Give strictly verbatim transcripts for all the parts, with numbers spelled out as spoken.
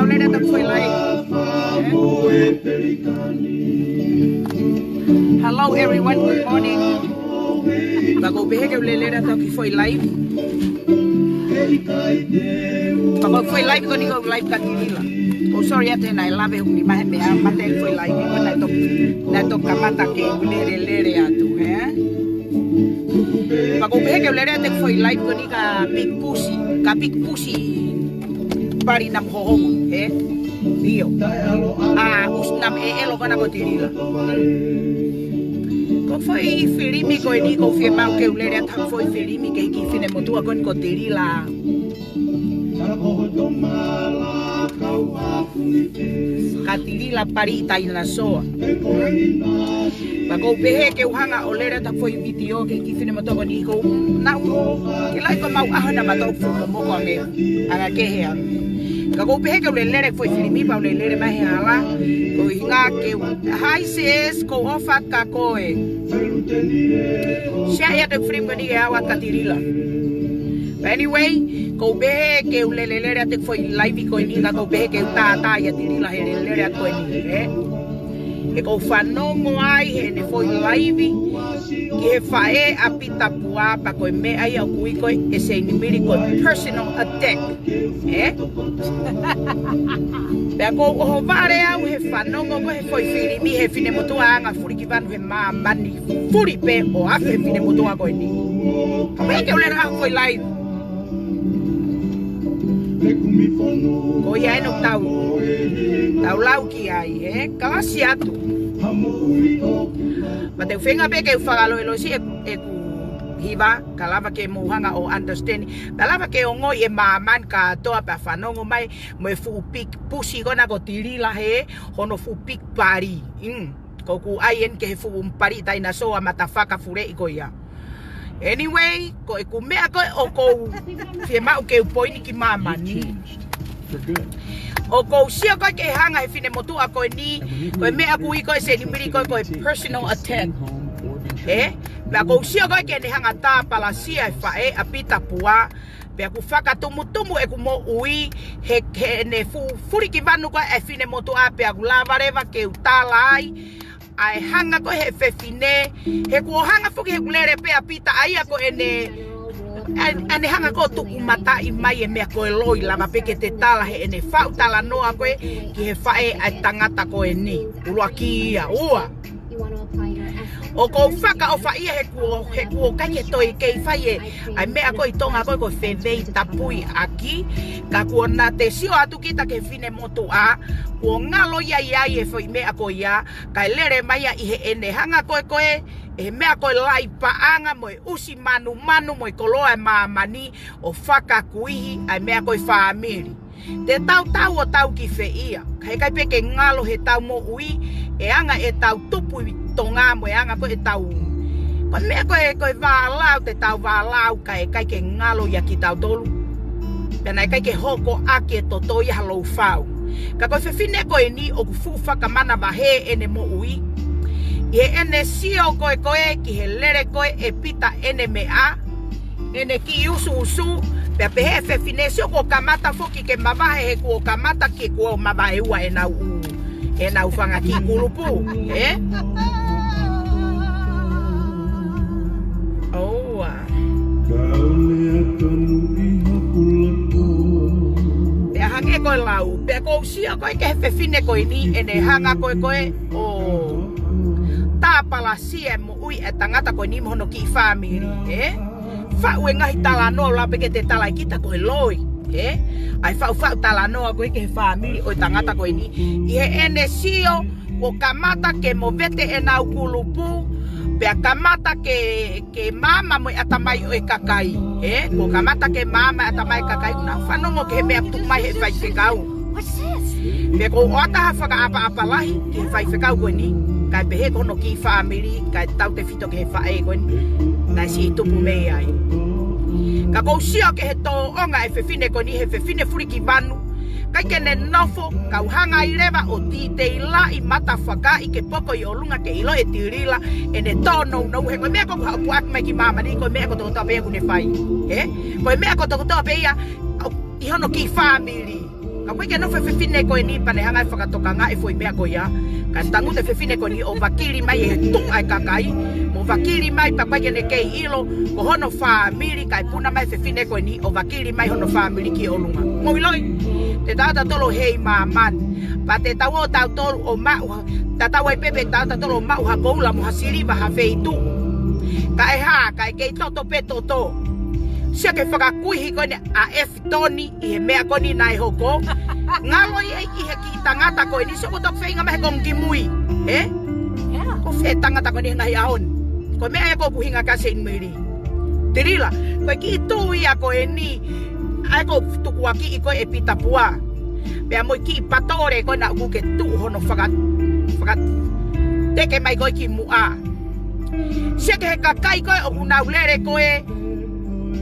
Lele atu ki he foʻi live. Hello everyone, good morning. Pea ʻoku ou pehē ke u lele atu ki he foʻi live. Pea ko e foʻi live ko eni ko e live kia Tilila. ʻOku ou sorry atu he naʻe lave hoku nima he meʻa mate foʻi live. Ko e naʻe toki, naʻe toki kamata ke u lele lele atu, hē? Pea ʻoku ou pehē ke u lele atu ki he foʻi live ko eni kia Big Pussy, kia Big Pussy Pali Namu Hohongo, hē? ʻIo. ʻA, ʻusi Namu ʻEʻelo ko ena ko Tilila. Ko e foʻi filimi ko eni ʻoku ou fiemaʻu ke u lele atu ha foʻi filimi ki he kiʻi finemotuʻa ko eni ko Tilila. Kia Tilila Pali Tainasoa. Pea ʻoku ou pehē ke u hanga ʻo lele atu ha foʻi vitiō ki he kiʻi finemotuʻa ko eni ko e nau. Ke lahi ko ʻemau ʻaho naʻa mau toki fuʻu momoko ange. Anga kehe ange. Ka ʻoku ou pehē ke u lele atu foʻi filimi pea u lele mai he hala. Ko e ʻuhinga ke u, hi sis, ʻoku ou ʻofa atu kia koe. Share ʻa e kiʻi filimi ko eni ke ʻave atu kia Tilila. But anyway, ʻoku ou pehē ke u lele lele atu foʻi live ko eni, ka ʻoku ou pehē ke u tātā ʻia Tilila he lele lele atu ko eni, hē? He ʻoku ou fanongo ai heʻene foʻi live ki he faʻē ʻa Pita Pua, pea ko e meʻa ia ʻoku ui ko e ʻe Seinimili ko e personal attack, hē? Pea ʻoku ou ʻohovale au he fanongo ko ē he foʻi filimi he finemotuʻa anga fuli ki vanu he māmani fuli pē ʻo afe he finemotuʻa ko eni. Ka ʻoku ou pehē ke u lele atu foʻi live. Ko ia ʻeni ʻoku tau, tau lau ki ai, hē? Kalasi atu. Pea te u feinga pē ke u fakaloiloa siʻi ʻeku, ʻeku hiva, ka lava ke mou hanga ʻo understand. Pea lava ke ongoʻi ʻe māmani kātoa pea fanongo mai mo e fuʻu Big Pussy ko ena ko Tilila hē, hono fuʻu Big Pali. Mm. ʻOku ou ʻai eni ki he fuʻu Pali Tainasoa mata fakafuleʻi ko ia. Anyway, ko ʻeku meʻa ko ē ʻoku ou fiemaʻu ke u poini ki māmani. ʻOku ou sio ko ē ke hanga he finemotuʻa ko eni, ko e meʻa ʻoku ui ko e Seinimili ko e, ko e personal attack. Hē? Pea ʻoku ou sio ko ē ke ne hanga tāpalasia e faʻē ʻa Pita Pua, pea ʻoku fakatumutumu ʻeku moʻui he, heʻene fuʻu fuli ki vanu ko ē e finemotuʻa pea ʻoku lava leva ke u tala ai ʻa e hanga ko ē he fefine, he kuo hanga foki he ʻoku lele pē ʻa Pita ʻa ia ko ʻene, ʻa, ʻene hanga ko ē ʻo tuku mataʻi mai e meʻa ko e loi lava pē ke te tala heʻene faʻu talanoa ko ē ki he faʻē ʻa e tangata ko eni. ʻUluaki ia, ua. ʻOku ou fakaʻofaʻia he kuo, he kuo ʻikai ke toe kei fai e, ʻa e meʻa ko ē ʻi Tonga ko ē ko e fevei tapui ʻaki, ka kuo na te sio atu kita ki he finemotuʻa, kuo ngalo ia ʻi ai e foʻi meʻa ko ia, kae lele mai ia ʻi heʻene hanga ko ē ko ē, ʻe he meʻa ko e lai paʻanga mo e ʻusi manumanu mo e koloa ʻa māmani ʻo fakakuihi ʻa e meʻa ko e fāmili. Te tau tau ʻo tau ki fē ia, ka heʻikai pē ke ngalo he tau moʻui, ʻe anga ʻetau tupu ʻi Tonga mo e anga ko ē ʻetau. Ko e meʻa ko ē, ko e vālau, te tau vālau, ka heʻikai ke ngalo ia kia tautolu. Pea naʻe ʻikai ke hoko ʻaki e toto ia ha lou fau. Ka ko e fefine ko eni ʻoku fuʻu fakamanavahē ʻene moʻui. ʻI heʻene sio ko ē ko ē ki he lele ko ē ʻe Pita ʻene meʻa, ʻene kiʻi usuusu, pea pehē e fefine sio kuo kamata foki ke mavahe he kuo kamata ke kuo mavahe ua ʻenau ʻū, ʻenau fanga kiʻi kulupu, hē? ʻOua. Pea hangē ko e lau, pea ʻoku ou sio ko ē ki he fefine ko eni ʻene hanga ko ē ko ē ʻo tāpalasia e moʻui e tangata ko eni mo hono kiʻi fāmili, hē? Faʻu e ngaahi talanoa ʻo lava pē ke te tala ʻe kita ko e loi, hē? ʻA e faʻufaʻu talanoa ko ē ki he fāmili ʻo e tangata ko eni. ʻI heʻene sio, kuo kamata ke movete ʻenau kulupu, pea kamata ke, ke maama mo e ʻatamai ʻo e kakai, hē? Kuo kamata ke maama e ʻatamai ʻo e kakai, ʻoku nau fanongo ki he meʻa ʻoku tuku mai he faifekau. Pea ʻoku ou ʻoatu ha fakaʻapaʻapa lahi ki he faifekau ko eni, kae pehē ko hono kiʻi fāmili, kae tautefito ki he faʻē ko eni, naʻe siʻi tupu mei ai. Ka ʻoku ou sio ki he tōʻonga e fefine ko eni, he fefine fuli ki vanu, ʻikai ke ne nofo, kau hanga ai leva ʻo titeilaʻi mata fakaʻi ke poko ʻi ʻolunga ke ʻilo ʻe Tilila ʻene tōnounou, he ko e meʻa ko ē ʻoku haʻu atu mai ki māmani, ko e meʻa kotokotoa pē ia ʻoku ne fai. Hē? Ko e meʻa kotokotoa pē ia ʻi hono kiʻi fāmili. Ka ʻoku ʻikai ke nofo e fefine ko eni pea ne hanga ʻe fakatokangaʻi e foʻi meʻa ko ia. Ka tangutu e fefine ko eni ʻo vakili mai e tuʻa e kakai. Mo vakili mai pea ʻikai ke ne kei ʻilo, ko hono fāmili, kae puna mai e fefine ko eni ʻo vakili mai hono fāmili ki ʻolunga. Mou ʻiloʻi, te tau tautolu ʻo hei māmani. Pea te tau ō tautolu ʻo maʻu, tatau ai pē pe tau tautolu ʻo maʻu ha koula mo ha siliva ha feituʻu. Kae hā, kae kei toto pē toto. Sio ki he fakakuihi ko eni ʻa F Tony ʻi he meʻa ko eni naʻe hoko. Ngalo ia ʻi he kiʻi tangata ko eni, sio ko e toki feinga mai he konga kimui. Ē? Yeah. Ko fē tangata ko eni he ngaahi ʻaho ni? Ko e meʻa ia ko ʻeku ʻuhinga kia Seinimili. Tilila, ko e kiʻi tuʻu ia ko eni, ʻa ia ko e tukuakiʻi ko ē ʻe Pita Pua. Pea mo e kiʻi patole ko ē naʻa ku ke tuʻu hono faka-, faka-, teke mai ko ē ki muʻa. Sio ki he kakai ko ē ʻoku nau lele ko ē,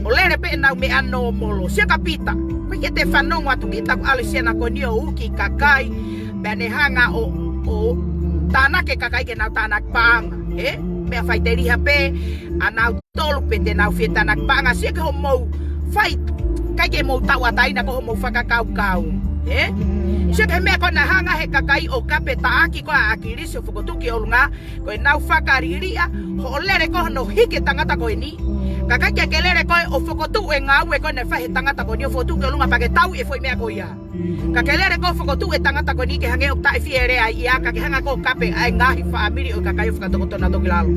ʻo lele pē ʻenau meʻa nōmolo. Sio kia Pita. ʻOku ʻikai ke te fanongo atu kita ʻoku ʻalu e siana ko eni ʻo uki kakai. Pea ne hanga ʻo, ʻo tānaki e kakai ke nau tānaki paʻanga. Ē? Meʻa faiteliha pē, ʻa nautolu pē te nau fie tānaki paʻanga. Sio ki hoʻomou fai, ʻikai ke mou tauʻatāina ko hoʻomou fakakaukau. Ē? Sio ki he meʻa ko ē naʻe hanga he kakai ʻo kape taʻaki ko ē ʻa ʻAkilisi ʻo fokotuʻu ki ʻolunga, ko ʻenau fakaliliʻa hoʻo lele ko ē hono hiki e tangata ko eni. Ka ʻikai ke ke lele ko ē ʻo fokotuʻu e ngāue ko ē naʻe fai he tangata ko eni ʻo fokotuʻu ki ʻolunga pea ke tauʻi e foʻi meʻa ko ia. Ka ke lele ko ē ʻo fokotuʻu e tangata ko eni ke hangē ʻoku taʻefie lea ia, ka ke hanga ko ē ʻo kape ʻa e ngaahi fāmili ʻo e kakai ʻo fakatokotona toki lalo.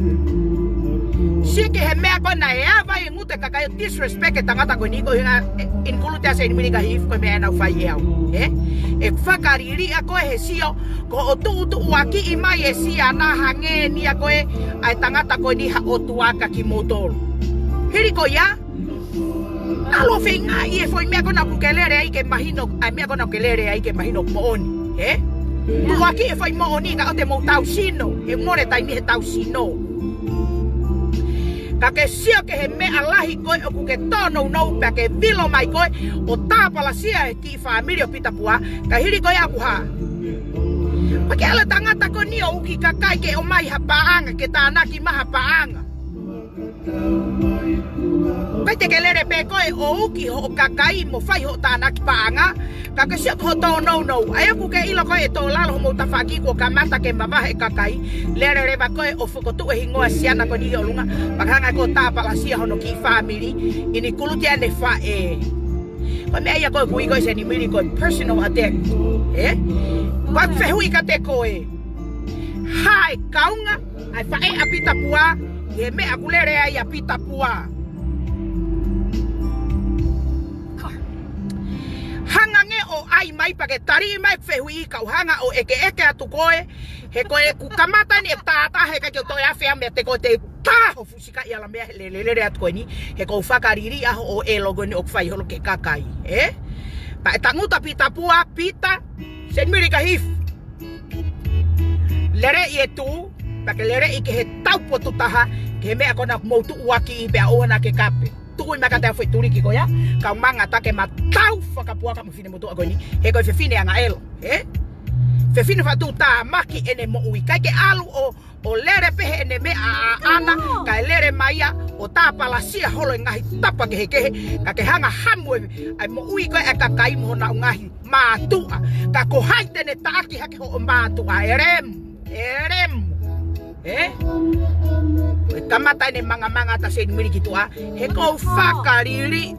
Sio ki he meʻa ko ē naʻe ava ai e ngutu e kakai ʻo disrespect e tangata ko eni ko e ʻuhinga, ē, include ʻa Seinimili Kahifu ko e meʻa ʻenau fai ʻe au. Ē? ʻE fakaliliʻa ko ē he sio, ko hoʻo tuʻutuʻuakiʻi mai e siana hangē ni ia ko ē ʻa e tangata ko eni ha ʻotua kia kimoutolu. Hili ko ia, naʻa ku feinga ʻi he foʻi meʻa ko ē naʻa ku ke lele ai ke mahino, ʻa e meʻa ko ē naʻa ku ke lele ai ke mahino moʻoni. Ē? Tuʻuakiʻi e foʻi moʻoni ka ʻoua te mou tau sino, he mole taimi he tau sino. Ka ke sio ki he meʻa lahi ko ē ʻoku ke tōnounou pea ke vilo mai ko ē ʻo tāpalasia e kiʻi fāmili ʻo Pita Pua, ka hili ko ia ʻoku hā. Pea ke ʻalu e tangata ko eni ʻo uki kakai ke ʻomai ha paʻanga, ke tānaki mai ha paʻanga. ʻIkai te ke lele pē ko ē ʻo uki hoʻo kakai mo fai hoʻo tānaki paʻanga, ka ke sio ki hoʻo tōnounou. ʻA ia ʻoku ke ʻilo ko ē ʻe tō lalo hoʻomou tafaʻaki kuo kamata ke mavahe e kakai, lele leva ko ē ʻo fokotuʻu e hingoa e siana ko eni ʻi ʻolunga, pea ke hanga ko ē ʻo tāpalasia hono kiʻi fāmili, include ʻene faʻē. Ko e meʻa ia ko ē ʻoku ui ko ē ʻe Seinimili ko e personal attack. Ē? Ko e fehuʻi kiate koe. Hā e kaunga ʻa e faʻē ʻa Pita Pua ʻi he meʻa ʻoku lele ai ʻa Pita Pua? Hanga angē ʻo ʻai mai pea ke tali mai e fehuʻi, kau hanga ʻo ʻekeʻeke atu koe, he ko ʻeku kamata eni e tātā he ʻikai ke u toe afe au meiate koe, te u tā ho fusika ʻi ala meʻa he lele atu ko eni, he ʻoku ou fakaliliʻa hoʻo ʻelo ko eni ʻoku fai holo ki he kakai. Ē? Pea ʻe tangutu ʻa Pita Pua, Pita, Seinimili Kahifu. Lele ʻi e tuʻu, pea ke lele ʻi ke he taupotu taha, ki he meʻa ko ena ʻoku mou tuʻuakiʻi pea ʻoua naʻa ke kape. Tuku mai kiate au e foʻi tuliki ko ia, kau manga atu ke ma tau fakapuaka mo e finemotuʻa ko eni, he ko e fefine angaʻelo, ē? Fefine faʻa tuʻutāmaki ʻene moʻui, ʻikai ke ʻalu ʻo, ʻo lele pē heʻene meʻa ʻaʻana, kae lele mai ia ʻo tāpalasia holo e ngaahi tapa kehekehe, ka ke hanga hamu e, ʻa e moʻui ko ē ʻa e kakai mo honau ngaahi mātuʻa. Ka ko hai te ne taʻaki hake hoʻo mātuʻa, ē lemu, ē lemu. Ē? Ko e kamata eni e mangamanga ʻa Seinimili ki tuʻa, he ʻoku ou fakaliliʻa.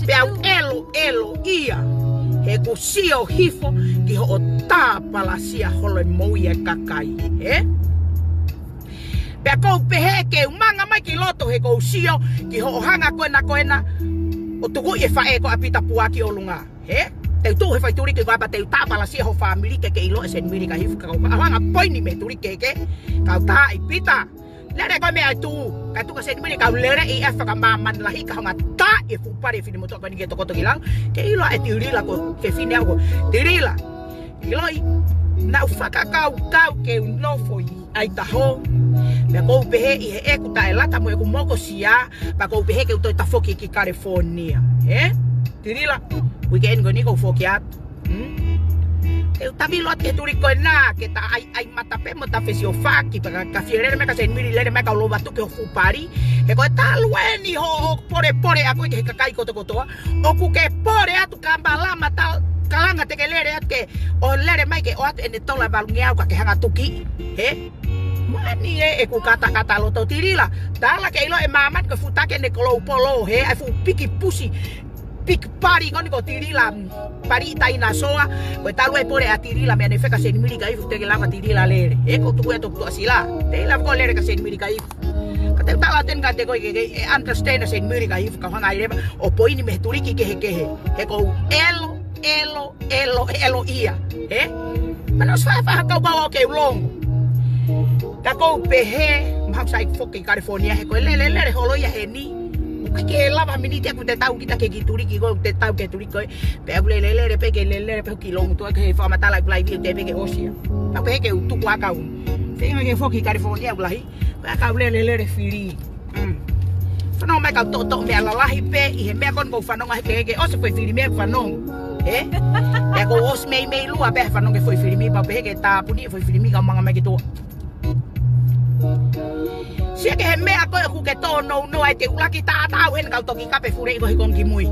Pea u ʻeloʻelo ia, he ʻoku ou sio hifo ki hoʻo tāpalasia holo e moʻui e kakai. Ē? Pea ʻoku ou pehē ke u manga mai ki loto he ʻoku ou sio ki hoʻo hanga ko ena ko ena ʻo tukuʻi e faʻē ko ē ʻa Pita Pua ki ʻolunga. Ē? Te u tuʻu he foʻi tuliki ko ia pea te u tāpalasia ho fāmili ke ke ʻilo ʻe Seinimili Kahifu, ka ko e hanga poini mei he tuliki kehekehe, kau tā ʻi Pita. Lele ko ē mei ai tuʻu, kae tuku ʻa Seinimili kau lele ʻi he fakamāmani lahi ka hanga tā e fuʻu pale e finemotuʻa ko eni ki he tokoto ki lalo, ke ʻilo ʻe Tilila ko e fefine au ko Tilila. ʻIloʻi, naʻa ku fakakaukau ke u nofo ʻi ʻAitaho. Pea ʻoku ou pehē ʻi heʻeku taʻelata mo ʻeku mokosia, pea ʻoku ou pehē ke u toe tafoki ki California. Ē? Tilila, uike eni ko eni ʻoku ou foki atu. Hmm? Ke u tavilo atu ki he tuliki ko ena, ke ta ʻai, ʻai mata pē mo ta fesiofaki, pea ka, ka fie lele mai ka Seinimili lele mai kau lova atu ki ho fuʻu pali. He ko e talu eni hoʻo, hoʻo polepole ʻa koe ki he kakai kotokotoa. ʻOku ke pole atu ka malama ta, ka ʻO lele mai ke ʻoatu ʻene tola valungeau ka ke hanga tuki, hē? Mani ē ʻeku katakata loto Tilila. Tala ke ʻilo ʻe māmani ko e fuʻu taki ʻene kolou polo, hē? ʻA e fuʻu piki pusi, piki pali ko eni ko Tilila, pali tainasoa. Ko e talu e pole ʻa Tilila, meʻa ne feka Seinimili Kaifu te ke lava Tilila lele. Ē, ko tuku e toku tuʻa sila. Te lava ko lele ka Seinimili Kaifu. Ka te tala ten ka te ko ke, ke, e understand Seinimili Kaifu, ka hanga ai leva ʻo poini mei he tuliki kehekehe. He ko u elo, elo, elo, elo ia. Ē? Mana ʻosi faʻa faʻa kau kau au ke u longo. Ka ko u pehē, mahalo sai foki California, he ko e lele, lele holo ia heni. ʻOku ʻikai ke lava miniti ʻeku te tau kita ke ki tuliki ko, te tau ke tuliki ko. Pea ʻoku lele, lele, pē ke lele, lele, pē ki longo tuʻa ke fakamatala ʻeku laivi te pē ke ʻosi ia. Ka pehē ke u tuku ʻa kau. Feinga ke foki California ʻoku lahi. Pea kau lele, lele fili. Mm. Fanongo mai kau toʻotoʻo meʻa lalahi pē, ʻi he meʻa ko eni ko u fanongo ai ke, ke ʻosi foʻi fili meʻa fanongo. Ē? Pea ko u ʻosi meimei lua pē fanongo ke foʻi fili mi, pea pehē ke tāpuni foʻi fili mi ka manga mai ki tuʻa. Sia ke he meʻa ko ē ʻoku ke tōnounou ai te u laki tātau heni kau toki kape fule ʻi ko he kongi ki mui.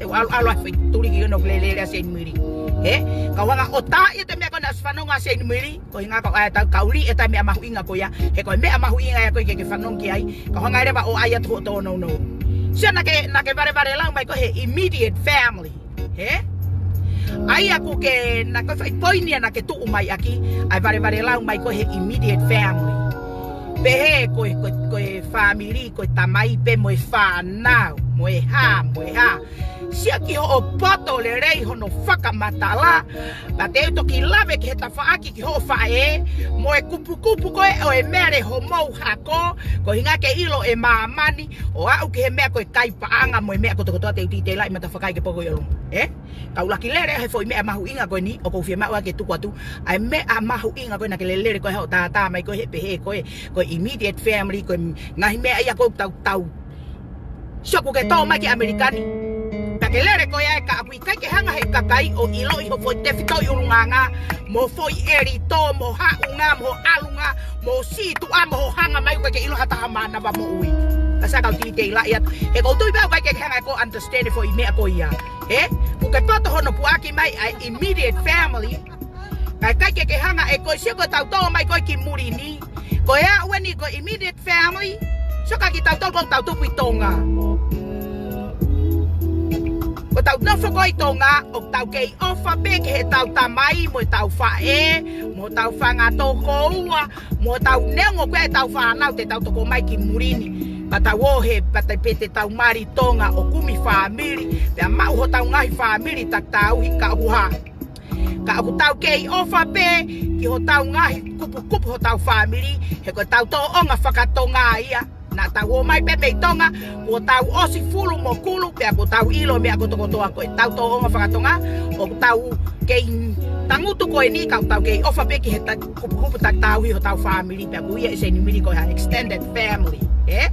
Te u ʻalu ʻalu ai foʻi tuliki ʻo lele lele ʻa Seinimili. Ē? Kau hanga ʻo tā ia te meʻa ko ena ʻosi fanongo ʻa Seinimili. Ko hinga ko ʻai tau kauli e tai meʻa mahuʻinga ko ia. He ko e meʻa mahuʻinga ia ko ē ke ke fanongo ki ai. Kau hanga leva ʻo ʻai atu hoʻo tōnounou. Sia naʻa ke, naʻa ke valevale lau mai ko e he immediate family. Hē? ʻAi ʻoku ke, naʻa ko e foʻi poini ia naʻa ke tuʻu mai ʻaki, ʻa e valevale lau mai ko e he immediate family. Pehē ko e, ko e, ko e family, ko e tamai pē mo e fānau, mo e hā, mo e hā. Sia ki hoʻo poto lelei hono fakamatala, pea te u toki lave ki he tafaʻaki ki hoʻo faʻē, mo e kupukupu ko ē ʻo e mele homou hako, ko hinga ke ʻilo ʻe māmani, ʻo aʻu ki he meʻa ko e kai paʻanga mo e meʻa kotokotoa te u titelaʻi mata fakai ke poko i ʻolunga. Ē? Kau laki lele he foʻi meʻa mahuʻinga ko eni, ʻoku ou fiemaʻu ʻa ke tuku atu, ʻa e meʻa mahuʻinga ko ena ke lele ko ē hoʻo tātā mai ko e he pehē ko e, ko e immediate family, ko e ngaahi meʻa ia ko e tau tau. Sia ʻoku ke tō mai ki ʻAmelika ni. Pea ke lele ko ia ē ka ʻoku ʻikai ke hanga he kakai ʻo ʻiloʻi ho foʻi tefitoʻi ʻulungaanga, mo foʻi ʻelito, mo haʻunga, mo ʻalunga, mo sītuʻa, mo ho hanga mai ʻoku ʻikai ke ʻilo ha taha mānava moʻui. Ka sa kau titelaʻi atu. He ko u tui pē ʻoku ʻikai ke hanga ʻe koe understand e foʻi meʻa ko ia. Ē? ʻOku ke poto hono puʻaki mai ʻa e immediate family. Ka ʻikai ke ke hanga ʻe koe sia ko e tau tō mai ko ē ki muli ni. Ko e aʻu eni ko e immediate family. Sia ka kitautolu ko e tau tupu ʻi Tonga. Ko e tau nofo ko ē ʻi Tonga, ʻoku tau kei ʻofa pē ki he tau tamai, mo e tau faʻē, mo e tau fanga tokoua, mo e tau neongo ko ē tau fānau te tau toko mai ki muli ni. Pea tau ō he, pea te pē te tau mali Tonga ʻo kumi fāmili, pea maʻu hotau ngaahi fāmili takitauhi ka ʻoku hā. Ka ʻoku tau kei ʻofa pē ki hotau ngaahi kupukupu hotau fāmili, he ko e tau tōʻonga fakatonga ia. Naʻa tau ō mai pē mei Tonga, kuo tau ʻosi fulu mo kulu, pea kuo tau ʻilo meʻa kotokotoa ko e tau tōʻonga fakatonga, ʻoku tau kei tangutu ko eni ka ʻoku tau kei ʻofa pē ki he ta-, kupukupu takitauhi hotau fāmili, pea ʻoku ʻi ai Seinimili ko e ha extended family, ē?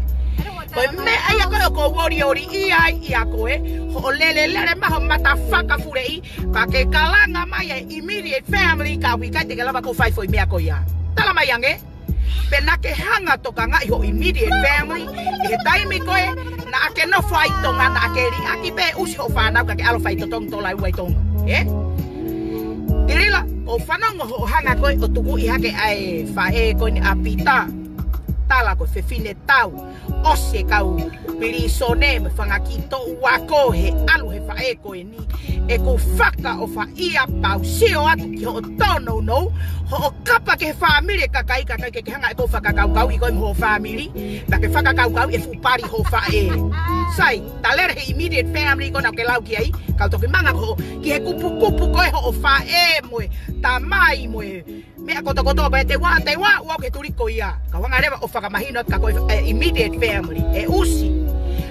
Ko e meʻa ia ko ē ʻoku ou ʻoliʻoli ʻi ai ʻia koe, hoʻo lele lele mai ho mata fakafuleʻi, pea ke kalanga mai e immediate family, ka ʻoku ʻikai te ke lava ko e fai foʻi meʻa ko ia. Tala mai ange, pe naʻa ke hanga tokangaʻi ho immediate family, ʻi he taimi ko ē, naʻa ke nofo ai Tonga, naʻa ke liʻaki pē ʻusi ho fānau ka ke ʻalu fai totongi tola ua ʻi Tonga. Ē? Tilila, ʻoku ou fanongo hoʻo hanga ko ē ʻo tukuʻi hake ʻa e faʻē ko eni ʻa Pita. Tala ko e fefine tau. ʻOsi e kau pilīsone mo e fanga kiʻi toʻu ako he ʻalu he faʻē ko eni. ʻEku fakaʻofaʻia pau sio atu ki hoʻo tōnounou, hoʻo kapa ki he fāmili e kakai, kakai ke ke hanga ʻe koe fakakaukauʻi koe mo ho fāmili, pea ke fakakaukauʻi e fuʻu pali ho faʻē. Sai, ta lele he immediate family ko ena ʻoku ke lau ki ai, kau toki manga ko ē, ki he kupukupu ko ē hoʻo faʻē mo e tamai mo e meʻa kotokotoa ko ē te ua, te ua, ua ke tuli ko ia. Kau hanga leva ʻo fakamahino ka ko e, e immediate family. ʻE ʻusi.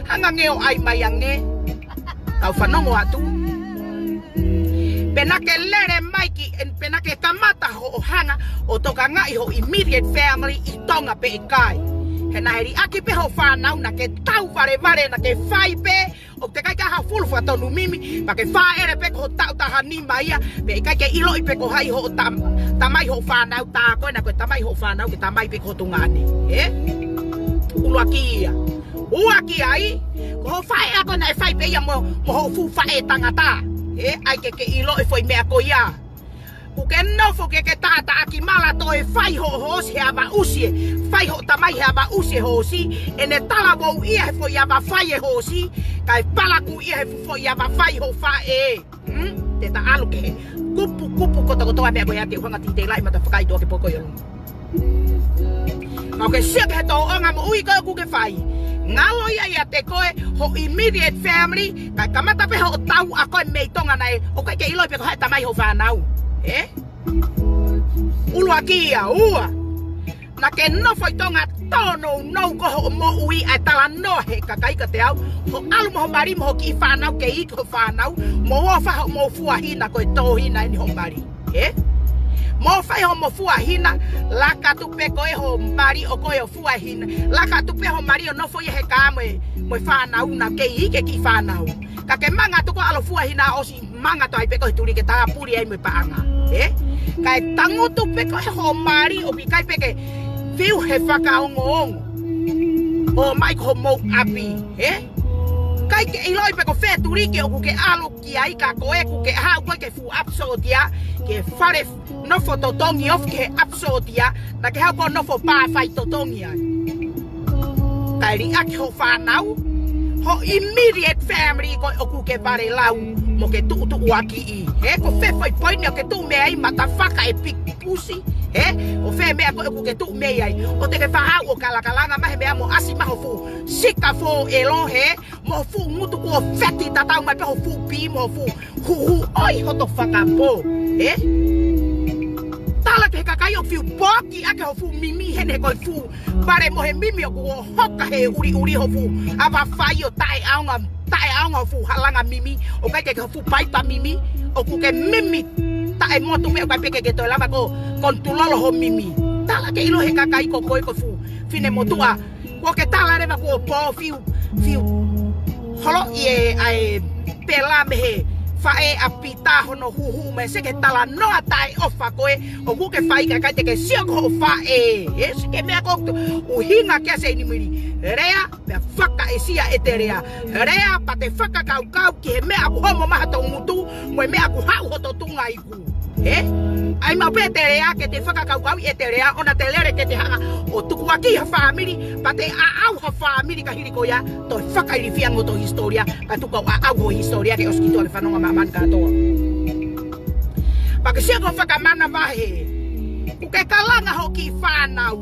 Hanga nge ʻo ʻai mai ange. Kau fanongo atu. Pe naʻa ke lele mai ki, pe naʻa ke kamata hoʻo hanga ʻo tokangaʻi ho immediate family ʻi Tonga pe ʻikai. He naʻe liʻaki pē ho fānau naʻa ke tau valevale naʻa ke fai pē ʻoku teʻeki ai ke ʻi ai ha fulu fakatonu mimi, pea ke fāʻele pē ko ho taʻu taha nima ia, pea ʻikai ke ʻiloʻi pe ko hai hoʻo tam-, tamai hoʻo fānau tā ko ena ko e tamai hoʻo fānau ke tamai pē ko ho tuongaʻane. Ē? ʻUluaki ia. Ua ki ai, ko ho faʻē ko ena ʻe fai pē ia mo, mo ho fuʻu faʻē tangata. Ē? ʻAi ke ke ʻiloʻi foʻi meʻa ko ia. ʻOku ke nofo ke ke tātāʻaki mala toe fai hoʻo hoosi he ʻavaʻusi ē. Fai hoʻo tamai he ʻavaʻusi e hoosi. ʻEne talavou ia he foʻi ʻava fai e hoosi. Kae palaku ia he foʻi ʻava fai hoʻo faʻē. Hmm? Te ta ʻalu ki he kupu kupu kotokotoa meʻa ko ia te u hanga ʻo titeilaʻi mata fakaitoa ke poko i ʻolunga. Ka ke sio ki he tōʻonga moʻui ko ē ʻoku ke fai. Ngalo ia ʻiate koe ho immediate family, kae kamata pē hoʻo tau ʻa koe mei Tonga naʻe, ʻoku ʻikai ke ʻiloʻi pe ko hai e tamai hoʻo fānau. Ē? ʻUluaki ia, ua. Naʻa ke nofo ʻi Tonga tōnounou ko hoʻo moʻui ʻa e talanoa he kakai kiate au. Hoʻo ʻalu mo ho mali mo ho kiʻi fānau ke iiki ho fānau. Mo ō ʻo fai hoʻomou fuahina ko e tōhina eni ho mali. Ē? Mo fai hoʻomou fuahina, laka atu pē ko ē ho mali ʻo ko ē ʻo fuahina. Laka atu pē ho mali ʻo nofo ia he kā mo e, mo e fānau naʻa ke iiki e kiʻi fānau. Ka ke manga atu ko ē ʻalu ʻo fuahina ʻosi manga atu ai pē ko e tuli ke tāpuli ai mo e paʻanga. Ē? Kae tangutu pē ko ē ho mali ʻoku ʻikai pē ke fiu he fakaongoongo. ʻOmai ki homou ʻapi. Ē? ʻIkai ke ʻiloʻi pe ko fē tuli ke ʻoku ke ʻalu ki ai ka ko ē ʻoku ke haʻu ko ē ke fuʻu ʻapi sōtia, ke fale nofo totongi ofi ki he ʻapi sōtia, naʻa ke haʻu ko ē ʻo nofo pā fai totongi ai. Kae liʻaki ho fānau, ho immediate family ko ē ʻoku ke valelau mo ke tuʻutuʻuakiʻi. Ē, ko fē foʻi poini ʻoku ke tuʻu mei ai mata faka e piki pusi. Ē, ko fē meʻa ko ē ʻoku ke tuʻu mei ai. ʻO te ke faʻa haʻu ʻo kalakalanga mai he meʻa mo ʻasi mai ho fuʻu sika fō ʻelo he mo ho fuʻu ngutu kuo feti tatau mai pē ho fuʻu pī mo ho fuʻu huhu ʻoi hoto fakapō. Ē? Tala ki he kakai ʻoku fiu poaki ʻaki ho fuʻu mimi heni he ko e fuʻu vale mo he mimi ʻoku hoka he ʻuliʻuli ho fuʻu ʻava fai ʻo taʻeʻaonga, taʻeʻaonga ho fuʻu halanga mimi. ʻOku ʻikai ke ke ho fuʻu paipa mimi. ʻOku ke mimi taʻemotu meʻa ʻoku ʻikai pē ke ke toe lava ko ē ʻo kontulolo ho mimi. Tala ke ʻilo he kakai ko koe ko e fuʻu finemotuʻa. Kuo ke tala leva kuo pō fiu, fiu holoʻi e ʻa e pela mei he faʻē ʻa Pita hono huhu mai se ke talanoa taʻeʻofa ko ē ʻoku ke fai kae ʻikai te ke sio ki hoʻo faʻē. Ē, sio ki he meʻa ko ē ʻuhinga kia Seinimili. Lea, pea fakaʻesia ʻete lea. Lea, pea te fakakaukau ki he meʻa ʻoku homo mai hoto ngutu, mo e meʻa ʻoku haʻu hoto tuʻunga iku. Ē? ʻAi maʻu pē ʻete lea ke te fakakaukauʻi ʻete lea, ʻoua te lele ke te hanga ʻo tukuakiʻi ha fāmili, pea te aʻau ha fāmili ka hili ko ia, toe fakailifia mo hoto hisitōlia, ka tuku au aʻau ho hisitōlia ke ʻosi ki tuʻa ke fanongo ʻa māmani kātoa. Pea ke sio ki hoʻo fakamanavahē, ʻoku ke kalanga ho kiʻi fānau.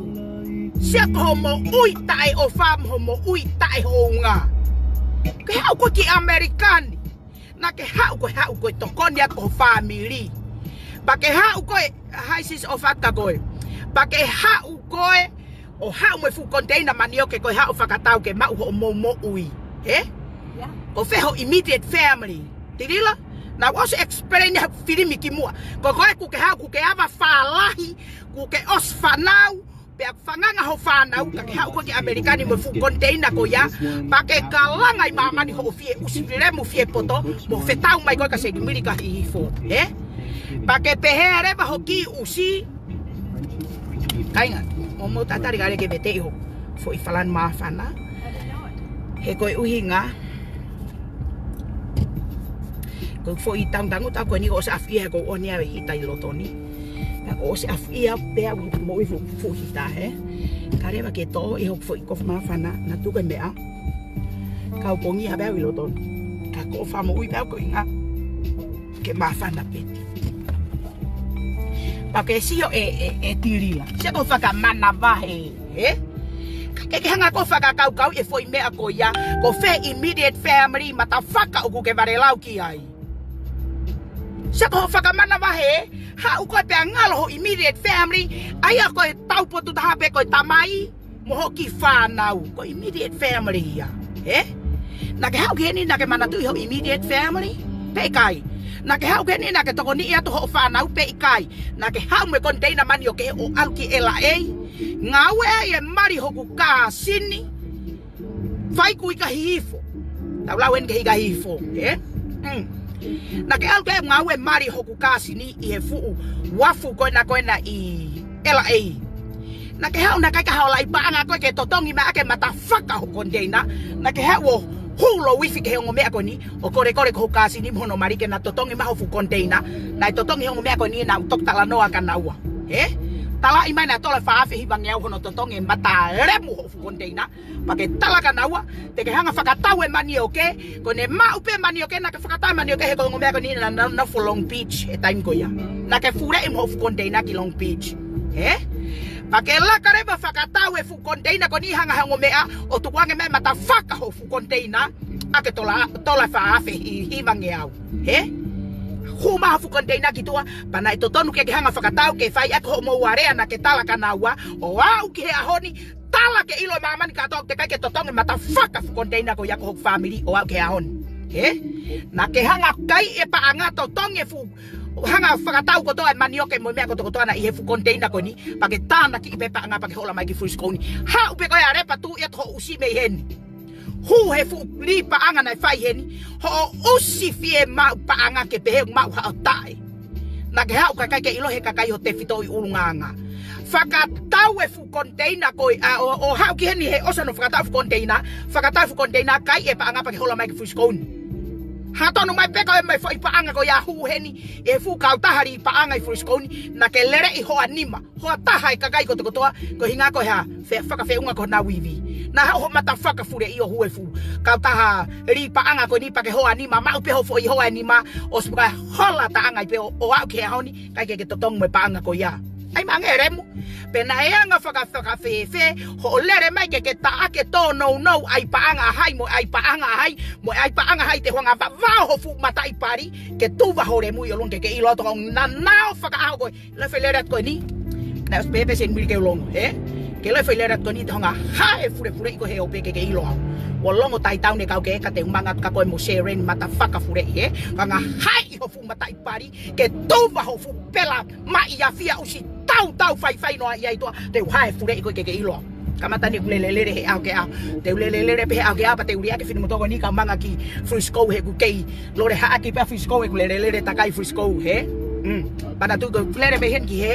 Sio ki hoʻo moʻui taʻeʻofa mo hoʻo moʻui taʻehounga. Ke haʻu ko ē ki ʻAmelika ni. Naʻa ke haʻu ko ē haʻu ko ē tokoni ʻaki ho fāmili. Pea ke haʻu ko ē, hai Sisi ʻOfa ka ko ē. Pea ke haʻu ko ē, ʻo haʻu mo e fuʻu koniteina manioke ko ē haʻu fakatau ke maʻu hoʻomou moʻui. Ē? Yeah. Ko fē ho immediate family. Tilila? Naʻa ku ʻosi explain he filimi kimuʻa. Ko koe ʻoku ke haʻu, ʻoku ke ʻava fālahi, ʻoku ke ʻosi fānau, pea fanganga ho fānau, ka ke haʻu ko ē ki ʻAmelika ni mo e fuʻu koniteina ko ia, pea ke kalanga ʻi māmani hoʻo fie ʻusi filemu fie poto, mo fetau mai ko ē kia Seinimili ka Hihifo, ē? Pea ke pehē leva ho kiʻi ʻusi, kāinga, ʻoua mou tatali ka lele ke veteʻi ho foʻi falani māfana. He ko e ʻuhinga, ko e foʻi tangutangutu ko eni kuo ʻosi ʻafiʻi he kuo ʻosi ʻave hita ʻi loto ni. Ka kuo ʻosi ʻafiʻi pea mo e fuʻu, fuʻu hita, ē. Ka leva ke tō ʻi hoku foʻi kofu māfana, naʻa tuku e meʻa. Ka u pongia pē au ʻi loto ni. Ka ko e fakamoʻui pē au ko e ʻuhinga ke māfana pē. Pea ke sio ē, ē, ē Tilila. Sio ki hoʻo fakamanavahē, ē? Ka ke, ke hanga ʻo fakakaukauʻi e foʻi meʻa ko ia, ko fē immediate family, mata faka ʻoku ke valelau ki ai. Sio ki hoʻo fakamanavahē, haʻu ko ē pea ngalo ho immediate family, ʻa ia ko e taupotu taha pē ko e tamai, mo hoʻo kiʻi fānau, ko e immediate family ia. Ē? Naʻa ke haʻu ki heni naʻa ke manatuʻi ho immediate family, pe ʻikai. Naʻa ke haʻu ki heni naʻa ke tokoniʻi atu hoʻo fānau, pe ʻikai. Naʻa ke haʻu mo e koniteina manioke ʻo ʻalu ki L A. Ngāue ai e mali hoku kāsini, fai kui ka Hihifo. Tau lau eni ke hika Hihifo, ē? Mm. Naʻa ke ʻalu ke ngāue mali hoku kāsini ʻi he fuʻu uafu ko ena ko ena ʻi L A. Naʻa ke haʻu naʻa ke ʻikai ke haʻu ʻo laʻi paʻanga ko ē ke totongi mai ʻaki e mata faka ho koniteina. Naʻa ke haʻu ʻo Hū lou ifi ki he ongo meʻa ko eni, ʻo kolekole ko hoku kāsini mo hono mali ke na totongi mai hoʻo fuʻu koniteina. Naʻe totongi he ongo meʻa ko eni, naʻa ku toki talanoa kia naua. Ē? Talaʻi mai naʻe tola fā afe hivangeau hono totongi e mata lemu hoʻo fuʻu koniteina. Pea ke tala kia naua, te ke hanga fakatau e manioke, ko ʻene maʻu pē manioke, naʻa ke fakatau e manioke he ko e ongo meʻa ko eni naʻa nau, nau for Long Beach, he taimi ko ia. Naʻa ke fuleʻi mo hoʻo fuʻu koniteina ki Long Beach. Ē? Pea ke laka leva fakatau e fuʻu koniteina ko eni hanga he ongo meʻa, ʻo tukuange mai e mata faka hoʻo fuʻu koniteina, ʻa ke tola, tola fā afe hi-, hivangeau. Ē? Hū mai hoʻo fuʻu koniteina ki tuʻa, pea naʻe totonu ke ke hanga fakatau ke fai ʻaki hoʻomou alea naʻa ke tala kia naua, ʻo aʻu ki he ʻaho ni, tala ke ʻilo ʻe māmani kātoa ʻoku teʻeki ai ke totongi e mata faka fuʻu koniteina ko ia ko hoku fāmili ʻo aʻu ki he ʻaho ni. Ē? Naʻa ke hanga kai e paʻanga totongi e fuʻu, hanga fakatau kotoa e manioke mo e meʻa kotokotoa naʻe ʻi he fuʻu koniteina ko eni, pea ke tānakiʻi pē paʻanga pea ke hola mai ki Frisco ni. Haʻu pē koe ʻa Lepa, tuʻu ʻi ai hoʻo ʻusi mei heni. Hū he fuʻu lī paʻanga naʻe fai heni, hoʻo ʻusi fiemaʻu paʻanga ke pehē ʻoku maʻu haʻo taʻe. Naʻa ke haʻu kae ʻikai ke ʻilo he kakai ho tefitoʻi ʻulungaanga. Fakatau e fuʻu koniteina ko ia, ʻo, ʻo haʻu ki heni he ʻosi hono fakatau fuʻu koniteina, fakatau fuʻu koniteina, kai e paʻanga pea ke hola mai ki Frisco ni. Hā tonu mai pē koe mo e foʻi paʻanga ko ia hū heni, e fuʻu kautaha lī paʻanga ʻi Frisco ni, naʻa ke leleʻi hoa nima. Hoa taha e kakai kotokotoa, ko e ʻuhinga ko e hā, fe-, fakafeʻunga ko honau ivi. Naʻa haʻu ho mata faka fuleʻi ʻo hū e fuʻu kautaha lī paʻanga ko eni pea ke hoa nima, maʻu pē hoʻo foʻi hoa ʻe nima, ʻosi pea hola taʻanga ai pē ʻo, ʻo aʻu ki he ʻaho ni, ʻikai ke ke totongi mo e paʻanga ko ia. ʻAi mai ange e lemu, pea naʻe anga faka-, fakafēfē hoʻo lele mai ke ke taʻaki e tōnounou ʻai paʻanga ʻa hai, mo ʻai paʻanga ʻa hai, mo ʻai paʻanga ʻa hai, te u hanga vavao ho fuʻu mataʻi pali, ke tuva ho lemu ʻi ʻolunga ke ke ʻilo atu ʻoku ou nanao fakaʻaho koe. Lele e foʻi lele atu ko eni. Naʻe ʻosi pehē pē Seni Mili ke u longo, ē? Ke lele e foʻi lele atu ko eni te u hanga hae fulefuleʻi koe he ope ke ke ʻilo au. ʻOku ou longo taitau ne kau ke eka te u manga atu kia koe mo Seren mata faka fuleʻi, ē? Ka u hanga haeʻi ho fuʻu mataʻi pali, ke tuva ho fuʻu pela maʻi ʻa fia ʻusi tautau faifai noa ʻi ai tuʻa, te u hae fuleʻi koe ke ke ʻilo au. Kamata ni ʻeku lelelele he ʻaho ki he ʻaho. Te u lelelele pē he ʻaho ki he ʻaho pea te u liʻaki e finemotuʻa ko eni ka u manga ki Frisco he ʻoku kei lole haʻaki pē ʻa Frisco, ʻeku lelelele takai Frisco, hē? Mm. Manatu ko ʻeku lele pē heni ki hē.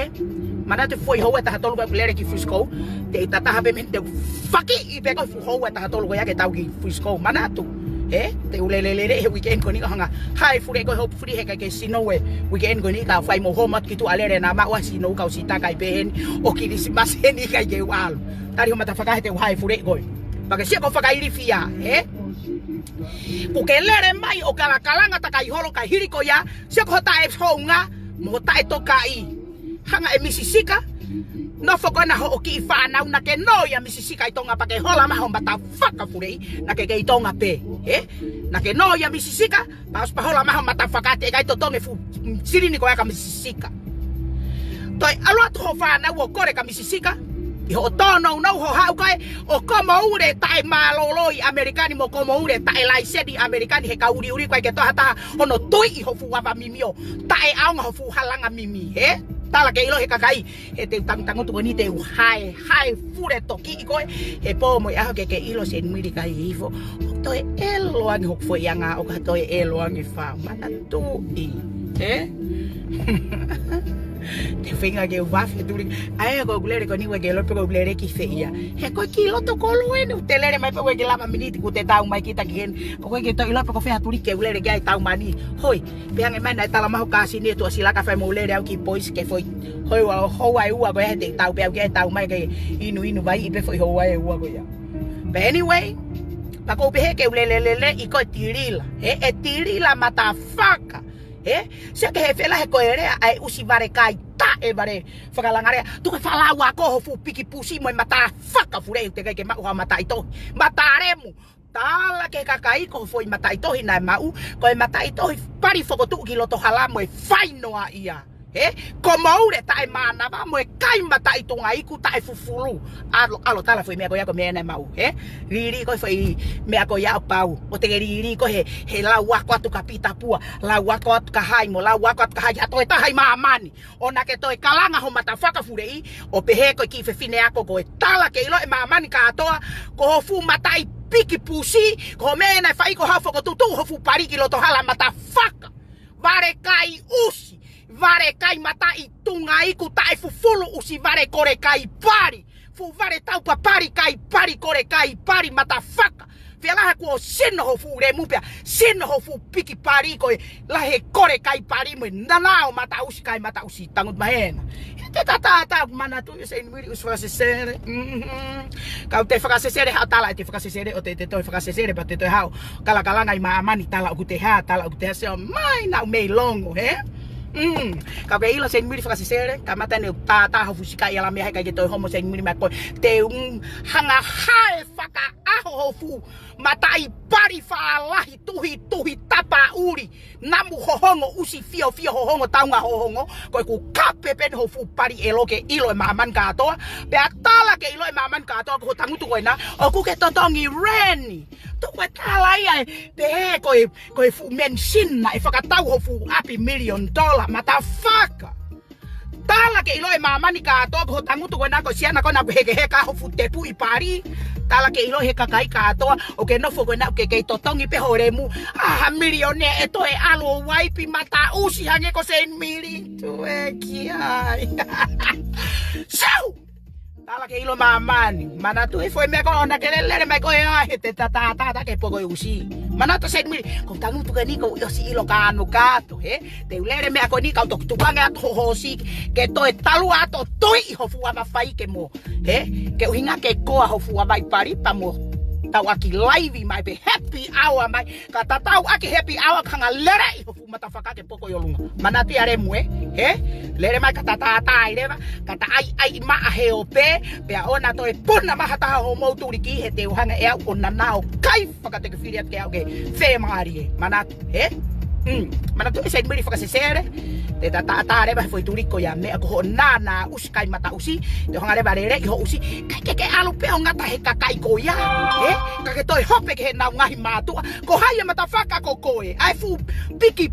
Manatu foʻi houa ʻe taha tolu ko ʻeku lele ki Frisco. Te u tataha pē mei heni te u fakiʻi pē ko e fuʻu houa ʻe taha tolu ko ia ke tau ki Frisco. Manatu. Hē? Te u lelelele he weekend ko eni ka u hanga hae fuleʻi koe, hopefully he ʻikai ke snow e weekend ko eni ka u fai mo homa ki tuʻa lele naʻa maʻu ʻa e snow ka u sitaka ai pē heni ʻo Kilisimasi heni ʻikai ke u ʻalu. Tali ho mata faka he te u hae fuleʻi koe. Pea ke sio ko e fakailifia, hē? Kuo ke lele mai ʻo kalakalanga takai holo kae hili ko ia, sio ko ho taʻe hounga, mo ho taʻe tokaʻi. Hanga ʻe Misi Sika, nofo ko ena hoʻo kiʻi fānau naʻa ke nō ʻia Misi Sika ʻi Tonga pea ke hola mai ho mata faka fuleʻi, naʻa ke kei Tonga pē, ē? Naʻa ke nō ʻia Misi Sika, pea ʻosi pea hola mai ho mata faka, teʻeki ai totongi e fuʻu silini ko ia kia Misi Sika. Toe ʻalu atu ho fānau ʻo kole kia Misi Sika, ʻi hoʻo tōnounou ho haʻu koe ʻo komoule taʻe mālōlō ʻi ʻAmelika ni mo komoule taʻe laiseni ʻi ʻAmelika ni he ka uliuli ko ē ke toʻo ha taha hono tuiʻi ho fuʻu ava mimi ʻo taʻeʻaonga ho fuʻu halanga mimi, hē? Tala ke ʻilo he kakai, he te u tangutangutu ko eni te u hae, hae fule tokiʻi koe, he pō mo e ʻaho ke ke ʻilo Seni Mili kai hifo. Toe ʻelo ange hoku foʻi anga, ʻo ka toe ʻelo ange fā, manatuʻi, hē? Te u feinga ke u vafi e tuli. ʻAi ko ʻeku lele ko eni ʻoku ke ʻilo pē ko ʻeku lele ki fē ia. He ko e kiʻi loto kolo eni, ʻoku te lele mai pē ʻoku ke lava miniti kuo te tau mai kita ki heni. ʻOku ke toe ʻilo pē ko fē ha tuli ke u lele ki ai tau mani. Hoi, pehē ange mai naʻe tala mai ho kāsini ʻe Tuʻasilaka fai mo lele au ki Poisi ke foʻi houa, houa ʻe ua ko ē he te tau pē au ke tau mai ke inuinu vai ʻi pē foʻi houa ʻe ua ko ia. But anyway, pea ʻoku ou pehē ke u leleleleʻi koe Tilila. Hē, ʻe Tilila mata faka. Hē, sio ki he fela he ko e lea ʻa e ʻusi vale kai taʻe vale fakalanga lea. Tuku e fakalauako ho fuʻu piki pusi mo e mata faka fuleʻi teʻeki ai ke maʻu ha mataʻitohi. Mata lemu. Tala ki he kakai ko ho foʻi mataʻitohi naʻe maʻu, ko e mataʻitohi pali fokotuʻu ki loto hala mo e fai noa ia. Hē? Komoule taʻe mānava mo e kai mataʻi tunga iku taʻe fufulu. ʻAlo, ʻalo tala foʻi meʻa ko ia ko e meʻa naʻe maʻu, hē? Lili ko e foʻi meʻa ko ia ʻo pau. ʻO te ke lili ko ē he, he lau ako atu kia Pita Pua, lau ako atu kia hai mo lau ako atu kia hai, ha toe taha ʻi māmani. ʻO naʻa ke toe kalanga ho mata faka fuleʻi, ʻo pehē ko e kiʻi fefine ako ko ē, tala ke ʻilo ʻe māmani kātoa, ko ho fuʻu mataʻi piki pusi, ko e meʻa naʻe fai ko e haʻu fokotuʻutuʻu ho fuʻu pali ki loto hala mata faka. Vale kai ʻusi, vale kai mataʻi tunga iku taʻe fufulu ʻusi vale kole kai pali. Fuʻu vale taupa pali kai pali kole kai pali mata faka. Fēfē lahi kuo sino ho fuʻu lemu pea sino ho fuʻu piki pali ko e lahi e kole kai pali mo e nana ʻo mataʻusi kai mataʻusi tangut mahena. He te tata ata manatu ia Saint Mary ʻosi fakasesele. Mhm. Kau te fakasesele ha tala ʻe te fakasesele ʻo te te toe fakasesele pea te toe hao. Kalakalanga ʻi māmani tala ʻoku te hā, tala ʻoku te hā sio mai naʻu mei longo, he? Mm. Kau ke ʻilo Saint Mary fakasesele, kamata ne u tata ho fuʻu sika ia la mea he kai ke toe homo Saint Mary mai koe. Te u hanga hae fakaʻaho ho fuʻu mataʻi pali fālahi tuhi tuhi tapa ʻuli. Namu hohongo ʻusi fiofio hohongo taunga hohongo. Ko e ku kape peni ho fuʻu pali ʻelo ke ʻilo ʻe māmani kātoa. Pea tala ke ʻilo ʻe māmani kātoa ko ho tangutu ko ena. ʻOku ke totongi reni. Tuku e tala ia ē. Pehē ko e, ko e fuʻu mansion naʻe fakatau ho fuʻu ʻapi million dollar. Matafaka. Tala ke ʻilo ʻe māmani kātoa ko ho tangutu ko ena ko siana ko ena ko hekeheka ho fuʻu tepuʻi pali. Tala ke ʻilo he kakai kātoa ʻoku ke nofo ko ena ʻoku ke kei totongi pē ho lemu. ʻA ha milionea ʻe toe ʻalu ʻo uaipi mataʻusi hangē ko Saint Mary. Tuʻu ē ki ai. Sau! Tala ke ʻilo māmani. Manatu e foʻi meʻa ko ʻona ke lele mai ko e ʻa he te tata ata ke poko e ʻusi. Manatu Saint Mary. Ko tangutu ke ni ko ʻosi ʻilo ka anu kātoa. He, te u lele meʻa ko eni kau toki tuku ange atu ho hoosi ke toe talu atu ʻo tui ho fuʻu ava fai ke mo. He, ke ʻuhinga ke koa ho fuʻu ava ʻi pali pea mo tau ʻaki laivi mai pē happy hour mai. Ka tatau ʻaki happy hour ka hanga lele ʻi ho fuʻu matafaka ke poko ʻi ʻolunga. Manatu ia lemu ē, he, lele mai ka tata ata ai leva, ka ta ai ai ʻi maʻa he ʻo pē, pea ʻona toe pona maha taha ho mou tuliki he te u hanga ʻe au ʻo nana ʻo kai fakateke fili atu ke au ke fēmālie. Manatu, he? Mm. Manatu e Saint Mary fakasesele. Te tata ata leva he foʻi tuliki ko ia meʻa ko ho nana ʻusi kai mataʻusi. Te u hanga leva lele ʻi ho ʻusi. Kai ke ke ʻalu pē ʻo ngata he kakai ko ia. He? Ka ke toe hope ke he nau ngaahi mātuʻa. Ko hai e matafaka ko koe. ʻAi fuʻu piki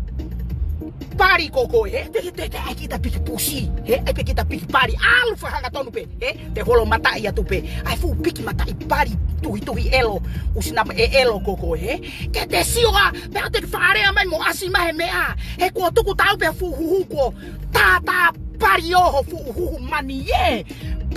pali ko koe. He? Te, te, te, ʻai kita piki pusi. He? ʻAi pē kita piki pali. ʻAlu fakahanga tonu pē. He, te holo mataʻi atu pē. ʻAi fuʻu piki mataʻi pali tuhi tuhi ʻelo. ʻUsi namu e ʻelo ko koe, he. Ke te sio ā, pea te fālea mai mo ʻasi mai he meʻa. He kuo tuku tau pē fuʻu huhu kuo. Tata pali ʻo ho fuʻu huhu mani ē.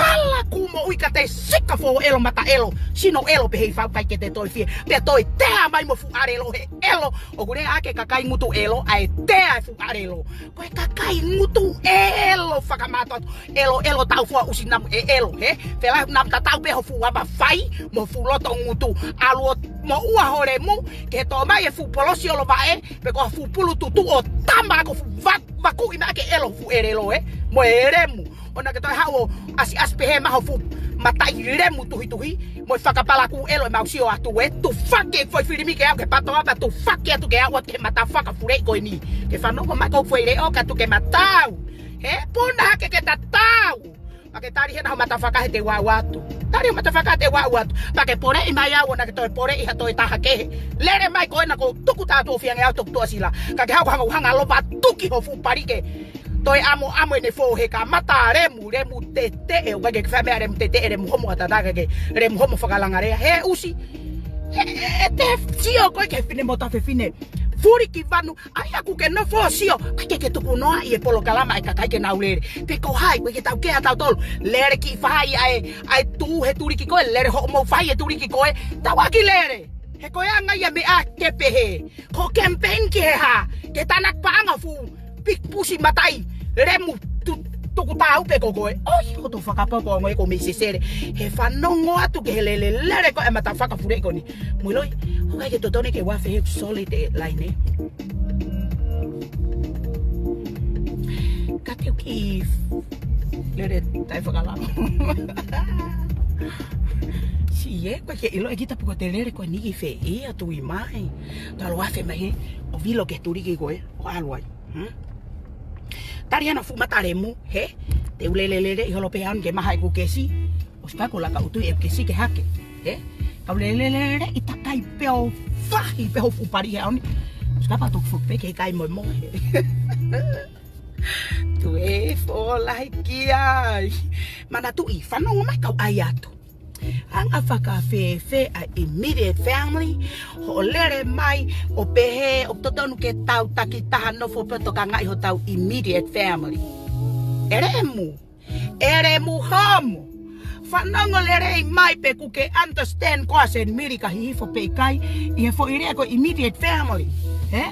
Pala ku mo ui ka te sika fo ʻelo mata ʻelo. Sino ʻelo pē hei fau kai ke te toe fie. Pea toe tea mai mo fuʻu ʻalelo he ʻelo. ʻOku lea ake kakai ngutu ʻelo, ʻa e tea e fuʻu ʻalelo. Ko e kakai ngutu ʻelo fakamātoato. ʻElo, ʻelo tau fua ʻusi namu e ʻelo, he? Fela namu tatau pē ho fuʻu ava fai, mo fuʻu loto ngutu. ʻAlu ʻo mo ua ho lemu, ke tō mai e fuʻu polosi ʻo lo vaʻe, pe ko ha fuʻu pulu tutu ʻo tama ko fuʻu va-, vakuʻi mai ke ʻelo fuʻu ʻelelo, he? Mo e lemu. ʻOna ke toe haʻu ʻo ʻasi ʻasi pē he maho fuʻu mataʻi lemu tuhi tuhi, mo e fakapalaku ʻelo ʻe mau sio atu ē, tufaki e foʻi filimi ke au ke patoa pea tufaki atu ke au atu ke matafaka fuleʻi ko eni. Ke fanongo mai ko foʻi leʻo ka tu ke matau. He puna hake ke tatau. Pea ke tali hena ho matafaka he te u aʻu atu. Tali ho matafaka he te u aʻu atu. Pea ke poleʻi mai au ʻona ke toe poleʻi ha toe taha kehe. Lele mai ko ena ko tuku tātu ʻo fiange au toku tuʻasila. Ka ke hau hanga hanga lova tuki ho fuʻu pali ke. Toe amo amo ʻene fō he ka mata lemu, lemu tete, ʻe ʻo ke fai meʻa lemu tete, lemu homo ʻatata ke, lemu homo fakalanga lea. He ʻusi. E, e, e te sio koe ke fine mo tafe fine. Fuli ki vanu, ʻai aku ke nofo sio, ʻai ke ke tuku noa ʻi e polokalama ʻe kakai ke nau lele. Pe ko hai, ʻoku ke tau ke a tau tolu. Lele ki fahai ʻai, ʻai tu he tuliki koe, lele ho mo fai e tuliki koe. Tau aki lele. He ko e anga ia meʻa ke pehē. Ko campaign ki he hā, ke tānaki paʻanga fuʻu, pik pusi mataʻi, lemu tu, tuku tāu pē ko koe. ʻOi, ko tō fakapoko ongo e ko mei sesele. He fanongo atu ke he lele, lele ko e matafaka fuleʻi ko ni. Muiloi, ʻoku ʻikai ke totonu ke ua fehe solid e laine. Ka te u ki lele tai fakalama. Si e, ko ke ʻilo e kita puko te lele ko ni ki fe ia tui mai. Talo afe mai he, ʻo vilo ke tuliki ko e, ʻo ʻalu ai. Hmm? Tali ana fuʻu mata lemu, he? Te u lele lele ʻi holo pē anu ke maha ʻeku kesi. ʻOsi ka ko laka ʻutu ʻeku kesi ke hake, he? Kau lele lele ʻi takai pē ʻo fahi pē ho fuʻu pali he ʻaoni. ʻOsi ka pa toku fuʻu pē ke kai moe moe. Tu e fo lahi ki ai. Manatuʻi, fanongo mai kau ʻai atu. Anga fakafēfē ʻa e immediate family, hoʻo lele mai, ʻo pehē, ʻoku totonu ke tau takitaha nofo pē ʻo tokangaʻi hotau immediate family. ʻElemu, ʻelemu homo. Fanongo lelei mai pe ʻoku ke understand koā Senimili ka Hihifo pe ʻikai, ʻi he foʻi lea ko e immediate family, ē?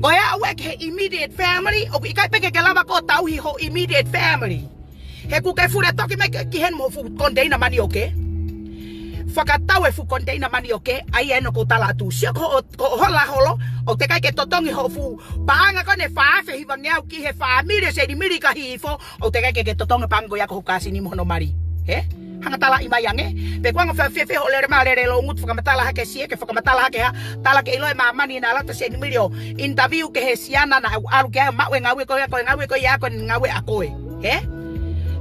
Ko e aʻu ē ki he immediate family, ʻoku ʻikai pē ke ke lava ʻo tauhi ho immediate family. He ʻoku ke fule toki mai ki heni mo e fuʻu container manioke. Fakatau e fuʻu container manioke, ʻa ia ʻoku ou tala atu. Sio ko, ko hola holo, ʻoku teʻeki ai ke totongi ho fuʻu paʻanga ko eni fā afe hivangeau ki he fāmili Senimili ka Hihifo, ʻoku teʻeki ai ke ke totongi e paʻanga ko ia ko ho kāsini mo hono mali. Ē? Hanga talaʻi mai ange. Pe ko e anga fēfē hoʻo lele mai, lele loungutu, fakamatala hake siʻi, ke fakamatala hake ha, tala ke ʻilo ʻe māmani naʻa lata Senimili ʻo interview ki he siana naʻa ku ʻalu ki ai, maʻu e ngāue ko ia, ko e ngāue ko ia, ko e ngāue ʻa koe. Ē?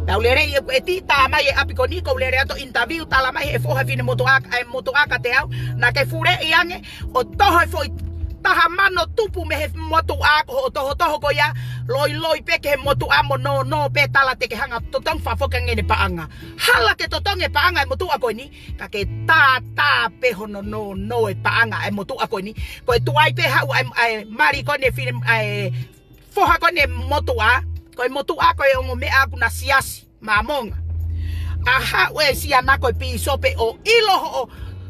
Tau lele ʻi he ʻeti tā mai e ʻapi ko eni ʻoku ou lele atu ʻo interview, tala mai ʻe he foha finemotuʻa, ʻa e motuʻa kiate au, naʻa ke fuleʻi ange ʻo toho e foʻi taha mano tupu mei he motuʻa ko hoʻo tohotoho ko ia, loiloi pē ki he motuʻa mo nōnō pē, tala te ke hanga ʻo totongi fakafoki ange ʻene paʻanga. Hala ke totongi e paʻanga e motuʻa ko eni, ka ke tātā pē hono nōnō e paʻanga e motuʻa ko eni. Ko e tuai pē haʻu ʻa e, ʻa e mali ko eni fine, ʻa e foha ko eni motuʻa, ko e motuʻa ko e ongo meʻa ʻaku na siasi Māmonga. ʻA haʻu e siana ko e pīsope ʻo ʻilo hoʻo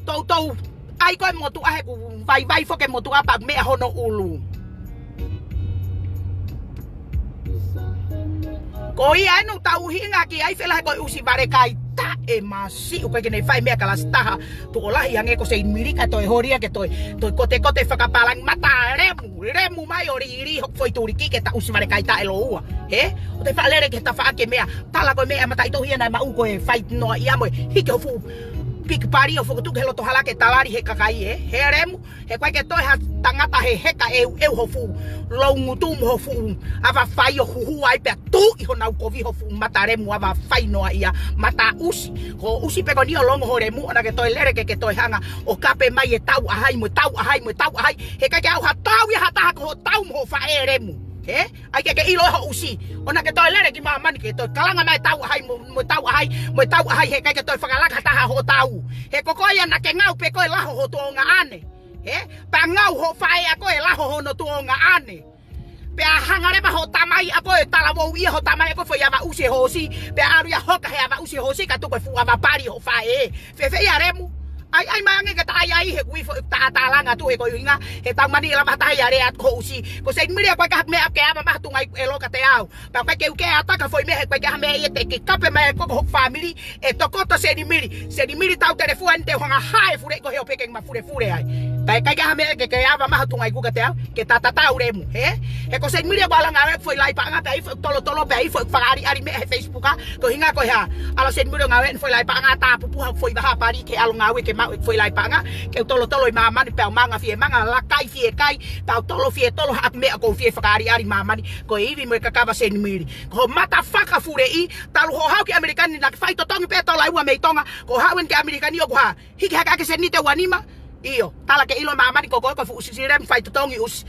toutou ʻai ko e motuʻa he ʻoku vaivai foki e motuʻa pea meʻa hono ʻulu. Ko ia ʻeni ʻoku tau ʻuhinga ki ai, fēfē he ko e ʻusi vale kai taʻe masiʻi, ʻoku ʻikai ke ne fai meʻa kalasi taha. Tuʻo lahi ange ko Senimili ka toe holi ia ke toe, toe kotekote fakapālangi, mata lemu, lemu mai ʻo lili hoku foʻi tuliki ke ta ʻusi vale kai taʻe loua. Ē? ʻO te faʻa lele ki he tafaʻaki e meʻa, tala ko e meʻa mataʻitohi ia naʻe maʻu ko e fai noa ia mo e hiki ho fuʻu piki pali ʻo fokotuʻu ki he loto hala ke talali he kakai, ē? He lemu, he ʻoku ʻikai ke toe ha tangata he heka ʻeuʻeu ho fuʻu loungutu mo ho fuʻu ava fai ʻo huhua ai pea tuʻi honau kovi ho fuʻu mata lemu ava fai noa ia, mata ʻusi. Ko e ʻusi pē ko eni ʻo longo ho lemu, ʻoua naʻa ke toe lele ke ke toe hanga ʻo kape mai e tau ʻa hai mo e tau ʻa hai mo e tau ʻa hai. He ʻikai ke ʻi ai ha tau ia ha taha ko hoʻo tau mo hoʻo faʻē lemu. Ē? ʻAi ke ke ʻilo ho ʻusi. ʻOua naʻa ke toe lele ki māmani ke toe kalanga mai e tau ʻa hai mo, mo e tau ʻa hai, mo e tau ʻa hai, he ʻikai ke toe fakalaka ha taha hoʻo tau. He ko koe ia naʻa ke ngāue pē ko e laho ho tuonga ʻane. Ē? Pea ngāue hoʻo faʻē ʻa koe laho hono tuonga ʻane. Pea hanga leva hoʻo tamai ʻa koe talavou ia ho tamai ʻa koe foʻi ava ʻusi hoosi. Pea ʻalu ia hoka he ava ʻusi hoosi ka tuku e fuʻu ava pali hoʻo faʻē. Fēfē ia lemu? ʻAi, ʻai mai ange ke ta ʻai ai he kui fo ta talanga tu he ko e ʻuhinga he tau mani lava tahi are at ko ʻusi. Ko Senimili ʻoku ʻikai ha meʻa ke ava maha tunga i ʻelo kiate au. Pea ʻoku ʻikai ke u ke ata ka foʻi meʻa he ʻoku ʻikai ke ha meʻa ia te ke kape mai ko hoku fāmili ʻe tokoto Senimili. Senimili tau telefua ni te u hanga hae fule ko he ʻo peke ma fulefule ai. Pea ʻikai ke ha meʻa ke ke ava maha tunga i ku kiate au. Ke tatatau lemu, ē? He ko Senimili ʻoku ʻalu ngāue foʻi laʻi paʻanga pea ʻi foʻi tolotolo pea ʻi foʻi fakaʻaliʻali meʻa he Facebook ʻa. Ko e ʻuhinga ko e hā? ʻAlu Senimili ʻo ngāue foʻi laʻi paʻanga tāpupuha foʻi vaha pali ke ʻalu ngāue ke maʻu foʻi laʻi paʻanga. Ke u tolotolo ʻi māmani pea u manga fie manga, lakai fie kai, pea u tolo fie tolo haʻaku meʻa ʻoku ou fie fakaʻaliʻali māmani. Ko e ivi mo e kakava Senimili. Ko hoʻo mata fakafuleʻi, talu hoʻo haʻu ki ʻAmelika ni naʻa ke fai totongi pē tola ua mei Tonga. Ko hoʻo haʻu eni ki ʻAmelika ni ʻoku hā? Hiki hake ʻaki e seniti ʻe uanima. ʻIo, tala ke ʻilo māmani ko koe ko e fuʻu ʻusi lemu fai totongi ʻusi.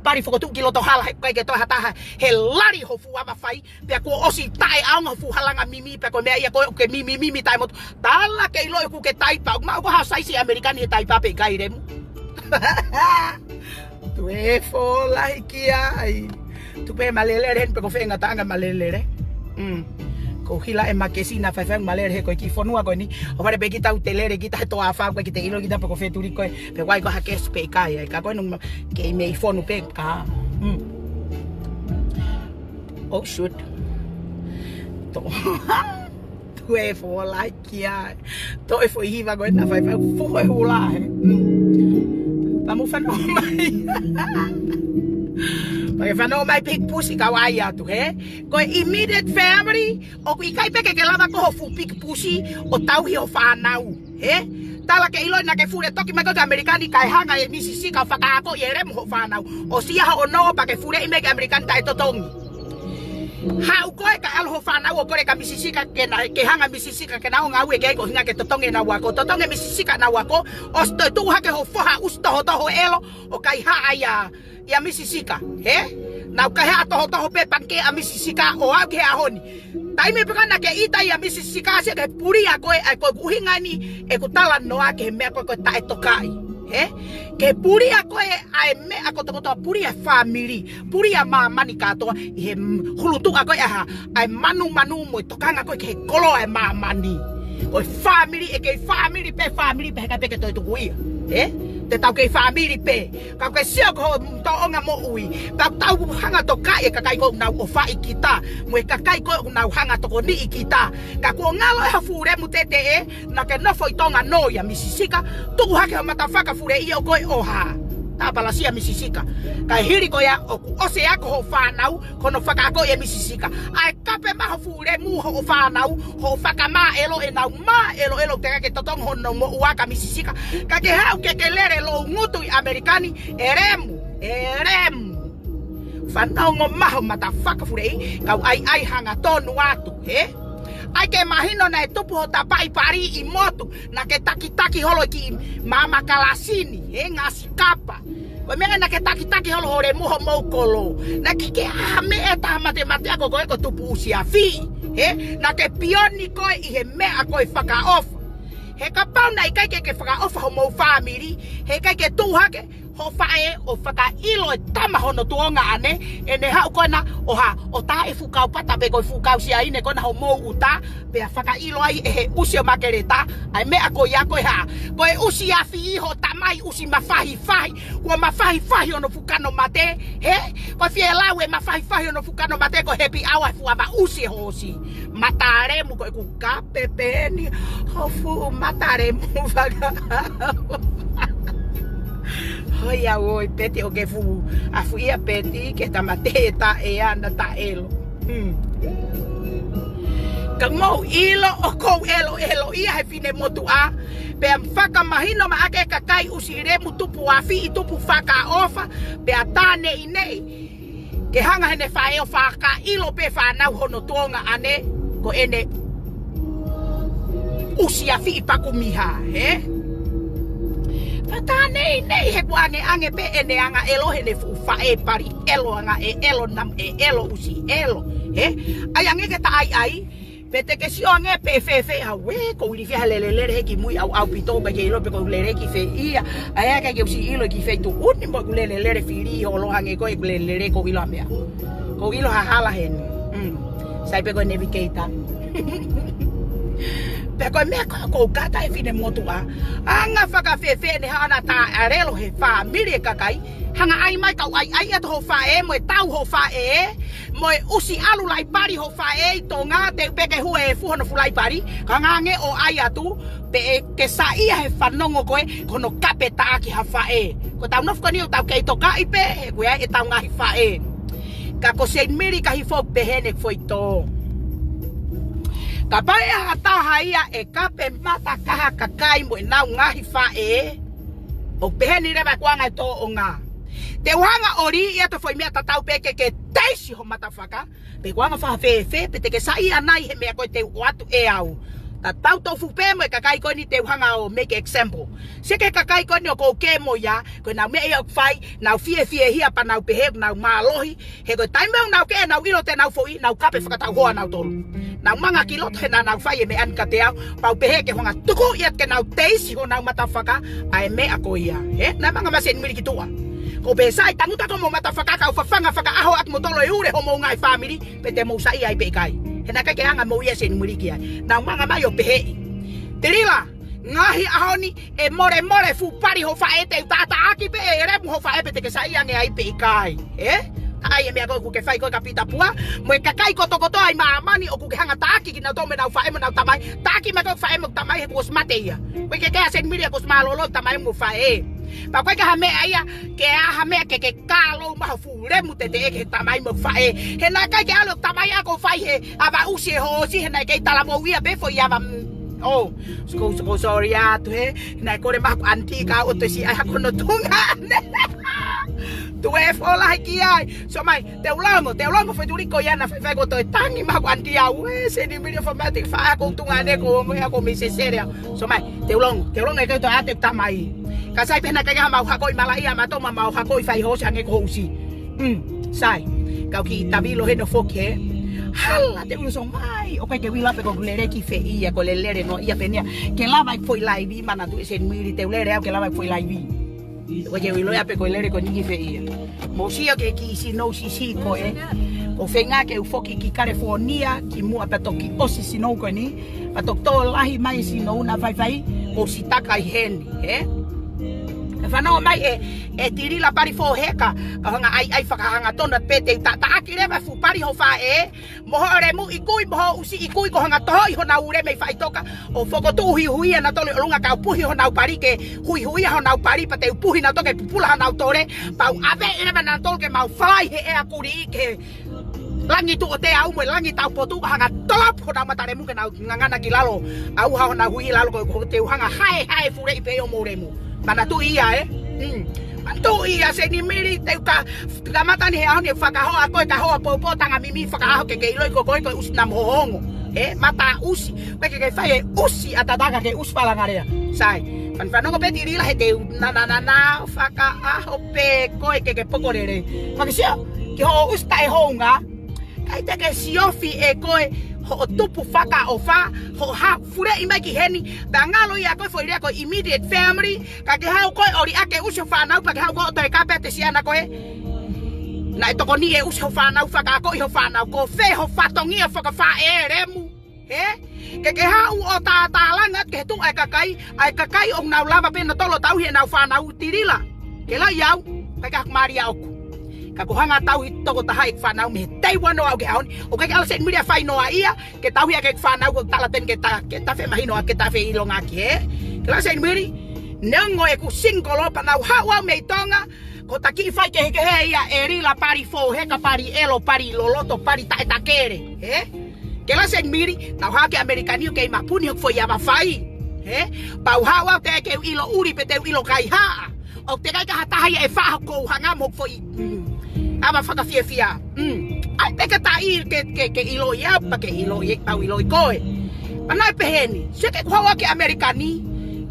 Pali fokotuʻu ki loto hala he ʻoku ʻikai ke toe ha taha. He lali ho fuʻu ava fai. Pea kuo ʻosi taʻeʻaonga ho fuʻu halanga mimi pea ko e meʻa ia ko ē ʻoku ke mimi mimi taʻemotu. Tala ke ʻilo ʻoku ke taipa. Maʻu ko ha saisi ʻAmelika ni he taipa pe ʻikai lemu. Tuku e fōlahi ki ai. Tuku pē ma lele heni pe ko fē ngataʻanga ma lele. Mm. Ko hila e makesi na faifai ma lele he ko e kiʻi fonua ko eni. ʻO fale pē kita ʻoku te lele kita he toafa ko e ki te ʻilo kita pe ko fē tuli ko ē. Pe ʻoku ʻi ai ko ha kesi pe ʻikai ai. Ka ko eni ma kei mei fonu pē ka. Mm. Oh, shoot. To. Tuku e fōlahi ki ai. Toe foʻi hiva ko ē na faifai fuhe hula he. Mm. Pea mou fanongo mai. Pea ke fanongo mai piki pusi ka u ʻai atu, hē? Ko e immediate family, ʻoku ʻikai pē ke ke lava ko ho fuʻu piki pusi ʻo tauhi ho fānau, hē? Tala ke ʻilo naʻa ke fule toki mai ko ē ki ʻAmelika ni kae hanga ʻe Misi Sika ʻo fakaako ʻi he lemu ho fānau. ʻOsi ia hoʻo nō pea ke fuleʻi mai ki ʻAmelika ni taʻe totongi. Haʻu ko ē kae ʻalu ho fānau ʻo kole kia Misi Sika ke na, ke hanga Misi Sika ke na ō ngāue ki ai ko e ʻuhinga ke totongi ʻenau ako. Totongi Misi Sika ʻenau ako, ʻosi toe tuʻu hake ho foha ʻusi tohotoho ʻelo ʻo kaihaʻa ia, ia Misi Sika, hē? Nau kaihaʻa tohotoho pē pangikē ʻa Misi Sika ʻo aʻu ki he ʻaho ni. Taimi pē ko ē naʻa ke ʻita ia Misi Sika sia ke puli ʻa koe, ʻa e ko e ʻuhinga ni ʻeku talanoa ki he meʻa ko ē ko e taʻetokaʻi. He? Ke pulia koe ʻa e meʻa kotokotoa, pulia fāmili, pulia māmani kātoa, ʻi he m-, hulutuʻa ko ē ʻa e hā, ʻa e manumanu mo e tokanga ko ē ki he koloa ʻo e māmani. Ko e fāmili, ʻe kei fāmili pē, fāmili pē, heʻikai pē ke toe tuku ia. He? Te tau kei fāmili pē. Ka ke sio ko ho tōʻonga moʻui. Ka tau hanga tokaʻi e kakai ko ē ʻoku nau ʻofaʻi kita. Mo e kakai ko ē ʻoku nau hanga tokoniʻi kita. Ka kuo ngalo ʻe ha fuʻu lemu teteʻe, naʻa ke nofo ʻi Tonga, nō ia Misi Sika, tuku hake ho matafaka fuleʻi ʻo koe ʻo hā. Tāpalasia Misi Sika. Kae hili ko ia ʻoku ʻosi ako hoʻo fānau, ko hono fakaakoʻi ʻe Misi Sika. ʻA e kape mai ho fuʻu lemu, hoʻo fānau, hoʻo fakamāʻelo ʻenau māʻeloʻelo teʻeki ke totongi hono moʻua kia Misi Sika. Ka ke haʻu ke ke lele loungutu ʻi ʻAmelika ni, ʻe lemu, ʻe lemu. Fanongo mai ho matafaka fuleʻi, kau ʻaiʻai hangatonu atu, he? ʻAi ke mahino naʻe tupu ho tapaʻi pali ʻi motu, naʻa ke takitaki holo ki māmani kalasi ni, he, ngaahi kapa. Ko e meʻa naʻa ke takitaki holo ho lemu, homou kolo. Naʻe ʻikai ke ʻi ai ha meʻa ʻe taha matematia ko koe ko e tupu ʻusi afi, he? Naʻa ke pioni koe ʻi he meʻa ko e fakaʻofa. He kapau naʻe ʻikai ke ke fakaʻofa homou fāmili, heʻikai ke tuʻu hake ho faʻē ʻo fakaʻilo e tama hono tuongaʻane, ʻene haʻu ko ena ʻo hā, ʻo tā e fuʻu kau pata pe ko e fuʻu kau siaine ko ena homou ʻuta, pea fakaʻilo ai ʻe he ʻusi ʻo Makeleta ʻa e meʻa ko ia ko e hā. Ko e ʻusi afi ʻi ho tamai ʻusi mafahifahi, kuo mafahifahi hono fuʻu kano mate, he? Ko e fie lau e mafahifahi hono fuʻu kano mate ko e happy hour he fuʻu ava ʻusi e hoosi. Mata lemu ko ʻeku kape pē eni ho fuʻu mata lemu faka. Hoi au ʻoi Peti ʻo ke fuʻu afuʻia Peti ke tamate e taʻe ana taʻelo. Hmm. Ka mou ʻilo ʻoku ou ʻeloʻelo ia he finemotuʻa. Pea fakamahino mai ʻa e kakai ʻusi lemu tupu afi ʻi tupu fakaʻofa. Pea tā neʻineʻi ke hanga heʻene faʻē ʻo fakaʻilo pē fānau hono tuongaʻane ko ʻene ʻusi afi ʻi pakumiha, he? Pea tā neʻineʻi he kuo ʻangeʻange pē ʻene anga ʻelo heʻene fuʻu faʻē pali ʻelo anga ʻe ʻelo nam ʻe ʻelo ʻusi ʻelo, he? ʻAi ange ke ta ʻaiʻai, pe te ke sio ange pē fēfē ʻa ue, ko u ilifia he lelelele he ki mui ʻaupito, ʻikai ke ʻilo pe ko u lele ki fē ia, ʻa ia ʻikai ke u ʻosi ʻilo ki fē tuʻu ni mo ʻeku lelelele fili holo ange ko ʻeku lelele ko u ʻilo ʻa meʻa. Ko u ʻilo ha hala heni. Mm. Sai pē ko e navigator. Pea ko e meʻa ko, ko u kata e finemotuʻa. Anga fakafēfē ʻene haʻana tā ʻalelo he fāmili e kakai. Hanga ʻai mai kau ʻaiʻai atu ho faʻē mo e tau ho faʻē. Mo e ʻusi ʻalu laipali ho faʻē ʻi Tonga, te u peke hue e fuʻu hono fuʻu laipali, ka hanga ange ʻo ʻai atu, pea ke saiʻia he fanongo ko ē, ko hono kape taʻaki ha faʻē. Ko ʻetau nofo ko eni ʻoku tau kei tokaʻi pē, he ko ia ʻetau ngaahi faʻē. Ka ko Seinimili ka hifo pehē ʻene foʻi tō. Kapau ʻe ha taha ia ʻe kape mata kaha kakai mo ʻenau ngaahi faʻē, ʻoku pehē ni leva ʻeku anga e tōʻonga. Te u hanga ʻo lī ia to foʻi meʻa tatau pē ke ke teisi ho matafaka, pe ko e anga fakafēfē, pe te ke saiʻia nai he meʻa ko ē te u ʻoatu ʻe au. Tatau tofu pē mo e kakai ko eni te u hanga ʻo make example. Sio ki he kakai ko eni ʻoku ou kē mo ia, ko ʻenau meʻa ia ʻoku fai, nau fiefiehia pea nau pehē, nau mālohi, he ko e taimi ʻoku nau kē, nau ʻilo te nau foʻi, nau kape fakatau hoa nautolu. Nau manga ki loto he naʻa nau fai e meʻa ni kiate au, pea u pehē ke u hanga tuku ia ke nau teisi honau matafaka, ʻa e meʻa ko ia. He, naʻe manga mai Seinimili ki tuʻa. Ko u pehē Sai tangutu atu mo e matafaka ka u fafanga fakaʻaho atu mo tolo e ule homou ngaahi fāmili, pe te mou saiʻia ai pe ʻikai. He naʻe ʻikai ke anga mo ia Seinimili ki ai. Nau manga mai ʻo peheʻi. Telila, ngaahi ʻaho ni, ʻe molemole fuʻu pali ho faʻē te u tātaʻaki pē ʻe lemu ho faʻē pe te ke saiʻia ange ai pe ʻikai. Ē? ʻAi e meʻa ko ē ʻoku ke fai ko ē kia Pita Pua, mo e kakai kotokotoa ʻi māmani ʻoku ke hanga taʻaki kinautolu mo ʻenau faʻē mo ʻenau tamai, taʻaki mai ko ē faʻē mo tamai he kuo ʻosi mate ia. Ko e ke kea Seinimili kuo ʻosi mālōlō tamai mo faʻē. Pea ko e ke ha meʻa ia, ke ʻi ai ha meʻa ke ke kālou mai ho fuʻu lemu teteʻe ki he tamai mo faʻē. He naʻe ʻikai ke ʻalu e tamai ʻo fai he ava ʻusi e hoosi, he naʻe kei talavou ia pē foʻi ava, mm, oh, so, so, sorry atu he, naʻe kole mai ʻaku ʻaniti ka u ʻosi ʻai hake hono tuongaʻane. Tuʻu e fola hiki ai. So mai, te u longo, te u longo foʻi tuli ko ia naʻa faifai ko toe tangi mai ʻaku ʻaniti au ē, Seinimili ʻo fai mai te faʻa ko tuongaʻane ko mo ia ko Misi Sele au. So mai, te u longo, te u longo ʻe kei toe ʻa e tamai. Ka Sai pē naʻe ʻikai ke ha mau hakoʻi malaʻia ma toma mau hakoʻi fai hoosi ange ko ʻusi. Mm, Sai. Kau kiʻi tavilo heno foki he. Hala te uso mai. ʻOku ʻikai ke u ʻilo pe ko u lele ki fē ia, ko e lelele noa ia pē nia. Ke lava ʻeku foʻi laivi, manatuʻi Seinimili te u lele au ke lava ʻeku foʻi laivi. ʻOku ke ʻilo ia pe ko e lele ko eni ki fē ia. Mou sio ki he kiʻi sinou siʻisiʻi ko ē. ʻOku ou feinga ke u foki ki California, kimuʻa pea toki ʻosi sinou ko eni. Pea toki tō lahi mai sinou naʻa faifai, ʻosi taka ʻi heni, ē? ʻE fanongo mai ē, ʻe Tilila Pali Fōheka, ka hanga ʻai ʻai fakahangatonu pē te u taʻataʻaki leva fuʻu pali ho faʻē, mo hoʻo lemu ʻi kui, mo hoʻo ʻusi ʻi kui, ko hanga tohoʻi honau ule mei faʻitoka, ʻo fokotuʻu huihuia nautolu ʻi ʻolunga kae puhi honau pali ke huihuia honau pali pea te u puhi nautolu ke pupula honau tole, pea u ʻave leva nautolu ke mau fai he ʻea kuli ke langi tuʻo te au mo e langi taupotu ka hanga tolopu honau mata lemu ke nau ngangana ki lalo. ʻAuha honau hui lalo ko, ko te u hanga haehae fuleʻi pē ʻo mou lemu. Manatuʻi ia ē. Mm. Manatuʻi ia Seinimili te u ka kamata ni he ʻaho ni fakahoa ko e ka hoa popo tanga mimi fakaʻaho ke ke ʻiloʻi ko koe ko e ʻusi namu hohongo. Ē, mata ʻusi. Pe ke ke fai e ʻusi ʻatataka ke ʻusi falangalea. Sai. Fan fanongo pē Tilila he te u na na na na fakaʻaho pē ko e ke ke poko lele. Fakasio, ki hoʻo ʻusi taʻe hounga. ʻIkai te ke siofi ʻe koe hoʻo tupu fakaʻofa, hoʻo ha fuleʻi mai ki heni, pea ngalo ia ko e foʻi lea ko e immediate family, ka ke haʻu koe ʻo liʻaki e ʻusi ho fānau, pea ke haʻu koe ʻo toe kape ʻa e siana ko ē. Naʻe tokoni e ʻusi ho fānau fakaakoʻi ho fānau, ko fē ho fatongia fakafaʻē lemu. Ē? Ke ke haʻu ʻo tātālanga atu ki he tuʻu ʻa e kakai, ʻa e kakai ʻoku nau lava pē nautolu ʻo tauhi ʻenau fānau Tilila. Ke lahi au, ʻikai ke haku malia ʻoku. Ka ko hanga tauhi tokotaha e fānau mei he tei wano au ke haoni, ʻoku ʻikai ke ala Seinimili ʻa fai noa ia, ke tauhi ʻa e fānau ko tala teni ke ta, ke ta fe mahino ʻa ke ta fe ʻilonga ki he. Ke lahi Seinimili, neongo ʻeku single pea naʻa ku haʻu au mei Tonga, ko e taki fai kehekehe ia ʻe Lila Pali Fōheka, pali ʻelo, pali loloto, pali taʻetakele, ē? Ke lahi Seinimili, naʻa ku haʻu ki ʻAmelika ni ʻo kei mapuni hoku foʻi ava fai, ē? Pea u haʻu au teʻeki ke u ʻilo ʻuli pe te u ʻilo kaihaʻa. ʻOku teʻeki ai ke ha taha ia ʻe faʻa hoku hanga mo hoku foʻi, mm, ava fakafiefia. Mm. ʻAi pē ke taʻi ke, ke, ke ʻiloʻi au, pea ke ʻiloʻi, pea u ʻiloʻi koe. Pea naʻe pehē ni, sio ki heʻeku haʻu ki ʻAmelika ni,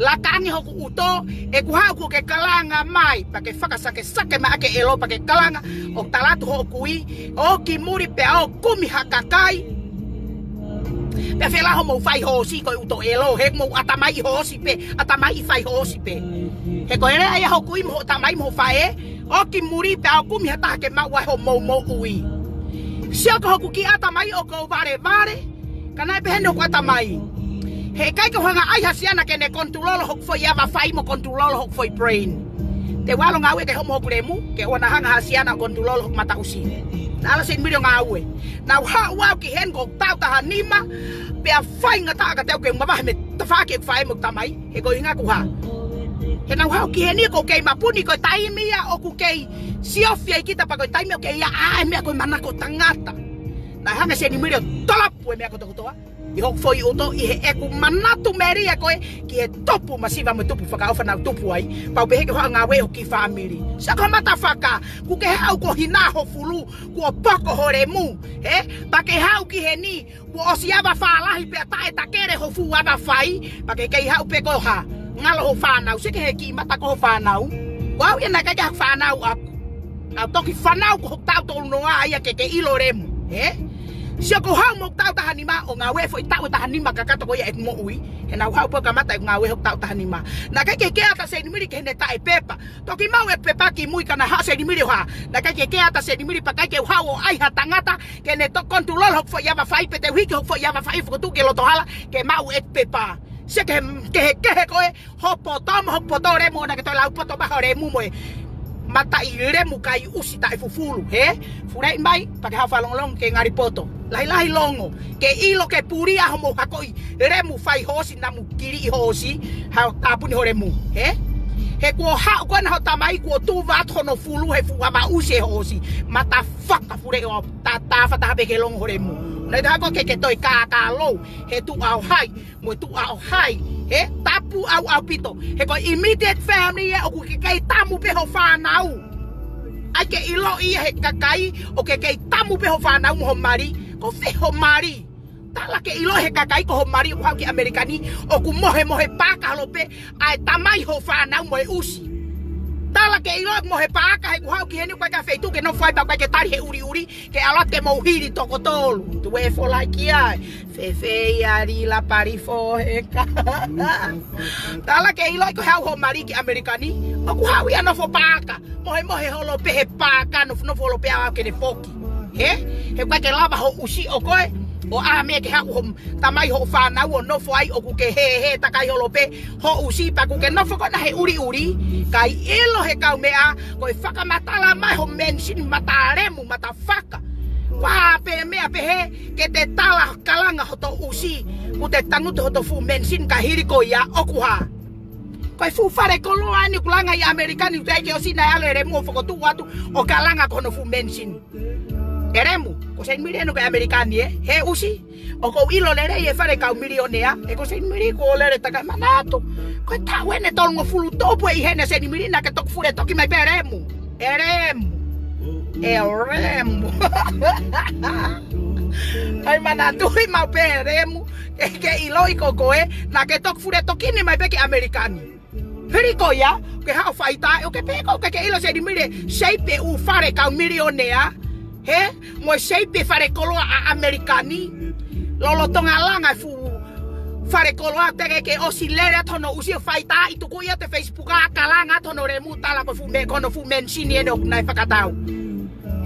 laka ange hoku ʻuto, ʻeku haʻu kuo ke kalanga mai, pea ke fakasakesake mai ʻa e ʻelo, pea ke kalanga, ʻo tala atu hoʻo kui, ʻo ki muli pea ʻo kumi ha kakai. Pea fela hoʻomou fai hoosi ko e ʻuto ʻelo, he mou ʻatamai hoosi pē, ʻatamai fai hoosi pē. He ko e lea ia hoʻo kui mo hoʻo tamai mo hoʻo faʻē, ʻo ki muli pea ʻo kumi ha taha ke maʻu ai hoʻomou moʻui. Sio ko hoku kiʻi ʻatamai ʻoku ou valevale, ka naʻe pehē ni hoku ʻatamai. He ʻikai ke u hanga ʻai ha siana ke ne konitulolo hoku foʻi ava fai mo konitulolo hoku foʻi brain. Te u ʻalu ʻo ngāue ke homo hoku lemu, ke ʻoua naʻa hanga ha siana ʻo konitulolo hoku mata ʻusi. Naʻa ala Seinimili ʻo ngāue. Naʻa ku haʻu au ki heni ʻoku ou taʻu taha nima, pea faingataʻa kiate au ke u mavahe mei he tafaʻaki ʻeku faʻē mo ʻeku tamai, he ko e ʻuhinga ʻoku hā. He naʻa ku haʻu ki heni ʻoku ou kei mapuni ko e taimi ia ʻoku kei siofi ai kita pea ko e taimi ʻoku kei ʻā ʻa e meʻa ko e manako tangata. Naʻe hanga Seinimili ʻo tolopu e meʻa kotokotoa ʻi hoku foʻi ʻuto ʻi heʻeku manatu melie ko ē ki he tupu masiva mo e tupu fakaʻofa naʻa ku tupu ai. Pea u pehē ke u haʻu ʻo ngāue ʻi hoku kiʻi fāmili. Sio ko e mata faka, ʻoku ke haʻu ko e hina ho fulu, kuo poko ho lemu, ē? Pea ke haʻu ki heni, kuo ʻosi ava fālahi pea taʻetakele ho fuʻu ava fai, pea ke kei haʻu pē ko e hā. Ngalo ho fānau, sio ki he kiʻi mata ko ho fānau. Ko au ia naʻe ʻikai ke haku fānau ʻaku. Naʻa ku toki fānau ko hoku taʻu tolu noa ia ke ke ʻilo lemu, ē? Sio ko e haʻu mo hoku taʻu taha nima ʻo ngāue foʻi taʻu ʻe taha nima kakato ko ia ʻeku moʻui. He naʻa ku haʻu pē ʻo kamata ʻeku ngāue hoku taʻu taha nima. Naʻe ʻikai ke kea ʻa Seinimili ki heʻene taʻe pepa. Toki maʻu e pepa ki mui ka naʻe haʻu Seinimili ʻo hā. Naʻe ʻikai ke kea ʻa Seinimili pea ʻikai ke u haʻu ʻo ʻai ha tangata ke ne toki konitulolo hoku foʻi ava fai pe te u hiki hoku foʻi ava fai fokotuʻu ki loto hala ke maʻu e pepa. Sio ki he, ki he, ki he ko e hoʻo poto mo hoku poto lemu ʻoua ke toe lau poto maha lemu mo e mataʻi lemu kai ʻusi taʻe fufulu, ē? Fuleʻi mai, pea ke haʻu ʻo fakalongolongo ke ngali poto. Lahilahi longo, ke ʻilo ke pulia hoʻomou hakoʻi lemu fai hoosi namu kiliʻi hoosi, haʻu ʻo tāpuni ho lemu, ē? He kuo haʻu ko ena ho tamai kuo tuva atu hono fulu he fuʻu ava ʻusi e hoosi. Mata faka fuleʻi ʻo tā, tā fata hape ke longo ho lemu. Naʻe taha ko ke ke toe kākā lou, he tuʻa ʻo hai, mo e tuʻa ʻo hai, ē? Tapu ʻaupito. He ko e immediate family ē ʻoku ke kei tamu pē ho fānau. ʻAi ke ʻiloʻi he kakai ʻoku ke kei tamu pē ho fānau mo ho mali, ko fē ho mali. Tala ke ʻilo he kakai ko ho mali ʻoku haʻu ki ʻAmelika ni, ʻoku mohemohe pākalo pē ʻa e tamai ho fānau mo e ʻusi. Tala ke ʻilo mo he paaka he kuo haʻu ki heni, ʻoku ʻikai ke feituʻu ke nofo ai pea ʻoku ʻikai ke tali he ʻuliʻuli, ke ʻalu atu ke mou hili toko tolu. Tuē Folaikia ē. Fēfē ia Lila Palifo he ka. Tala ke ʻilo ko e haʻu hoʻo mali ki ʻAmelika ni, ʻoku haʻu ia nofo paaka. Mohemohe holo pē he paaka, nofonofo holo pē ʻo aʻu ke ne foki. Hē? He ʻoku ʻikai ke lava hoʻo ʻusi ʻo koe ʻo ʻā mai ke haʻu hoʻo tamai, hoʻo fānau ʻo nofo ai, ʻoku ke hē, hē takai holo pē hoʻo ʻusi pea ʻoku ke nofo koe ʻi he ʻuliʻuli, kae ʻilo he kaumeʻa, ko e fakamatala mai hoʻo mansion, mata lemu, mata faka. Kuo pē meʻa pehē ke te tala kalanga hoto ʻusi, kuo te tangutu hoto fuʻu mansion kae hili ko ia ʻoku hā? Ko e fuʻu fale koloa eni ʻoku langa ʻi ʻAmelika ni, ʻoku teʻeki ke ʻosi naʻe ʻalu e lemu ʻo fokotuʻu atu ʻo kalanga ko hono fuʻu mansion. E lemu, ko Seinimili eni ko e ʻAmelika ni ē, he ʻusi. ʻOku ou ʻilo lelei e fale kau milionea, ē ko Seinimili kuo lele takai, manatu. Ko e taʻu eni ʻe tolungofulu tupu ʻi heni Seinimili naʻa ke toki fule toki mai pē lemu. E lemu. E lemu. ʻAi manatuʻi maʻu pē lemu. Ke, ke ʻiloʻi ko koe, naʻa ke toki fule toki ni mai pē ki ʻAmelika ni. Hili ko ia, ke haʻu ʻo faitāʻi, ʻoku ke pehē ko ē ʻoku ke ʻilo Seinimili, seipe ʻū fale kau milionea, hē, mo e seipe fale koloa ʻa ʻAmelika ni, lolotonga langa e fuʻu fale koloa, teʻeki ke ʻosi lele atu hono ʻusi ʻo faitāʻi, tuku ia he Facebook ʻo kalanga atu hono lemu, tala ko e fuʻu me-, ko hono fuʻu mansion eni ʻoku nau fakatau.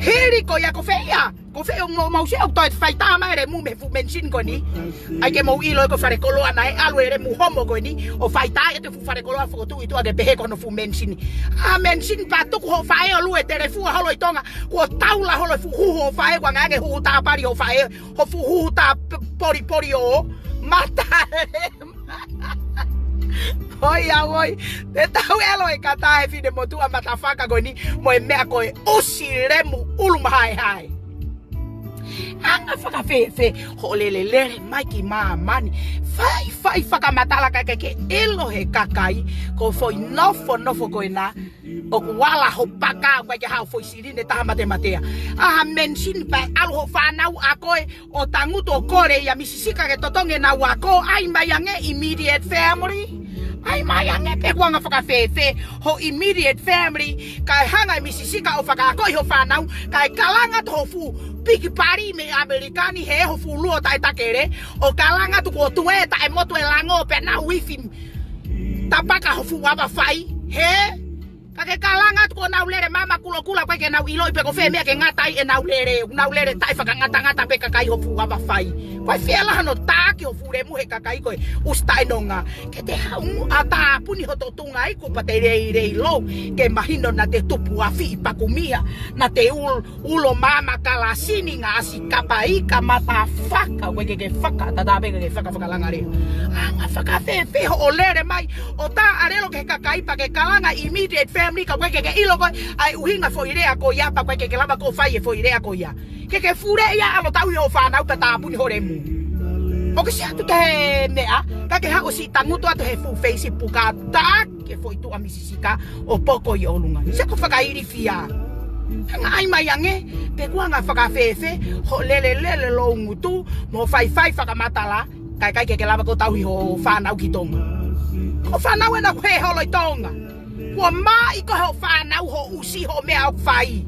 Hili ko ia, ko fē ia? Ko fē ʻoku mou, mou sio ʻoku toe faitā mai e lemu mei he fuʻu mansion ko eni? ʻAi ke mou ʻilo ko e fale koloa naʻe ʻalu e lemu homo ko eni ʻo faitāʻi atu e fuʻu fale koloa fokotuʻu ʻi tuʻa ke pehē ko hono fuʻu mansion. ʻA, mansion pea tuku hoʻo faʻē ʻo lue telefua holo ʻi Tonga, kuo taula holo e fuʻu huhu hoʻo faʻē, kuo hangē huhu tāpali hoʻo faʻē, hoʻo fuʻu huhu tā p-, polipoli ʻo mata. Hoi a hoi, te tau ʻilo e kata e finemotuʻa mata faka ko eni, mo e meʻa ko e ʻusi lemu ʻulu mahaehae. Anga fakafēfē hoʻo lele lele mai ki māmani? Faifai fakamatala kae ʻikai ke ʻilo he kakai, ko e foʻi nofonofo ko ena, ʻoku ala hoʻo paaka, ʻoku ʻikai ke haʻu foʻi silini ʻe taha matematea. ʻA, mansion pea ʻalu hoʻo fānau ʻa koe ʻo tangutu ʻo kole ʻia Misi Sika ke totongi ʻenau ako, ʻai mai ange immediate family. ʻAi mai ange pē, ʻoku anga fakafēfē hoʻo immediate family, kae hanga ʻe Misi Sika ʻo fakaakoʻi hoʻo fānau, kae kalanga atu hoʻo fuʻu piki pali mei ʻAmelika ni, hē, hoʻo fuʻu luo taʻetakele, ʻo kalanga atu kuo tuē taʻemotu e lango pea nau ifi tapaka hoʻo fuʻu ava fai, hē? Ka ke kalanga atu kuo nau lele mama kulokula, ʻoku ʻikai ke nau ʻiloʻi pe ko fē meʻa ke ngata ai ʻenau lele, nau lele taʻefakangatangata pē kakai hoʻo fuʻu ava fai. Ko e fielahi hono taki hoʻo fuʻu lemu he kakai ko e ʻusi taʻenonga. Ke te haʻu ʻo tāpuni hoto tunga iku pea te leilei lou, ke mahino naʻa te tupu afi ʻi Pakumiha, naʻa te ul-, ulo mama kalasini ngā ʻasi kapa ika mata faka, ʻoku ʻikai ke ke fakatatā pē ke ke fakafakalanga lea. Anga fakafēfē hoʻo lele mai ʻo tā ʻalelo ki he kakai pea ke kalanga immediate family ka ʻoku ʻikai ke ke ʻilo koe ʻa e ʻuhinga foʻi lea ko ia pea ʻoku ʻikai ke ke lava ʻo fai e foʻi lea ko ia. Ke ke fule ia ʻalu ʻo tauhi hoʻo fānau pea tāpuni hoʻo lemu. ʻOku ke sio atu ki he meʻa, ka ke haʻu ʻo siʻi tangutu atu he fuʻu Facebook ʻo taki e foʻi tuʻa Misi Sika ʻo poko ʻi ʻolunga. Sio ko e fakailifia. Hanga ʻai mai ange, pe ʻoku anga fakafēfē hoʻo lele lele lou ngutu, mo hoʻo faifai fakamatala, kae ʻikai ke ke lava ʻo tauhi hoʻo fānau ki Tonga. Ko e fānau ena ʻoku hē holo ʻi Tonga. Kuo maʻi ko hoʻo fānau hoʻo ʻusi hoʻo meʻa ʻoku fai.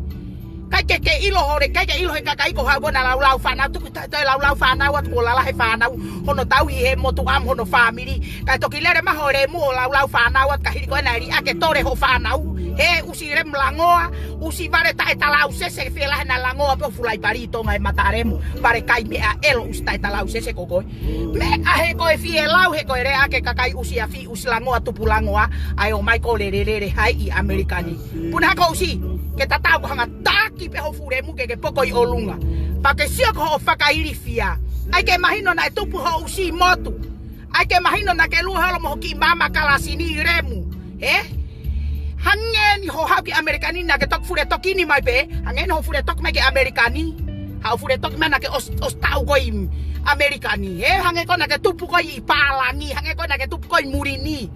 ʻIkai ke ke ʻilo hoʻo lele, ʻikai ke ʻilo he kakai ko e haʻu ko ena ʻo laulau fānau, tuku taʻe toe laulau fānau atu kuo lalahi e fānau, hono tauhi he motuʻa mo hono fāmili. Kae toki lele mai hoʻo lemu ʻo laulau fānau atu ka hili ko ena ʻe liʻaki e tole hoʻo fānau. Hē, ʻusi lemu langoa, ʻusi vale taʻetalausese, fielahi naʻa langoa pē hoʻo fuʻu laipali ʻi Tonga he mata lemu, vale kai meʻa ʻelo ʻusi taʻetalausese ko koe. Meʻa he ko e fielau, he ko e lea ʻa e kakai ʻusi afi, ʻusi langoa, tupu langoa, ʻai ʻo mai ko e lele lele hai ʻi ʻAmelika ni. Puna ko e ʻusi, ke tatau ko e hanga taki pē hoʻo fuʻu lemu ke ke poko ʻi ʻolunga. Pea ke sio ko hoʻo fakailifia. ʻAi ke mahino naʻe tupu hoʻo ʻusi ʻi motu. ʻAi ke mahino naʻa ke lue holo mo hoʻo kiʻi mama kalasini lemu. Hē? Hangē ni hoʻo haʻu ki ʻAmelika ni naʻa ke toki fule toki ni mai pē. Hangē ni hoʻo fule toki mai ki ʻAmelika ni. Haʻu fule toki mai naʻa ke ʻos-, ʻosi taʻu koe ʻi ʻAmelika ni. Hē? Hangē ko ena naʻa ke tupu koe ʻi pālangi. Hangē ko ena naʻa ke tupu koe ʻi muli ni.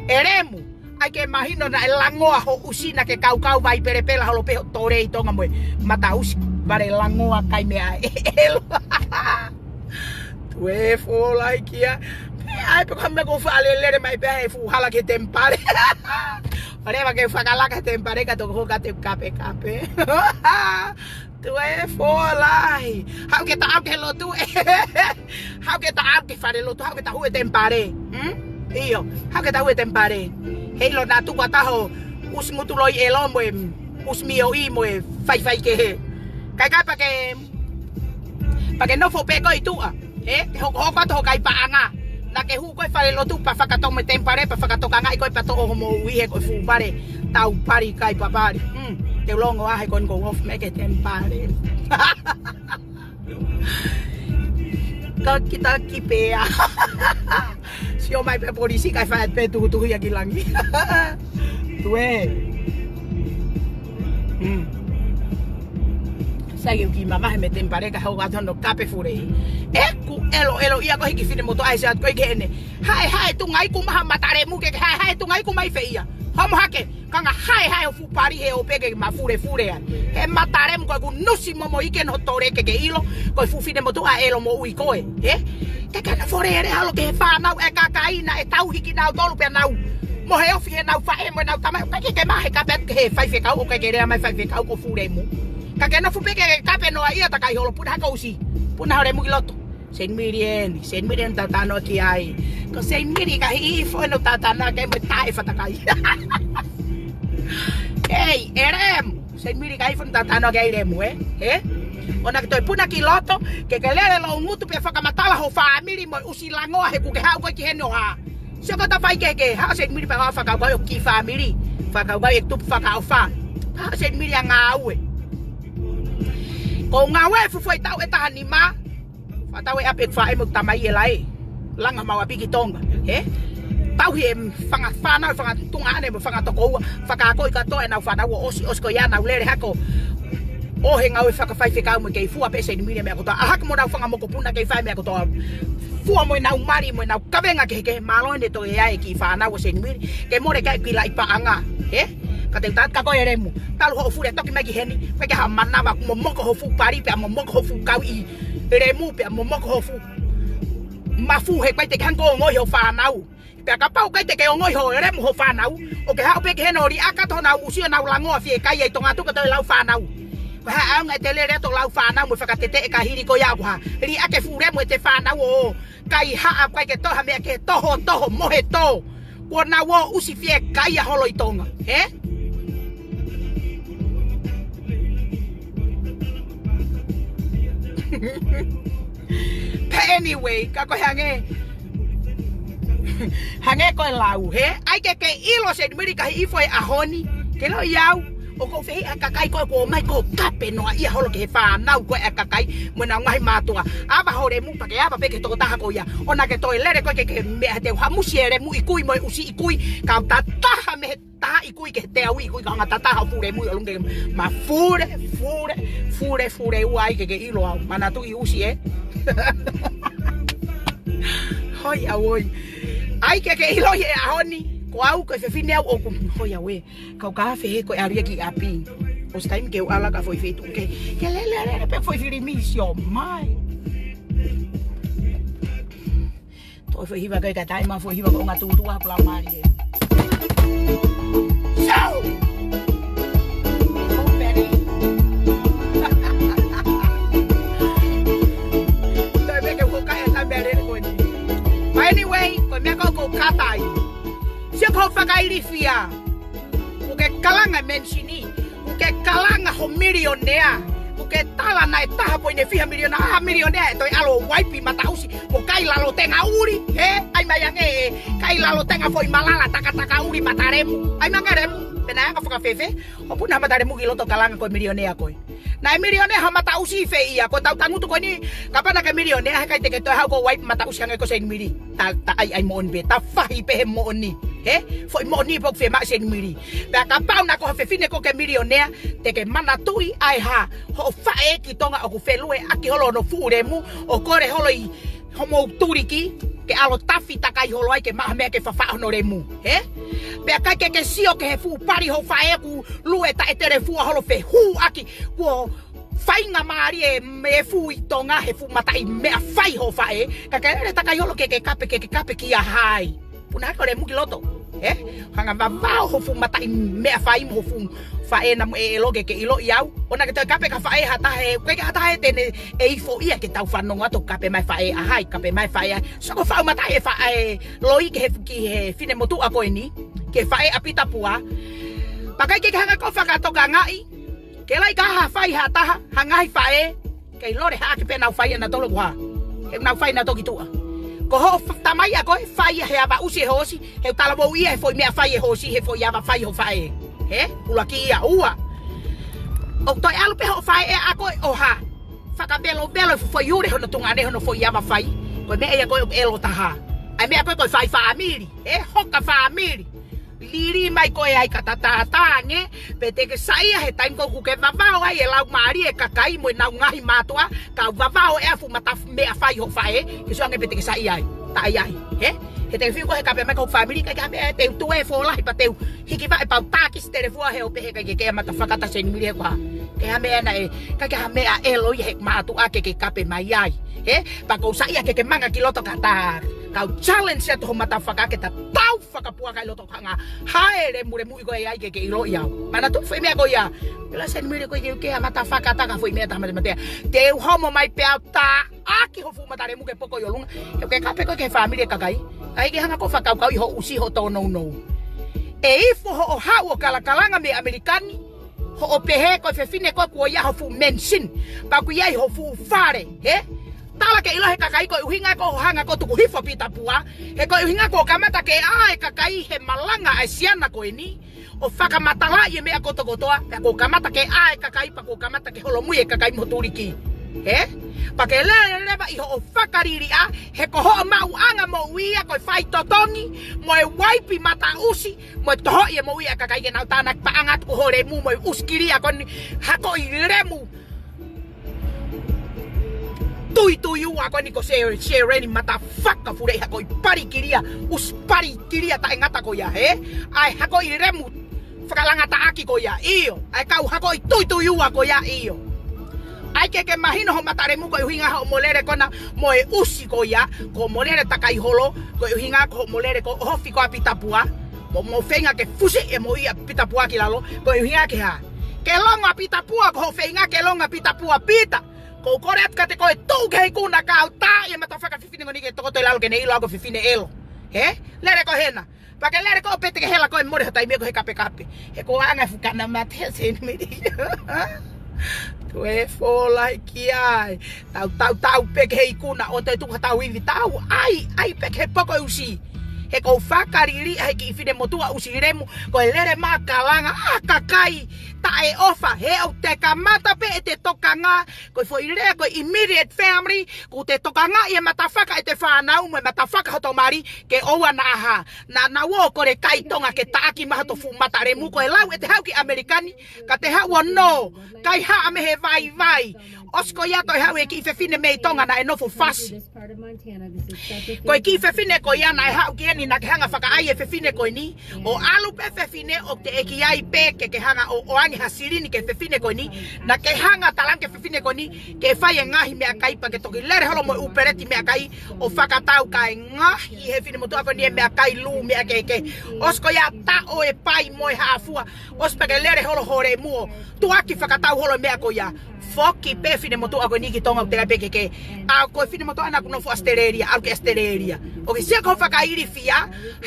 E lemu. ʻAi ke mahino naʻe langoa hoʻo ʻusi, naʻa ke kaukau vai pelepela holo pē hoʻo tole ʻi Tonga mo e mata ʻusi, vale langoa kai meʻa ʻelo. Tuē Folaikia. Pea ʻai pē ko e meʻa ko e fakalelele mai pē ʻa e fuʻu hala ki he temipale. Pea leva ke fakalaka he temipale ka toki hoko atu e kapekape. Tuē, fō lahi. Haʻu ke ta aʻu ki he lotu ē. Haʻu ke ta aʻu ki he falelotu, haʻu ke ta hū he temipale. Hmm? ʻIo, haʻu ke ta hū he temipale. Heiʻilo naʻa tuku ʻa taha ʻo ʻusi ngutu loi ʻelo mo e ʻusi mioʻi mo e faifai kehe. Kae ʻikai pea ke, pea ke nofo pē koe ʻi tuʻa. Ē, ke hokohoko atu ho kai paʻanga. Naʻa ke hū koe he falelotu pea fakatoka mo e temipale pea fakatokangaʻi koe pea toʻo hoʻo moʻui he ko e fuʻu pale. Tau pali kai papali. Hmm, te u longo ā he ko eni ʻoku ou ofi mai ki he temipale. Ka kita kipea. Sio mai pē polisi kae fai pē tuhutuhu ia ki langi. Tuē. Hmm. Sai ʻoku kiʻi mamahi mei he temipale ka hoko atu hono kape fule. ʻEku ʻeloʻelo ia ko e hiki fine motuʻa ʻe ʻasi atu ko ē ki heni. Hae, hae, tunga iku mai ha mata lemu ke, hae, hae, tunga iku mai fē ia. Homo hake. Kanga hae, hae ʻo fuʻu pali he ʻo pē ke mafulefule ai. He mata lemu ko ʻeku nusi momo ike no tole ke ke ʻilo, ko e fuʻu fine motuʻa ʻelo moʻui koe, ē? Ke ke nofo lele holo ki he fānau ʻa e kakai naʻe tauhi kinautolu pea nau mohe ofi heʻenau faʻē mo ʻenau tamai, ʻikai ke ke maʻu he kape atu ki he faifekau, ʻikai ke lea mai faifekau ko e fuʻu lemu. Ka ke nofo pē ke kape noa ia takai holo puna hake ʻo ʻusi. Puna ho lemu ki loto. Seinimili eni, Seinimili eni tau talanoa ki ai. Ko Seinimili ka hifo ʻene tau talanoa ki ai mo e taʻe fatakai. Ei, ʻe lemu, Seinimili ka hifo ʻene tau talanoa ki ai lemu, ē? Ē? ʻOua naʻa ke toe puna ki loto, ke ke lele loungutu pea fakamatala ho fāmili mo e ʻusi langoa he ʻoku ke haʻu koe ki heni ʻo hā. Sio ko e tau fai kehekehe, haʻu Seinimili pea haʻu fakakaukau ʻo e kiʻi fāmili. Fakakaukau ʻe tupu fakaʻofa. Haʻu Seinimili ʻa ngāue. Ko e ngāue fufuai tau ʻe taha nima. Fakatau e ʻapi ʻeku faʻē mo ʻeku tamai ʻe lahi. Langa mau ʻapi ki Tonga. Ē? Tauhi e fanga fānau, fanga tuongaʻane mo fanga tokoua. Fakaakoʻi kātoa ʻenau fānau ʻo ʻosi, ʻosi ko ia nau lele hake ʻo ʻohe ngāue fakafaifekau mo e kei fua pē Seinimili meʻa kotoa. ʻAhaki mo ʻenau fanga mokopuna kei fai meʻa kotoa. Fua mo ʻenau mali mo ʻenau kavenga kehekehe mālō ʻene toe ʻai e kiʻi fānau ʻo Seinimili. Ke mole ke ʻai e kiʻi laʻi paʻanga. Ē? Ka te u tala atu kia koe lemu. Talu hoʻo fule toki mai ki heni. Pea ke ha manava momoko ho fuʻu pali pea momoko ho fuʻu kauʻi lemu pea momoko ho fuʻu mafu he ʻikai te ke hanga ʻo ongoʻi ho fānau. Pea kapau ʻikai te ke ongoʻi ho lemu ho fānau, ʻo ke haʻu pē ki heni ʻo liʻaki atu honau ʻusi ʻo nau langoa fiekaia ʻi Tonga atu ka toe lau fānau. Ko e hā ʻaonga ʻete lele atu ʻo lau fānau mo e fakateteʻe ka hili ko ia ʻoku hā. Liʻaki e fuʻu lemu ʻete fānau ʻo kaihaʻa ʻikai ke toʻo ha meʻa ke tohotoho mo he tō. Kuo nau ō ʻusi fiekaia holo ʻi Tonga. Ē? But anyway, ka ko e hangē. Hangē ko e lau, hē? ʻAi ke ke ʻilo Seinimili ka hifo he ʻaho ni. Ke loi au, ʻoku ou fehiʻa kakai ko ē kuo ō mai ko e kape noa ia holo ki he fānau ko ē ʻa e kakai mo ʻenau ngaahi mātuʻa. ʻAva ho lemu pea ke ʻava pē ki he tokotaha ko ia. ʻOua naʻa ke toe lele koe ke ke meʻa he te u hamusi e lemu ʻi kui mo e ʻusi ʻi kui. Ka u tataha mei he taha ʻi kui ki he teau ʻi kui ka hanga tataha ʻo fule mui ʻo lunge ma fule, fule, fule, fule ua ʻai ke ke ʻilo au. Manatuʻi ʻusi ē. Hoi au oi. ʻAi ke ke ʻilo he ʻaho ni. Ko au ko e fefine au ʻoku. Hoi au ē. Kau ka afe he ko e ʻalu ia ki ʻapi. ʻOsi taimi ke u ʻalu ka foʻi feituʻu ke. Ke lele lele pē foʻi fili misi ʻo mai. Toe foʻi hiva kai ka taʻe maʻu foʻi hiva ko e ngaahi tuʻutuʻu ʻa e pulau mali ē. Sau! Ko peri. Toe meke huo kai e taʻe mele ko eni. But anyway, ko e meʻa ko ē ʻoku ou kata ai. Sio ko e fakailifia. ʻOku ke kalanga mention ʻi. ʻOku ke kalanga ho milionea. ʻOku ke tala naʻe taha poini fiha miliona. ʻA e milionea ʻe toe ʻalu ʻo uaipi mataʻusi. Mo kai lalo tenga ʻuli. Hē? ʻAi mai ange ē. Kai lalo tenga foʻi malala takataka ʻuli mata lemu. ʻAi mai ange lemu. Pea naʻe anga fakafēfē. ʻO puna mata lemu ki loto kalanga ko e milionea koe. Naʻe milionea ha mataʻusi fē ia, ko ʻetau tangutu ko eni, kapau naʻa ke milionea, he ʻikai te ke toe haʻu ʻo uaipi mataʻusi hangē ko Seinimili. Ta, ta ʻai, ʻai moʻoni pē, ta fahi pē he moʻoni. Hē? Foʻi moʻoni pē ʻoku fiemaʻu Seinimili. Pea kapau naʻa ko ha fefine ʻoku ke milionea, te ke manatuʻi ʻa e hā, hoʻo faʻē ki Tonga ʻoku felueʻaki holo hono fuʻu lemu, ʻo kole holo ʻi homou tuliki, ke ʻalu ʻo tafi takai holo ai ke maʻu ha meʻa ke fafaʻo hono lemu. Hē? Pea ʻikai ke ke sio ki he fuʻu pali ho faʻē ʻoku lue taʻe telefua holo fehuʻaki, kuo faingamālie e meʻa fuʻu ʻi Tonga he fuʻu mataʻi meʻa fai ho faʻē, ka ke lele takai holo ke ke kape, ke ke kape kia hai. Puna hake ho lemu ki loto. Ē? Hanga vavao ho fuʻu mataʻi meʻafai mo ho fuʻu faʻē naʻa mo ʻeloʻi ke ke ʻiloʻi au. ʻOua naʻa ke toe kape ki ha faʻē ha taha ē, ʻikai ke ha taha ē te ne ʻe ifo ia ke tau fanongo atu kape mai faʻē ʻa hai, kape mai faʻē ʻa hai. So ko e faʻu mataʻi e faʻē loi ki he, ki he finemotuʻa ko eni, ki he faʻē ʻa Pita Pua. Pea ʻikai ke ke hanga ko ē ʻo fakatokangaʻi, ke lahi ka ha fai ha taha, ha ngaahi faʻē, kei lole haʻaki pē ʻenau fai ʻanautolu ko e hā. He ʻoku nau fai ʻenau toki tuʻa. Ko hoʻo f-, tamai ʻa koe, fai ia he ava ʻusi ʻe hosi, he ʻoku talavou ia he foʻi meʻa fai ʻe hosi, he foʻi ava fai ho faʻē. Ē? ʻUluaki ia, ua. ʻOku toe ʻalu pē hoʻo faʻē ʻa koe ʻo hā. Fakavelovelo e foʻi ule hono tuongaʻane hono foʻi ava fai. Ko e meʻa ia ko ē ʻoku ʻelo taha. ʻA e meʻa ko ē ko e fai fāmili. Ē, hoka fāmili. Lili mai koe ai ka tatātā ange, pea te ke saiʻia he taimi ko ē ʻoku ke vavao ai e laumālie e kakai mo ʻenau ngaahi mātuʻa, ka vavao e afu mata meʻafai ho faʻē, ke sio ange pea te ke saiʻia ai. Taʻe ai, hē? He te ke fiu koe he kape mai ki ho fāmili, ʻikai ke ha meʻa te u tuʻu e fōlahi pea te u hiki vaʻe pau taki si telefua he ʻo pehē ʻikai ke ke mata fakata Senimili he ko e hā. ʻIkai ha meʻa naʻe, ʻikai ke ha meʻa ʻelo ia he mātuʻa ke ke kape mai ai. Hē? Pea ʻoku ou saiʻia ke ke manga ki loto ka ta, kau challenge atu ho mata faka ke ta tau fakapuaka ʻi loto hanga. Hae lemulemuʻi koe ai ke ke ʻiloʻi au. Manatuʻi foʻi meʻa ko ia. Pela Senimili ko ē ke u ke a mata fakata ka foʻi meʻa taha matematea. Te u homo mai pea u taʻaki ho fuʻu mata lemu ke poko ʻi ʻolunga. He ʻoku ke kape koe ki he fāmili e kakai. ʻIkai ke hanga ko ē ʻo fakakaukauʻi ho ʻusi ho tōnounou. ʻE ifo hoʻo haʻu ʻo kalakalanga mei ʻAmelika ni. Hoʻo pehē ko e fefine ko ē kuo ʻi ai ho fuʻu mansion. Pea kuo ʻi ai ho fuʻu fale. Hē? Tala ke ʻilo he kakai koeʻuhinga ko hoʻo hanga ko ē ʻo tuku hifo Pita Pua. He koeʻuhinga kuo kamata ke ʻā e kakai he malanga ʻa e siana ko eni ʻo fakamatalaʻi e meʻa kotokotoa. Pea kuo kamata ke ʻā e kakai pea kuo kamata ke holomui e kakai mo tuliki. Hē? Pea ke lele leva ʻi hoʻo fakaliliʻa, he ko hoʻo maʻuʻanga moʻui ia ko e faitotongi, mo e uaipi mataʻusi, mo e tohoʻi e moʻui ʻa e kakai ke nau tānaki paʻanga atu ko ho lemu mo e ʻusi kilia ko eni hakoʻi lemu. Tuitui ua ko eni ko Sē-, Sēleni mata fakafuleʻi hakoʻi pali kilia, ʻusi pali kilia taʻengata ko ia, hē? ʻA e hakoʻi lemu fakalanga taʻaki ko ia, ʻio. ʻA e kau hakoʻi tuitui ua ko ia, ʻio. ʻIkai ke ke mahino ho mata lemu koeʻuhinga hoʻomo lele ko ena mo e ʻusi ko ia, ko hoʻomo lele takai holo, koeʻuhinga ko hoʻomo lele ko ē ʻohofi ko ē ʻa Pita Pua. Mo, mo feinga ke fusi e moʻui ʻa Pita Pua ki lalo, koeʻuhinga ke hā. Ke longo ʻa Pita Pua, ko hoʻo feinga ke longo ʻa Pita Pua Pita. Ko u kole atu kiate koe tuʻu ki he ikuna ka u tā e mata faka fefine ko eni ke tokoto ʻi lalo ke ne ʻilo au ko e fefine ʻelo. Hē? Lele koe hena. Pea ke lele koe pē te ke hela koe mole ho taimi ko ē he kapekape. He ko e anga e fuʻu kana mate he Senimili. Ko e fōlahi ki ai. Tau, tau, tau pē ki he ikuna ʻo te tuku ha tau ivi tau. ʻAi, ʻai pē ki he poko ʻusi. He ko u fakaliliʻa he kiʻi finemotuʻa ʻusi lemu. Ko e lele makalanga, ʻa kakai taʻeʻofa. He ʻoku te kamata pē ʻete tokanga. Ko e foʻi lea, ko e immediate family. Ko ʻete tokangaʻi e mata faka ʻete fānau mo e mata faka hoto mali. Ke ʻoua naʻa hā. Naʻa nau ō ko e kai Tonga ke taʻaki mai hoto fuʻu mata lemu ko e lau ʻete haʻu ki ʻAmelika ni. Ka te haʻu ʻo nō. Kaihaʻa mei he vaivai. ʻOsi ko ia toe haʻu e kiʻi fefine mei Tonga naʻe nofo fasi. Ko e kiʻi fefine ko ia naʻe haʻu ki heni naʻa ke hanga fakaʻai e fefine ko eni. ʻO ʻalu pē fefine ʻo teʻeki ai pē ke ke hanga ʻo, ʻoange ha silini ki he fefine ko eni. Naʻa ke hanga talange ki he fefine ko eni. Ke fai e ngaahi meʻakai pea ke toki lele holo mo e ʻū peleti meʻakai. ʻO fakatau kae ngaahi he finemotuʻa ko eni e meʻakai lū meʻa kehekehe. ʻOsi ko ia taʻo e pai mo e haʻafua. ʻOsi pea ke lele holo ho lemu ʻo tuʻaki fakatau holo meʻa ko ia. Foki pē finemotuʻa ko eni ki Tonga ʻoku teʻeki ai pē ke ke. ʻA ko e finemotuʻa naʻa ku nofo ʻAositelēlia, ʻalu ki ʻAositelēlia. ʻOku ke sio ko e fakailifia,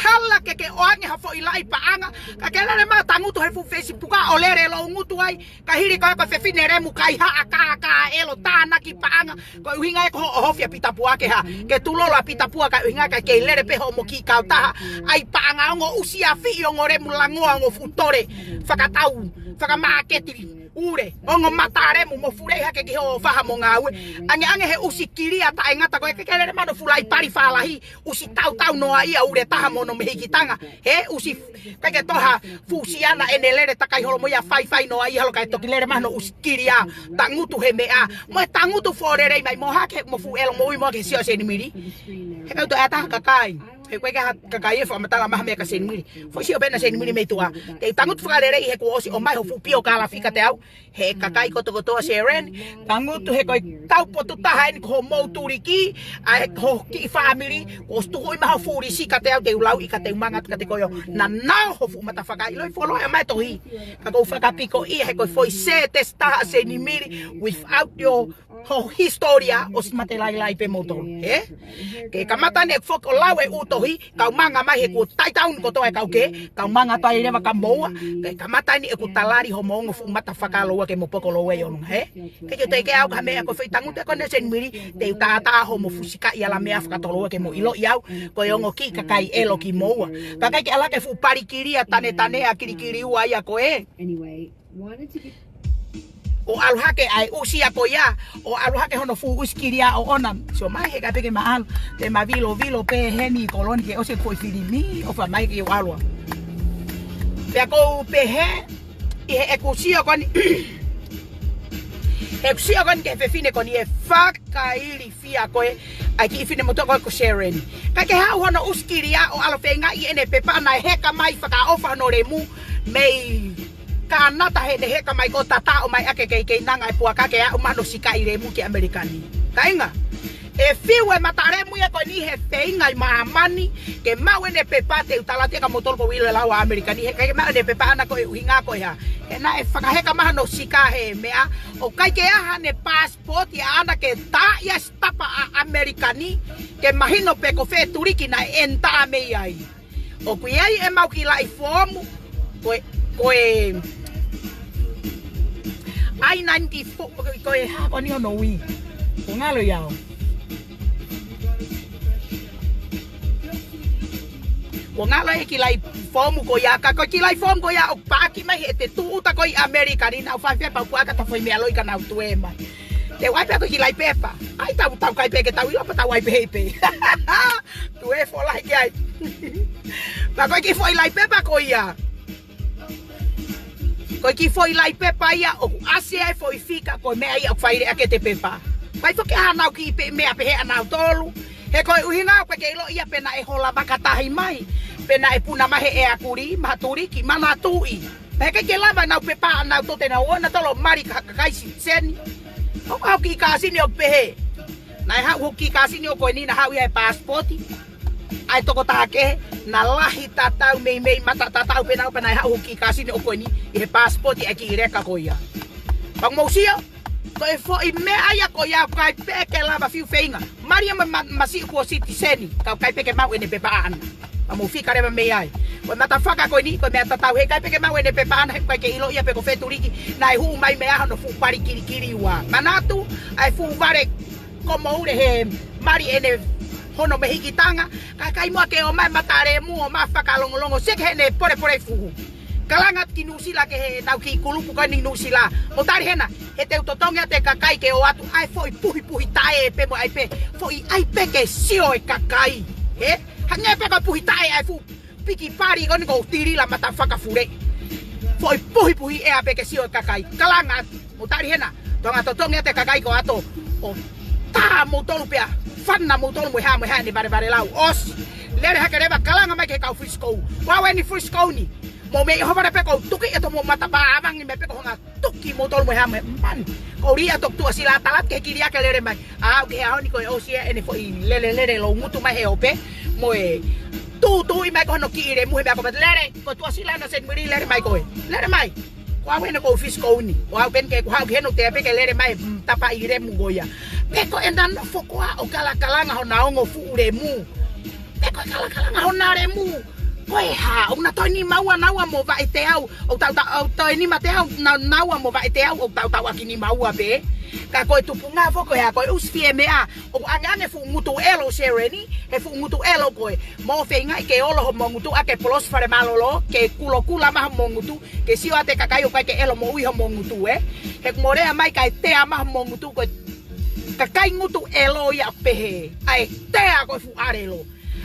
hala ke ke ʻoange ha foʻi laʻi paʻanga, ka ke lele mai tangutu he fuʻu Facebook ʻo lele loungutu ai, ka hili ko e ko e fefine lemu kaihaʻa kākā ʻelo tānaki paʻanga, koeʻuhinga ē ko hoʻo ʻohofi ʻa Pita Pua ke hā, ke tulolo ʻa Pita Pua koeʻuhinga ʻikai ke lele pē hoʻomo kiʻi kautaha, ʻai paʻanga ongo ʻusi afiʻi ongo lemu langoa ongo fuʻu tole, fakatau, fakamāketi. ʻUle, ongo mata lemu mo fulei hake ki hoʻo faha mo ngāue. Angeange he ʻusi kilia taʻengata ko ē ke ke lele mai hono fuʻu laʻi pali fālahi, ʻusi tautau noa ia ʻule taha mo hono mehikitanga. He ʻusi, ʻikai ke toe hā fuʻu siana ʻene lele takai holo mo ia faifai noa ia holo kae toki lele mai hono ʻusi kilia. Tangutu he meʻa. Mo e tangutu fōlelei mai mo hake mo fuʻu ʻelo moʻui mo hake sio Senimili. He kau toe ʻa e taha kakai. He ko e kakai ʻe fakamatala mai ha meʻa kia Seinimili. Foʻi sio pē ʻena Seinimili mei tuʻa. Te u tangutu fakalelei he kuo ʻosi ʻomai ho fuʻu piokalafi kiate au. He kakai kotokotoa Seren. Tangutu he ko e taupotu taha eni ko hoʻomou tuliki. ʻA e ko e kiʻi fāmili. Kuo ʻosi tuku mai ho fuʻu lisi kiate au te u lau ʻi ka te u manga atu kiate koe ʻo. Naʻa nau ho fuʻu mata fakaʻilo ʻi foloa e mai tohi. Ka ko u fakapiko ia he ko e foʻi sētesi taha Seinimili. Without your ho hisitōlia ʻosi mate lailai pē moutolu, ē? Ke kamata eni ʻeku foki ʻo lau e ʻū tohi, kau manga mai he kuo taitaun kotoa e kau kehe, kau manga atu ai leva kia moua, ke kamata eni ʻeku talali hoʻomo ongo fuʻu mata fakaloua ke mo poko loua ʻi ʻolunga, ē? Ke ke teke au ka meʻa ko e foʻi tangutu ko eni Seinimili, te u tātā hoʻomo fuʻu sikaʻi ala meʻa fakatoloua ke mo ʻiloʻi au, ko e ongo kiʻi kakai ʻelo kimoua. Kakai ke ala ke fuʻu palikilia tane tane ʻa kilikili ua ia ko ē. ʻO ʻalu hake ʻa e ʻusi ia ko ia, ʻo ʻalu hake hono fuʻu ʻusi kilia ʻoʻona. Sio mai he ka peke ma ʻalu, te ma vilo vilo pē heni ko loni ke ʻosi e foʻi filimi, ʻo fa mai ke ʻalu. Pea ko u pehē, ʻi he ʻeku sio ko eni, ʻeku sio ko eni ki he fefine ko eni ʻe fakailifia ko ē, ʻa e kiʻi fefine motuʻa ko ē ko Seren. Kae ke haʻu hono ʻusi kilia ʻo ʻalu feingaʻi ʻene pepa naʻe heka mai fakaʻofa hono lemu, mei Kānata he ne heka mai ko tata ʻo mai ake kei kei nanga e puaka ke aʻu mai hono sikaʻi lemu ki ʻAmelika ni. Kāinga, ʻe fiu e mata lemu ia ko eni he feinga ʻi māmani, ke maʻu ʻene pepa te u tala atu kia moutolu ko u ʻilo e lau ʻa ʻAmelika ni, he ʻikai ke maʻu ʻene pepa ʻana ko e ʻuhinga ko e hā. He naʻe fakaheka mai hono sika he meʻa, ʻo ʻikai ke ʻi ai haʻane passport ia ʻana ke tā ia sitapa ʻa ʻAmelika ni, ke mahino pē ko fē tuliki naʻe ʻenitā mei ai. ʻOku ʻi ai ʻemau kiʻi laʻi foomu, ko e, ko e, I ninety-four, ko e, ko e hā ko eni hono ui. Kuo ngalo ia ʻo. Kuo ngalo e kiʻi laʻi foomu ko ia, ka ko e kiʻi laʻi foomu ko ia ʻoku paaki mai he te tūʻuta ko ē ʻi ʻAmelika ni naʻa ku fai pē pau kuo ʻaka ta foʻi meʻa loi ka naʻa ku tue mai. Te u ʻai pē ko e kiʻi laʻi pepa. ʻAi tau, tau kai pē ke tau ʻilo pē tau ʻai pē hei pē. Tue fola hiki ai. Pea ko e kiʻi foʻi laʻi pepa ko ia. Ko e kiʻi foʻi laʻi pepa ia ʻoku ʻasi ai foʻi fika ko e meʻa ia ʻoku faileʻaki ʻe he pepa. Fai foki hanau kiʻi pē meʻa pehē ʻanautolu. He ko e ʻuhinga ʻoku ʻikai ke ʻilo ia pe naʻe hola vakatahi mai. Pe naʻe puna mai he ʻea kulī, maha tuliki, manatuʻi. Pea he ʻikai ke lava ʻenau pepa ʻanautolu te nau ō nautolu ʻo mali ka, kakai sitiseni. ʻOku haʻu kiʻi kāsini ʻo pehē. Naʻe haʻu hoku kiʻi kāsini ʻo ko eni naʻa haʻu ia he passport. ʻA e tokotaha kehe, naʻa lahi tatau meimei mata tatau pē naʻa pē naʻe haʻu hoku kiʻi kāsini ʻo ko eni, ʻi he passport ʻa e kiʻi leka ko ia. Pea mou sio, ko e foʻi meʻa ia ko ia ʻoku ʻikai pē ke lava fiu feinga. Mali ia ma, ma, masiʻi kuo sitiseni, ka ʻoku ʻikai pē ke maʻu ʻene pepa ʻana. Pea mou fika leva mei ai. Ko e mata faka ko eni, ko e meʻa tatau he ʻikai pē ke maʻu ʻene pepa ʻana, he ʻoku ʻikai ke ʻilo ia pe ko fē tuliki, naʻe hū mai mei ai hono fuʻu pali kilikili ua. Manatu, ʻa e fuʻu vale ko moule he mali ʻene hono mehikitanga, kae ʻikai muʻa ke ō mai mata lemu ʻo ma fakalongolongo, seke heʻene polepole fuhu. Kalanga ki Nuʻusila ki heʻenau kiʻi kulupu ko eni Nuʻusila. Mou tali hena, he te u totongi atu e kakai ke ō atu, ʻa e foʻi puhipuhi taʻe pē mo ʻai pē, foʻi ʻai pē ke sio e kakai. He? Hangē pē ko e puhi taʻe ʻa e fuʻu piki pali ko eni ko tilila mata fakafule. Foʻi puhipuhi ʻea pē ke sio e kakai. Kalanga atu, mou tali hena, tonga totongi atu e kakai ko ʻato. ʻO tā moutolu pea, fana moutolu mo e hā mo e hā ʻene valevale lau. ʻOsi, lele hake leva kalanga mai ki he kau Frisco. Ko au eni Frisco ni. Mou mei ʻohovale pē ko u tuki ʻe to mo matapā ʻavangi mai pē ko honga tuki moutolu mo e hā mo e mani. Ko u lī atu ʻo tuʻa sila tala atu ki he kilia ke lele mai. ʻA au ki he ʻaho ni ko e ʻosi ia ʻene foʻi lele lele lou ngutu mai he ope. Mo e tūtuʻi mai ko hono kiʻi lemu he meʻa ko pē lele. Ko tuʻa sila na Seinimili lele mai ko ē. Lele mai. Ko au eni ko u Frisco ni. Ko au pē eni ke ku haʻu ki heni ʻo te pē ke lele mai, mm, tapa ʻi lemu ko ia. Pea ko ʻena nofo ko ā ʻo kalakalanga hona ongo fuʻu lemu. Pea ko e kalakalanga hona lemu. Ko e hā, ʻoku na toe nima ua naua mo vaʻe teau, ʻoku tau, tau, ʻoku toe nima teau, na, naua mo vaʻe teau, ʻoku tautauʻaki nima ua pē. Ka ko e tupunga foki ko e hā, ko e ʻusi fie meʻa, ʻoku ʻangeʻange fuʻu ngutu ʻelo Seren ni, he fuʻu ngutu ʻelo ko ē. Mou feingaʻi ke olo hoʻomo ngutu ʻa ke polosi fale mālōlō, ke kulokula mai hoʻomo ngutu, ke sio atu e kakai ʻoku ʻikai ke ʻelo moʻui hoʻomo ngutu ē. He ʻoku mou lea mai kae tea mai hoʻomo ngutu ko e kakai ngutu ʻelo ia ʻoku pehē. ʻA e tea ko e fuʻu ʻalelo.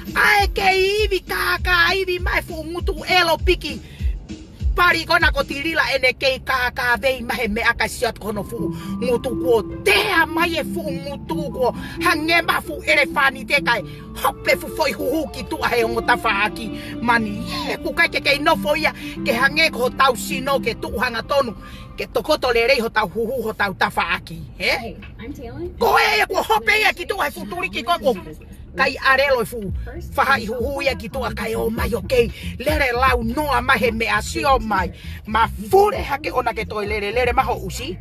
ʻA e kei ivi kākā ivi mai fuʻu ngutu ʻelo piki. pali ko ena ko Tilila ʻene kei kākāvei mai he meʻa kae sio atu ko hono fuʻu ngutu kuo tea mai e fuʻu ngutu kuo hangē ha fuʻu ʻelefanite kae hopo e fuʻu foʻi huhu ki tuʻa he ongo tafaʻaki. Mani ē, ʻoku ʻikai ke kei nofo ia ke hangē ko hotau sino ke tuʻu hangatonu ke tokoto lelei hotau huhu, hotau tafaʻaki, ē? Hey, I'm Taylor. Ko e, kuo hopo ia ki tuʻa he fuʻu tuliki ko ē, kuo kai ʻalelo e fuʻu faʻahi huhu ia ki tuʻa kae ō mai ʻo kei lele launoa mai he meʻa, sio mai. Mafuli hake ʻona ke toe lele, lele mai ho ʻusi.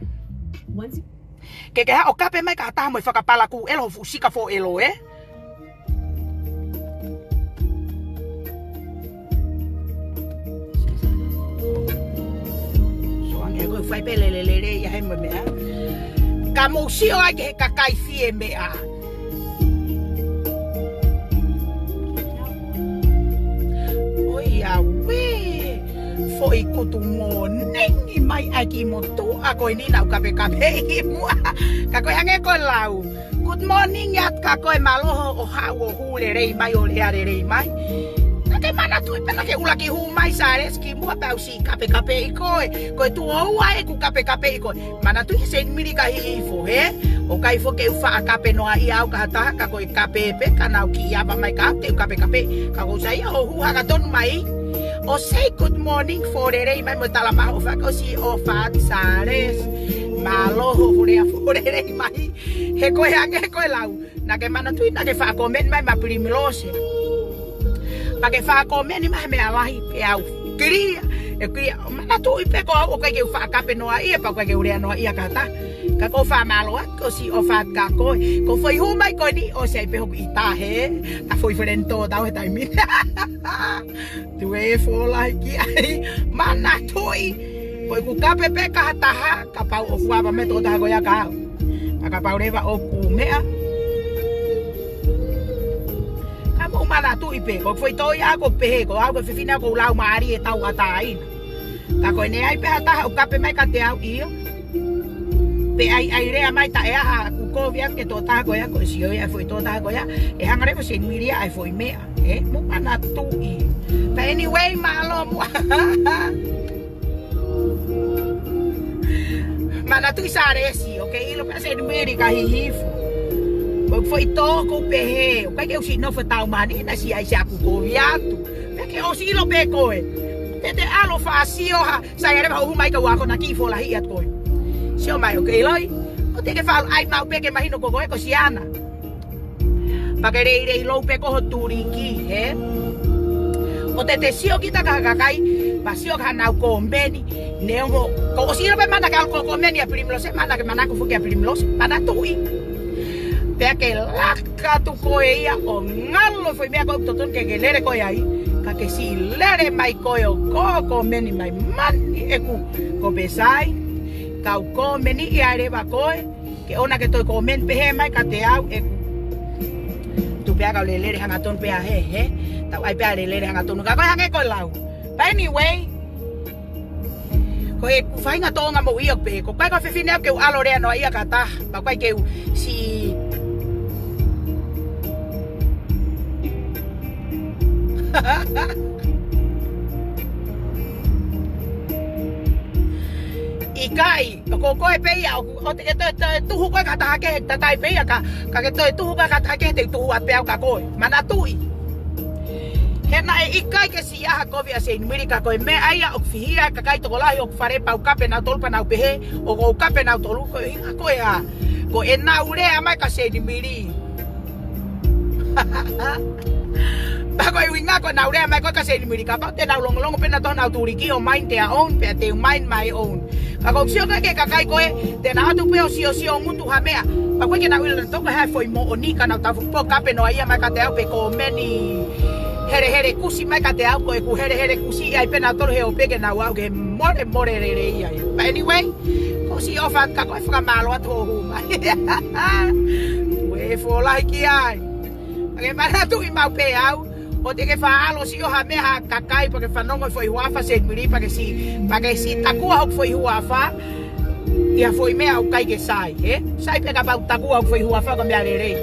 Ke ke haʻu ʻo kape mai ki ha taha mo e fakapalakū ʻelo ho fuʻu sika fōʻelo, ē? Sio ange ko e fai pē lele, lele ia he mo e meʻa. Ka mou sio ai ki he kakai fie meʻa. ʻOiauē, foʻi kutu moʻoni mai ʻa e kiʻi motuʻa ko eni naʻa ku kapekapeʻi muʻa. Ka ko e hangē ko e lau. Good morning atu kia koe, mālō hoʻo haʻu ʻo hū lelei mai, ʻo lea lelei mai. Naʻa ke manatuʻi pē naʻa ke ʻuluaki hū mai Sālesi kimuʻa pea u siʻi kapekapeʻi koe. Ko e tuʻo ua ʻeku kapekapeʻi koe. Manatuʻi Seinimili ka Hihifo, hē? ʻOku ʻikai foki ke u faʻa kape noaʻia au ki ha taha, ka ko e kape pē, ka nau kiʻi ava mai kia au te u kapekapeʻi. Ka ʻoku ou saiʻia hoʻo hū hangatonu mai ʻo say good morning, fō lelei mai mo e tala mai hoʻo faka ʻosi ʻo fat Sālesi. Mālō hoʻo lea fō lelei mai. He ko e hangē ko e lau. Naʻa ke manatuʻi naʻa ke faʻa comment mai maʻa Pilimilose. Pea ke faʻa comment mai he meʻa lahi pea u clear. ʻE clear. Manatuʻi pē ko au ʻoku ʻikai ke u faʻa kape noaʻia, pea ʻoku ʻikai ke u lea noaʻia ki ha taha. Ka ʻoku ou fakamālō atu ko e siʻi ʻofa atu kia koe. Ko e foʻi hū mai ko eni ʻosi ai pē hoku ʻita, hē? ʻA e foʻi friend tō tau he taimi ni. Tuē fō lahi ki ai. Manatuʻi. Ko ʻeku kape pē kia ha taha, kapau ʻoku ava mai e tokotaha ko ia kia au. Ka kapau leva ʻoku meʻa. Ka mou manatuʻi pē, ko e foʻi tō ia ʻoku pehē, ko au ko e fefine ʻoku ou laumālie tauʻatāina. Ka ko ʻene ʻi ai pē ha taha ʻoku kape mai kiate au, ʻio. Pe ʻai, ʻai lea mai taʻe ʻi ai haʻaku kovi atu ki he tokotaha ko ia, ko e sio ia e foʻi tokotaha ko ia, ʻe hanga leva ʻe Seinimili ia ʻa e foʻi meʻa. Ē, mou manatuʻi. But anyway, mālō muʻa. Manatuʻi Sālesi, ʻoku ke ʻilo pē ʻa Seinimili ka Hihifo. Ko e foʻi tō ʻoku pehē, ʻoku ʻikai ke u siʻi nofo tau mani, naʻe siʻi ʻai siʻaku kovi atu. Pea ke ʻosi ʻilo pē koe. Te te ʻalu ʻo faʻa sio ha, sai ʻa leva hoʻo hū mai ka u akonaki fō lahi atu koe. Sio mai, ʻoku ke ʻiloʻi. ʻOua te ke faʻa ʻai maʻu pē ke mahino ko koe ko Siana. Pea ke leilei lou pē ko ho tuliki, hē? ʻOua te te sio kita ki ha kakai, pea sio ki haʻanau kōmeni, neongo, ko ʻosi ʻilo pē mana ke ʻalu ko kōmeni ʻa Pilimilose, mana ke manako foki ʻa Pilimilose, manatuʻi. Pea ke laka atu koe ia ʻo ngalo foʻi meʻa ko ē ʻoku totonu ke ke lele koe ai, ka ke siʻi lele mai koe ʻo ko kōmeni mai mani ʻeku ko pē sai, kau kōmeni ia leva koe, ke ʻoua ke toe comment pehē mai kiate au ʻeku. Tuʻu pē ā kau lele hangatonu pē ā hē, hē. Tau ʻai pē ā lele hangatonu. Ka ko e hangē ko e lau. But anyway, ko ʻeku faʻahinga tōʻonga moʻui ʻoku pehē. Ko e ʻikai ko e fefine au ke u ʻalu ʻo lea noaʻia ki ha taha. Pea ʻoku ʻikai ke u siʻi ʻikai. ʻOku ko koe pē ia, ʻoku, ʻoua te ke toe, toe tuhu koe ki ha taha kehe, tatai pē ia ka, ka ke toe tuhu koe ki ha taha kehe te u tuhu atu pē au kia koe. Manatuʻi. He naʻe ʻikai ke siʻi ʻi ai ha kovi ʻa Seinimili ka ko e meʻa ia ʻoku fihi ai e kakai tokolahi ʻoku fale pea u kape nautolu pea nau pehē, ʻoku ou kape nautolu ko e ʻuhinga ko e hā. Ko ʻenau lea mai kia Seinimili. Pea ko e ʻuhinga ko ʻenau lea mai ko ē kia Seinimili kapau te nau longolongo pē nautolu honau tuliki ʻo mind their own, pea te u mind my own. Ka ʻoku ou sio ko ē ki he kakai ko ē, te nau ʻatu pē ʻo siosio ʻo ngutu ha meʻa. Pea ʻoku ʻikai ke nau ʻilo nautolu ko e hā e foʻi moʻoni ka nau tau fuʻu pō kape noaʻia mai kiate au pe kōmeni helehele kusi mai kiate au ko ʻeku helehele kusi ʻi ai pē nautolu he ʻope ke nau aʻu ke molemole lelei ai. But anyway, ko e siʻi ʻofa atu kia koe, fakamālō atu hoʻo hū mai. Tuē fō lahi ki ai. Pea ke manatuʻi maʻu pē au. ʻOua te ke faʻa ʻalu ʻo sio ha meʻa ha kakai pea ke fanongo e foʻi huafa Seinimili pea ke siʻi, pea ke siʻi takua hoku foʻi huafa. ʻI ha foʻi meʻa ʻoku ʻikai ke sai, hē? Sai pē kapau takua hoku foʻi huafa ko e meʻa lelei.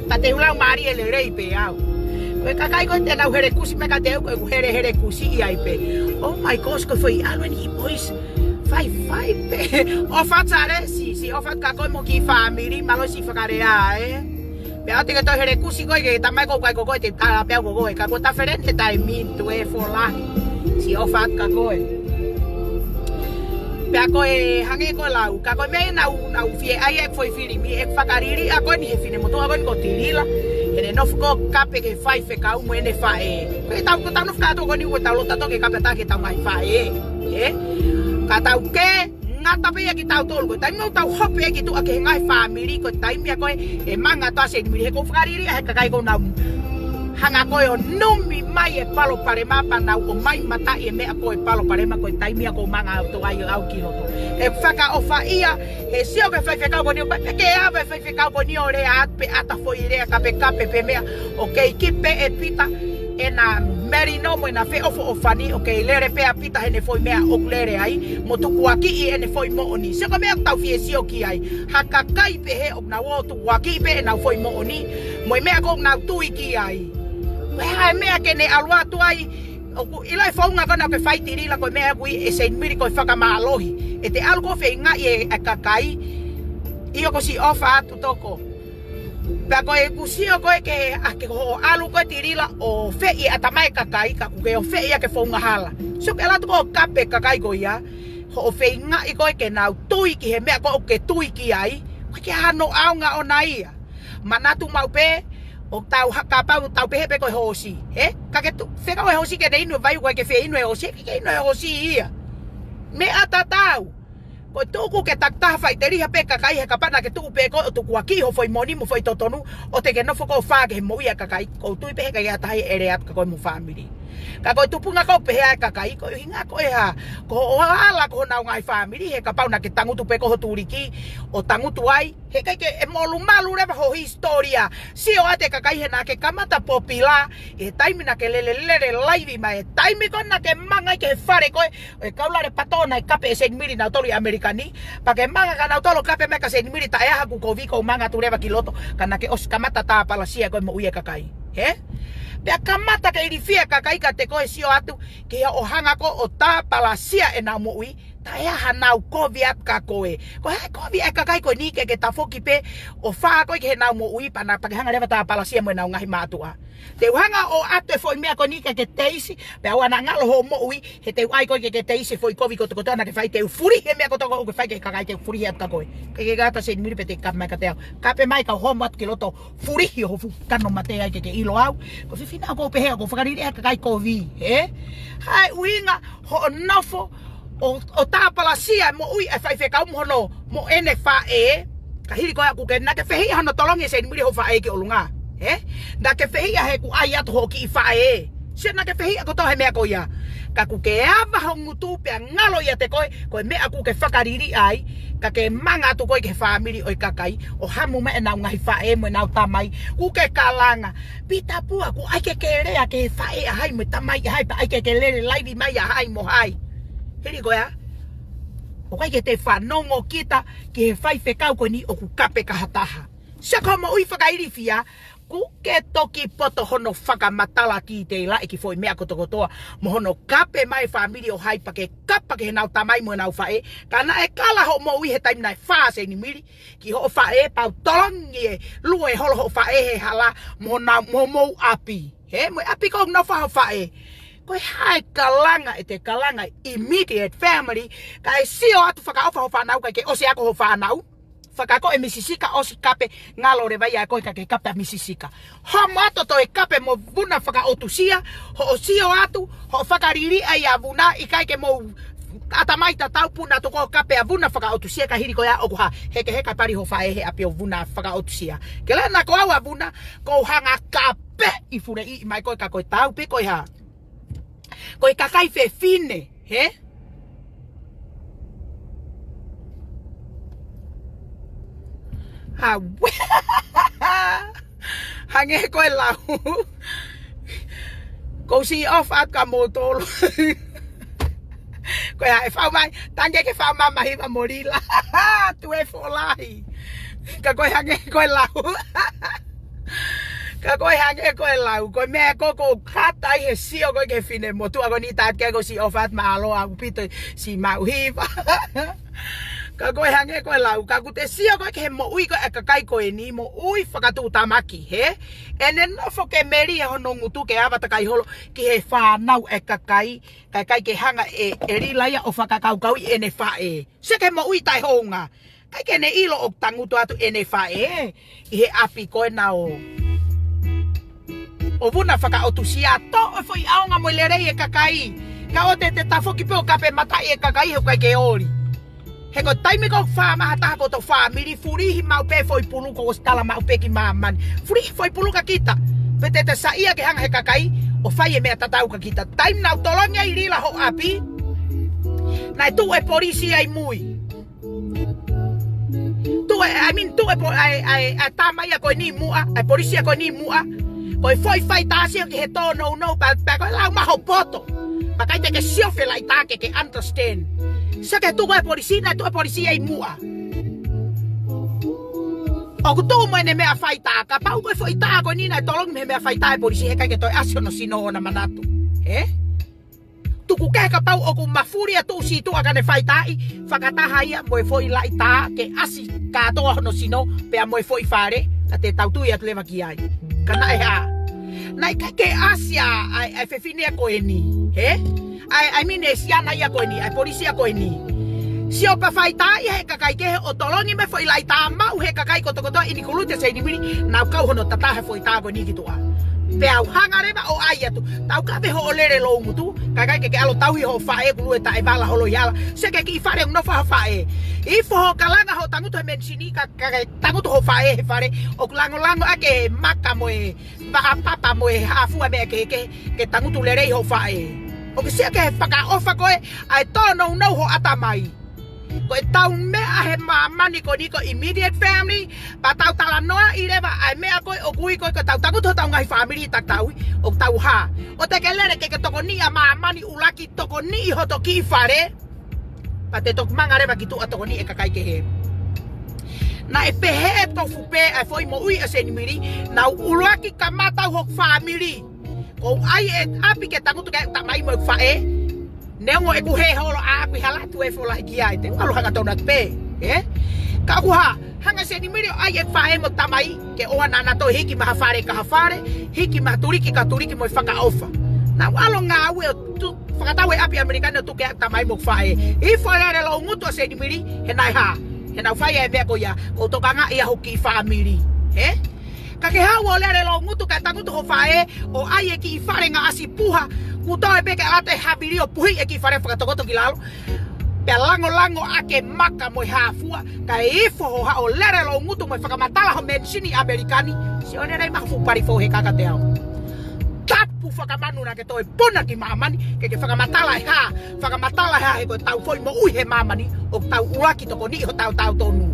Pea te u laumālie lelei pē au. Ko e kakai ko ē te nau hele kusi mai kiate au, ko ʻeku hele hele kusi ʻi ai pē. Oh my gosh, ko e foʻi ʻalu eni ʻi pois. Fai fai pē. ʻOfa atu Sale, siʻi, siʻi ʻofa atu kia koe mo e kiʻi fāmili, mālō siʻi fakalea ē. Pea ʻoua te ke toe hele kusi koe ki he tamai ko ē ʻoku ʻikai ko koe, te u tala pē au ko koe. Ka ko e taʻefeleni he taimi ni, tuēfolahi. Siʻi ʻofa atu kia koe. Pea ko e hangē ko e lau, ka ko e meʻa naʻá ku, naʻá ku fie ʻai ʻeku foʻi filimi, ʻeku fakaliliʻa ko eni he finemotuʻa ko eni ko Tilila. Heʻene nofo ko ē ʻo kape ki he faifekau mo ʻene faʻē. Ko ʻetau, ko ʻetau nofo kātoa ko eni, ko ʻetau loto ʻatautolu ke kape atu ki heʻetau ngaahi faʻē. Ē? Ka tau kē, ngata pē ia kitautolu, ko e taimi ʻoku tau hopo ai ki tuʻa ki he ngaahi fāmili, ko e taimi ia ko ē ʻe manga atu ai ʻa Seinimili, he ʻoku ou fakaliliʻa he kakai ko ē ʻoku nau hanga ko ē ʻo numi mai e palopalema pea nau ō mai mataʻi e meʻa ko ē palopalema, ko e taimi ia ʻoku ou manga atu ai ʻo aʻu ki loto. ʻE fakaʻofaʻia he sio ki he faifekau ko eni, ʻoku ʻikai ke ava e faifekau ko eni ʻo lea atu pe ʻata foʻi lea kapekape pe meʻa, ʻoku kei kiʻi pē ʻe Pita ʻena melino mo ʻena feʻofoʻofani, ʻoku kei lele pē ʻa Pita heʻene foʻi meʻa ʻoku lele ai, mo tukuakiʻi ʻene foʻi moʻoni. Sio ki he meʻa ʻoku tau fie sio ki ai. Ha kakai pehē ʻoku nau ō ʻo tukuakiʻi pē ʻenau foʻi moʻoni mo e meʻa ʻoku nau tui ki ai. Ko e hā e meʻa ke ne ʻalu atu ai? ʻOku ʻilo e founga ko ena ʻoku ke fai Tilila, ko e meʻa ʻoku ui ʻe Seinimili ko e fakamālohi. ʻE te ʻalu koe ʻo feingaʻi e, e kakai. ʻIo, ko siʻi ʻofa atu toko. Pea ko ʻeku sio ko ē ke, ʻa, ke hoʻo ʻalu ko ē Tilila ʻo feʻi ʻatamai e kakai, ka ʻoku ke ō ʻo feʻi ʻa e founga hala. Sio ki he ʻalu atu ko ē ʻo kape e kakai ko ia, hoʻo feingaʻi ko ē ke nau tui ki he meʻa ko ē ʻoku ke tui ki ai, ʻoku ʻikai ke ʻi ai hano ʻaonga ʻona ia. Manatu maʻu pē, ʻoku tau hā kapau, tau pehē pē ko e hoosi, ē? Ka ke tu-, fekau e hoosi ke ne inu e vai, ʻoku ʻikai ke fie inu e hoosi, ʻikai ke inu e hoosi ia. Meʻa tatau. Ko e tuku ke takitaha faʻiteliha pē kakai he kapau naʻá ke tuku pē koe ʻo tukuakiʻi hoʻo foʻi moʻoni mo e foʻi totonu, ʻoua te ke nofo koe ʻo fā ki he moʻui ʻa e kakai, ʻoku ou tui pē he ʻikai ke ʻi ai ha taha ia ʻe lea atu kia koe mo e fāmili. Ka ko e tupunga ko ē ʻoku pehē ai e kakai, ko e ʻuhinga ko e hā, ko hoʻo ala ko honau ngaahi fāmili, he kapau naʻá ke tangutu pē koe ho tuliki, ʻo tangutu ai, he ʻikai ke, ʻe molumalu leva ho hisitōlia. Sio atu e kakai he naʻá ke kamata popila, he taimi naʻá ke lele, lele laivi mai, he taimi ko ē naʻá ke manga ai ki he fale ko ē ʻo e kau lale patona ʻe kape ʻe Seinimili nautolu ʻi ʻAmelika ni, pea ke manga kia nautolu ʻo kape mai kia Seinimili taʻe ʻi ai haʻaku kovi, ʻoku ou manga atu leva ki loto, ka naʻá ke ʻosi kamata tāpalasia koe moʻui e kakai. Ē? Pea kamata ke ilifia e kakai kiate koe, sio atu ki hoʻo hanga ko ē ʻo tāpalasia ʻenau moʻui, taʻe ʻi ai hanau kovi atu kia koe. Ko e hā e kovi ʻa e kakai ko eni ke ke tafoki pē ʻo fā koe ki heʻenau moʻui pea na, pea ke hanga leva ʻo tāpalasia mo ʻenau ngaahi mātuʻa. Te u hanga ʻo ʻoatu e foʻi meʻa ko eni ke ke teisi, pea ʻoua naʻa ngalo hoʻo moʻui, he te u ʻai koe ke ke teisi e foʻi kovi kotokotoa naʻá ke fai, te u fulihi e meʻa kotoa ʻoku ke fai ki he kakai, te u fulihi atu kia koe. Ke ke kata Seinimili pea te ke kape mai kia au. Kape mai ka u homo atu ki loto, fulihi ho fuʻu kano mate ai ke ke ʻilo au. Ko e fefine ʻoku ou pehē ʻoku ou fakaliliʻa e kakai kovi, ē? Hā e ʻuhinga hoʻo nofo ʻo, ʻo tāpalasia e moʻui e faifekau mo hono, mo ʻene faʻē, ka hili ko ia ʻoku ke, naʻá ke fehiʻa hono tolongi ʻe Seinimili hoʻo faʻē ki ʻolunga, ē? Naʻá ke fehiʻa he kuo ʻai atu hoʻo kiʻi faʻē. Sio, naʻá ke fehiʻa kotoa he meʻa ko ia. Ka ʻoku ke ava ho ngutu pea ngalo ʻiate koe, ko e meʻa ʻoku ke fakaliliʻa ai, ka ke manga atu koe ki he fāmili ʻo e kakai, ʻo hamu mai ʻenau ngaahi faʻē mo ʻenau tamai, ʻoku ke kalanga. Pita Pua, ʻoku ʻai ke ke lea ki he faʻē ʻa hai mo e tamai ʻa hai, pea ʻai ke ke lele laivi mai ʻa hai mo hai. Hili ko ia, ʻoku ʻikai ke te fanongo kita ki he faifekau ko eni ʻoku kape ki ha taha. Sio ki hoʻo moʻui fakailifia, ʻoku ke toki poto hono fakamatala kiate ia e kiʻi foʻi meʻa kotokotoa, mo hono kape mai e fāmili ʻo hai pea ke kapa ki heʻenau tamai mo ʻenau faʻē, ka naʻe kala hoʻo moʻui he taimi naʻe fā ʻa Seinimili ki hoʻo faʻē, pea u tolongi e lue holo hoʻo faʻē he hala mo na, mo mou ʻapi. Ē, mo e ʻapi ko ē ʻoku nofo ai hoʻo faʻē. Ko e hā e kalanga ʻe te kalanga immediate family, kae sio atu fakaʻofa hoʻo fānau, ʻikai ke ʻosi ako hoʻo fānau. Fakaako e Misi Sika, ʻosi kape, ngalo leva ia koe ka ke kape ʻa Misi Sika. Homo atu ʻo toe kape mo Vuna Fakaʻotusia, hoʻo sio atu, hoʻo fakaliliʻa ia Vuna, ʻikai ke mou ʻatamai tatau, puna atu koe ʻo kape ʻa Vuna Fakaʻotusia, ka hili ko ia ʻoku hā, hekeheka e pali hoʻo faʻē he ʻapi ʻo Vuna Fakaʻotusia. Ke lana ko au ʻa Vuna, ʻoku ou hanga ʻo kape ʻi fule ʻi mai koe ka ko e tau pē ko e hā. Ko e kakai fefine, hē? Hā, we-, hangē ko e lau. ʻOku ou siʻi ʻofa atu kia moutolu. Ko e hā, ʻe fau mai, tangi ke fau mai mahiva mo Lila. Tuēfolahi. Ka ko e hangē ko e lau. Ka ko e hangē ko e lau, ko e meʻa ko ē ʻoku ou kata ai he sio ko ē ki he finemotuʻa ko eni, tātā ke ko si ʻofa atu, mālō ʻaupito siʻi maʻu hiva. Ka ko e hangē ko e lau, ka ʻoku te sio ko ē ki he moʻui ko ē ʻa e kakai ko eni, moʻui fakatuʻutāmaki, hē? ʻEne nofo ke melie hono ngutu ke ava takai holo ki he fānau ʻa e kakai, kae ʻikai ke hanga ʻe, ʻe Lila ia ʻo fakakaukauʻi ʻene faʻē. Sio ki he moʻui taʻehounga. ʻIkai ke ne ʻilo ʻoku tangutu atu ʻene faʻē ʻi he ʻapi ko ena ʻo, ʻo vuna fakaʻotusia, toʻo e foʻi ʻaonga mo e lelei e kakai. Ka ʻoua te te tafoki pē ʻo kape mataʻi e kakai he ʻoku ʻikai ke oli. He ko e taimi ko ē ʻoku faʻa maha taha ko hoto fāmili, fulihi maʻu pē foʻi pulu, kuo ʻosi tala maʻu pē ki māmani. Fulihi foʻi pulu kia kita. Pea te te saiʻia ke hanga he kakai ʻo fai e meʻa tatau kia kita. Taimi naʻa ku tolongi ai Lila ho ʻapi, naʻe tuʻu e polisi ai mui. Tuʻu e, I mean, tuʻu e po-, ʻa e, ʻa e, ʻa e tama ia ko eni muʻa, ʻa e polisi ia ko eni muʻa. Ko e foʻi faitā, sio ki he tōnounou, pea, pea ko e lau maho poto. Pea ʻikai te ke sio felaʻitā ke ke understand. Sio ki he tuʻu e polisi, naʻe tuʻu e polisi ai muʻa. ʻOku tuʻu mo ʻene meʻa faitā, kapau ko e foʻi tā ko eni naʻe tolongi mei he meʻa faitā e polisi, he ʻikai ke toe ʻasi hono sino ʻo na manatu. Ē? Tuku kehe kapau ʻoku mafuli ʻa e tuʻu sītuʻa ka ne faitaaʻi fakataha ia mo e foʻi laʻitā ke ʻasi kātoa hono sino pea mo e foʻi fale, ka te tau tui atu leva ki ai. Ka naʻe hā? Naʻe ʻikai ke ʻasi ʻa, ʻa, ʻa e fefine ko eni, hē? ʻA e, I mean, e siana ia ko eni, ʻa e polisi ia ko eni. Sio pea faitaaʻi he kakai kehe ʻo tolongi mei he foʻi laʻitā, maʻu he kakai kotokotoa, include Seinimili, naʻa ku kau hono tatā he foʻi tā ko eni ki tuʻa. Pea u hanga leva ʻo ʻai atu. Taukaveʻi hoʻo lele loungutu, ka ʻikai ke ke ʻalu ʻo tauhi ho faʻē, kuo lue taʻevala holo ʻi hala. Sio ki he kiʻi fale ʻoku nofo ai ho faʻē. Ifo hoʻo kalanga hoʻo tangutu he menisini ka, ka, ka tangutu ho faʻē he fale, ʻoku langolango ʻaki e maka mo e vaʻa papa mo e hāfua meʻa kehekehe, ke tangutu lelei ho faʻē. ʻOku ke sio ki he fakaʻofa ko ē ʻa e tōnounou ho ʻatamai. Ko e tau meʻa he māmani ko eni ko e immediate family, pea tau talanoaʻi leva ʻa e meʻa ko ē ʻoku ui ko ē ko e tau tangutu hotau ngaahi fāmili ʻi he taʻu tau ʻi, ʻoku tau hā. ʻOua te ke lele ke ke tokoniʻi ʻa māmani, ʻuluaki tokoniʻi hoto kiʻi fale, pea te toki manga leva ki tuʻa tokoniʻi e kakai kehe. Naʻe pehē tofu pē ʻa e foʻi moʻui ʻa Seinimili, naʻa ku ʻuluaki kamata au hoku fāmili. Ko u ʻai e ʻapi ke tangutu ki ai ʻeku tamai mo ʻeku faʻē. Neongo ʻeku hē holo ʻaʻaku ʻi hala, tuʻu e fola hiki ai, te u ʻalu hangatonu atu pē, ē? Ka ʻoku hā, hanga ʻe Seinimili ʻo ʻai e faʻē mo e tamai ke ʻoua naʻa na toe hiki mai ha fale ki ha fale, hiki mai ha tuliki ki ha tuliki mo e fakaʻofa. Naʻa ku ʻalu ʻo ngāue ʻo tu-, fakatau e ʻapi ʻAmelika ni ʻo tuku ki ai ʻeku tamai mo ʻeku faʻē. Ifo e lele loungutu ʻa Seinimili, he naʻe hā? He naʻa ku fai e meʻa ko ia, ko u tokangaʻi ʻa hoku kiʻi fāmili, ē? Ka ke haʻu ʻo lele loungutu kae tangutu ho faʻē, ʻo ʻai e kiʻi fale ngaahi ʻasi puha, kuo toe pē ke ʻalu atu e havili ʻo puhiʻi e kiʻi fale fakatokoto ki lalo. Pea langolango ʻaki e maka mo e hāfua, kae ifo hoʻo haʻu ʻo lele loungutu mo e fakamatala ho menisini ʻAmelika ni, sio lelei mai ho fuʻu palifou he kakate au. Tapu fakamanu naʻa ke toe puna ki māmani, ke ke fakamatala e hā, fakamatala e hā he ko e tau foʻi moʻui he māmani, ʻoku tau ʻuluaki tokoniʻi hotau tautonu.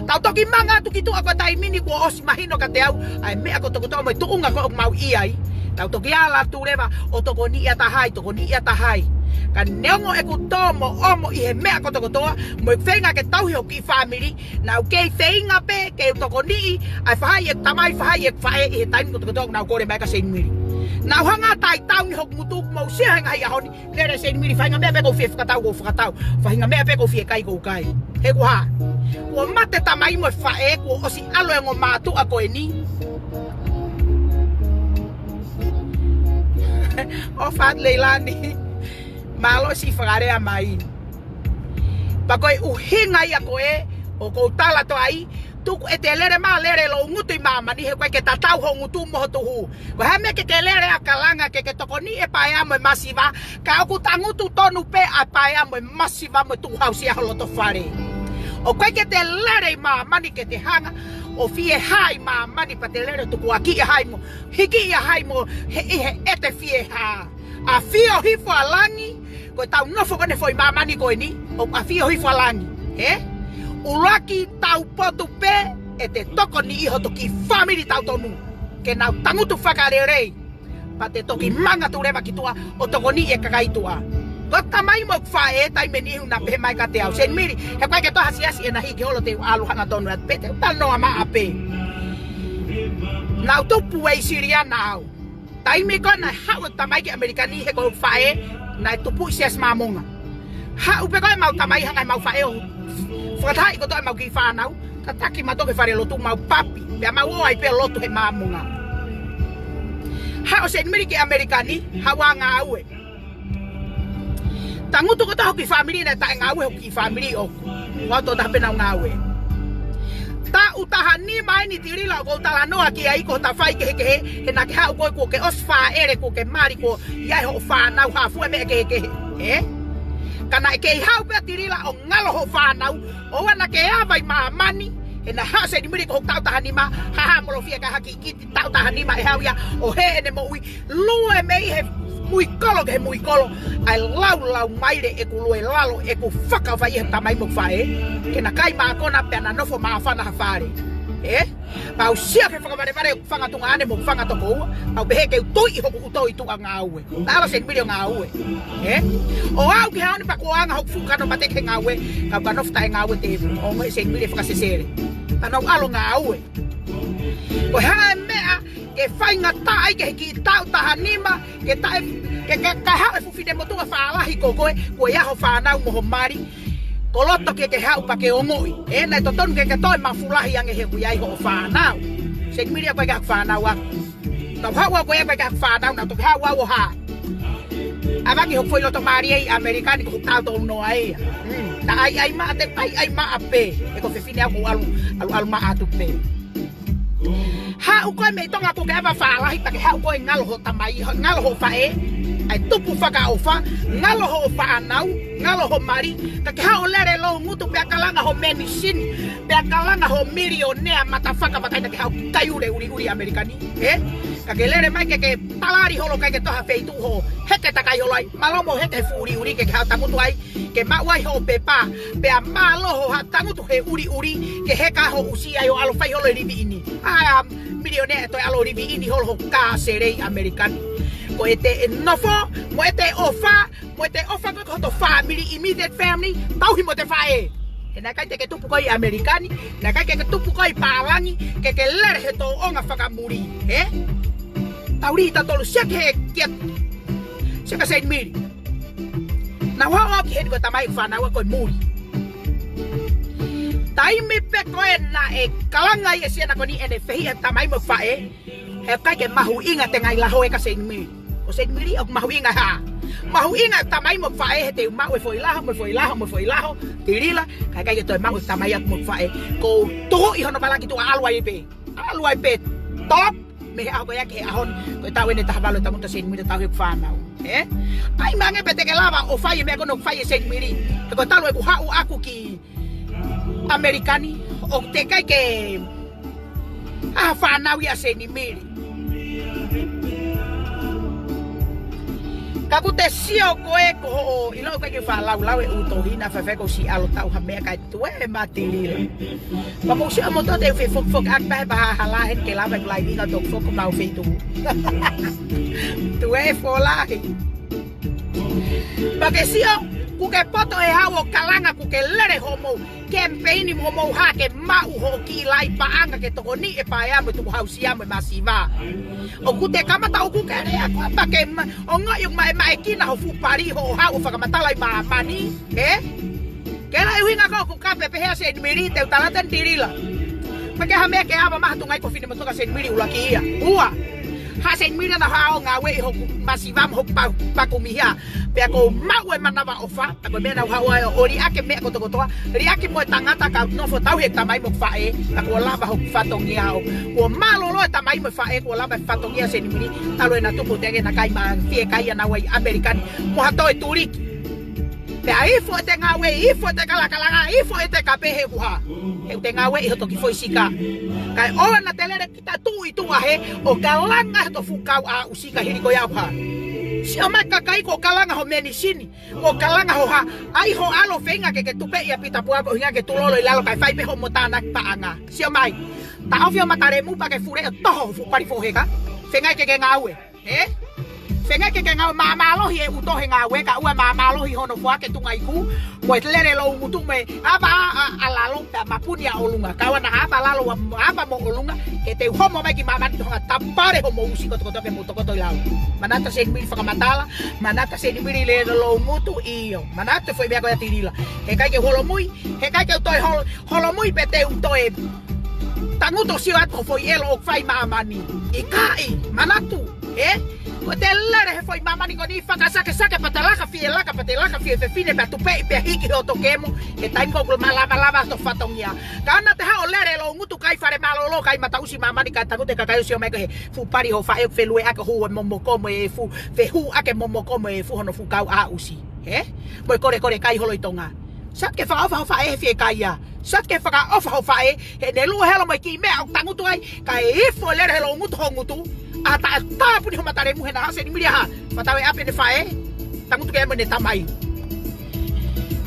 Tau toki manga atu ki tuʻa ko e taimi ni kuo ʻosi mahino kiate au ʻa e meʻa kotokotoa mo e tuʻunga ko ē ʻoku mau ʻi ai. Tau toki ala atu leva ʻo tokoniʻi ʻa taha ai, tokoniʻi ʻa taha ai. Ka neongo ʻeku tō mo ʻomo ʻi he meʻa kotokotoa, mo ʻeku feinga ke tauhi hoku kiʻi fāmili, naʻa ku kei feinga pē ke u tokoniʻi ʻa e faʻahi ʻeku tamai, faʻahi ʻeku faʻē ʻi he taimi kotokotoa ʻoku nau kole mai kia Seinimili. Naʻa ku hanga ʻo taitauni hoku ngutu, mou sio he ngaahi ʻaho ni, lele Seinimili, faʻahinga meʻa pē ʻoku ou fie fakatau, ʻoku ou fakatau. Faʻahinga meʻa pē ʻoku ou fie kai, ʻoku ou kai. He ʻoku hā? Kuo mate tamai mo e faʻē, kuo ʻosi ʻalu e ongo mātuʻa ko eni. ʻOfa atu Leilani. Mālō siʻi fakalea mai. Pea ko e ʻuhinga ia ko ē ʻoku ou tala atu ai, tuku ʻete lele mai ʻo lele loungutu ʻi māmani, he ʻoku ʻikai ke tatau hoʻo ngutu mo ho tuhu. Ko e hā e meʻa ke ke lele ʻo kalanga ke ke tokoniʻi e paea mo e masiva, ka ʻoku tangutu tonu pē ʻa e paea mo e masiva mo e tukuhausia ho loto fale. ʻOku ʻikai ke te lele ʻi māmani ke te hanga ʻo fie hā ʻi māmani pea te lele ʻo tukuakiʻi ʻa hai mo hikiʻi ʻa hai mo he, ʻi he ʻete fie hā. ʻAfio hifo ʻa langi, ko e tau nofo ko eni he foʻi māmani ko eni, ʻoku ʻafio hifo ʻa langi, ē? ʻUluaki tau potu pē ʻete tokoniʻi hoto kiʻi fāmili tautonu ke nau tangutu fakalelei, pea te toki manga atu leva ki tuʻa ʻo tokoniʻi e kakai tuʻa. Ko e tamai mo e faʻē, taimi ʻe niʻihi naʻa nau pehē mai kiate au, Seinimili, he ʻoku ʻikai ke toe asiasi ʻena, hiki holo, te u ʻalu hangatonu atu pē, te u talanoa maʻa pē. Naʻá ku tupu ʻi Siliana au. Taimi ko ē naʻe haʻu e tamai ki ʻAmelika ni he ko e faʻē naʻe tupu ʻi Siasi Māmonga. Haʻu pē ko ē ʻemau tamai hangē ʻemau faʻē ʻo fakatahaʻi kotoa ʻemau kiʻi fānau, tataki mautolu ki he falelotu mau papi, pea mau ō ai pē ʻo lotu he Māmonga. Haʻu ʻa Seinimili ki ʻAmelika ni, haʻu ʻo ngāue. Tangutu kotoa hoku kiʻi fāmili naʻe taʻe ngāue hoku kiʻi fāmili ʻoku. Ko au tokotaha pē naʻá ku ngāue. Taʻu taha nima eni Tilila ʻoku ou talanoa ki ai ko e tafaʻaki kehekehe, he naʻá ke haʻu ko ē kuó ke ʻosi fāʻele kuó ke mali kuo ʻi ai hoʻo fānau hā fua e meʻa kehekehe. Ē? Ka naʻe kei haʻu pē Tilila ʻo ngalo hoʻo fānau, ʻoua naʻá ke ava ʻi māmani, he naʻe haʻu ʻa Seinimili ko hoku taʻu taha nima, hāhāmolofia kae hā kiʻi kiti taʻu taha nima ʻe haʻu ia ʻo hē ʻene moʻui, lue mei he muikolo ki he muikolo, ʻa e laulau maile ʻeku lue lalo, ʻeku fakaʻofa ʻi he tamai mo e faʻē, ke na kai mākona pea na nofo māfana ha fale. Ē? Mau sio ki he fakavalevale ʻo e fanga tuongaʻane mo e fanga tokoua, mau pehē ke u tui ʻi hoku ʻuto ʻi tuʻa ngāue. Naʻe ʻalu ʻa Seinimili ʻo ngāue. Ē? ʻO aʻu ki he ʻaho ni pea kuo anga hoku fuʻu kano mate ki he ngāue, ka u ka nofo taʻe ngāue te u ongoʻi ʻe Seinimili e fakasesele. Pea naʻá ku ʻalu ʻo ngāue. Ko e hā e meʻa ke faingataʻa ai ki he kiʻi taʻu taha nima, ke taʻe, ke, ke, ke haʻu e fuʻu finemotuʻa fālahi ko koe, kuo ʻi ai hoʻo fānau mo hoʻo mali, ko loto ke ke haʻu pea ke ongoʻi. Ē, naʻe totonu ke ke toe mafu lahi ange he ʻoku ʻi ai hoʻo fānau. Seinimili, ʻoku ʻikai ke ʻi ai haku fānau ʻaʻaku. Naʻá ku haʻu au, ʻoku ʻikai ke ʻi ai haku fānau, naʻá ku toki haʻu au ʻo hā. ʻAvangi hoku foʻi loto mālie ʻi ʻAmelika ni ko hoku taʻu tolu noa ia. Hmm, naʻe ʻaiʻai maʻa, te u ʻaiʻai maʻa pē. He ko e fefine au, ʻoku ou ʻalu, ʻalu, ʻalu maʻa atu pē. Haʻu koe mei Tonga kuó ke ava fālahi pea ke haʻu koe ʻo ngalo hoʻo tamai, ho-, ngalo hoʻo faʻē, ʻa e tupu fakaʻofa, ngalo hoʻo fānau, ngalo hoʻo mali, ka ke haʻu ʻo lele loungutu pea kalanga hoʻo menisini, pea kalanga hoʻo milionea motherfucker, vakai naʻá ke haʻu ʻo kai ule ʻuliʻuli ʻAmelika ni, ē? Ka ke lele mai ke ke talali holo, ʻikai ke toe ha feituʻu hoʻo heke takai holo ai, mālō mo heke he fuʻu ʻuliʻuli ke ke haʻu ʻo tangutu ai, ke maʻu ai hoʻo pepa, pea mālō hoʻo haʻu ʻo tangutu he ʻuliʻuli, ke heka hoʻo ʻusi ai ʻo ʻalu ʻo fai holo e live-in. ʻA e milionea ʻe toe ʻalu ʻo live-in holo hoʻo kasele ʻi ʻAmelika ni. Ko ʻete nofo, mo ʻete ʻofa, mo ʻete ʻofa ko ē ki hoto fāmili, immediate family, tauhi mo ʻete faʻē. He naʻe ʻikai te ke tupu koe ʻi ʻAmelika ni, naʻe ʻikai ke ke tupu koe ʻi Pālangi, ke ke lele he tōʻonga fakamuli, ē? Tau lī tautolu, sio ki he, kia, sio kia Seinimili. Naʻá ku haʻu au ki heni ko e tamai ʻeku fānau ko e muli. Taimi pē ko ē naʻe kalanga ai ʻe Siana ko eni ʻene fehiʻa he tamai mo e faʻē, he ʻikai ke mahuʻinga ʻete ngaahi laho ē kia Seinimili. Ko Seinimili ʻoku mahuʻinga hā? Mahuʻinga e tamai mo e faʻē he te u maʻu e foʻi laho, mo e foʻi laho, mo e foʻi laho, Tilila, ka ʻikai ke toe maʻu e tamai ʻaku mo e faʻē. Ko u tuhuʻi hono palaki tuʻa, ʻalu ai pē. ʻAlu ai pē top, mei he ʻaho ko ia ki he ʻaho ni, ko e taʻu eni ʻe taha valu ʻo tangutu ʻa Seinimili ʻo tauhi hoku fānau. Ē? ʻAi mai ange pē te ke lava ʻo fai e meʻa ko ē naʻá ku fai ʻe Seinimili. He ko e talu ʻeku haʻu ʻaʻaku ki ʻAmelika ni, ʻoku teʻeki ai ke ʻi ai ha fānau ia ʻa Seinimili. Ka ʻoku te sio koe ko hoʻo ʻilo ʻoku ʻikai ke faʻa laulau e ʻū tohi naʻa faifai ko si alo tau ha meʻa kae tuē mai Tilila. Pea mou sio moutolu te u fefokifoki atu pē he paha hala heni ke lava ʻeku laivi ka toki foki ki homau feituʻu. Tuē folahi. Pea ke sio, kuó ke poto he ʻaho ʻo kalanga, kuó ke lele hoʻomou kemipeini mo hoʻomou hā ke maʻu hoʻo kiʻi lai paʻanga ke tokoniʻi e paea mo e tukuhausia mo e masiva. ʻOku te kamata ʻoku ke lea koe pea ke ma-, ongoʻi ʻoku maʻemaʻekina hoʻo fuʻu pali hoʻo haʻu ʻo fakamatala ʻi māmani, ē? Ke la ʻuhinga ko ē ʻoku kape pehē ʻa Seinimili, te u tala atu eni Tilila. Pea ke ha meʻa ke ava maha tungai ko fine motuʻa Seinimili ʻuluaki ia. Ua. Haʻu Seinimili naʻa haʻu ʻo ngāueʻi hoku masiva mo hoku pa-, paku mihia. Pea ko u maʻu e manavaʻofa, pea ko e meʻa naʻa ku haʻu ai ʻo liʻaki e meʻa kotokotoa, liʻaki mo e tangata ka u nofo ʻo tauhi e tamai mo e faʻē, pea kuo lava hoku fatongia au. Kuo mālōlō e tamai mo e faʻē, kuo lava e fatongia ʻo Seinimili, talu ʻena tupu teʻeki ke na kai mā fiekaia naua ʻi ʻAmelika ni, mo ha toe tuliki. Pea ifo ʻete ngāue, ifo ʻete kalakalaka, ifo ʻete kape he ʻuha. He ʻoku te ngāueʻi hoto kiʻi foʻi sika. Kae ʻoua naʻa te lele kita tuʻu ʻi tuʻa hē, ʻo kalanga hoto fuʻu kau aʻusia hili ko ia ʻuha. Sio mai kakai kuo kalanga hoʻo menisini, kuo kalanga hoʻo hā, ʻai hoʻo ʻalu ʻo feinga ke ke tupeʻi ʻa Pita Puaka ʻuhinga ke tulolo ʻi lalo kae fai pē hoʻomo tānaki paʻanga. Sio mai, taʻofi hoʻo mata lemu pea ke fule ʻo toho hoʻo fuʻu pali foʻoheka, feinga ke ke ngāue. Ē? Fengaki ke ngāue māmālohi e ʻuto he ngāue, kae ʻoua māmālohi hono foaki e tunga iku, mo e lele loungutu mo e ava ʻa, ʻa, ʻa lalo, pea mapuni ʻa ʻolunga. Kae ʻoua naʻa ava lalo, ava mo ʻolunga, he te u homo mai ki māmani ki honga tapale homo usi kotokotoa ke mou tokoto ʻi lalo. Manatu Senimili fakamatala, manatu Senimili lele loungutu, ʻio. Manatu foʻi meʻa ko ia Tilila. He ʻikai ke u holomui, he ʻikai ke u toe hol-, holomui pē te u toe tangutu ʻo sio atu ko e foʻi ʻelo ʻoku fai ʻi māmani. ʻIkai, manatu, ē? Ko ʻete lele he foʻi māmani ko eni fakasakesake pea te laka fie laka, pea te laka fie fefine, pea tupeʻi pea hiki hoto kemo, he taimi ko ē ʻoku malava lava hoto fatongia. Ka naʻa te haʻu ʻo lele loungutu kai fale mālōlō, kai mataʻusi māmani, kae tangutu e kakai ʻo sio mai ko e fuʻu pali hoʻo faʻē ʻoku felueʻaki hoʻo momoko mo e fuʻu, fehuʻaki e momoko mo e fuʻu hono fuʻu kau ʻa usi. Ē? Mo e kolekole kai holo ʻi Tonga. Sio atu ke fakaʻofa hoʻo faʻē he fiekaia. Sio atu ke fakaʻofa hoʻo faʻē, he ne lue holo mo e kiʻi meʻa ʻoku tangutu ai, kae ifo e lele he loungutu ho ngutu, ʻa taʻe tāpuni ho matalemu he naʻa Senimili ʻa ha, fakatau e ʻapi ʻene faʻē, tangutu ke mo ʻene tamai.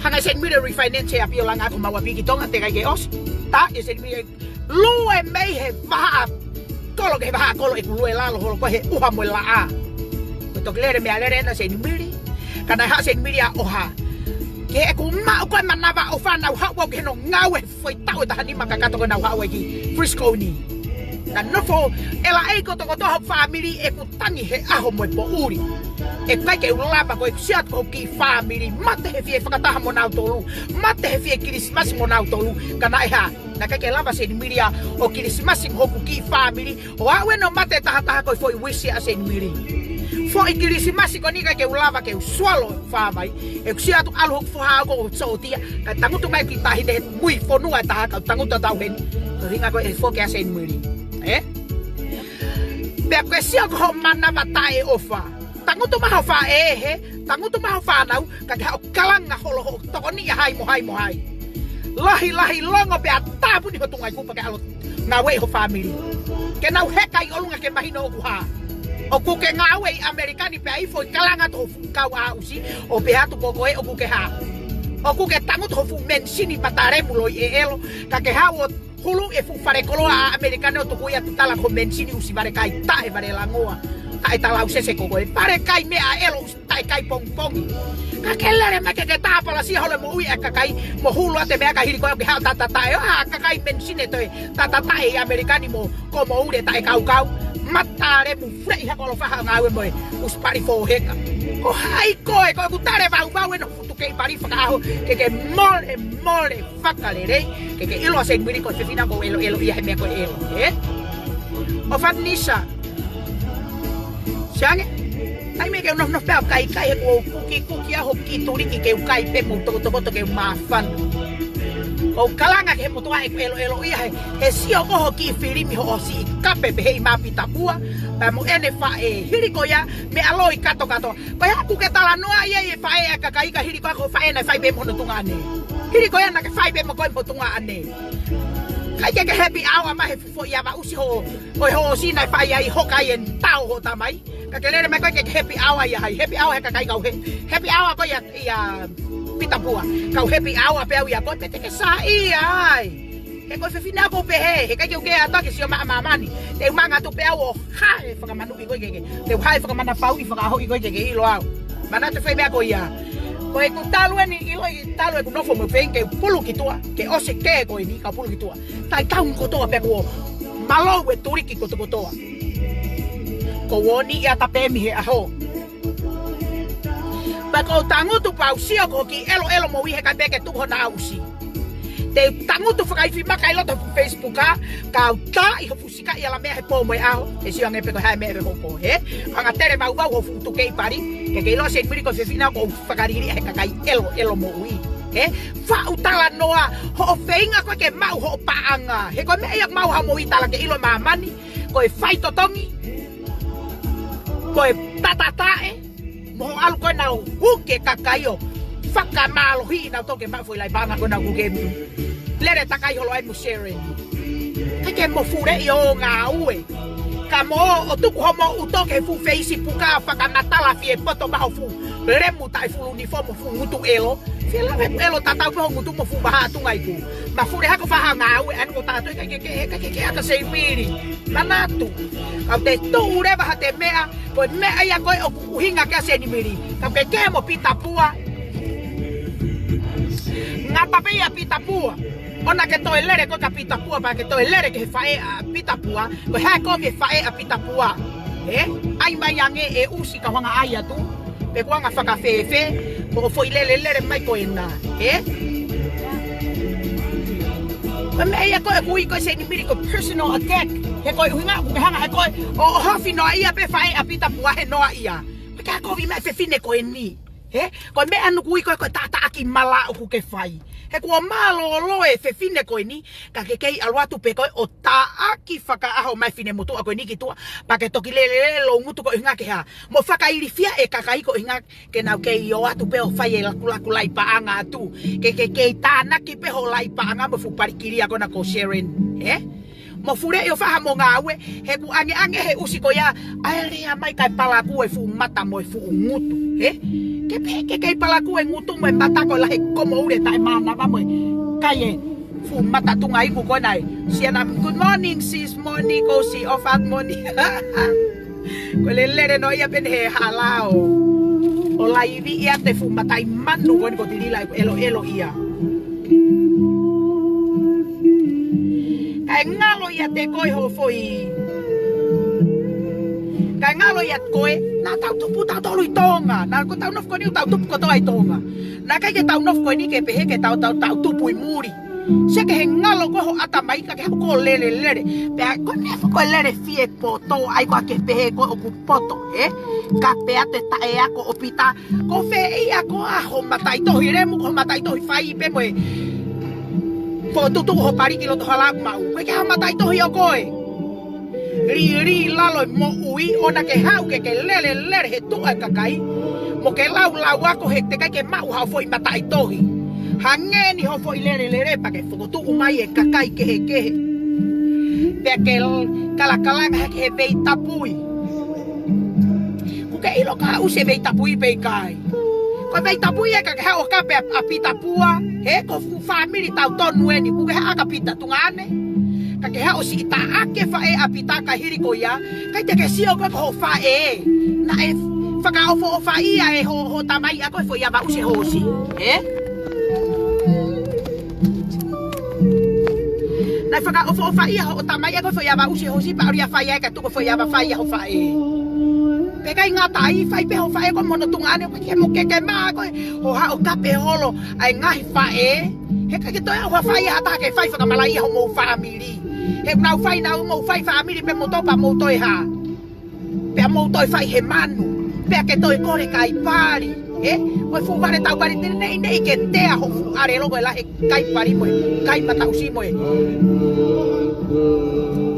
Hanga ʻe Senimili ʻo refinance e ʻapi ʻo langa atu homau ʻapi ki Tonga, teʻeki ai ke ʻosi. Tā ʻe Senimili lue mei he vahaʻa kolo ki he vahaʻa kolo ʻeku lue lalo holo ko e ʻuha mo e laʻā. Ko e toki lele meʻalele ena Senimili. Ka naʻe haʻu Senimili ʻo ʻoha. Ke ʻeku maʻu ko e manavaʻofa naʻa ku haʻu au ki hono ngāue he foʻi taʻu ʻe taha nima kakato ko ē naʻa ku haʻu ai ki Frisco ni. Naʻa nofo ʻe laʻei kotokotoa hoku fāmili ʻeku tangi he ʻaho mo e poʻuli. ʻIkai ke u lava, ko ʻeku sio atu ki hoku kiʻi fāmili, mate he fie fakataha mo nautolu, mate he fie Kilisimasi mo nautolu, ka naʻe hā? Naʻe ʻikai ke lava Senimili ia ʻo Kilisimasi mo hoku kiʻi fāmili, ʻo aʻu ena ʻo mate tahataha ko e foʻi uisi ʻa Senimili. Foʻi Kilisimasi ko eni ʻikai ke u lava ke u swallow fāmai. ʻEku sio atu ʻalu hoku foha au ko Sōtia, kae tangutu mai ki tahi ne mui fonua ʻe taha, kau tangutu atu au heni. Ko e ʻuhinga ko e foki ʻa Senimili. Ē? Pea ko e sio ko hoʻo manava taʻeʻofa. Tangutu mai ho faʻē he, tangutu mai ho fānau, ka ke haʻu ʻo kalanga holo hoʻo tokoniʻi ʻa hai mo hai mo hai. Lahi, lahi longo pea tāpuni ho tunga iku pea ke ʻalu ʻo ngāueʻi ho fāmili. Ke nau heka ʻi ʻolunga ke mahino ʻoku hā. ʻOku ke ngāue ʻi ʻAmelika ni pea ifo ʻi kalanga atu ho fuʻu kau ʻa usi, ʻo pehē atu ko koe ʻoku ke hā. ʻOku ke tangutu ho fuʻu menisini matalemu loi ʻeʻelo, ka ke haʻu ʻo hulu e fuʻu fale koloa ʻa ʻAmelika ni ʻo tuku ia tatala ko menisini ʻusi vale kai taʻe vale langoa. Taʻe talausese ko koe. Vale kai meʻa ʻelo ʻusi taʻe kai pongipongi. Ka ke lele mai ke ke tāpalasia holo e moʻui ʻa e kakai mo hulu atu e meʻa ka hili ko ē ʻoku ke haʻu ʻo tatataʻe. ʻA, kakai menisini ʻe toe tatataʻe ʻi ʻAmelika ni mo ko moʻui taʻe kaukau. Matalemu fleʻi ha kolofaha ngāue mo e ʻusi pali fōheka. Ko hai koe, ko ʻeku tale vauvau ena futu kei pali fakaʻaho, ke ke mole, mole fakalelei, ke ke ʻilo ʻa Senimili ko e fefine ʻoku ou ʻeloʻelo ia he meʻa ko e ʻelo, ē? ʻO Fatinisa. Siange, taimi ke u nofonofo pē au kai kai he ʻoku ou kuki kuki au ho kiʻi tuliki ke u kai pē mo tokotokoto ke u māfana. ʻOku ou kalanga ki he motuʻa ʻeku ʻeloʻelo ia he, he sio ko ho kiʻi filimi hoʻo siʻi kape pehē ʻi Mapitapua, pea mo ʻene faʻē hili ko ia, meʻa loi katokato. Ko e hā ʻoku ke talanoa ai ʻa e faʻē ʻa e kakai ka hili ko ā ko e faʻē naʻe fai pē mo hono tuongaʻane. Hili ko ia naʻa ke fai pē mo koe mo ho tuongaʻane. ʻIkai ke ke happy hour mai he foʻi ava ʻusi hoʻo, ko e hoʻo siʻi naʻe fai ai hoka ai e tao hoʻo tamai. Ka ke lele mai ko ē ke ke happy hour ia hai. Happy hour he kakai kau he. Happy hour ko ia ia Pitapua. Kau happy hour pē au ia koe pe te ke saiʻia ai. He ko e fefine ʻoku ou pehē, he ʻikai ke u kei ʻatā ke sio maʻa māmani. Te u manga atu pē au ʻo hae fakamanuʻi koe ke ke. Te u hae fakamanavaʻi fakaʻahoʻi koe ke ke ʻilo au. Manatu e foʻi meʻa ko ia. Ko ʻeku talu eni ʻiloʻi talu ʻeku nofo mo feinga ke u pulu ki tuʻa. Ke ʻosi e kē ko eni ka u pulu ki tuʻa. Taʻe tau kotoa pē kuo malou e tuliki kotokotoa. Ko ʻeni ia tapemi he ʻaho. Pea ʻoku ou tangutu pē au sio ko e kiʻi ʻeloʻelo moʻui he ʻikai pē ke tuku hona ʻusi. Te u tangutu fakaifi maka ʻi loto Facebook ʻa, kau tā ʻi ho fuʻu sika ʻi ala meʻa he pō mo e ʻaho, ʻe sio ange pē ko e hā e meʻa ʻe hoko, ē? Hanga tele vauvau ho fuʻu tukeʻi pali, ke ke ʻilo ʻa Senimili ko e fefine ʻoku ou fakaliliʻa he kakai ʻeloʻelo moʻui, ē? Faʻu talanoa, hoʻo feinga ko ē ke maʻu hoʻo paʻanga, he ko e meʻa ia ʻoku maʻu ha moʻui tala ke ʻilo māmani, ko e faitotongi, ko e tatataʻe, mo hoʻo ʻalu ko ē ʻo nau huke kakai ʻo fakamālohiʻi nautolu ke maʻu foʻi laʻi paʻanga ko ē naʻa ku ke lele takai holo ai mo Sharon. ʻIkai ke mo fuleʻi ʻo ngāue. Ka mo ō ʻo tuku homo ʻuto ki he fuʻu feisi puka fakamatala fie poto maʻa ho fuʻu lemu taʻefulu ni fo mo fuʻu ngutu ʻelo. Fie lava ʻeku ʻelo tatau pē ho ngutu mo fuʻu vahaʻa tungaiku. Mafuli hako faha ngāue ʻa eni ko tātou ʻikai ke, ke, ke, ke, ke ʻata Seinimili. Manatu. Ka te tuʻu leva ha te meʻa, ko e meʻa ia ko ē ʻoku ʻuhinga ki ai Seinimili. Ka ke ke mo Pita Pua. Ngata pē ia Pita Pua. ʻOua naʻa ke toe lele koe kia Pita Pua, pea ke toe lele ki he faʻē ʻa Pita Pua, ko e hā e kovi e faʻē ʻa Pita Pua. Ē? ʻAi mai ange ʻe ʻusi ka u hanga ʻai atu, pe ko e anga fakafēfē, ko hoʻo foʻi lele lele mai ko ena. Ē? Ko e meʻa ia ko ē ʻoku ui ko ē Seinimili ko e personal attack. He ko e ʻuhinga ʻoku ke hanga he ko ē ʻo, ʻo ʻohofi noaʻia pē faʻē ʻa Pita Pua he noaʻia. Pea ke kovi mai fefine ko eni. Ē? Ko e meʻa ʻoku ui ko ē ko e taʻataʻaki mala ʻoku ke fai. He kuo mālōlō e fefine ko eni, ka ke kei ʻalu atu pē koe ʻo taʻaki fakaʻaho mai e finemotuʻa ko eni ki tuʻa. Pea ke toki lele lele lou ngutu ko e ʻuhinga ke hā. Mo fakailifia e kakai ko e ʻuhinga ke nau kei ō atu pē ʻo fai e lakulaku laʻi paʻanga atu. Ke, ke kei tānaki pē hoʻo laʻi paʻanga mo e fuʻu palikilia ko ena ko Sharon. Ē? Mo fuleʻi ʻo faha mo ngāue, he ʻoku ʻangeʻange he ʻusi ko ia, ʻai lea mai kae palakū e fuʻu mata mo e fuʻu ngutu, ē? Ke pehē ke kei palakū e ngutu mo e mata ko e lahi komo ule taʻe mānava mo e kai e fuʻu mata tungaiku ko ena ē. Siana, good morning, sis, morning, ko si, ʻofa atu morning. Ko e lele lele noaʻia pē eni he hala ʻo, ʻo laivi ia te fuʻu mataʻi manu ko eni ko Tilila ʻeku ʻeloʻelo ia. Kae ngalo ia te koe ho foʻi. Kae ngalo ia koe, naʻa tau tupu tautolu ʻi Tonga. Naʻa ko tau nofo ko eni ʻo tau tupu kotoa ʻi Tonga. Naʻe ʻikai ke tau nofo ko eni ke pehē ke tau, tau, tau tupu ʻi muli. Sio ki he ngalo ko ē ho ʻatamai ka ke haʻu ʻo lele lele. Pea ko e meʻa foki ko e lele fie poto, ʻai ko ā ke pehē ko ē ʻoku poto, ē? Ka pea te taʻe ako ʻo Pita, ko fē ia ko ā ho mataʻitohi lemu, ko ho mataʻitohi fai pē mo e fokotuʻutuʻu ho paliki loto hala ʻoku maʻu. Ko e ke ha mataʻitohi ʻo koe. Lī, lī lalo e moʻui, ʻoua naʻa ke haʻu ke ke lele lele he tuʻa e kakai. Mo ke lau lau ako he teʻeki ai ke maʻu haʻo foʻi mataʻitohi. Hangē ni ho foʻi lele lele pea ke fokotuʻu mai e kakai kehekehe. Pea ke l-, kalakalanga hake he veitapui. ʻOku ke ʻilo ka ʻusi e veitapui pe ʻikai. Ko e veitapui ē ka ke haʻu ʻo kape ʻa, ʻa Pita Pua, he ko e fuʻu fāmili tautonu eni, ʻoku ke haʻu ʻo kape Pita tuongaʻane. Ka ke haʻu ʻo siʻi taʻaki e faʻē ʻa Pita ka hili ko ia, ʻikai te ke sio ko ē ko ho faʻē. Naʻe fakaʻofoʻofaʻia ʻe ho, ho tamai ʻa koe foʻi ava ʻusi e hoosi. Ē? Naʻe fakaʻofoʻofaʻia ho tamai ʻa koe foʻi ava ʻusi e hoosi pea ʻalu ia ʻo fai ai ka tuku foʻi ava fai ʻa ho faʻē. Pea ʻikai ngata ai fai pē ho faʻē ko ē mo hono tuongaʻane pea ke mo ke ke mā ko ē ʻo haʻu ʻo kape holo ʻa e ngaahi faʻē. He ʻikai ke toe ʻi ai ha faʻē ha taha ke fai fakamalaʻia homou fāmili. He ʻoku nau fai nau mou fai fāmili pē mou topa mou toe hā. Pea mou toe fai he manu. Pea ke toe kole kai pali. Ē? Ko e fuʻu vale tau vale te neʻineʻi ke tea ho fuʻu ʻalelo ko e lahi e kai pali mo e kai mataʻusi mo e.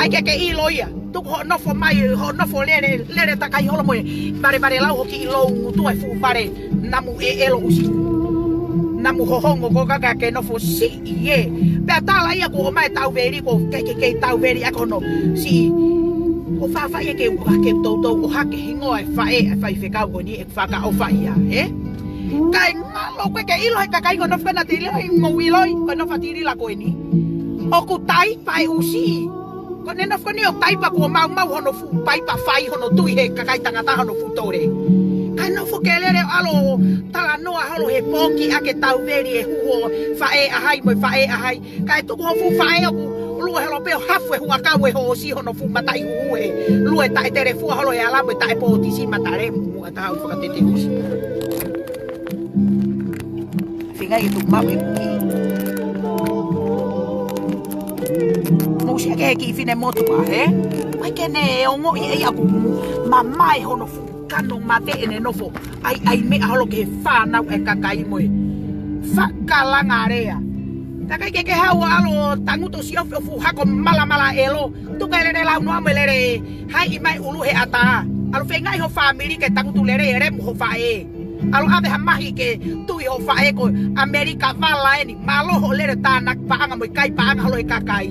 ʻAi ke ke ʻilo ia. Tuku hoʻo nofo mai, hoʻo nofo lele, lele takai holo mo e. Vale vale lau hoki ʻi lou ngutu e fuʻu vale namu ʻeʻelo ʻusi. Namu hohongo ko ē ka ke nofo siʻi ē. Pea tala ia kuo ʻomai e tauveli ko e kei, kei, kei tauveli ʻaki hono siʻi. Ko fafai ē ke u, ke u toutou ʻohake hingoa e faʻē, e faifekau ko eni ʻe fakaʻofaʻia, ē? Kae ngalo ko ē ke ʻilo he kakai ko e nofo ko ena Tilila ʻi mou ʻiloi, ko e nofo ʻa Tilila ko eni. ʻOku taipa e ʻusi. Ko ʻene nofo ko eni ʻo taipa kuo maumau hono fuʻu paipa fai hono tui he kakai tangata hono fuʻu tole. Kae nofo ke lele ʻo ʻalu ʻo talanoa holo he poki ʻa ke tauveli e huho faʻē ʻa hai mo e faʻē ʻa hai. Kae tuku ho fuʻu faʻē ʻoku lue holo pē ʻo hafu e huʻakau e hoosi hono fuʻu mataʻi huhu he lue taʻe telefua holo he ala mo e taʻe pōtisi mata lemu muʻa taha ʻo fakatete ʻusi. Feinga ke tuku maʻu e puki. Mou sio ki he kiʻi finemotuʻa, ē? ʻAi ke ne ongoʻi ʻe ia ʻoku mamae hono fuʻu kano mate ʻene nofo. ʻAi, ʻai meʻa holo ki he fānau e kakai mo e. Fakalanga lea. Takai ke ke haʻu ʻo ʻalu ʻo tangutu ʻo siofi ho fuʻu hako malamala ʻelo. Tuku e lele lau noa mo e lele haiʻi mai ʻulu he ʻatā. ʻAlu feingaʻi ho fāmili ke tangutu lele e lemu ho faʻē. ʻAlu ʻave ha mahi ke tui hoʻo faʻē ko ʻAmelika vala eni. Mālō hoʻo lele tānaki paʻanga mo e kai paʻanga holo he kakai.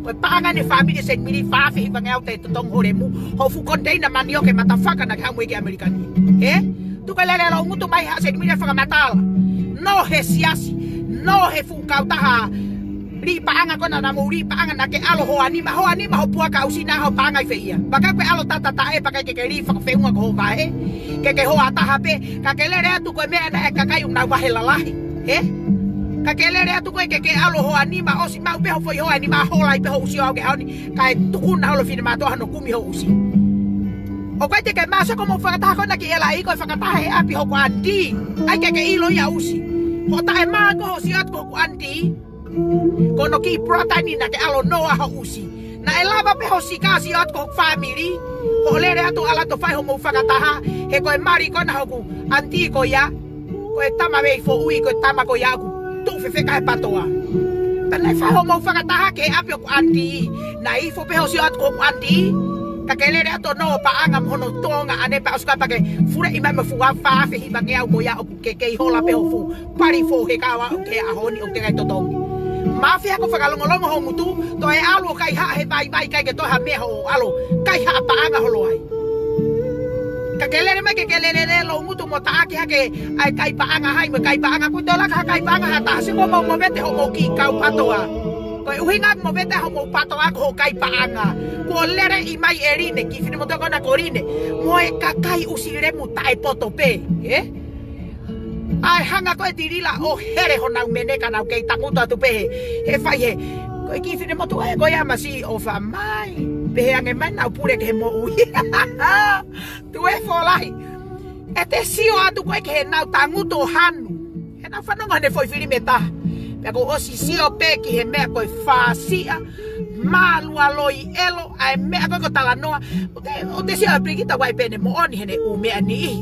Ko e paʻanga eni e fāmili Senimili fā afe hivangeau taʻetotongi ho lemu. Hoʻo fuʻu koniteina manioke matafaka naʻa ke haʻu mo ia ki ʻAmelika ni. Ē? Tuku e lele loungutu mai haʻa Senimili ʻo fakamatala. Nō he siasi. Nō he fuʻu kautaha lī paʻanga ko ena naʻa mou lī paʻanga naʻa ke ʻalu hoʻo nima, hoʻo nima hoʻo puaka ʻusi naʻa hoʻo paʻanga ʻi fē ia. Pea ʻikai ke ke ʻalu tatataʻe, pea ʻikai ke ke lī fakafeʻunga ko hoʻo vahe. Ke ke hoa taha pē, ka ke lele atu ko e meʻa naʻe kakai ʻoku nau vahe lalahi. Ē? Ka ke lele atu ko ē ke ke ʻalu hoʻo nima ʻosi maʻu pē hoʻo foʻi hoa nima hola ai pē hoʻo ʻusi ʻo aʻu ki he ʻaho ni, kae tuku na holo finemātuʻa hono kumi hoʻo ʻusi. ʻOku ʻikai te ke mā sio ko hoʻomou fakataha ko ena ki ʻEla ʻi ko e fakataha he ʻapi hoku ʻanitī. ʻAi ke ke ʻilo ia ʻusi. Hoʻo taʻemā ko hoʻo sio atu ko hoku ʻanitī. Ko hono kiʻi pulatani naʻa ke ʻalu ʻo noa hoʻo ʻusi. Naʻe lava pē hoʻo sika sio atu ko hoku fāmili. Hoʻo lele atu ʻalu atu ʻo fai hoʻomou fakataha. He ko e mali ko ena hoku ʻanitī ko ia. Ko e tama mei Foʻui, ko e tama ko ia ʻoku tuʻu fefeka he PATOA. Pea naʻe fai hoʻomou fakataha ki he ʻapi hoku ʻanitī. Naʻe ifo pē hoʻo sio atu ko hoku ʻanitī. Ka ke lele atu ʻo noa paʻanga mo hono tuongaʻane pea ʻosi ko ia pea ke fuleʻi mai mo e fuʻu fā afe hivangeau ko ia ʻoku ke kei hola pē hoʻo fuʻu pali foʻou he kawa ʻo ke ʻaho ni ʻoku teʻeki ai totongi. Mafia ko e fakalongolongo hoʻo ngutu, toe ʻalu ʻo kaihaʻa he vaivai ʻikai ke toe ha meʻa hoʻo ʻalu kaihaʻa paʻanga holo ai. Ka ke lele mai ke ke lele lele loungutu mo taʻaki hake ʻa e kai paʻanga hai mo e kai paʻanga ko e tolaka ha kai paʻanga ha taha siko mo movete hoʻomou kiʻi kau PATOA. Ko e ʻuhinga ʻoku movete hoʻomou PATOA ko hoʻo kai paʻanga. Kuo lele ʻi mai ʻe Line, kiʻi finemotuʻa ko ena ko Line. Mo e kakai ʻusi lemu taʻepoto pē, ē? ʻAi hanga ko ē Tilila ʻo hele honau mene ka nau kei tangutu atu pē he, he fai he. Ko e kiʻi finemotuʻa ē ko ia masiʻi ʻofa mai. Pehē ange mai nau pule ki he moʻui. Tuē fōlahi. ʻE te sio atu ko ē ki heʻenau tangutu ʻo hanu. Heʻenau fanongo he foʻi filime ʻe taha. Pea kuo ʻosi sio pē ki he meʻa ko e fāsiʻa. Mālualoi ʻelo, ʻa e meʻa ko ē ko e talanoa. ʻOku te, ʻoku te sio ʻa Pilikita Uaipene moʻoni heʻene ʻū meʻa niʻihi.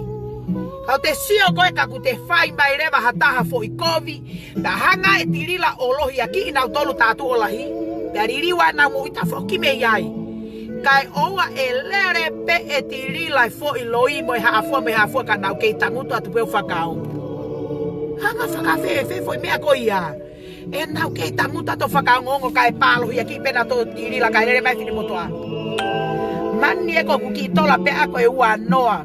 Ka ʻoku te sio ko ē ka ʻoku te fai mai leva ha taha foʻi kovi. Pea hanga ʻe Tilila ʻo lohiakiʻi nautolu tātuʻo lahi. Pea liliu ʻa ʻenau moʻui tafoki mei ai. Kae ʻoua ʻe lele pē ʻe Tilila e foʻi loi mo e haʻafua mo e haʻafua ka nau kei tangutu atu pē ʻo fakaongo. Hanga fakafēfē foʻi meʻa ko ia. ʻEnau kei tangutu atu ʻo fakaongoongo kae pā lohiakiʻi pē nautolu ʻe Tilila kae lele mai finemotuʻa. Mani ē ko hoku kiʻi tola pē ʻaʻaku ʻe ua noa.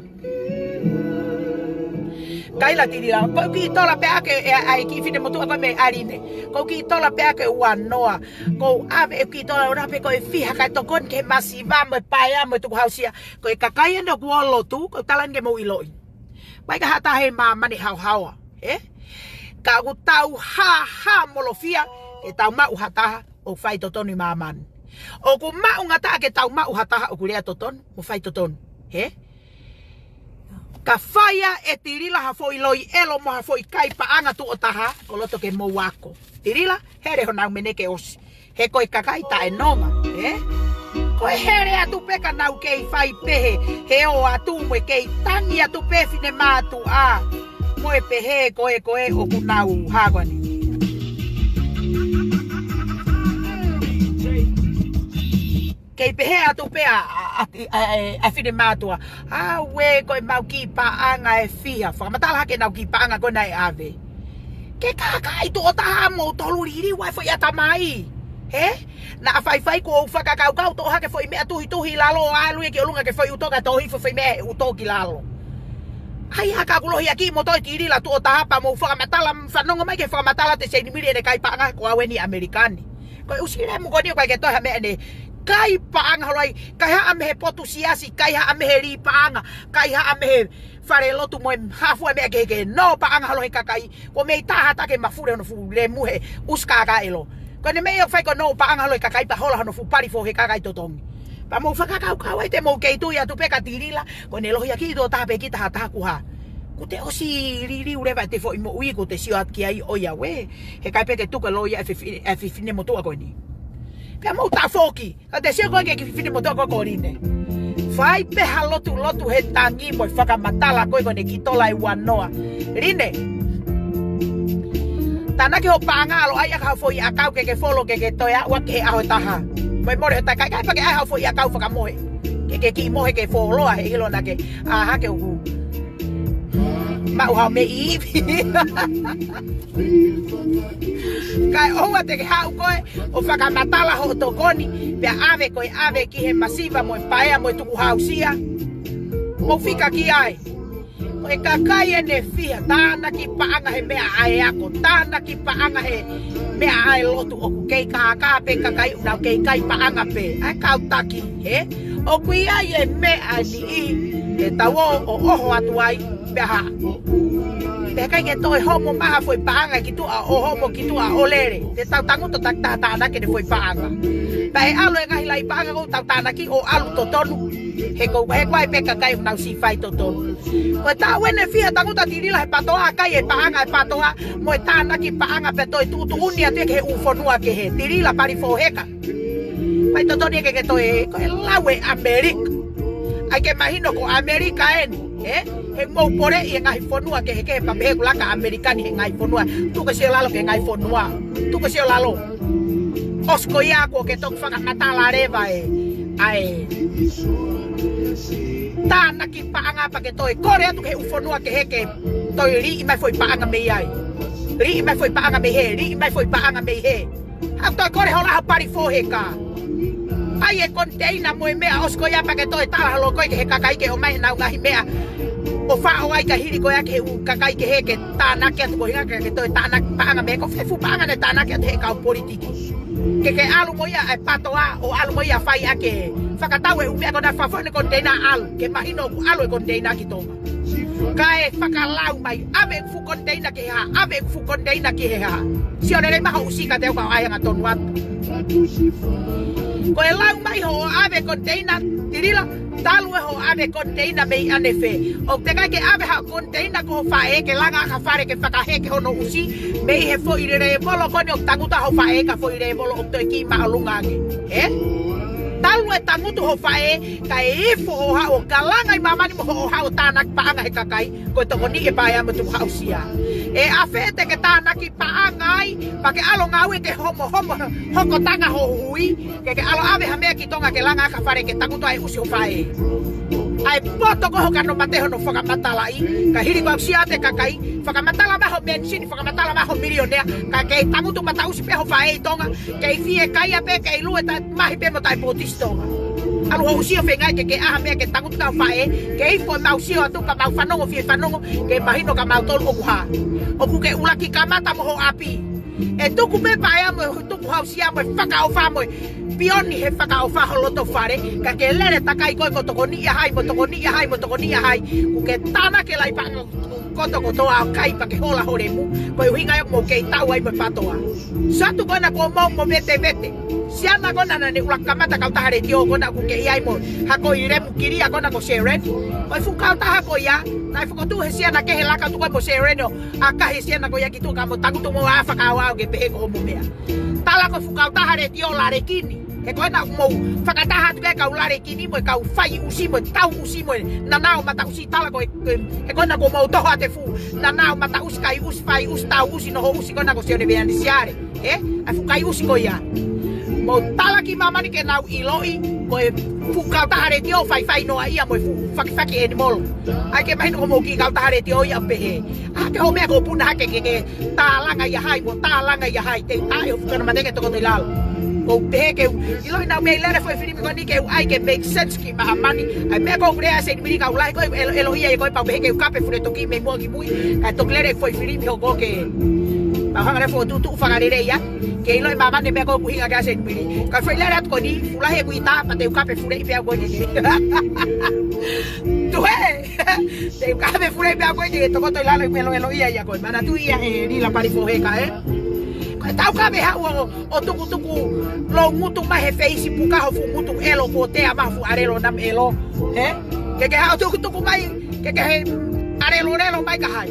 Kaila Tilila, ko hoku kiʻi tola pē ʻaʻaku ē, ʻa e kiʻi finemotuʻa ko ē mei ʻAline. Ko hoku kiʻi tola pē ʻaʻaku ʻe ua noa. Ko u ʻave ʻeku kiʻi tola ʻe ua noa pē ko e fiha kae tokoni ki he masiva mo e paea mo e tukuhāusia. Ko e kakai eni ʻoku ō ʻo lotu, ko u tala eni ke mou ʻiloʻi. ʻIkai ke ʻi ai ha taha he māmani haohaoa, ē? Ka ʻoku tau hāhāmolofia ke tau maʻu ha taha ʻoku faitotonu ʻi māmani. ʻOku maʻu ngataʻa ke tau maʻu ha taha ʻoku lea totonu mo faitotonu, ē? Ka fai ʻe Tilila ha foʻi loi ʻelo mo ha foʻi kai paʻanga tuʻo taha, ʻoku ou loto ke mou ako. Tilila, hele honau mene ke ʻosi. He ko e kakai taʻenonga, ē? Ko e hele atu pē ka nau kei fai pehē, he ō atu mo e kei tangi atu pē finemātuʻa. Mo e pehē ko ē ko ē ʻoku nau hā ko eni. Kei pehē atu pē ʻa, ʻa, ʻa, ʻa, ʻa finemātuʻa. ʻAuē, ko ʻemau kiʻi paʻanga ʻe fiha. Fakamatala hake ʻenau kiʻi paʻanga ko ē naʻe ʻave. Ke kākaaʻi tuʻo taha moutolu liliu ʻa e foʻi ʻatamai. Hē? Naʻa faifai kuo u fakakaukau toʻo hake foʻi meʻa tuhituhi ʻi lalo ʻo ʻalu ia ki ʻolunga ki he foʻi ʻuto kae tohi foʻi meʻa he ʻuto ki lalo. ʻAi hā ka ʻoku lohiakiʻi moutolu ʻe Tilila tuʻo taha pea mou fakamatala, fanongo mai ki he fakamatala ʻa Senimili ʻene kai paʻanga ko au eni ʻAmelika ni. Ko e ʻusi lemu ko eni ʻoku ʻikai ke toe ha meʻa ʻene kai paʻanga holo ai, kaihaʻa mei he potu siasi, kaihaʻa mei he lī paʻanga, kaihaʻa mei he falelotu mo e haʻafua meʻa kehekehe, nō paʻanga holo he kakai, kuo mei taha ʻatā ke mafuli hono fuʻu lemu he ʻusi kākā ʻelo. Ko ʻene meʻa ia ʻoku fai ko e nō paʻanga holo he kakai pea hola hono fuʻu pali foʻou he kakai totongi. Pea mou fakakaukau ai te mou kei tui atu pē kia Tilila, ko ʻene lohiakiʻi tuʻo taha pē kita ha taha kuo hā. Kuo te ʻosi liliu leva ʻete foʻi moʻui kuo te sio atu ki ai ʻo ia ue. He ʻikai pē ke tuku e loi ʻa e fifi-, ʻa e finemotuʻa ko eni. Pea mou tafoki. Ka te sio ko ē ki he kiʻi finemotuʻa ko ē ko Line. Fai pē ha lotulotu he tangi mo e fakamatala ko ē ko ʻene kiʻi tola ʻe ua noa. Line. Tānaki hoʻo paʻanga ʻalu ʻai ʻaki haʻo foʻi ʻakau ke ke folo ke ke toe aʻu ki he ʻaho ʻe taha. Mo e mole he takai kai pea ke ʻai haʻo foʻi ʻakau fakamohe. Ke ke kiʻi mohe ke foloa he ʻilo naʻa ke ʻā hake ʻoku. Maʻu haʻo meʻi ivi. Kae ʻoua te ke haʻu koe ʻo fakamatala hoʻo tokoni, pea ʻave koe ʻave ki he masiva mo e paea mo e tukuhausia. Mou fika ki ai. Ko e kakai ʻe fiha, tānaki paʻanga he meʻa ʻa e ako, tānaki paʻanga he meʻa ʻa e lotu, ʻoku kei kākā pē kakai ʻoku nau kei kai paʻanga pē. ʻA e kau taki, he? ʻOku ʻi ai e meʻa ni ʻi he tau ō ʻo ʻoho atu ai, pea hā. Pea ʻikai ke toe homo mai ha foʻi paʻanga ki tuʻa ʻo homo ki tuʻa ʻo lele. Te tau tangutu taki taha tānaki ʻene foʻi paʻanga. Pea ʻe ʻalu e ngaahi laʻi paʻanga ʻoku tau tānaki ʻo ʻalu totonu. He ko, he ko e pē kakai ʻoku nau siʻi fai totonu. Ko e taʻu ʻeni ʻe fiha tangutu ʻa Tilila he PATOA, kai e paʻanga e PATOA, mo e tānaki paʻanga pea toe tuʻutuʻuni atu ia ki he ʻū fonua kehe. Tilila Palifoheka. Fai totonu ia ke ke toe, ko e lau e ʻAmelika. ʻAi ke mahino ko ʻAmelika ʻeni, ē? He mou poleʻi e ngaahi fonua kehekehe pea pehē ʻoku laka ʻAmelika ni he ngaahi fonua. Tuku ke sio lalo ki he ngaahi fonua. Tuku ke sio lalo. ʻOsi ko ia kuo ke toki fakamatala leva e, ʻa e tānaki paʻanga pea ke toe kole atu ki he ʻū fonua kehe ke toe liʻi mai foʻi paʻanga mei ai. Liʻi mai foʻi paʻanga mei hē, liʻi mai foʻi paʻanga mei hē. Haʻu toe kole hola ha Palifoheka. ʻAi e koniteina mo e meʻa ʻosi ko ia pea ke toe tala holo koe ki he kakai ke ʻomai ʻenau ngaahi meʻa. ʻO faʻo ai ka hili ko ia ki he ʻū kakai kehe ke tānaki atu ko hinga ke, ke toe tānaki paʻanga mei ko fē fuʻu paʻanga ne tānaki atu he kau politiki. Ke ke ʻalu mo ia e PATOA, ʻo ʻalu mo ia fai ake fakatau e ʻū meʻa ko ena fafo ne koniteina ʻalu, ke mahino ʻoku ʻalu e koniteina ki Tonga. Kae fakalau mai, ʻave fuʻu koniteina ki he hā, ʻave fuʻu koniteina ki he hā. Sio lelei mai hoʻo ʻusi ka te u kau ai hangatonu atu. Ko e lau mai hoʻo ʻave koniteina, Tilila, talu e hoʻo ʻave koniteina mei ʻanefē. ʻOku teʻeki ai ke ʻave ha koniteina ki ho faʻē ke langa ʻaki ha fale ke fakaheke hono ʻusi, mei he foʻi lēvolo ko eni ʻoku tangutu ai ho faʻē ka foʻi lēvolo ʻoku toe kiʻi māʻolunga ange. Ē? Talu e tangutu ho faʻē, kae ifo hoʻo haʻu ʻo kalanga ʻi māmani mo hoʻo haʻu ʻo tānaki paʻanga he kakai, ko e tokoni e paea mo tukuhausia. ʻE ʻafē te ke tānaki paʻanga ai, pea ke ʻalu ʻo ngāue ke homo, homo, hokotanga ho hui, ke ke ʻalu ʻo ʻave ha meʻa ki Tonga ke langa ʻaki ha fale ke tangutu ai ʻusi ho faʻē. ʻAi poto ko ho kano mate hono fakamatalaʻi, ka hili ko ʻeku sio atu e kakai, fakamatala mai ho mēnisini, fakamatala mai ho milionea, ka kei tangutu mataʻusi pē ho faʻē ʻi Tonga, kei fiekaia pē, kei lue ta mahi pē mo taʻepōtisi Tonga. ʻAlu hoʻo sio feinga ke ke ʻai ha meʻa ke tangutu ho faʻē, ke ifo ʻemau sio atu ka mau fanongo fie fanongo, ke mahino kia mautolu ʻoku hā. ʻOku ke ʻuluaki kamata mo ho ʻapi. ʻE tuku pē paea mo e tukuhausia mo e fakaʻofa mo e pioni he fakaʻofa ho loto fale, ka ke lele takai koe ko tokoniʻi ʻa hai mo tokoniʻi ʻa hai mo tokoniʻi ʻa hai, kuo ke tānaki e laʻi paʻanga kotoa kotoa ʻo kai pea ke hola ho lemu, ko e ʻuhinga ia ʻoku mou kei tau ai mo e PATOA. Satu ko ena kuo mou movetevete. Siana ko ena naʻa ne ʻuluaki kamata kautaha letiō ko ena ʻoku ke ʻi ai mo hako ʻi lemu kilia ko ena ko Seren. Ko e fuʻu kautaha ko ia, naʻe fokotuʻu he siana kehe laka atu ko ē mo Seren ʻo ʻakahi e siana ko ia ki tuʻa ka mo tangutu mo ʻā fakaʻaoʻao ke pehē ko homo meʻa. Tala ko e fuʻu kautaha letiō Lalekini. He ko ena ʻoku mou fakataha atu ki he kau Lalekini mo e kau fai ʻusi mo e tau ʻusi mo e nanao mataʻusi tala ko e, ko e, he ko ena kuo mou toho atu e fuʻu nanao mataʻusi kai ʻusi fai ʻusi tau ʻusi noho ʻusi ko ena ko Sione Veanisiale. Ē? ʻA e fuʻu kai ʻusi ko ia. Mou tala ki māmani ke nau ʻiloʻi, ko e fuʻu kautaha letiō faifai noa ia mo e fuʻu fakifaki ʻenimolo. ʻAi ke mahino ko mou kiʻi kautaha letiō ia pehē. ʻA ke hoʻo meʻa ko puna hake ke ke tālanga ia hai, mo tālanga ia hai, te ai ʻo fukana mate ke tokoto ʻi lalo. Ko pehē ke u, ʻiloʻi naʻa mei lele foʻi filimi ko eni ke u ʻai ke make sense ki māmani. ʻAi meʻa ko u lea se ni mili kau lahi ko e ʻelo, ʻelo ia ko e pau pehē ke u kape fule toki mei muʻa ki mui. Kae toki lele foʻi filimi hoko ke. Pau hanga le foʻi tuʻutuʻu fakalele ia. Ke ʻiloʻi māmani meʻa ko u hinga ke ase ni mili. Ka foʻi lele atu ko eni, fulahi e kuita, pea te u kape fule i pea ko eni. Tuhe! Te u kape fule i pea ko eni, tokoto ʻi lalo i ʻelo, ʻelo ia ia ko e. Manatu ia he Lila Palifoheka, ē? Ko e tau kape haʻu ʻo, ʻo tukutuku lou ngutu mai he Facebook ka ho fuʻu ngutu ʻelo ko te ama fuʻu ʻalelo nam ʻelo. Ē? Ke ke haʻu tukutuku mai, ke ke he ʻalelo lelo mai ka hai.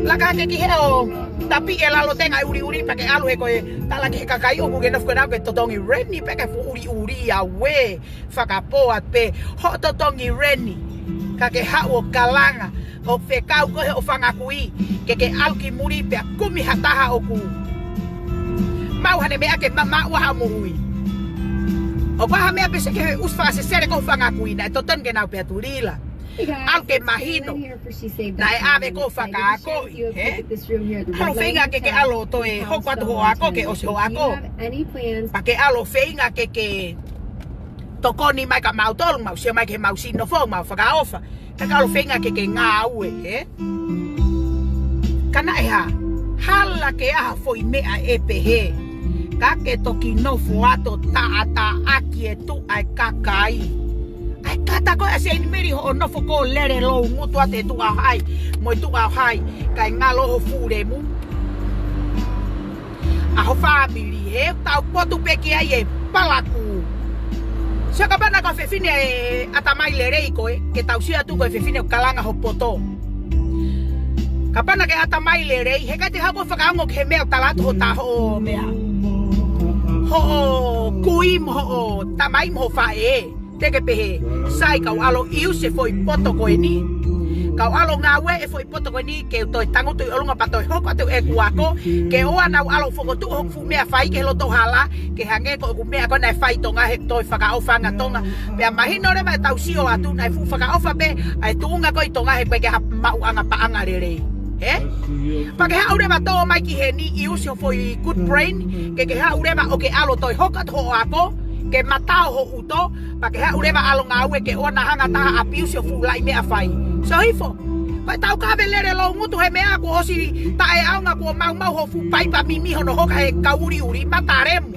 Laka ke ki he ʻo tapi e lalo tenga ʻuliʻuli pea ke ʻalu he ko e tala ki he kakai ʻoku ke nofo ke nau ke totongi reni pea ke fuʻu ʻuliʻuli a we fakapoa pē hoʻo totongi reni. Ka ke haʻu ʻo kalanga ʻo fekau ko he ʻo fanga kui ke ke ʻalu ki muli pea kumi ha taha ʻoku maʻu hane meʻa ke mamaʻu ha moʻui. ʻO ko ha meʻa pē se ke he ʻusi fakasesele ko fanga kui naʻe totonu ke nau pea tulila. ʻAlu ke mahino. Naʻe ʻave koe ʻo fakaakoʻi, hē? ʻAlu feinga ke ke ʻalu ʻo toe hoko atu hoʻo ako, ke ʻosi hoʻo ako. Pea ke ʻalu feinga ke ke tokoni mai kia mautolu, mau sio mai ki heʻemau siʻi nofo, mau fakaʻofa. Ka ke ʻalu feinga ke ke ngāue, hē? Ka naʻe hā, hala ke ʻai ha foʻi meʻa ʻe pehē. Ka ke toki nofo atu ʻo taʻataʻaki e tuʻa e kakai. ʻAi, kātaki ʻa Seinimili hoʻo nofo ko ē ʻo lele loungutu atu e tuʻa ʻo hai, mo e tuʻa ʻo hai, kae ngalo ho fuʻu lemu. ʻA ho fāmili, he tau potu pē ki ai e palakū. Sio, kapau naʻa ko e fefine ʻe ʻatamai lelei koe, ke tau sio atu ko e fefine ʻoku kalanga ho poto. Kapau naʻa ke ʻatamai lelei, he ʻikai te ke haʻu ʻo fakaongo ki he meʻa ʻoku tala atu hoʻo ta-, hoʻo meʻa. Hoʻo kui mo hoʻo tamai mo hoʻo faʻē. Te ke pehē, sai, kau ʻalu ʻo ʻiusi e foʻi poto ko eni. Kau ʻalu ʻo ngāue e foʻi poto ko eni ke u toe tangutu ʻi ʻolunga pea toe hoko atu ʻeku ako, ke ʻoua naʻa ku ʻalu ʻo fokotuʻu hoku fuʻu meʻa fai ki he loto hala, ke hangē ko ʻeku meʻa ko ē naʻe fai ʻi Tonga he toe fakaʻofa ange ʻa Tonga. Pea mahino leva ʻetau sio atu naʻe fuʻu fakaʻofa pē ʻa e tuʻunga ko ē ʻi Tonga he ʻoku ʻikai ke ha maʻuʻanga paʻanga lelei. Hē? Pea ke haʻu leva ʻo tō mai ki heni ʻiusi ho foʻi good brain, ke ke haʻu leva ʻo ke ʻalu ʻo toe hoko atu hoʻo ako, ke matao ho ʻuto, pea ke haʻu leva ʻo ʻalu ʻo ngāue ke ʻoua naʻa hanga ʻe ha taha ʻo ʻapiusi ho fuʻu laʻi meʻa fai. Sio hifo. Ko e taukave lele loungutu he meʻa kuo ʻosi taʻeʻaonga, kuo maumau ho fuʻu paipa mimi hono hoka he kau uliuli, mata lemu.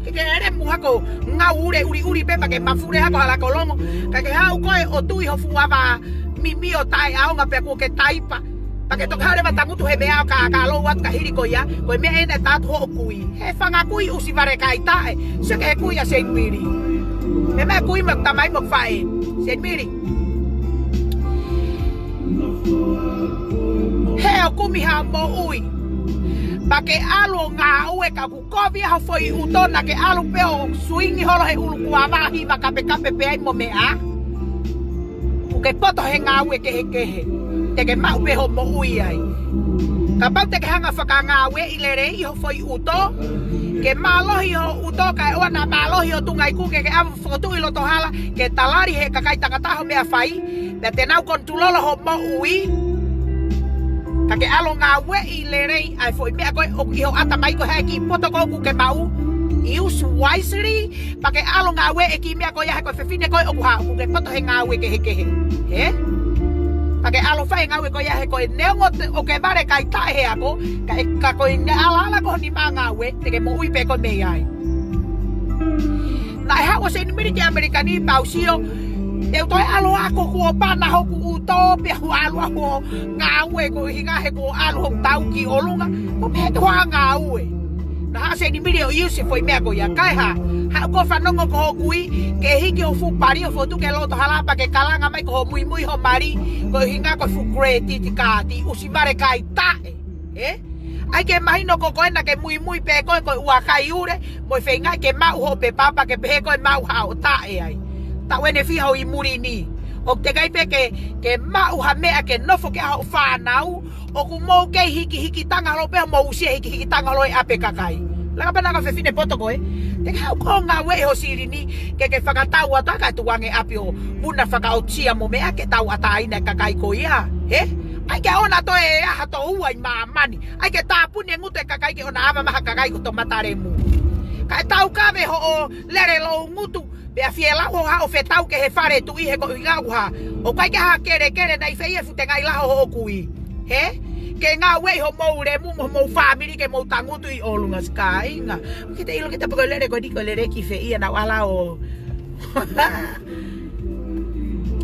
Ke ke lemu hako ngāue uliuli pē pea ke mafule hako hala kolongo. Ka ke haʻu koe ʻo tui ho fuʻu ava mimi ʻo taʻeʻaonga pea kuo ke taipa. Pea ke toki haʻu leva ʻo tangutu he meʻa ʻo ka, ka lou atu ka hili ko ia, ko e meʻa ena ʻe tala atu hoʻo kui. He fanga kui ʻusi vale kai taʻe, sio ki he kui ʻa Seinimili. He meʻa kui mo e tamai mo e faʻē. Seinimili. He ʻoku kumi ha moʻui. Pea ke ʻalu ʻo ngāue ka ʻoku kovi ʻa ho foʻi ʻuto, naʻa ke ʻalu pē ʻo suingi holo he ʻulu kuo ʻave hiva kapekape pē ai mo meʻa. Kuo ke poto he ngāue kehekehe. Te ke maʻu pē hoʻo moʻui ai. Kapau te ke hanga ʻo fakangāueʻi lelei ho foʻi ʻuto, ke mālohi ho ʻuto, kae ʻoua naʻa mālohi ho tuʻunga iku, ke ke ʻalu ʻo fokotuʻu ʻi loto hala, ke talali he kakai tangata ho meʻa fai, pea te nau control ho moʻui. Ka ke ʻalu ʻo ngāueʻi lelei ʻa e foʻi meʻa ko ē ʻoku ʻi ho ʻatamai ko ē, he kiʻi poto ko ē ʻoku ke maʻu. Use wisely, pea ke ʻalu ʻo ngāueʻi e kiʻi meʻa ko ia he ko e fefine ko ē ʻoku hā, ʻoku ke poto he ngāue kehekehe. Hē? Pea ke ʻalu ʻo fai e ngāue ko ia he ko e neongo te, ʻoku ke vale kai taʻe he ako, ka ʻe, ka ko e ngaahi ʻalaʻala ko eni mo e ngāue, te ke moʻui pē koe mei ai. Naʻe haʻu ʻa Seinimili ki ʻAmelika ni pea u sio, te u toe ʻalu ʻo ako kuo pana hoku ʻuto pea u ʻalu ʻo ngāue koeʻuhi he kuo ʻalu hoku tau ki ʻolunga, mo pehē te u ngāue. Naʻe haʻu ʻa Seinimili ʻo ʻiusi e foʻi meʻa ko ia, kae hā, haʻu ʻo fanongo ki hoʻo kui, ke hiki ho fuʻu pali ʻo fokotuʻu ki loto hala pea ke kalanga mai ko hoʻo muimui ho mali, koeʻuhi ko e fuʻu credit card, ʻusi vale kai taʻe. Ē? ʻAi ke mahino ko koe naʻa ke muimui pē koe ko e ua kai ule, mo e feinga ke maʻu hoʻo pepa pea ke pehē ko e maʻu haʻo taʻe ai. Taʻu ʻeni ʻe fiha ʻi muli ni. ʻOku teʻeki ai pē ke, ke maʻu ha meʻa ke nofo ki ai hoʻo fānau, ʻoku mou kei hikihiki tanga holo pē, mou ʻusia hikihiki tanga holo e ʻapi e kakai. Laka pē naʻa ko e fefine poto ko ē. Te ke haʻu ʻo ngāueʻi ho silini, ke ke fakatau atu ʻa e tuʻunga ʻapi ʻo muna fakaʻotua mo meʻa ke tauʻatāina e kakai ko ia. Hē? ʻAi ke ʻoua naʻa toe ʻi ai ha toʻua ʻi māmani. ʻAi ke tāpuni e ngutu e kakai ke ʻoua naʻa ʻave mai ha kakai ko e toʻomata lemu. Kae taukave hoʻo lele loungutu, pea fie lau hoʻo haʻu ʻo fetau ki he fale tuʻi he koeʻuhi ʻoku hā. ʻOku ʻikai ke ʻi ai ha kelekele naʻe ʻi fē e fuʻu tengaʻi laho hoʻo kui. Hē? Ke ngāueʻi hoʻomou lemu mo homou fāmili ke mou tangutu ʻi ʻolunga, siʻi kāinga. Ke te ʻilo kita pe ko e lele ko eni ko e lele ki fē ia naʻa ku ʻalu ʻo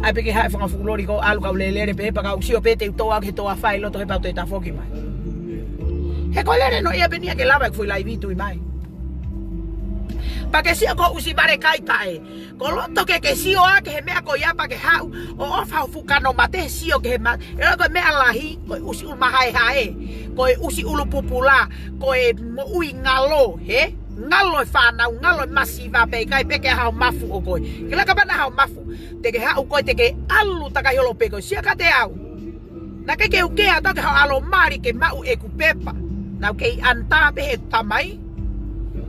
ʻai pē ke haʻu e fanga fuʻu loli ko ē ʻalu kau lelele pē, pea kau sio pē te u tō au ki he toafa ʻi loto he pau te tafoki mai. He ko e lele noa ia pē eni ia ke lava e foʻi laivi tui mai. Pea ke sio ko e ʻusi vale kai taʻe. Ko e loto ke ke sio ā ki he meʻa ko ia pea ke haʻu ʻo ʻofa ho fuʻu kano mate, sio ki he ma-, ʻe ʻiloa ko e meʻa lahi, ko e ʻusi ʻulu mahaehae, ko e ʻusi ʻulu pupula, ko e moʻui ngalo, hē? Ngalo e fānau, ngalo e masiva pea ʻikai pē ke ʻi ai haʻo mafu ʻo koe. Ke laka pē naʻa haʻo mafu, te ke haʻu koe te ke ʻalu takai holo pē koe. Sio kiate au. Naʻe ʻikai ke u kea atu ke haʻu ʻo ʻalu ʻo mali ke maʻu ʻeku pepa. Naʻa ku kei ʻanitā pē he tamai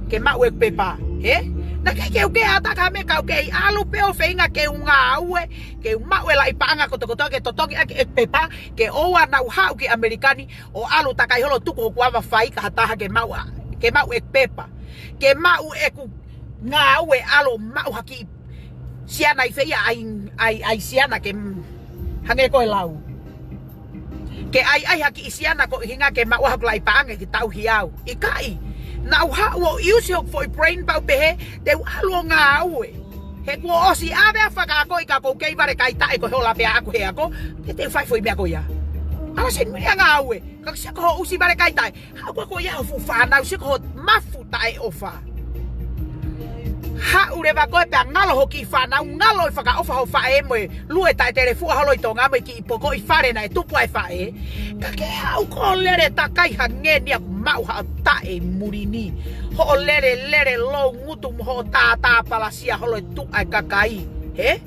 ke maʻu ʻeku pepa. Hē? Naʻe ʻikai ke u kei ʻatā ha meʻa, ka u kei ʻalu pē ʻo feinga ke u ngāue, ke u maʻu e laʻi paʻanga kotokotoa ke totongi ʻaki e pepa, ke ʻoua naʻa u haʻu ki ʻAmelika ni ʻo ʻalu takai holo tuku hoku ava fai ki ha taha ke maʻu ʻa, ke maʻu e pepa, ke maʻu ʻeku ngāue ʻalu maʻu ha kiʻi siana ʻi fē ia, ʻai, ʻai, ʻai siana ke m-, hangē ko e lau. Ke ʻai, ʻai ha kiʻi siana ko e ʻuhinga ke maʻu ʻa hoku laʻi paʻanga ke tauhi au. ʻIkai, naʻa ku haʻu ʻo ʻiusi hoku foʻi brain pea u pehē, te u ʻalu ʻo ngāue. He kuo ʻosi ʻave ʻa e fakaakoʻi ka ʻoku ou kei vale kai taʻe ko e hola pē ʻaʻaku he ako, te te fai foʻi meʻa ko ia. ʻAlu Seinimili ʻo ngāue, ka ko e sia ko hoʻo ʻusi vale kai taʻe. Haʻu koe ia ho fuʻu fānau, sia ko hoʻo mafu taʻeʻofa. Haʻu leva koe pea ngalo ho kiʻi fānau, ngalo e fakaʻofa ho faʻē mo e lue taʻe telefuʻa holo ʻi Tonga mo e kiʻi pokoʻi fale naʻe tupu ai e faʻē. Ka ke haʻu koe ʻo lele takai hangē ni ʻoku maʻu haʻo taʻe muli ni. Hoʻo lele, lele lou ngutu mo hoʻo tātā palasia holo e tuʻa e kakai. He?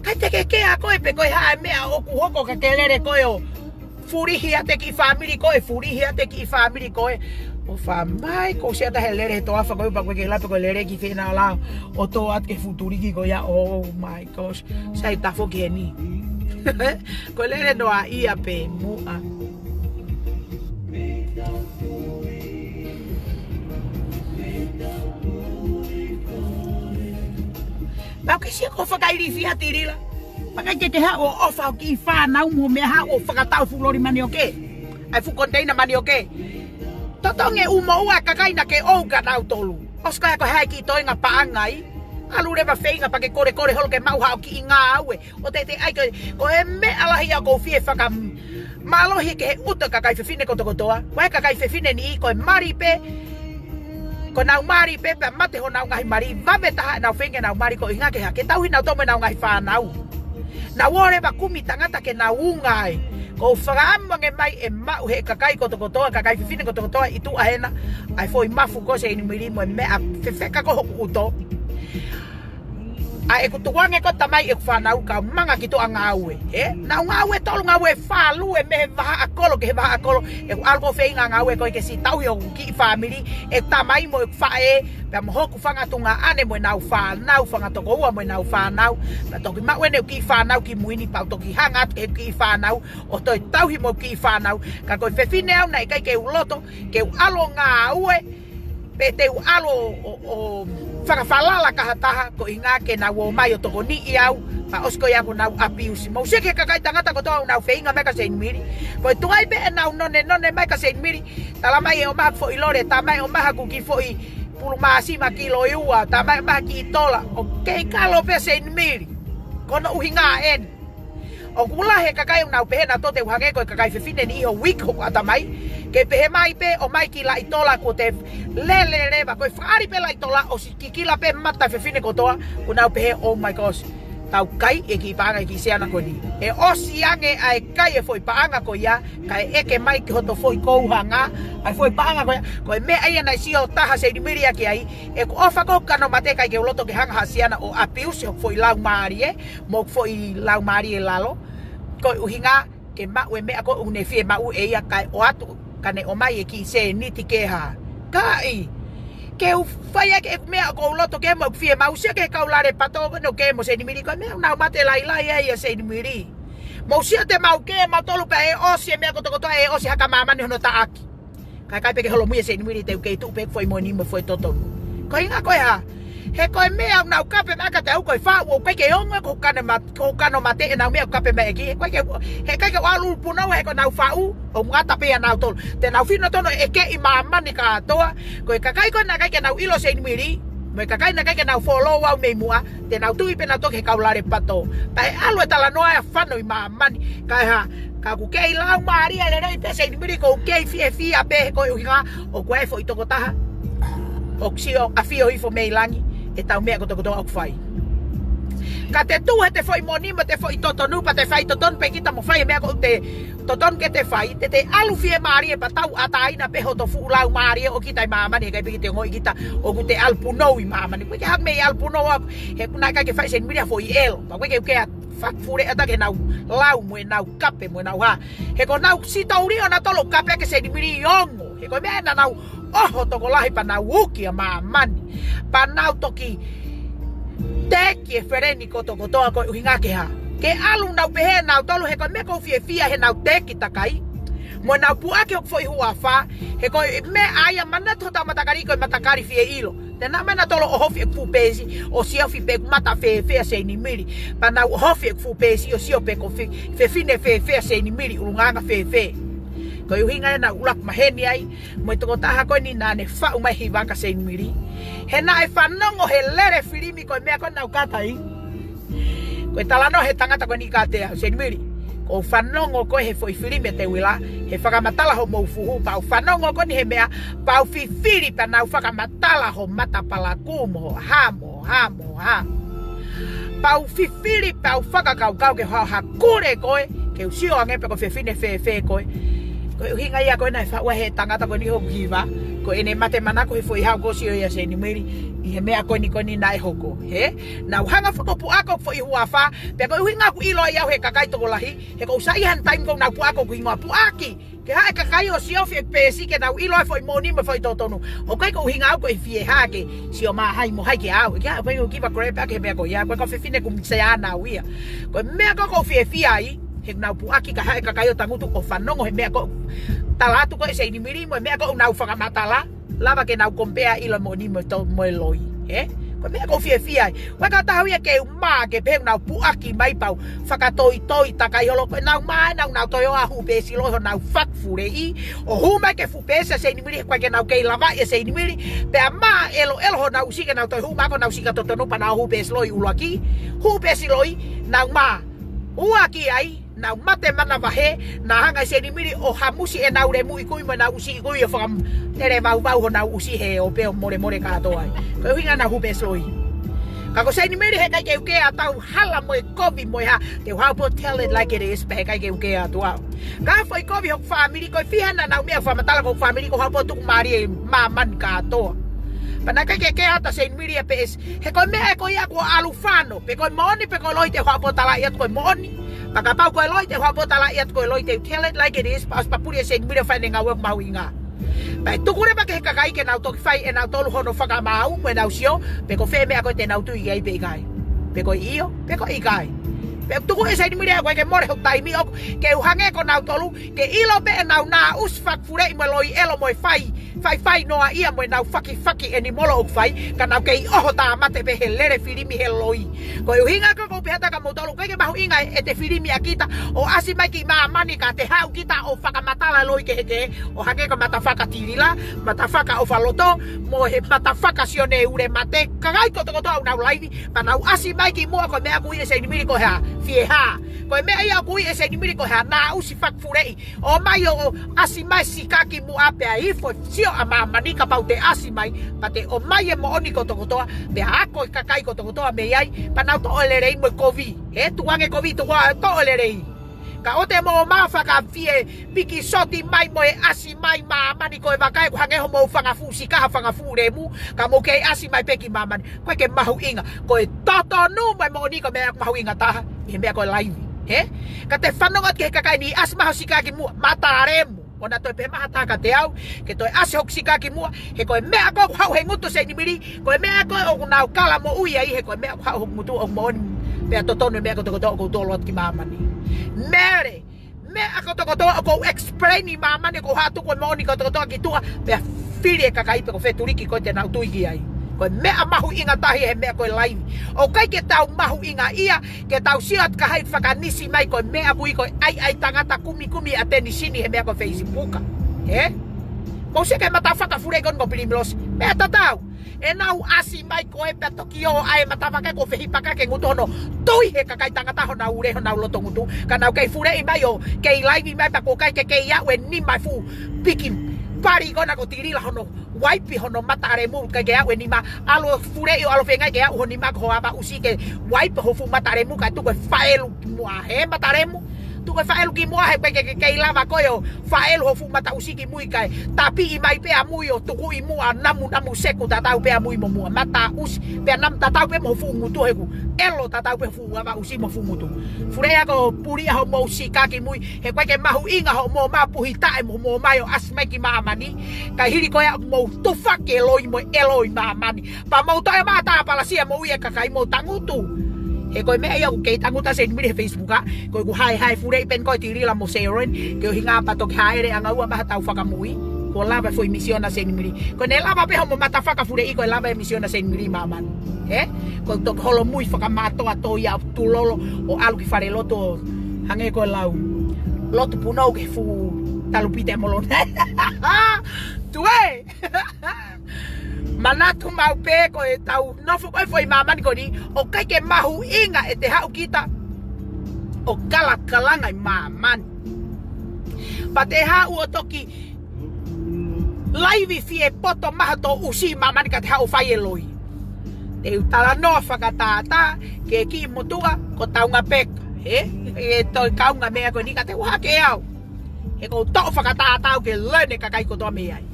ʻIkai te ke kea koe pe ko e hā e meʻa ʻoku hoko ka ke lele koe ʻo fulihi ʻa e kiʻi fāmili ko ē, fulihi ʻa e kiʻi fāmili ko ē. ʻOfa mai, ko sia tahe lele he toafa ko ē, pea ko e ke lape ko e lele ki fē naʻa lao. ʻO tō atu ki he fuʻu tuliki ko ia, oh my gosh. Sai tafo ki heni. Ko e lele noa ia pē muʻa. Pau ke sia ko fakailifia Tilila. Pea ʻikai ke ke haʻu ʻo ʻofa ho kiʻi fānau mo meʻa, haʻu ʻo fakatau fuʻu loli manioke. ʻAi fuʻu container manioke. Totongi e ʻū moʻua e kakai naʻa ke ʻoua ka nau tolu. ʻOsi ko e hā e kiʻi toenga paʻanga ai. ʻAlu leva feinga pea ke kolekole holo ke maʻu haʻo kiʻi ngāue. ʻO te te ʻai ko e, ko e meʻa lahi ia ʻoku ou fie fakamālohi ki he ʻuto e kakai fefine kotokotoa. Ko e kakai fefine ni ko e mali pē, ko ʻenau mali pē, pea mate honau ngaahi mali, vave taha ʻenau feinga ʻenau mali ko e ʻuhinga ke hā, ke tauhi nautolu mo ʻenau ngaahi fānau. Naʻa nau ō leva kumi tangata ke nau unga ai. ʻOku ou fakaʻamu ange mai ʻe maʻu ʻe he kakai kotokotoa, kakai fefine kotokotoa ʻi tuʻa hena, ʻa e foʻi mafu ko ē Seinimili mo e meʻa fefeka ko ē hoku ʻuto. ʻA ʻeku tukuange ko e tamai ʻeku fānau kau manga ki tuʻa ngāue. He? Naʻa ku ngāue tolu ngāue fā, lue mei he vahaʻa kolo ki he vahaʻa kolo. ʻEku ʻalu ko ē feinga ngāue ko ē ke siʻi tauhi hoku kiʻi fāmili, ʻeku tamai mo ʻeku faʻē, pea mo hoku fanga tuongaʻane mo ʻenau fānau, fanga tokoua mo ʻenau fānau. Pea toki maʻu ʻeku kiʻi fānau ki mui ni pea u toki hanga atu ki he kiʻi fānau, ʻo toe tauhi mo e kiʻi fānau. Ka ko e fefine au naʻe ʻikai ke u loto ke u ʻalu ʻo ngāue, pe te u ʻalu ʻo, ʻo, ʻo fakafalala ki ha taha, ko e ʻuhinga ke nau ō mai ʻo tokoniʻi au, pea ʻosi ko ia kuo nau apiusi. Mou sio ki he kakai tangata kotoa ʻoku nau feinga mai kia Seinimili. Ko e tuai pē ʻenau nonenone mai kia Seinimili, tala mai ʻe ʻomai ha foʻi lole, tā mai ʻe ʻomai haku kiʻi foʻi pulu māsima kilo ʻe ua, tā mai ʻe ʻomai ha kiʻi tola, ʻoku kei kalo pē Seinimili. Ko hono ʻuhinga eni. ʻOku lahi e kakai ʻoku nau pehē naʻa toe te u hangē ko e kakai fefine ni ʻi ho wiki hoku ʻatamai. Ke pehē mai pē ʻomai kiʻi laʻi tola kuo te lele leva. Ko e fakaʻali pē laʻi tola ʻosi kikila pē mata fefine kotoa. Kuo nau pehē, oh my gosh. Tau kai e kiʻi paʻanga e kiʻi siana ko eni. ʻE ʻosi ange ʻa e kai e foʻi paʻanga ko ia. Kae ʻeke mai ki hoto foʻi kouhanga. ʻA e foʻi paʻanga ko ia. Ko e meʻa ia naʻe sio taha Seinimili ʻaki ai. ʻEku ʻofa ko ē kano mate ʻikai ke u loto ke hanga ha siana ʻo apiusi hoku foʻi laumālie. Mo hoku foʻi laumālie lalo. Ko e ʻuhinga ke maʻu e meʻa ko ē ʻoku ne fiemaʻu ʻe ia kae ʻoatu ka ne ʻomai e kiʻi sēniti ke hā. Kae ʻai ke u fai ʻaki ʻeku meʻa ʻoku ou loto ke mo ʻeku fiemaʻu, sio ki he kau lale pato ko ē ʻoku ke mo Seinimili ko e meʻa ʻoku nau mate lailai ai ʻia Seinimili. Mou sio te mau ke mautolu pea ʻe ʻosi e meʻa kotokotoa, ʻe ʻosi haka māmani hono taʻaki. Kae ʻikai pē ke holomui ʻa Seinimili te u kei tuʻu pē foʻi moʻoni mo foʻi totonu. Ko e ʻuhinga ko e hā? He ko e meʻa ʻoku nau kape mai kiate au ko e faʻu ʻoku ʻikai ke ongo ko hoku kano ma-, ko hoku kano mate ʻenau meʻa ʻoku kape mai ʻaki. He ʻikai ke, he ʻikai ke u ʻalu punou he ko ʻenau faʻu ʻoku ngata pē ʻia nautolu. Te nau fino tonu ʻekeʻi māmani kātoa. Ko e kakai ko ē naʻe ʻikai ke nau ʻilo Seinimili. Mo e kakai naʻe ʻikai ke nau follow au mei muʻa. Te nau tui pē nautolu ki he kau lale pato. Pea ʻe ʻalu e talanoa ʻo fano ʻi māmani. Kae hā, ka ʻoku kei laumālie lelei pē Seinimili, ʻoku ou kei fiefia pē he ko e ʻuhinga ʻoku ʻi ai e foʻi tokotaha ʻoku sio ʻafio hifo mei langi ʻetau meʻa kotokotoa ʻoku fai. Ka te tuʻu he te foʻi moʻoni mo te foʻi totonu pea te fai totonu pē kita mo fai e meʻa ko ē ʻoku te totonu ke te fai, te te ʻalu fiemālie pea tauʻatāina pē hoto fuʻu laumālie ʻo kita ʻi māmani, he ʻikai pē ke te ongoʻi kita ʻoku te ʻalu punou ʻi māmani. ʻOku ʻikai ke hanga mei ʻalu punou au, he ʻoku naʻe ʻikai ke fai Seinimili ha foʻi ʻelo. Pea ʻoku ʻikai ke u kei fakafuleʻi atu ki heʻenau lau mo ʻenau kape mo ʻenau hā. He ko ʻenau sitouli ʻonautolu ʻoku kape ʻaki ʻe Seinimili ʻi ongo. Ko e meʻa naʻa nau ʻoho tokolahi pea nau uki ʻa māmani. Pea nau toki teki e feleni kotokotoa ko e ʻuhinga ke hā. Ke ʻalu nau pehē nautolu he ko e meʻa ʻoku ou fiefia he nau teki takai. Mo nau puʻaki hoku foʻi huafa, he ko e meʻa ia manatu hotau matakali ko e matakali fie ʻilo. Te nau meʻa nautolu ʻohofi ʻeku fuʻu peesi, ʻo sio fē pe ʻoku mata fēfē ʻa Seinimili. Pea nau ʻohofi ʻeku fuʻu peesi, ʻo sio pe ko e fe-, fefine fēfē ʻa Seinimili, ʻulungaanga fēfē. Ko e ʻuhinga ia naʻa ku ʻuluaki maheni ai, mo e tokotaha ko eni naʻa ne faʻu mai hiva kia Seinimili. He naʻe fanongo he lele filimi ko e meʻa ko ē naʻa ku kata ai. Ko e talanoa he tangata ko eni kiate au, Seinimili. Kuo u fanongo koe he foʻi filimi ʻa Teuila, he fakamatala hoʻomou fuhu, pea u fanongo koe eni he meʻa, pea u fifili pea nau fakamatala ho matapalakū mo ho hā mo hā mo hā. Pea u fifili pea u fakakaukau ke hao hakule koe, ke u sio ange pe ko e fefine fēfē koe. Ko e ʻuhinga ia ko ē naʻe faʻu ai he tangata ko eni hoku hiva, ko ʻene mate manako he foʻi haʻu ko ē ʻo sio ia Seinimili, ʻi he meʻa ko eni ko eni naʻe hoko. He? Naʻa ku hanga ʻo fakapuʻaki hoku foʻi huafa, pea ko e ʻuhinga ʻoku ʻilo ai au he kakai tokolahi, he ʻoku ou saiʻia he taimi ʻoku nau puʻaki hoku hingoa, puʻaki. Ke haʻu e kakai ʻo sio fē peesi ke nau ʻilo e foʻi moʻoni mo e foʻi totonu. ʻOku ʻikai ko e ʻuhinga au ko e fie hā ke sio mai hai mo hai kia au. Ke haʻu pē ʻo give a crap ʻaki he meʻa ko ia, ko e kau fefine kumisea naʻa ku ʻi ai. Ko e meʻa ko ē ʻoku ou fiefia ai, he ʻoku nau puʻaki kae haʻu e kakai ʻo tangutu ʻo fanongo he meʻa ko ē tala atu ko ē ʻe Seinimili mo e meʻa ko ē ʻoku nau fakamatala. Lava ke nau compare ʻilo e moʻoni mo e to-, mo e loi. He? Ko e meʻa ʻoku ou fiefia ai. Ko e kau taha ia ke u mā ke pehē ʻoku nau puʻaki mai pea u fakatoitoi takai holo. Ko ʻenau mā ʻenau nau toe ō ʻo huʻu peesi loi honau fakafuleʻi. ʻO hū mai ki he fuʻu peesi ʻa Seinimili, he ʻoku ʻikai ke nau kei lavaʻi ʻa Seinimili. Pea mā ʻeloʻelo honau usi ke nau toe hū mai ko ʻenau sika totonu pea nau huʻu peesi loi ʻuluaki. Huʻu peesi loi, nau mā. Ua ki ai, nau mate manavahē, naʻe hanga ʻe Seinimili ʻo hamusi ʻenau lemu ʻi kui mo ʻenau usi ʻi kui ʻo fakam-, tele vauvau honau usi he ʻo pē ʻo molemole kātoa ai. Ko e ʻuhinga naʻa nau huʻu peesi loi. Ka ko Seinimili he ʻikai ke u kē atu au hala mo e kovi mo e hā, te u haʻu pē ʻo tell it like it is, pea he ʻikai ke u kē atu au. Ka foʻi kovi hoku fāmili, ko e fiha naʻa nau meʻa fakamatala ko hoku fāmili, ko e haʻu pē ʻo tuku mālie māmani kātoa. Pea naʻe ʻikai ke kē atu ʻa Seinimili ia peesi. He ko e meʻa ē ko ia kuo ʻalu fano, pe ko e moʻoni pe ko e loi te u haʻu pē ʻo talaʻi atu ko e moʻoni. Pea kapau ko e loi te u haʻu pē ʻo talaʻi atu ko e loi, te u tell it like it is, pea ʻosi papuli ʻe Seinimili ʻo fai ʻene ngāue mahuʻinga. Pea ʻe tuku leva ki he kakai ke nau toki fai ʻenautolu hono fakamaau mo ʻenau sio, pe ko fē meʻa ko ē te nau tui ki ai pe ʻikai. Pe ko e ʻio, pe ko e ʻikai. Pea tuku ʻe Seinimili ʻa koe ke mole hoku taimi ʻoku ke u hangē ko nautolu, ke ʻilo pē ʻenau nā usi fakafuleʻi mo e loi ʻelo mo e fai faifai noa ia mo ʻenau fakifaki ʻenimolo ʻoku fai, ka nau kei ʻoho tāmate pē he lele filimi he loi. Ko e ʻuhinga ko ē ʻoku ou pehē atu kia moutolu, ʻoku ʻikai ke mahuʻinga ʻete filimi ʻa kita ʻo ʻasi mai ki māmani ka te haʻu kita ʻo fakamatala loi kehekehe, ʻo hangē ko e matafaka Tilila, matafaka ʻOfaloto, mo e matafaka Sione Ulemate, kakai kotokotoa ʻoku nau laivi, pea nau ʻasi mai kimuʻa ko e meʻa ʻoku ui ʻe Seinimili ko e hā, fie hā. Ko e meʻa ia ʻoku ui ʻe Seinimili ko e hā, nā usi fakafuleʻi. ʻOmai ʻo ʻasi mai sika kimuʻa pea ifo sio ʻa māmani kapau te ʻasi mai, pea te ʻomai e moʻoni kotokotoa, pea ako e kakai kotokotoa mei ai, pea nau toʻo e lelei mo e kovi. He tuku ange kovi, tuku ā toʻo e lelei. Ka ʻoua te mou ō mai ʻo fakafie piki soti mai mo e ʻasi mai māmani ko e vakai ʻoku hangē hoʻomou fanga fuʻu sika ha fanga fuʻu lemu, ka mou kei ʻasi mai pē ki māmani. ʻOku ʻikai ke mahuʻinga, ko e totonu mo e moʻoni ko e meʻa ʻoku mahuʻinga taha ʻi he meʻa ko e laivi. He? Ka te fanongo atu ki he kakai ni ʻasi mai ho sika kimuʻa, mata lemu. ʻOua naʻa toe pehē mai ha taha kiate au ke toe ʻasi hoku sika kimuʻa, he ko e meʻa ko ē ʻoku haʻu he ngutu ʻo Seinimili, ko e meʻa ko ē ʻoku nau kala moʻui ai, he ko e meʻa ʻoku haʻu hoku ngutu ʻoku moʻoni pea totonu e meʻa kotokotoa ʻoku ou tolo atu ki māmani. Mele, meʻa kotokotoa ʻoku ou explain ʻi māmani ʻoku ou haʻu ʻo tuku e moʻoni kotokotoa ki tuʻa, pea fili e kakai pe ko fē tuliki ko ē te nau tui ki ai. Ko e meʻa mahuʻinga taha ia he meʻa ko e laivi. ʻOku ʻikai ke tau mahuʻingaʻia, ke tau sio atu ki ha ʻai fakanisi mai ko e meʻa ʻoku ui ko e ʻaiʻai tangata kumikumi ʻa Tenisini he meʻa ko e Facebook. He? Ko e sio ki he matafaka fuleʻi ko eni ko Pilimilose. Meʻa tatau. ʻEnau ʻasi mai ko ē pea toki ō ʻa e matafaka ko e fehipaka ki he ngutu hono tui he kakai tangata honau ule honau loto ngutu. Ka nau kei fuleʻi mai ʻo kei laivi mai pea ʻoku ʻikai ke kei aʻu e nima e fuʻu piki pali ko ena ko Tilila hono waipi hono mata lemu, ʻikai ke aʻu e nima, ʻalu ʻo fuleʻi ʻo ʻalu feinga ke aʻu ho nima ko ho ava usi ke waipi ho fuʻu mata lemu kae tuku e faʻelu kimuʻa he mata lemu. Tuku e faʻelu ki muʻa he ʻoku ʻikai ke ke kei lava koe ʻo faʻelu ho fuʻu mataʻusi ki mui kae tāpiʻi mai pē ʻamui ʻo tuku ʻi muʻa namu namu seku tatau pē ʻamui mo muʻa. Mataʻusi pea namu tatau pē mo fuʻu ngutu he ʻoku ʻelo tatau pē fuʻu avaʻusi mo fuʻu ngutu. Fuleʻi ako pulia hoʻomou sika ki mui he ʻoku ʻikai ke mahuʻinga hoʻomou mapuhi taʻe mo hoʻomou mai ʻo ʻasi mai ki māmani. Kae hili ko ia ʻoku mou tufaki e loi mo e ʻelo ʻi māmani. Pea mou toe mata palasia mou ia kakai mou tangutu. He ko e meʻa ia ʻoku kei tangutu ʻa Senimili he Facebook ʻa. Ko ʻeku haehae fuleʻi pē eni ko e tilila mo Sharon. Ke ʻuhinga pea toki haele ʻanga ua maha tau fakamui. Ko lava e foʻi misiona Senimili. Ko ʻene lava pē homo mata fakafuleʻi ko e lava e misiona Senimili māmani. He? Ko e toki holomui fakamātoato ia tulolo ʻo ʻalu ki fale lotu ʻo hangē ko e lau. Lotu punou ke fuʻu talupite molona. Tue! Manatu maʻu pē ko e tau nofo ko e foʻi māmani ko eni, ʻoku ʻikai ke mahuʻinga ʻete haʻu kita ʻo kalakalanga ʻi māmani. Pea te haʻu ʻo toki laivi fie poto maha tō ʻusi ʻi māmani ka te haʻu ʻo fai e loi. Te u talanoa fakatātā ke kiʻi motuʻa ko Taunga Peka. He? E toe kaunga meʻa ko eni ka te u hake au. He ʻoku ou toʻo fakatātā au ke lene kakai kotoa mei ai.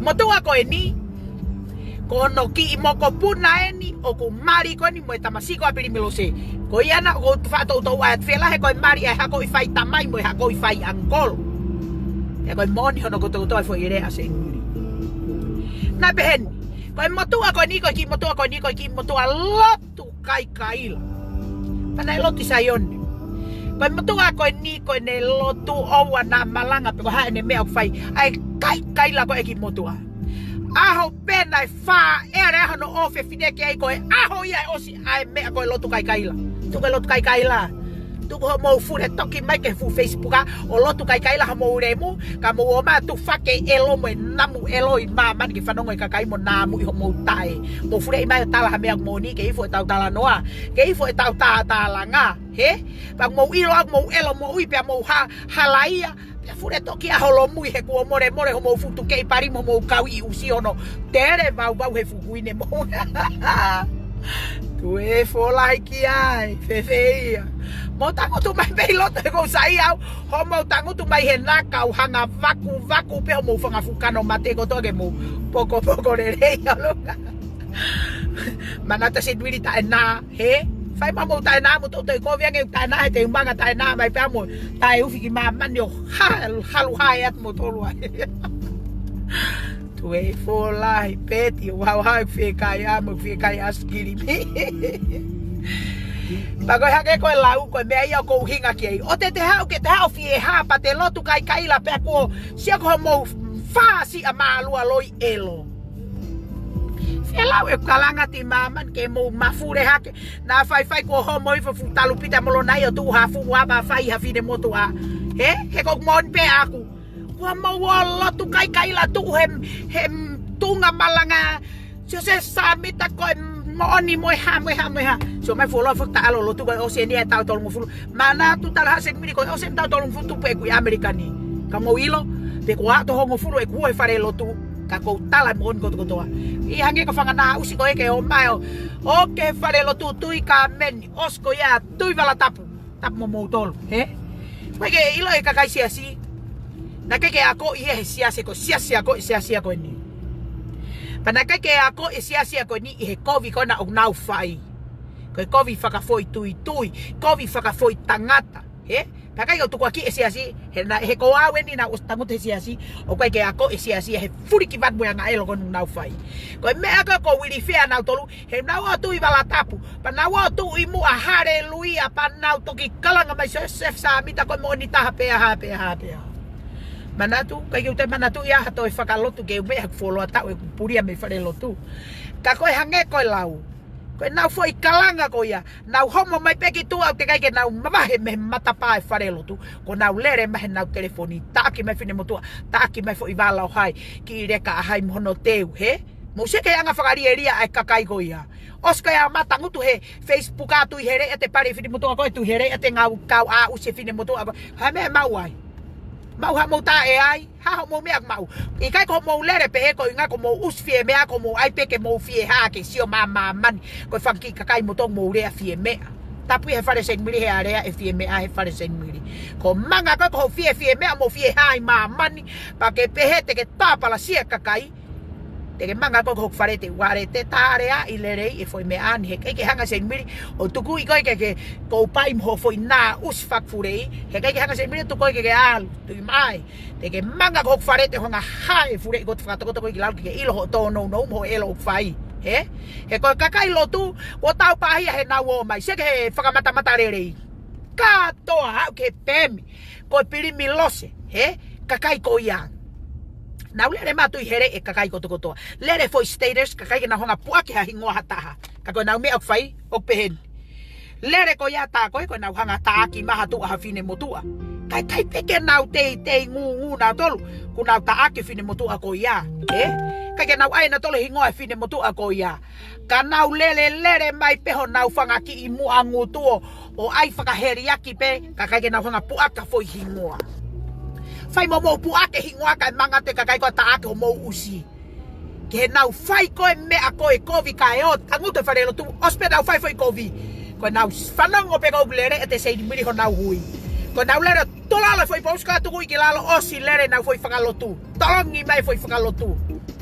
Motuʻa ko eni, ko hono kiʻi mokopuna eni, ʻoku mali ko eni mo e tamasiʻi ko ʻApili Milose. Ko ia naʻa ʻoku ou faʻa toutou ʻai atu fēlā he ko e mali ʻa e hako ʻi fai tamai mo e hako ʻi fai ʻangikolo. He ko e moʻoni hono kotokotoa e foʻi lea ʻa Senimili. Naʻe pehē ni, ko e motuʻa ko eni, ko e kiʻi motuʻa ko eni, ko e kiʻi motuʻa lotu kaikaila. Pea naʻe lotu ʻi Saione. Ko e motuʻa ko eni, ko ʻene lotu ʻoua naʻa malanga pe ko e hā ʻene meʻa ʻoku fai. ʻA e kaikaila ko e kiʻi motuʻa. ʻAho pē naʻe fāʻele ai hono ʻofefine ki ai ko e ʻaho ia ʻe ʻosi ʻa e meʻa ko e lotu kaikaila. Tuku e lotu kaikaila. Tuku hoʻomou fule toki mai ki he fuʻu Facebook ʻa ʻo lotu kaikaila hoʻomou lemu, ka mou ō mai ʻo tufaki e ʻelo mo e namu ʻelo ʻi māmani ke fanongo e kakai mo namu ʻi hoʻomou taʻe. Mou fuleʻi mai ʻo tala ha meʻa ʻoku moʻoni ke ifo ʻetau talanoa, ke ifo ʻetau tātālanga, he? Pea mou ʻilo ʻoku mou ʻelo moʻui pea mou ha-, halaia, pea fule toki ʻa holomui he kuo molemole hoʻomou futu kei pali mo hoʻomou kau ʻi ʻusi hono tele vauvau he fukuine mou. Tue folahi ki ai, fēfē ia. Mou tangutu mai pē ʻi loto he ʻoku ou saiʻia au. Hoʻomou tangutu mai he naka ʻoku hanga vakuvaku pē hoʻomou fanga fuʻu kano mate kotoa ke mou pokopoko lelei ʻi ʻolunga. Manatu ʻa Senimili taʻenā, he? Fai mai mou taʻenā mo tou toe kovi ange taʻenā he te u manga taʻenā mai pea mo taʻeufi ki māmani ʻo ha-, halu hae atu mo tolu ai. Tue folahi peti, ʻoku hauhau ʻeku fiekaia mo ʻeku fiekaia ʻaisikilimi. Pea ko e hangē ko e lau, ko e meʻa ia ʻoku ou hinga ki ai. ʻOua te te haʻu ke te haʻu ʻo fie hā pea te lotu kaikaila pea kuo sio ko hoʻomou fāsiʻa mālualoi ʻelo. Fēlau ʻeku kalanga ʻi māmani ke mou mafule hake. Naʻa faifai kuo homo ʻi he fuʻu talupite molona ia ʻo tuʻu ha fuʻu ava fai ha finemotuʻa. He? He ʻoku moʻoni pē ʻaku. Kuo mou ō lotu kaikaila tuʻu he, he tuʻunga malanga. Siosefa Sāmita ko e moʻoni mo e hā, mo e hā, mo e hā. Sio mai fuoloa fakataʻalo lotu ko e ʻosi eni ʻa e taʻu tolungofulu. Manatu tala ʻa Senimili ko e ʻosi eni taʻu tolungofulu tupu ʻeku ʻi ʻAmelika ni. Ka mou ʻilo, pe ko e taʻu hongofulu ʻeku ʻi he fale lotu. Ka ʻoku ou tala moʻoni kotokotoa. ʻI hangē ko e fanga naʻa ʻusi ko ē ke ō mai ʻo, ʻoku fale lotu tui ka meni, ʻosi ko ia tui vala tapu. Tapu mo moutolu, he? ʻOku ʻikai ke ʻilo e kakai siasi. Naʻe ʻikai ke akoʻi ia he siasi ko e siasi akoʻi siasi ko eni. Pea naʻe ʻikai ke akoʻi e siasi ko eni ʻi he kovi ko ena ʻoku nau fai. Ko e kovi fakafoʻituitui, kovi fakafoʻitangata, he? Pea ʻikai ke u tukuakiʻi e siasi, he naʻe, he ko au eni naʻa ku ʻosi tangutu he siasi, ʻoku ʻikai ke akoʻi e siasi he fuliki vatu mo e anga ʻelo ko ena ʻoku nau fai. Ko e meʻa ko ē ʻoku ou ilifia nautolu, he nau ō tui vala tapu. Pea nau ō tuʻu ʻi muʻa haleluia. Pea nau toki kalanga mai Siosefa Sāmita ko e moʻoni taha pea hā pea hā pea. Manatu, ʻikai ke u toe manatuʻi ha toe fakalotu ke u meʻa he ʻeku fuoloa taʻu ʻeku pulia mei fale lotu. Ka ko e hangē ko e lau. Ko e nau foʻi kalanga ko ia. Nau homo mai pē ki tuʻa ʻoku teʻeki ai ke nau mavahe mei he matapā e fale lotu. Ko ʻenau lele mai he nau telefoni. Taʻaki mai finemotuʻa. Taʻaki mai foʻi vala ʻo hai. Kiʻi leka ʻa hai mo hono teu, he? Mou sio ki he anga fakalielia ʻa e kakai ko ia. ʻOsi ko ia ma tangutu he Facebook ʻa tui hele ʻa e pale finemotuʻa ko e tui hele ʻa e ngau kau ʻa ʻusi finemotuʻa ko e. Hā e meʻa maʻu ai. Maʻu haʻamou taʻe ai. Hā hoʻomou meʻa maʻu. ʻIkai ko hoʻomou lele pehē ko e ʻuhinga ko hoʻomou ʻusi fie meʻa ko hoʻomou ʻai pē ke mou fie hā ke sio mā māmani. Ko e fanga kiʻi kakai moutolu mou lea fie meʻa. tapu he fale Seinimili he alea e fie meʻa he fale Seinimili. Ko e manga ko ē ko hoʻo fie fie meʻa mo fie hā ʻi māmani, pea ke pehē te ke tāpalasia kakai. Te ke manga ko ē ko hoku fale te uare te tālea ʻi lelei e foʻi meʻa ni he ʻikai ke hanga Seinimili ʻo tuku ʻi koe ke ke kou pai mo hoʻo foʻi nā ʻusi fakafuleʻi. He ʻikai ke hanga Seinimili ʻo tuku koe ke ke ʻalu. Tui mai. Te ke manga ko hoku fale te hanga hā e fuleʻi ko ē te fakatokoto ko ē ki lalo ke ke ʻilo hoʻo tōnounou mo hoʻo ʻelo ʻoku fai. He? He ko e kakai lotu, kuo tau pāhia he nau ō mai. Seke he fakamatamata lelei. Kātoa aʻu ki he pēmi. Ko e pilimilose, he? Kakai ko ia. Nau lele mātuʻi hele e kakai kotokotoa. Lele foʻi status, kae ʻikai ke nau hanga puʻaki ha hingoa ha taha. Ka ko e nau meʻa ʻoku fai, ʻoku pehē ni. Lele ko ia tā ko ē, ko e nau hanga taʻaki mai ha tuʻa ha fine motuʻa. Kae ʻikai pē ke nau teitei ngūngū nautolu, kuo nau taʻaki fine motuʻa ko ia. He? ʻIkai ke nau ʻai nautolu hingoa e fine motuʻa ko ia. Ka nau lele lele mai pē honau fanga kiʻi muʻa ngutu ʻo ʻai fakaheliaki pē, kae ʻikai ke nau hanga puʻaki ha foʻi hingoa. Fai mo mou puʻaki e hingoa kae manga atu e kakai ko ē ʻa taʻaki homou ʻusi. Ke nau fai ko ē meʻa ko ē kovi kae ō, tangutu e fale lotu, ʻosi pē nau fai foʻi kovi. Ko e nau fanongo pē ko ē ʻoku lele ʻa e Seinimili honau hui. Ko e nau lele tolalo foʻi pousi ka tuku ʻi ki lalo ʻosi lele nau foʻi fakalotu. Tolongi mai foʻi fakalotu.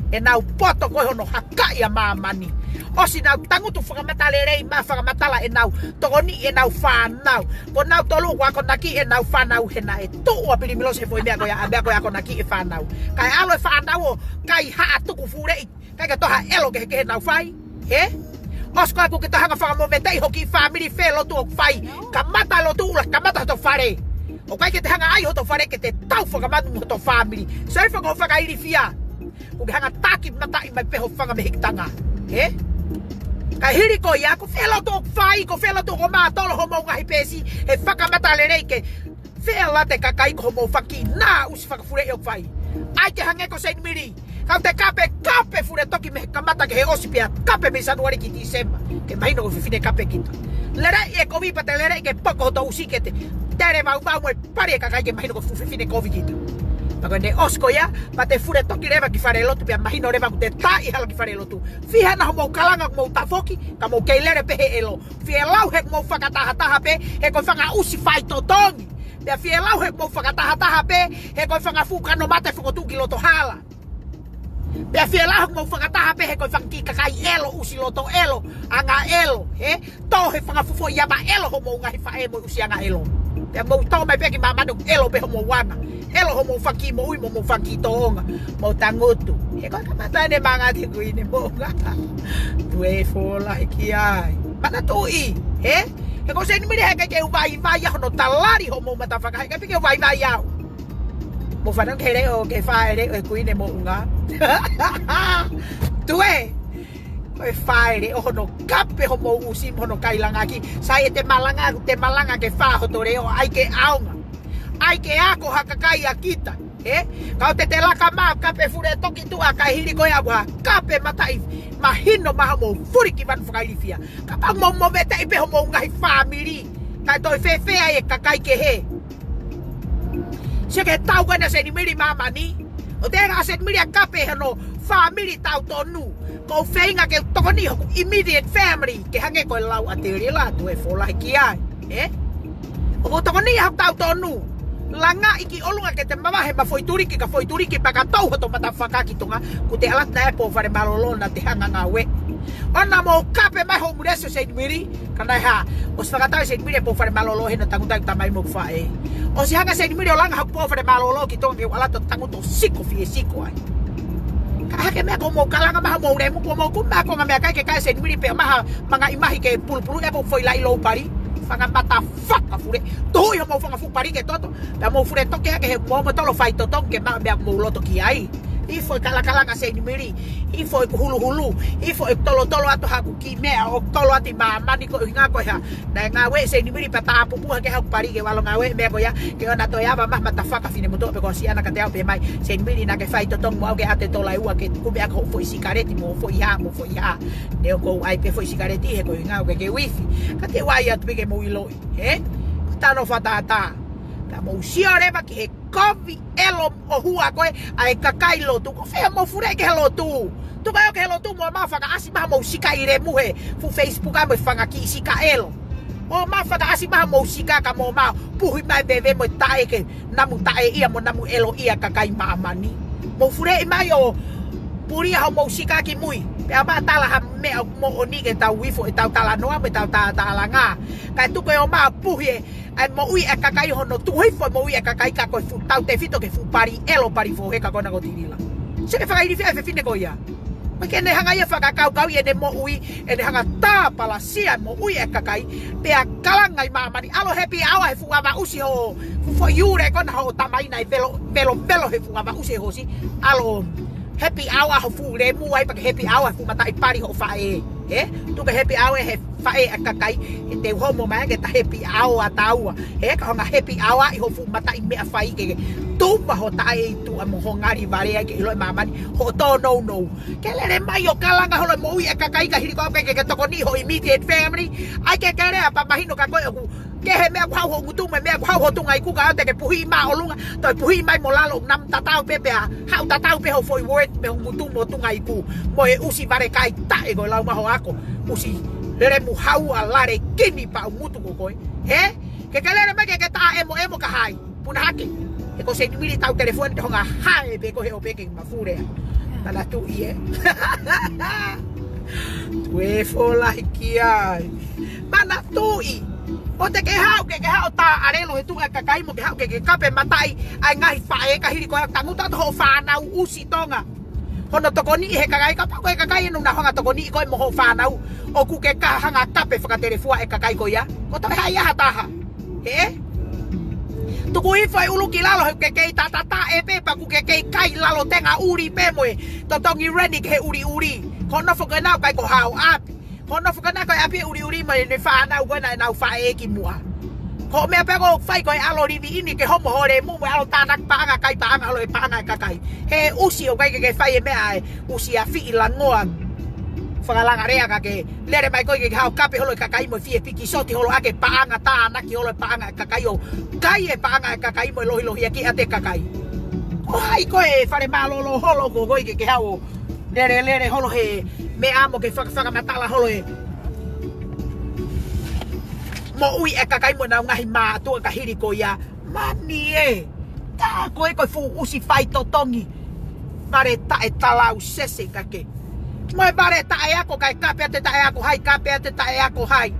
ʻEnau poto ko ē hono hakaʻi ʻa māmani. ʻOsi nau tangutu fakamatalelei mai fakamatala ʻenau tokoni ʻenau fānau. Ko nautolu ʻoku akonaki ʻenau fānau he naʻe tuʻu ʻa Pilimilose he foʻi meʻa ko ia, ʻa e meʻa ko ia akonaki e fānau. Kae ʻalu e fānau ʻo kai haʻa tuku fuleʻi. ʻIkai ke toe ha ʻelo kehekehe naʻa nau fai. He? ʻOsi ko ē kuo ke toe hanga fakamoveteʻi hoʻo kiʻi fāmili fē lotu ʻoku fai. Kamata lotu ʻula, kamata hoto fale. ʻOku ʻikai ke te hanga ʻai hoto fale ke te tau fakamanu mo hoto fāmili. Sio ai faka-, fakailifia. Kuo ke hanga taki mataʻi mai pē ho fanga mehikitanga. He? Kae hili ko ia, ko fē lotu ʻoku fai, ko fē lotu ʻoku mātolo homou ngaahi peesi, he fakamatalelei ke fēlate kakai ko homou fanga kiʻi nā ʻusi fakafuleʻi ʻoku fai. ʻAi ke hangē ko Seinimili. Kau te kape, kape Fuletoki mei he kamata ki he ʻosi pea kape mei Sānuali ki Tīsema. Ke mahino ko e fefine kape kita. Lele e kovi pea te lele ke poko hoto ʻusi ke te tele maumau mo e pali e kakai ke mahino ko e fefine kovi kita. Pea ko ʻene ʻosi ko ia, pea te Fuletoki leva ki fale lotu pea mahino leva kuo te taʻi hala ki fale lotu. Fiha na homou kalanga ʻoku mou tafoki, ka mou kei lele pē he ʻelo. Fielau he mou fakatahataha pē, he ko e fanga ʻusi faitotongi. Pea fielau he mou fakatahataha pē, he ko e fanga fuʻu kano mate fokotuʻu ki loto hala. Pea fielau he mou fakataha pē he ko e fanga kiʻi kakai ʻelo, ʻusi loto ʻelo, anga ʻelo, he? Tō he fanga fuʻu foʻi ava ʻelo homou ngaahi faʻē mo e ʻusi anga ʻelo. Pea mou tō mai pē ki māmani ʻoku ʻelo pē homou anga. ʻElo homou fanga kiʻi moʻui mo homou fanga kiʻi tōʻonga. Mou tangutu. He ko e kamata ʻene manga ʻa e kuini moʻunga. Tuē folahi ki ai. Manatuʻi, he? He ko Seinimili he ʻikai ke u vaivai ʻa hono talali homou matafaka, he ʻikai pē ke u vaivai au. Mou fanongo ki he leʻo, ki he fāʻeleʻo e kuini moʻunga. Tuē, ko e fāʻeleʻo hono kape homou ʻusi mo hono kailangaki. Sai e te malanga, te malanga ke fā hoto leʻo, ʻai ke ʻaonga. ʻAi ke ako ha kakai ʻa kita, he? Kau te te laka mai kape Fuletoki tuʻa kae hili ko ia ʻoku hā kape mataʻi mahino mai homou fuli ki vanu fakailifia. Kapau mou moveteʻi pē homou ngaahi fāmili. Kae toe fēfē ai e kakai kehe. Sio ki he tau ko ena Seinimili māmani. ʻO te ʻa Seinimili ʻa kape hono fāmili tau tonu. Ko u feinga ke tokoni hoku immediate family. Ke hangē ko e lau ʻa Telila, tuē folahi ki ai. He? ʻOku ou tokoni ʻa hoku tau tonu. Langaʻi ki ʻolunga ke te mavahe ma foʻi tuliki ka foʻi tuliki pea ka tau hoto matafaka ki Tonga. Kuo te ʻalu atu naʻe pō fale mālōlō naʻa te hanga ngāue. ʻOua naʻa mou kape mai hoʻomou lesi ʻo Seinimili. Ka naʻe hā, ʻosi fakatau Seinimili e pō fale mālōlō he naʻe tangutu ai tamai mo faʻē. ʻOsi hanga Seinimili ʻo langa haku pō fale mālōlō ki Tonga ke u ʻalu atu ʻo tangutu ʻo siko fie siko ai. Ka hake meʻa ko mou kalanga mai homou lemu, ko mou kumi mai ko e ngaahi meʻakai ke kai Seinimili pea maha manga ʻi mahi ke pulupulu e ko foʻi laʻi lou pali. Fanga matafaka fule. Tuhuʻi homou fanga fuʻu pali ke toto. Pea mou Fuletoki hake he mou mo tolo faitotongi ke maʻu meʻa mou loto ki ai. ʻIfo e kalakalanga Seinimili, ʻifo e huluhulu, ʻifo e tolotolo atu haku kiʻi meʻa ʻoku tolo atu ʻi māmani ko e ʻuhinga ko e hā. Naʻe ngāue Seinimili pea tāpupu hake haku pali ke u ʻalu ʻo ngāue meʻa ko ia, ke ʻoua naʻa toe ava mai ha matafaka fine motuʻa pe ko siʻana ka te au pē mai. Seinimili naʻa ke faitotongi mo au ke ʻatu e tola ʻe ua ke kumi ʻaki hoʻo foʻi sikaleti mo hoʻo foʻi hā, mo hoʻo foʻi hā. Neongo ʻoku ou ʻai pē foʻi sikaleti he ko e ʻuhinga ʻoku ʻikai ke u ifi. Ka te u ʻai atu pē ke mou ʻiloʻi, he? Tano fatātā. Ka mou sio leva ki he kovi ʻelo ʻohua ko ē ʻa e kakai lotu. Ko fē mou fule ki he lotu? Tuku ai ʻo ki he lotu mo ma fakaʻasi mai homou sika ʻi lemu he fuʻu Facebook ai mo e fanga kiʻi sika ʻelo. ʻOmai fakaʻasi mai homou sika ka mou ōmai puhi mai veve mo taʻe ke namu taʻe ia mo namu ʻelo ia kakai māmani. Mou fuleʻi mai ʻo pulia homou sika ki mui. Pea ʻomai tala ha meʻa moʻoni ke tau ifo ʻetau talanoa mo ʻetau tātālanga. Kae tuku ē ʻomai puhi ē, ʻa e moʻui ʻa e kakai hono tuku hifo moʻui ʻa e kakai ka ko e fuʻu tautefito ki he fuʻu pali ʻelo pali fohe ka ko ena ko Tilila. Sio ki he fakailifia ʻa e fefine ko ia. Pea ke ne hanga ia fakakaukauʻi ʻene moʻui, ʻene hanga tāpalasia moʻui ʻa e kakai, pea kalanga ʻi māmani, ʻalu happy hour he fuʻu avaʻusi ho, fuʻu foʻi ule ko ena hoʻo tamai naʻe velo, velo, velo he fuʻu avaʻusi he hoosi, ʻalu happy hour ho fuʻu lemu ai pea ke happy hour he fuʻu mataʻi pali hoʻo faʻē. Ē? Tuku ke happy hour he faʻē ʻa e kakai, he te u homo mai ke ta happy hour ʻa taua. Ē, ka hanga happy hour ʻi ho fuʻu mataʻi meʻa fai ke, ke tupa ho taʻe ʻi tuʻa mo ho ngali vale ai ke ʻilo ʻe māmani, hoʻo tōnounou. Ke lele mai ʻo kalanga holo moʻui ʻa e kakai ka hili ko ē ke, ke tokoniʻi ho immediate family. ʻAi ke ke lea pea mahino ka ko e ʻoku kehe meʻa ʻoku haʻu ho ngutu mo e meʻa ʻoku haʻu ho tunga iku ka ʻoua te ke puhi māʻolunga, toe puhi mai mo lalo namu tatau pē pea, haʻu tatau pē ho foʻi word mei ho ngutu mo tunga iku. Mo e ʻusi vale kai taʻe ko e lau mai ho ako. ʻUsi lele mu hau ʻa lale kini pea ʻoku ngutu ko koe. Ē? Ke ke lele mai ke ke taʻemoʻemo ka hai. Puna hake. He ko Seinimili tau telefoni te hanga hae pē ko he ʻo pē ke mafulea. Manatuʻi ē. Tuē folahi ki ai. Manatuʻi. ʻOua te ke haʻu ke, ke haʻu tā ʻalelo he tuʻa ʻa e kakai mo ke haʻu ke, ke kape mataʻi ʻa e ngaahi faʻē ka hili ko ē tangutu atu hoʻo fānau ʻusi Tonga. Hono tokoniʻi he kakai kapau ko e kakai ʻe nau hanga tokoniʻi koe mo hoʻo fānau. ʻOku ke ka hanga kape fakatelefua ʻa e kakai ko ia. Ko toe hai ʻa ha taha. Ē? Tuku hifo e ʻulu ki lalo he ʻoku ke kei tatata ē pē pea ʻoku ke kei kai lalo tenga ʻuli pē mo e totongi reni ki he ʻuliʻuli. Ko hono foki ʻenau kai ko hao ʻapi. Ko hono foki ʻenau kai ʻapi ʻuliʻuli mo ʻene fānau ko ena ʻenau faʻē ki muʻa. Ko e meʻa pē ʻoku fai ko e ʻalu livi ʻini ke homo ho lemu mo e ʻalu tānaki paʻanga kai paʻanga holo e paʻanga ʻa e kakai. He ʻusi ʻoku ʻikai ke ke fai e meʻa ʻa e ʻusi afiʻi langoa. Fakalanga lea ka ke lele mai koe ke ke haʻu kape holo e kakai mo e fie piki soti holo ʻa e paʻanga tānaki holo e paʻanga ʻa e kakai ʻo kai e paʻanga ʻa e kakai mo e lohilohi ʻaki ʻa e kakai. Ko hai ko e fale mālōlō holo ko koe ke ke haʻu ʻo lele lele holo he meʻa mo ke faka, fakamatala holo e moʻui ʻa e kakai mo ʻenau ngaahi mātuʻa ka hili ko ia. Mani ē, tā ko ē ko e fuʻu ʻusi fai totongi. Vale taʻe talau sese ka ke. Mo e vale taʻe ako kae kape ʻa e taʻe ako hai, kape ʻa e taʻe ako hai.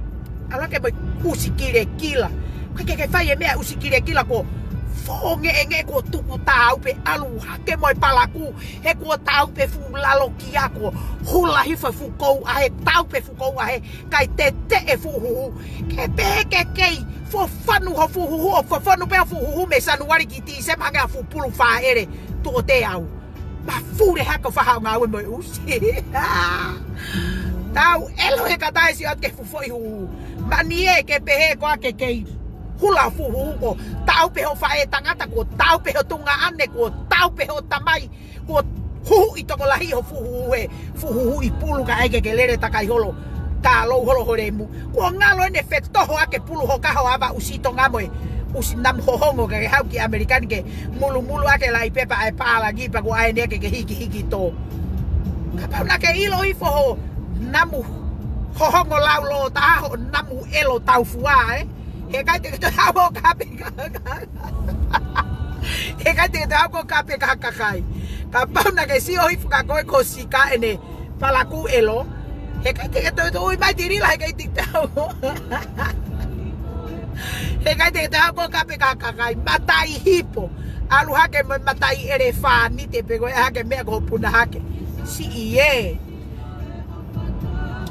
ʻAlu hake mo e ʻusi kilekila. Ka ke ke fai e meʻa ʻusi kilekila ko fōngeʻengeʻe ko tuku tāupe ʻalu hake mo e palaku. He ko tāupe fuʻu lalo ki ako. Hula hifo fuʻu kou ʻa he tāupe fuʻu kou ʻa he. Kae teteʻe fuʻu huhu. Ke pehē ke kei fofonu ho fuʻu huhu ʻo fofonu pē ho fuʻu huhu mei Sānuali ki Tīsema hangē ha fuʻu pulu fāʻele tuʻo teau. Mafule hake ʻo fai haʻo ngāue mo e ʻusi. Tau ʻelo he kata e siʻi ʻoatu ke fuʻu foʻi huhu. Mani ē ke pehē koā ke kei hula fuʻu huhu ko tāupe ho faʻē tangata ko tāupe ho tuongaʻane ko tāupe ho tamai. Kuo huhuʻi tokolahi ho fuʻu huhu he fuʻu huhuʻi pulu ka ʻai ke ke lele takai holo. Ka lou holo ho lemu. Kuo ngalo ʻene fetoho ʻa e pulu ho kaho ava ʻusi Tonga mo e ʻusi namu hohongo ka ke haʻu ki ʻAmelika ni ke mulumulu ʻa e laʻi pepa ʻa e pālangi pea kuo ʻai ʻene ke ke hikihiki tō. Kapau naʻa ke ʻilo hifo ho namu hohongo laulōtaha ho namu ʻelo taufua ē. He ʻikai te ke toe haʻu ʻo kape ka, ka, ka. He ʻikai te ke toe haʻu ʻo kape ka kakai. Kapau naʻa ke sio hifo ka koe ko sika ʻene palaku ʻelo. He ʻikai te ke toe, toe ui mai Tilila, he ʻikai te ke toe haʻu. He ʻikai te ke toe haʻu ʻo kape ka kakai. Mataʻi hipo. ʻAlu hake mo e mataʻi ʻelefānite pe ko e hake meʻa ko e puna hake. Siʻi ē.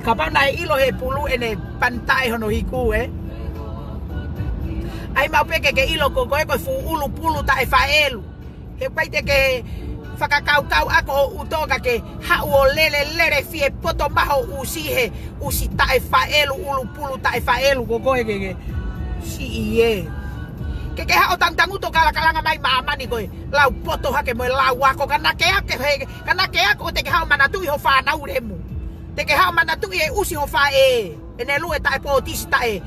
Kapau naʻe ʻilo he pulu ʻene pani taʻe hono hiku ē. ʻAi maʻu pē ke ke ʻilo ko koe ko e fuʻu ʻulu pulu taʻe faʻelu. He ʻikai te ke fakakaukau ako ho ʻuto ka ke haʻu ʻo lele lele fie poto mai ho ʻusi he ʻusi taʻe faʻelu ʻulu pulu taʻe faʻelu ko koe ke ke. Siʻi ē. Ke ke haʻu ʻo tangutangutu ʻo kalakalanga mai māmani ko e lau poto hake mo e lau ako ka naʻa ke ako he, ka naʻa ke ako te ke haʻu ʻo manatuʻi ho fānau lemu. Te ke haʻu ʻo manatuʻi e ʻusi ho faʻē. ʻEne lue taʻe pōtisi taʻe.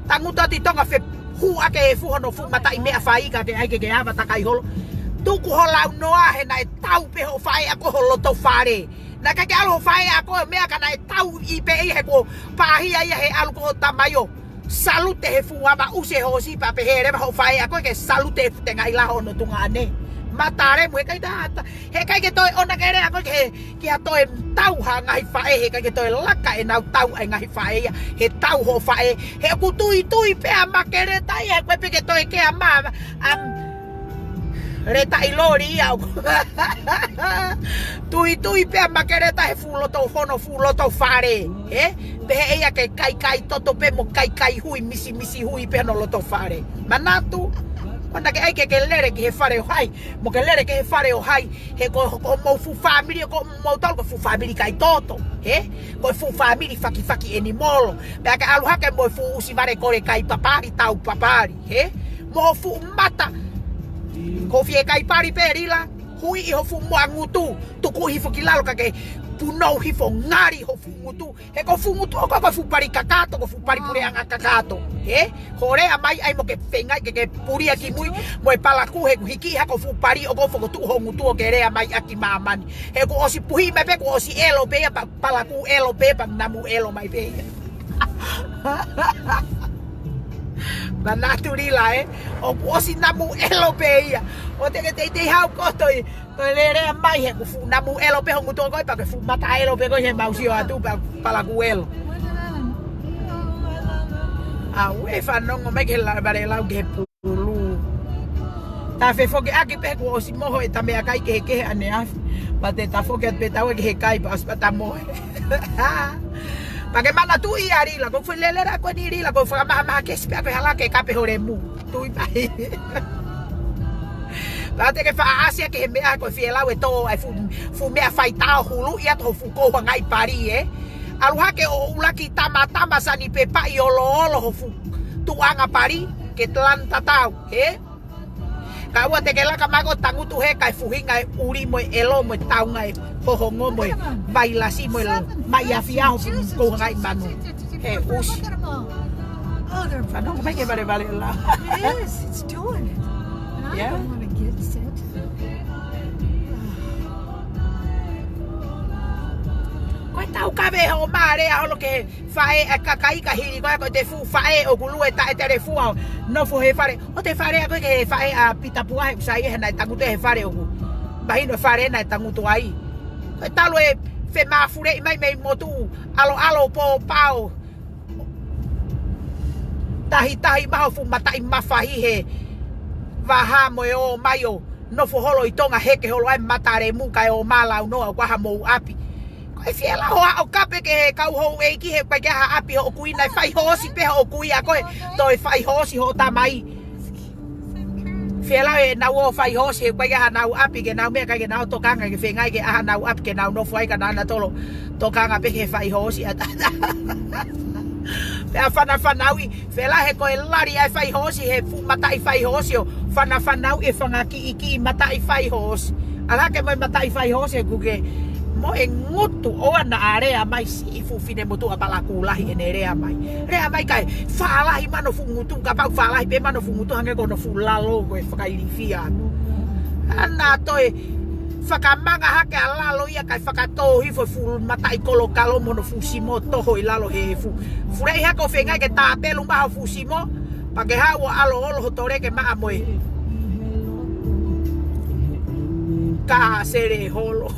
Tangutu atu ʻi Tonga fe hū ake e fuʻu hono fuʻu mataʻi meʻa fai ka ke ʻai ke ke ava takai holo. Tuku ho launoa he naʻe tau pē ho faʻē ako ho loto fale. Naʻe ʻikai ke ʻalu ho faʻē ako meʻa ka naʻe tau ʻi pē ia he kuo pāhia ia he ʻalu ko ho tamaio. Salute he fuʻu ava ʻusi e hoosi pea pehē leva hoʻo faʻē ʻa koe ke salute he fuʻu tengaʻi laho ʻo hono tuongaʻane. Matalemu, heʻikai ke ta, heʻikai ke toe ʻona ke lea ʻa koe ki he, ki ha toe tau ha ngaahi faʻē, heʻikai ke toe laka ʻenau tau ʻa e ngaahi faʻē ia he tau hoʻo faʻē. He ʻoku tuitui pē ʻa Makeleta ia, he ʻoku ʻikai pē ke toe kea ma, am, Leta ʻi loli ia ʻoku tuitui pē ʻa Makeleta he fuʻu loto hono fuʻu loto fale, ē? Pehē ʻe ia ke kaikai toto pē mo kaikai hui, misimisi hui pē hono loto fale. Manatu, ʻoua naʻa ke ʻai ke ke lele ki he fale ʻo hai, mo ke lele ki he fale ʻo hai, he ko, ko hoʻomou fuʻu fāmili, ko hoʻomou tau, ko e fuʻu fāmili kai toto, ē? Ko e fuʻu fāmili fakifaki ʻenimolo. Pea ke ʻalu hake mo e fuʻu ʻusi vale kole kai papali, tau papali, ē? Mo ho fuʻu mata. Ko e fiekaipali pē Lila, huiʻi ho fuʻu moa ngutu, tuku hifo ki lalo ka ke punou hifo ngali ho fuʻu ngutu. He ko e fuʻu ngutu ʻoku ko e fuʻu pali kakato, ko e fuʻu pali puleʻanga kakato. Ē? Hoʻo lea mai ai mo ke feingaʻi ke ke pulia ki mui, mo e palakū he ʻoku hiki hake ho fuʻu pali ʻoku fokotuʻu ho ngutu ʻo ke lea mai ʻaki māmani. He kuo ʻosi puhi mai pē, kuo ʻosi ʻelo pē ia, pa-, palakū ʻelo pē, pea namu ʻelo mai pē ia. Manatu Lila ē, ʻoku ʻosi namu ʻelo pē ia. ʻOua te ke teitei haʻu koe ʻo toe, toe lele mai he ʻoku fuʻu namu ʻelo pē ho ngutu ʻo koe, pea ke fuʻu mata ʻelo pē koe he mau sio atu pea palakū ʻelo. ʻAuē, fanongo mai ki he la-, vale lau ki he pulu. Ta fefoki ʻaki pē kuo ʻosi moho e ta meʻakai kehekehe ʻaneafi. Pea te ta foki atu pē taua ki he kai pea ʻosi pea ta mohe. Pea ke manatuʻi ʻa Lila, ko e foʻi lele ʻa ko eni Lila, ko e fakamahamaha kesi pē ʻa ko e hala ke kape ho lemu. Tui mai. Pea te ke faʻa ʻasi ʻa ki he meʻa ko e fielau e tō ai fuʻu, fuʻu meʻa faitao hulu ia to ho fuʻu kouhangaʻi pali ē. ʻAlu hake ʻo ʻuluaki tamatama sani pē paʻi oloolo ho fuʻu tuʻanga pali ke talani tatau, ē? Ka ʻoua te ke laka mai ko e tangutu he kai fuhinga e ʻuli mo e ʻelo mo e taunga e hohongo mo e vailasi mo e mai afia ho fuʻu kouhangaʻi manu. He ʻusi. Fanongo mai ki he valevale lau. It is. It's doing it. And I don't want to get sick. Ko e tau kave hoʻo mā lea holo ki he faʻē ʻa e kakai ka hili ko e ko e te fuʻu faʻē ʻoku lue taʻe telefua ʻo nofo he fale. ʻO te fale ʻa koe ki he faʻē ʻa Pita Pua he ʻoku sai he naʻe tangutu he fale ʻoku mahino fale naʻe tangutu ai. Ko e talu e femafuleʻi mai mei motu ʻaloʻalo pōpao. Tahitahi maho fuʻu mataʻi mafahi he vaha mo e ō mai ʻo nofo holo ʻi Tonga heke holo ai matalemu kae ō mā launoa ʻo kuaha mou ʻapi. Ko e fielau ʻo kape ki he kau houʻeiki he pai ke aha ʻapi hoʻo kui naʻe fai hoosi pē hoʻo kui ʻa koe toe fai hoosi hoʻo tamai. Fielau ʻenau ō fai hoosi he pai ke aha nau ʻapi ke nau meʻa kai ke nau tokanga ke feingaʻi ke aha nau ʻapi ke nau nofo ai ka nau na tolo tokanga pē ke fai hoosi ʻa tata. Pea fanafanauʻi, fela he ko e lali ʻa e fai hoosi he fuʻu mataʻi fai hoosi ʻo fanafanauʻi e fanga kiʻi kiʻi mataʻi fai hoosi. ʻAlu hake mo e mataʻi fai hoosi he kuke mo e ngutu ʻoua naʻa lea mai siʻi fuʻu finemotuʻa palakū lahi ʻene lea mai. Lea mai kae fālahi mano fuʻu ngutu, kapau fālahi pē mano fuʻu ngutu hangē ko hono fuʻu lalo ko e fakailifia atu. ʻAna toe fakamanga hake ʻa lalo ia kae fakatō hifo e fuʻu mataʻi kolo kalo mo hono fuʻu simo toho ʻi lalo he fuʻu. Fuleʻi hake ʻo feingaʻi ke tāpelu maha fuʻu simo, pea ke haʻu ʻo ʻaloʻalo ho tole ke maʻa mo e ka sele holo.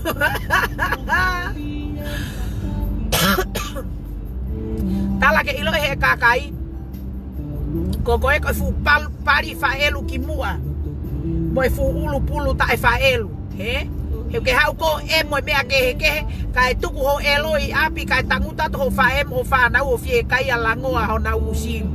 Tala ke ʻilo he kakai. Ko koe ko e fuʻu pal-, pali faʻelu ki muʻa. Mo e fuʻu ʻulu pulu taʻe faʻelu. He? He ke haʻu ko e mo e meʻa kehekehe, kae tuku ho ʻelo ʻi ʻapi, kae tangutu atu ho faʻē mo ho fānau ʻo fiekaia langoa honau ʻusi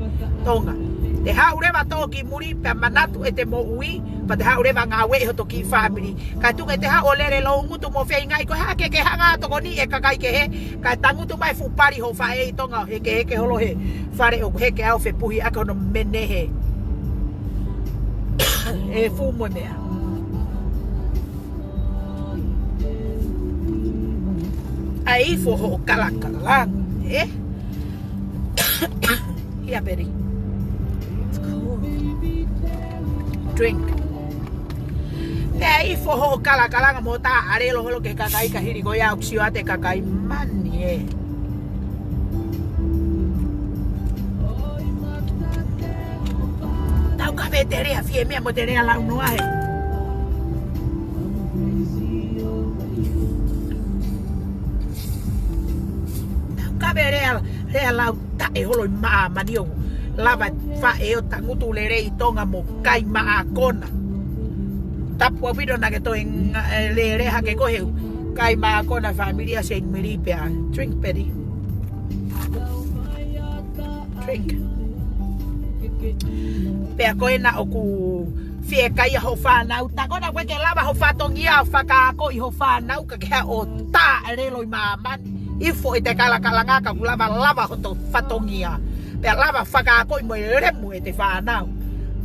Tonga. Te haʻu leva tō ki muli, pea manatu ʻete moʻui, pea te haʻu leva ngāueʻi hoto kiʻi fāmili. Kae tuku ʻete haʻu ʻo lele loungutu mo feingaʻi ko e hā ke ke hanga ʻo tokoniʻi e kakai kehe, kae tangutu mai fuʻu pali ho faʻē ʻi Tonga ʻo hekeheke holo he fale ʻoku heke ʻo fepuhi ʻaki hono menehe. E fuʻu mo e meʻa. ʻAi ifo hoʻo kalakalanga, ē? Here, Betty. It's cold. Drink. Pea ʻai ifo hoʻo kalakalanga mo tā ʻalelo holo ki he kakai ka hili ko ia ʻoku sio atu e kakai mani, ē. Te lea fie meʻa mo te lea launoa he. Ka lea, lea lau taʻe holo ʻi māmani ʻo lava faʻē ʻo tangutu lelei ʻi Tonga mo kai mākona. Tapu ʻaupito naʻa ke toe nga-, e, lele hake ko e he kai mākona fāmili ʻa Saint Mary pea. Drink, Betty. Drink. Pea ko ena ʻoku fiekaia ho fānau. Tā ko ena ʻoku ʻikai ke lava ho fatongia ʻo fakaakoʻi ho fānau ka ke haʻu ʻo tā lelo ʻi māmani. ʻIfo ʻete kalakalanga ka ʻoku lava lava hoto fatongia. Pea lava fakaakoʻi mo e lemu ʻete fānau.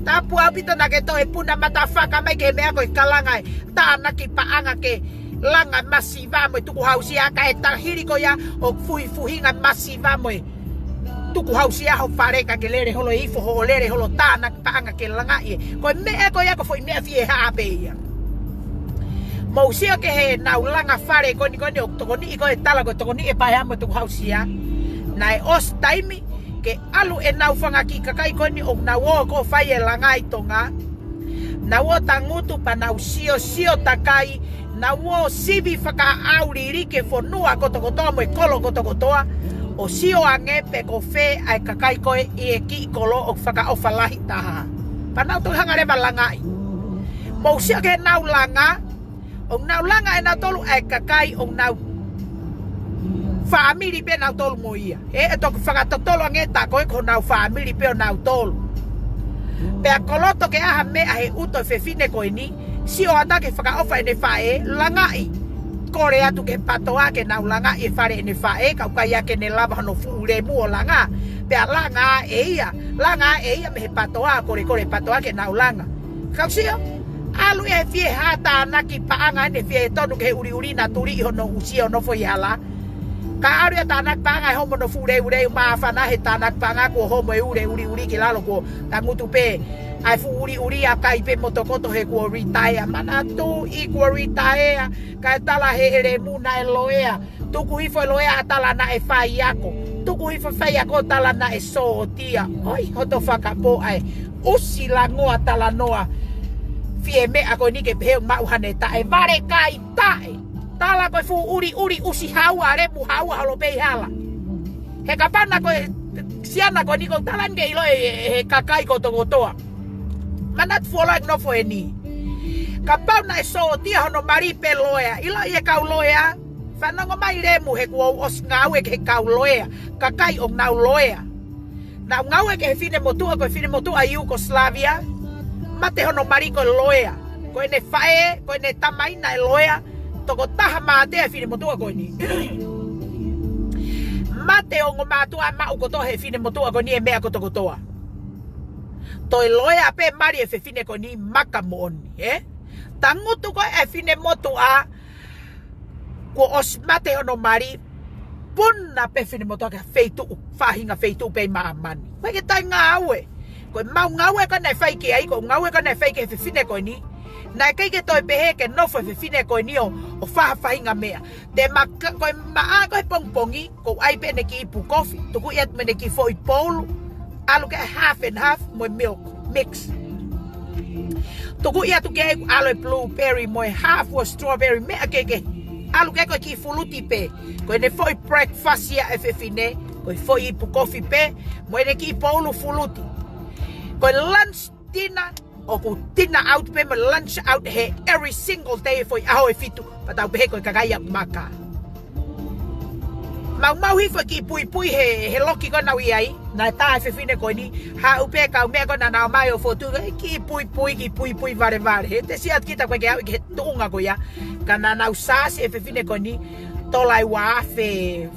Tapu ʻaupito naʻa ke toe puna matafaka mai ki he meʻa ko e kalanga e tānaki paʻanga ke langa masiva mo e tukuhausia kae tā hili ko ia ʻo fuhifuhinga masiva mo e tukuhausia ho fale ka ke lele holo ʻi he ʻifo hoʻo lele holo tānaki paʻanga ke langaʻi e. Ko e meʻa ko ia ko e foʻi meʻa fie haʻa pē ia. Mou sio ki heʻenau langa fale ko eni ko eni ʻoku tokoniʻi ko e tala ko e tokoniʻi e paea mo e tukuhausia. Naʻe ʻosi taimi ke ʻalu ʻenau fanga kiʻi kakai ko eni ʻoku nau ō ko e fai e langa ʻi Tonga. Nau ō tangutu pea nau siosio takai, nau ō sivi fakaʻauliliki e fonua kotokotoa mo e kolo kotokotoa, ʻo sio ange pe ko fē ʻa e kakai ko ē ʻi he kiʻi kolo ʻoku fakaʻofa lahi taha. Pea nau toki hanga leva ʻo langaʻi. Mou sio ki heʻenau langa, ʻoku nau langa ʻe nautolu ʻa e kakai ʻoku nau fāmili pē nautolu mo ia. ʻE, ʻe toki fakatotolo ange tā ko ē ko honau fāmili pē ʻo nautolu. Pea koloto ke ʻaha meʻa he ʻuto e fefine ko eni, sio atu ki he fakaʻofa ʻene faʻē, langaʻi. Kole atu ki he patoa ke nau langaʻi e fale ʻene faʻē, ka ʻoku ʻikai ke ne lava hono fuʻu lemu ʻo langa. Pea langa ʻe ia, langa ʻe ia mei he patoa, kolekole patoa ke nau langa. Kau sio, ʻalu ia he fie haʻa tānaki paʻanga ʻene fie tonu ki he ʻuliʻuli naʻa tuli ʻi hono ʻusi ʻo nofo ʻi hala. Ka ʻalu ia tānaki paʻanga ʻe homo hono fuʻu leuleu māfana he tānaki paʻanga kuo homo e ule ʻuliʻuli ki lalo kuo tangutu pē. ʻA e fuʻu ʻuliʻuli ʻa kai pē mo tokoto he kuo retire. Manatuʻi kuo retire. Kae tala he ʻelemu naʻe loea. Tuku hifo e loea ʻa tala naʻe faiako. Tuku hifo faiako tala naʻe sōtia. ʻOi, hoto fakapō ʻa e ʻusi langoa talanoa. Fie meʻa ko eni ke pehē ʻoku maʻu haʻane taʻe vale kai taʻe. Tala ko e fuʻu ʻuliʻuli ʻusi haua lemu haua holo pē ʻi hala. He kapau naʻe ko e siana ko eni ʻoku ou tala ni ke ʻilo ʻe he kakai kotokotoa. Manatu fuoloa ʻeku nofo eni. Kapau naʻe sōtia hono mali pe loea. ʻIlo ʻe he kau loea. Fanongo mai lemu he kuo u ʻosi ngāue ki he kau loea. Kakai ʻoku nau loea. Naʻa ku ngāue ki he fine motuʻa, ko e fine motuʻa Yugoslavia. Mate hono mali ko e loea. Ko ʻene faʻē, ko ʻene tamai naʻe loea. Tokotaha mate ʻa e fine motuʻa ko eni. Mate ongo mātuʻa maʻu kotoa he fine motuʻa ko eni e meʻa kotokotoa. Toe loea pē mali e fefine ko eni maka moʻoni, ē? Tangutu ko e fine motuʻa, kuo ʻosi mate hono mali, puna pē fine motuʻa ki ha feituʻu, faʻahinga feituʻu pē ʻi māmani. ʻOku ʻikai ke toe ngāue. Ko e mau ngāue ko ē naʻe fai ki ai, ko e ngāue ko ē naʻe fai ki he fefine ko eni. Naʻe ʻikai ke toe pehē ke nofo e fefine ko eni ʻo, ʻo fai ha faʻahinga meʻa. Te ma ka, ko e maʻa ko e pongipongi, ʻoku ou ʻai pē ʻene kiʻi ipu kofi, tuku ia mo ʻene kiʻi foʻi poulu, ʻalu ki ai half and half mo e milk mix. Tuku ia atu ki ai ʻalu e blueberry mo e half ʻo e strawberry, meʻa kehekehe. ʻAlu ki ai ko e kiʻi fuluti pē. Ko ʻene foʻi breakfast ia e fefine, ko e foʻi ipu kofi pē, mo ʻene kiʻi poulu fuluti. Ko e lunch dinner, ʻoku dinner out pē mo lunch out he every single day foʻi ʻaho ʻe fitu, pea tau pehē ko e kakai ʻoku maka. Maumau hifo e kiʻi puipui he, he loki ko ē naʻa ku ʻi ai, naʻe tā e fefine ko eni, haʻu pē kau meʻa ko ē naʻa nau ō mai ʻo fotu, e kiʻi puipui, kiʻi puipui valevale. He te sio atu kita ko e ke aʻu ki he tuʻunga ko ia, ka naʻa nau sāsi e fefine ko eni, tola ʻe ua afe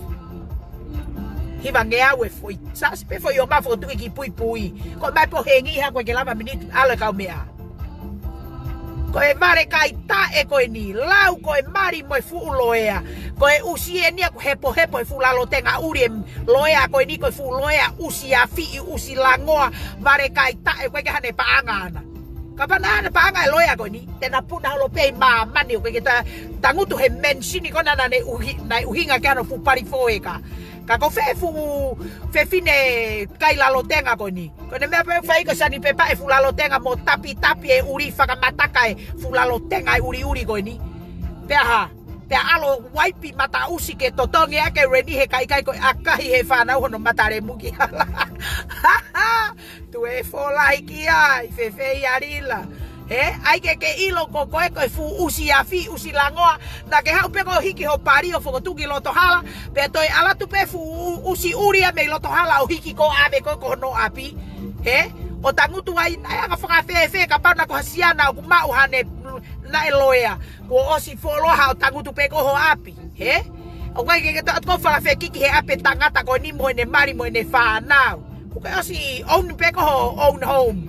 hivangeau e foʻi sāsi pē foʻi ʻo ma fotu e kiʻi puipui. Ko mai pō hengi ha ko e ke lava miniti ʻalu e kau meʻa. Ko e vale kai taʻe ko eni, lau ko e mali mo e fuʻu loea. Ko e ʻusi eni ʻoku hepohepo he fuʻu lalo tenga ʻuli e loea ko eni ko e fuʻu loea ʻusi afiʻi ʻusi langoa vale kai taʻe ko e ke haʻane paʻanga ʻana. Kapau naʻe haʻane paʻanga e loea ko eni, te na puna holo pē ʻi māmani ʻoku ʻikai ke ta tangutu he mansion ko ena naʻe ʻuhi, naʻe ʻuhinga ki ai hono fuʻu pali foʻi eka. Ka ko fē fuʻu fefine kai lalotenga ko eni? Ko ʻene meʻa pē fai ko e sanipepa e fuʻu lalotenga mo tapitapi e ʻuli fakamataka e fuʻu lalotenga e ʻuliʻuli ko eni. Pea hā? Pea ʻalu ʻo uaipi mataʻusi ke totongi ʻaki e reni he ka ʻikai ko e ʻakahi he fānau hono matalemu ki hala. Tuē fōlahi ki ai, fefeia Lila. He, ʻai ke ke ʻilo ko koe ko e fuʻu ʻusi afi, ʻusi langoa, naʻa ke haʻu pē ko e hiki ho pali ʻo fokotuʻu ki loto hala, pea toe ʻalu atu pē fuʻu ʻusi ʻuli ia mei loto hala ʻo hiki ko ʻave ko ē ki hono ʻapi. He, ʻo tangutu ai, naʻe anga fakafēfē kapau naʻa ko ha siana ʻoku maʻu haʻane, naʻe loea. Kuo ʻosi fuoloa haʻo tangutu pē ko ho ʻapi. He? ʻOku ʻikai ke ke toe ʻatu ko e fakafekiki he ʻapi e tangata ko eni mo ʻene mali mo ʻene fānau. Kuo ke ʻosi own pē ko ho own home.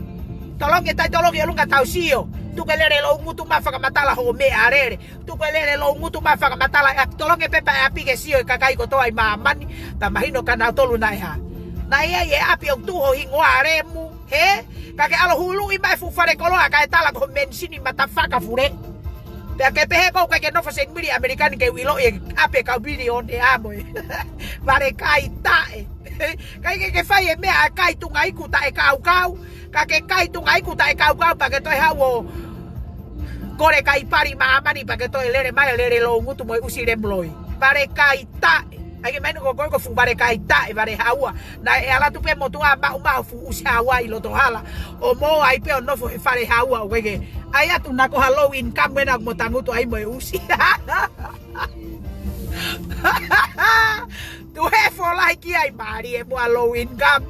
Tolongi e taitolo ki ʻolunga tau sio. Tuku e lele loungutu mai fakamatala hoʻo meʻalele. Tuku e lele loungutu mai fakamatala e ʻapi, tolongi e pepa e ʻapi ke sio e kakai kotoa ʻi māmani. Pea mahino kia nautolu naʻe hā. Naʻe ʻi ai e ʻapi ʻoku tuʻu ho hingoa Lemu. He? Ka ke ʻalu ʻo huluʻi mai e fuʻu falekoloa kae tala ko ho menisini matafaka fule. Pea ke pehē ko ē ʻoku ʻikai ke nofo Senimili ʻAmelika ni ke u ʻiloʻi e ʻapi e kau milionea mo e vale kai taʻe. ʻIkai ke ke fai e meʻa ʻa e kai tunga iku taʻe kaukau. Ka ke kai tunga iku taʻe kaukau pea ke toe haʻu ʻo kole kai pali māmani pea ke toe lele mai e lele loungutu mo e ʻusi Lemu loi. Vale kai taʻe. ʻAi ke mahino ko koe ko e fuʻu vale kai taʻe, vale haua. Naʻe ʻalu atu pē motuʻa maʻu maʻu fuʻu ʻusi haua ʻi loto hala. ʻO mou ʻai pē ʻo nofo he fale haua ʻoku ʻikai ke. ʻAi atu naʻa ko ha low income ena mo tangutu ai mo e ʻusi. Tuē fōlahi ki ai mālie mo e low income.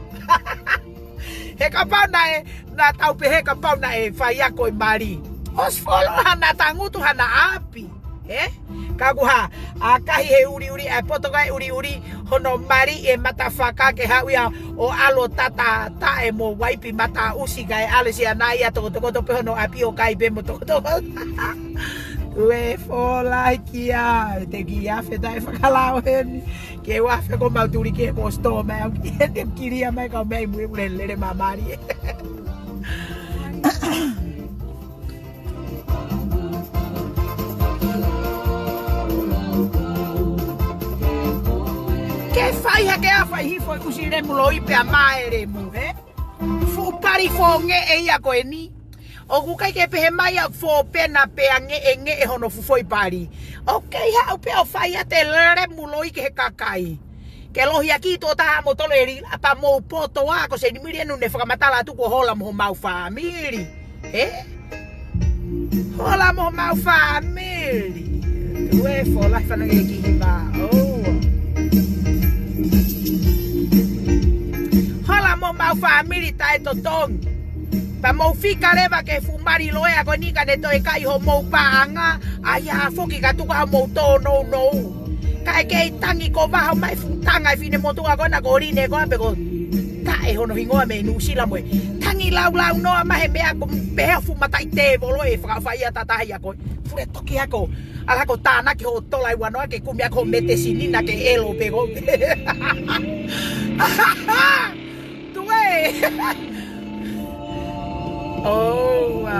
He kapau naʻe, naʻa tau pehē kapau naʻe fai ako e mali. ʻOsi fuoloa haʻane tangutu haʻana ʻapi. He? Ka ʻoku hā, ʻakahi he ʻuliʻuli, ʻa e poto ko ē ʻuliʻuli, hono mali e matafaka ke haʻu ia ʻo ʻalu ʻo tata taʻe mo uaipi mataʻusi kae ʻalu e siana ia tokotokoto pē hono ʻapi ʻo kai pē mo tokotokoto. Tuē fōlahi ki ai, te ki afe taʻe fakalao heni. Ke u afe ko mau tuli ke ko sto mai au ki heni kilia mai kau mei mui ule lele mamari. Ke fai hake ʻa fai hifo e ʻusi Lemu loi pea maʻu e Lemu, he? Fuʻu pali fōngeʻe ia ko eni. ʻOku ʻikai ke pehē mai ʻa fōpena pea ngeʻengeʻe hono fuʻu foʻi pali. ʻOku kei haʻu pē ʻo fai ʻa e Lemu loi ki he kakai. Ke lohi ʻaki tuʻo taha mo tolo e Lila pea mou poto ā ko Senimili ʻoku ne fakamatala atu kuo hola mo homau fāmili. He? Hola mo homau fāmili. Tuē fōlahi fanongo ki he hiva. ʻOua. Hola mo homau fāmili taʻe totongi. Pea mou fika leva ki he fuʻu mali loea ko eni ka ne toe kai homou paʻanga. ʻAi ā foki ka tuku homou tōnounou. Kae kei tangi ko vaho mai fuʻu tanga e finemotuʻa ko ena ko Line ko ē pe ko taʻe hono hingoa mei Nuʻusila mo e. Tangi laulau noa mai he meʻa ko pehē fuʻu mataʻi tēvolo e fakaʻofaʻia tataha ia ko ē. Fule toki ako. ʻAlu ko tānaki hoʻo tola ʻi uanoa ke kumi ako ho metesini naʻa ke ʻelo pē ko. Tuē. ʻOua.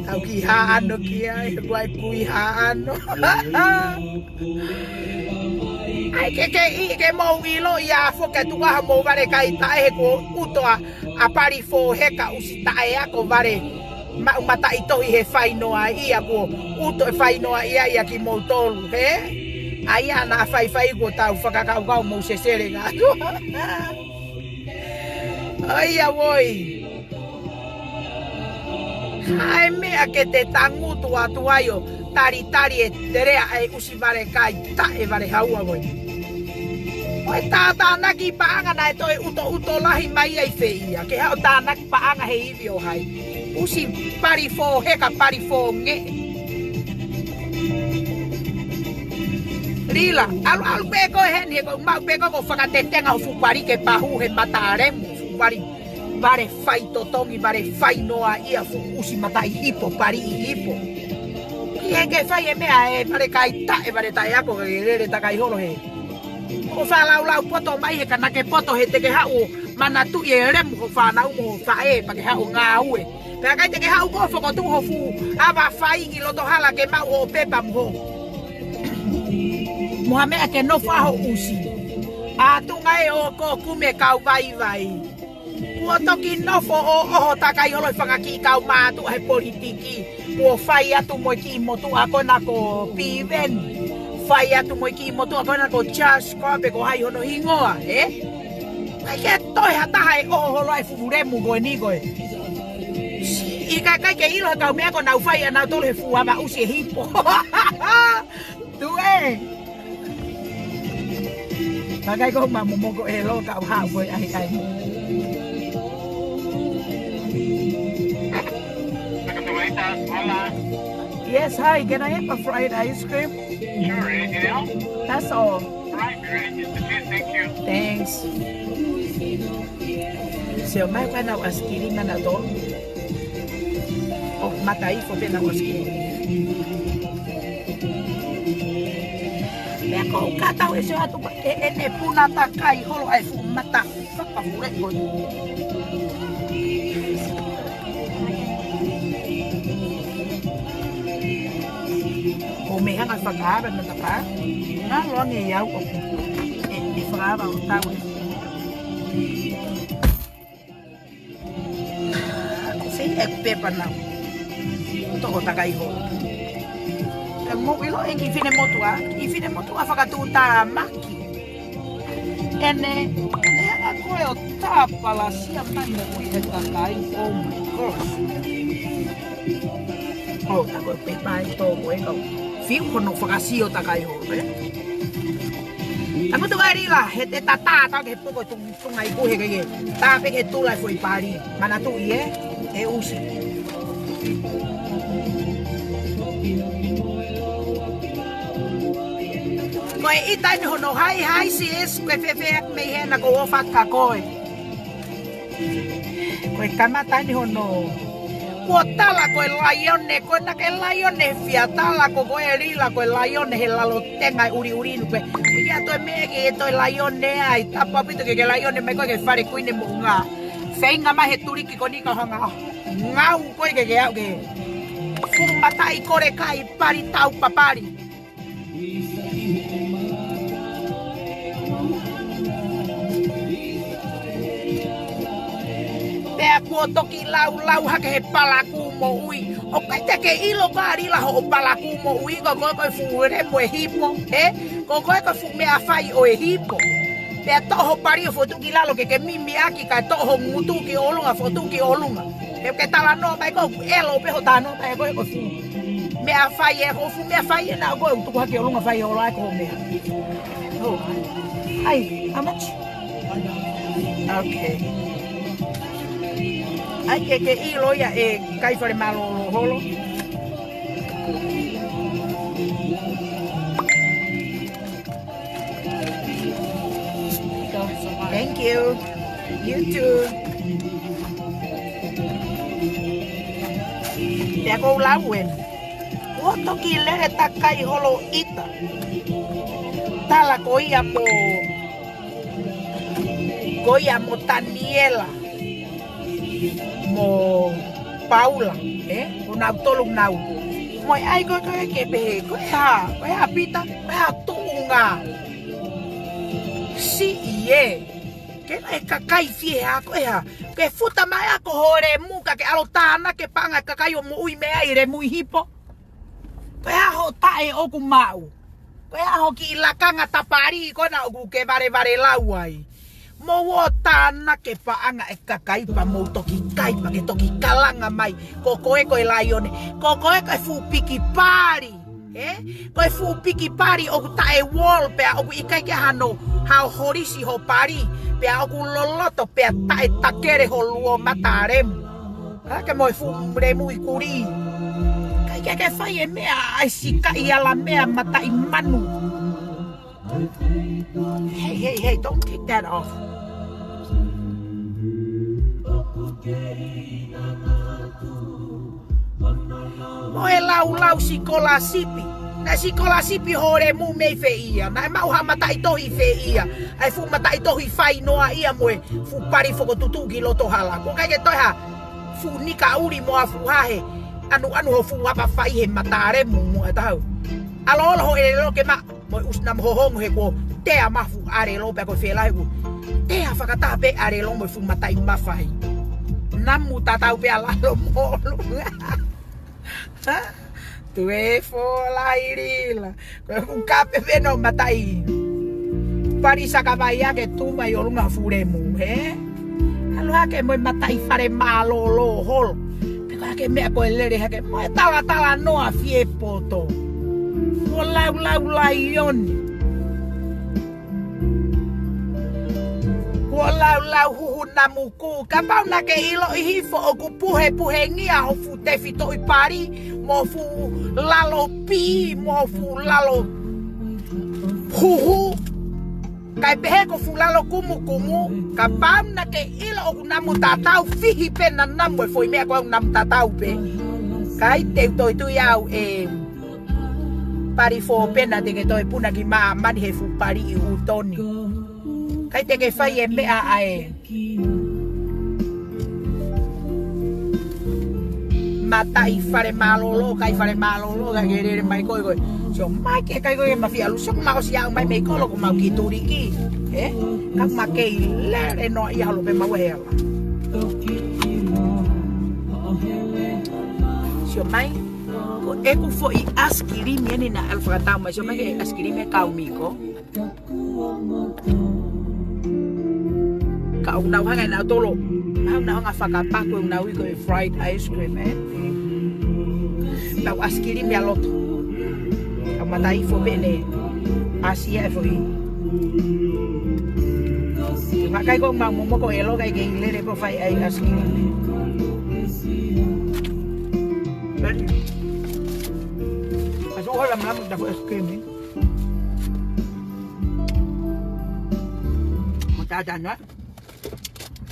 Tau ki hā ʻano ki ai, he kuai kui hā ʻano. ʻAi ke ke ʻi ke mou ʻilo ia foki atu ʻa homou vale kai taʻe he kuo ʻuto ʻa, ʻa pali fōheka ʻusi taʻe ako vale maʻu mataʻitohi he fainoa ia kuo ʻuto e fainoa ia ia kimoutolu, he? ʻAi ā naʻa faifai kuo tau fakakaukau mou sesele ngā atu. ʻAi ā woi. Hā e meʻa ke te tangutu atu ai ʻo talitali e telea ʻa e ʻusi vale kai taʻe vale haua ko ē. Ko e tātānaki paʻanga naʻe toe ʻutoʻuto lahi mai ai fē ia. Ke haʻu tānaki paʻanga he ivi ʻo hai. ʻUsi pali fōheka pali fōngeʻe. Lila, ʻalu ʻalu pē ko ē heni he ko e maʻu pē ko ē ko e fakatetenga ʻo e fuʻu pali ke pahu he mata Lemu, fuʻu pali. Vale fai totongi, vale fai noa ia fuʻu ʻusi mataʻi hipo, pali ʻi hipo. ʻIkai ke fai e meʻa e vale kai taʻe, vale taʻe ako ke lele takai holo he. ʻO fakalaulau poto mai he ka naʻa ke poto he te ke haʻu ʻo manatuʻi e Lemu ho fānau mo ho faʻē pea ke haʻu ʻo ngāue. Pea ʻikai te ke haʻu ko ē ʻo fokotuʻu ho fuʻu ava fai ʻi loto hala ke maʻu ho pepa mo ho. Mo ha meʻa ke nofo ai ho ʻusi. ʻA tuʻunga ē ʻo ko kumi e kau vaivai. Kuo toki nofo ʻo ʻoho takai holo e fanga kiʻi kau mātuʻa he politiki. Kuo fai atu mo e kiʻi motuʻa ko ena ko Piveni. Fai atu mo e kiʻi motuʻa ko ena ko Charles Kope ko hai hono hingoa, ē? ʻIkai ke toe ha taha ʻe ʻoho holo ai e fuʻu lemu ko eni ko ē. ʻIkai, ʻikai ke ʻilo he kau meʻa ko ē naʻa nau fai ʻa nautolu he fuʻu ava ʻusi e hipo. Tuʻu ē. Kakai ko ma momoko e lo ka ha ko ai ai. Yes, hi, can I have a fried ice cream? Sure, anything else? That's all. All right, be ready in just a few. Thank you. Thanks. Sio mai ko ena ʻaisikilimi ʻa nautolu. ʻO mata ifo pē ʻena ʻaisikilimi. Pea ko u katau e sio atu ko e, ʻene puna takai holo ai fuʻu mata. Fakafuleʻi ko ē. Ko e meʻa hanga fakaava matapā. Ngalo ange ʻi au ʻoku ʻe, ʻe fakaava ʻo tau e. Ko e sio e pepa nau. Toʻo takai holo. Pea mou ʻilo e kiʻi finemotuʻa, kiʻi finemotuʻa fakatuʻutāmaki. ʻEne, ʻene hanga ko ē ʻo tāpalasia mai moʻui e kakai, oh my gosh. ʻO, tā ko e pepa ʻi tō ko ē kau. Fiu hono fakasio takai holo, ē? Tamutu ʻa Lila, he te tatā, tā ke he poko tung, tunga i kuhe ke ke. Tā pē ke tula e foʻi pali. Manatuʻi ē, ʻe ʻusi. Ko e ʻita eni hono hi, hi sis, ko e fēfē ʻaku mei hena ko ʻofa ka ko ē. Ko e kamata eni hono. Kuo tala ko e laione, ko ena ke laione fia tala ko ko e Lila ko e laione he lalo tenga e ʻuliʻuli nu ko ē. Ia toe meʻa ke toe laione ai, tapu ʻaupito ke ke laione mai ko ē ke fale kuini moʻunga. Feinga mai he tuliki ko eni ka hanga. Ngau ko ē ke ke aʻu ke. Fuʻu mataʻi kole kai pali tau papali. Pea kuo toki laulau hake he palakū moʻui. ʻOku ʻikai te ke ʻilo ko ā Lila hoʻo palakū moʻui ko koe ko e fuʻu lemu e hipo, ē? Ko koe ko e fuʻu meʻafai ʻo e hipo. Pea toʻo ho pali ʻo fotu ki lalo ke ke mimiʻaki kae toʻo ho ngutu ki ʻolunga, fotu ki ʻolunga. He ke talanoa mai ko ē ʻoku ʻelo pē hoʻo talanoa mai ko ē ko e fuʻu meʻafai ē, ko e fuʻu meʻafai ē naʻa ko ē ʻoku tuku hake ʻolunga fai ʻola ai ko e meʻa. Oh. Ai, how much? Okay. ʻAi ke ke ʻilo ia e kai fale mālōlō holo. Thank you. You too. Pea ko u lau ē. Kuo toki lele takai holo ʻita. Tala ko ia mo, ko ia mo Taniela. Mo Paula, ē? Ko nautolu nau. Mo e ʻai ko ē ko ē ke pehē, ko e hā, ko e hā Pita, ko e hā tuʻunga. Siʻi ē. Ke ʻai e kakai fie hā, ko e hā. Ke futa mai ʻa ko ho lemu ka ke ʻalu tānaki e paʻanga e kakai ʻo moʻui mei ai lemu ʻi hipo. Ko e hā hoʻo taʻe ʻoku maʻu. Ko e hā ho kiʻi lakanga tapali ko ena ʻoku ke valevale lau ai. Mou ō tānaki e paʻanga e kakai pea mou toki kai pea ke toki kalanga mai. Ko koe ko e laione. Ko koe ko e fuʻu piki pali. Ē? Ko e fuʻu piki pali ʻoku taʻe wall pea ʻoku ʻikai ke hano hao holisi ho pali. Pea ʻoku loloto pea taʻe takele ho luo mata lemu. Hake mo e fuʻu lemu ʻi kuli. ʻIkai ke ke fai e meʻa ʻai sikaʻi ala meʻa mataʻi manu. Hey, hey, hey, don't take that off. Mo e laulau sikolasipi. Naʻe sikolasipi ho lemu mei fē ia. Naʻe maʻu ha mataʻitohi fē ia. ʻAi fuʻu mataʻitohi fai noa ia mo e fuʻu pali fokotuʻutuʻu ki loto hala. Ko e ʻikai ke toe ha fuʻu nika ʻuli mo ha fuʻu hahe. Anuanu ho fuʻu apa fai he mata lemu mo e taha. ʻAloʻalo ho ʻelelo ke ma mo e ʻusi na mo hohongo he ko tea mai fuʻu ʻalelo pea ko e felai ʻoku tea fakataha pē ʻalelo mo e fuʻu mataʻi mafai. Namu tatau pē ʻa lalo molu. Tuē fola ilila. Ko e fuʻu kape pē ʻo mataʻi. Pali saka mai ake tu mai ʻolunga fuʻu lemu, hē? ʻAlu hake mo e mataʻi fale mālōlō holo. Pe ko e hake meʻa ko e lele hake mo e talatala noa fie poto. Kuo laulau laione. Kuo laulau huhu namu kū, kapau naʻa ke ʻiloʻi hifo ʻoku puhepuhengia ho fuʻu tefitoʻi pali, mo ho fuʻu lalo pī, mo ho fuʻu lalo huhu. Kae pehē ko e fuʻu lalo kumukumu, kapau naʻa ke ʻilo ʻoku namu tatau fihi pē namu e foʻi meʻa ko e namu tatau pē. Kae te u toe tui au ʻe pali fō pena te ke toe puna ki māmani he fuʻu pali ʻi ʻū toni. Kai te ke fai e meʻa ʻa e mataʻi fale mālōlō, kai fale mālōlō, kai ke lele mai koe koe. Sio mai ke kai koe ke ma fie ʻalu, sio ma ʻosi aʻu mai mei kolo ko mau ki tuliki. Ē? Ka ma kei lele noa ia holo pē mau he ala. Sio mai, ko ʻeku foʻi ʻaisikilimi eni naʻa ʻalu fakatau mai, sio mai ke ʻaisikilimi e kau miko. Ka ʻoku nau hanga ʻe nautolu, ʻoku nau hanga fakapaku ʻoku nau ui ko e fried ice cream, ē. Nau ʻaisikilimi ʻa loto. Ka mata ifo pē ne ʻasi ia e foʻi. Makai ko mau momoko e loka i ke i lele ko fai ai ʻaisikilimi. Ready? Asu hala malamu ta foʻi ʻaisikilimi. Mo tātana.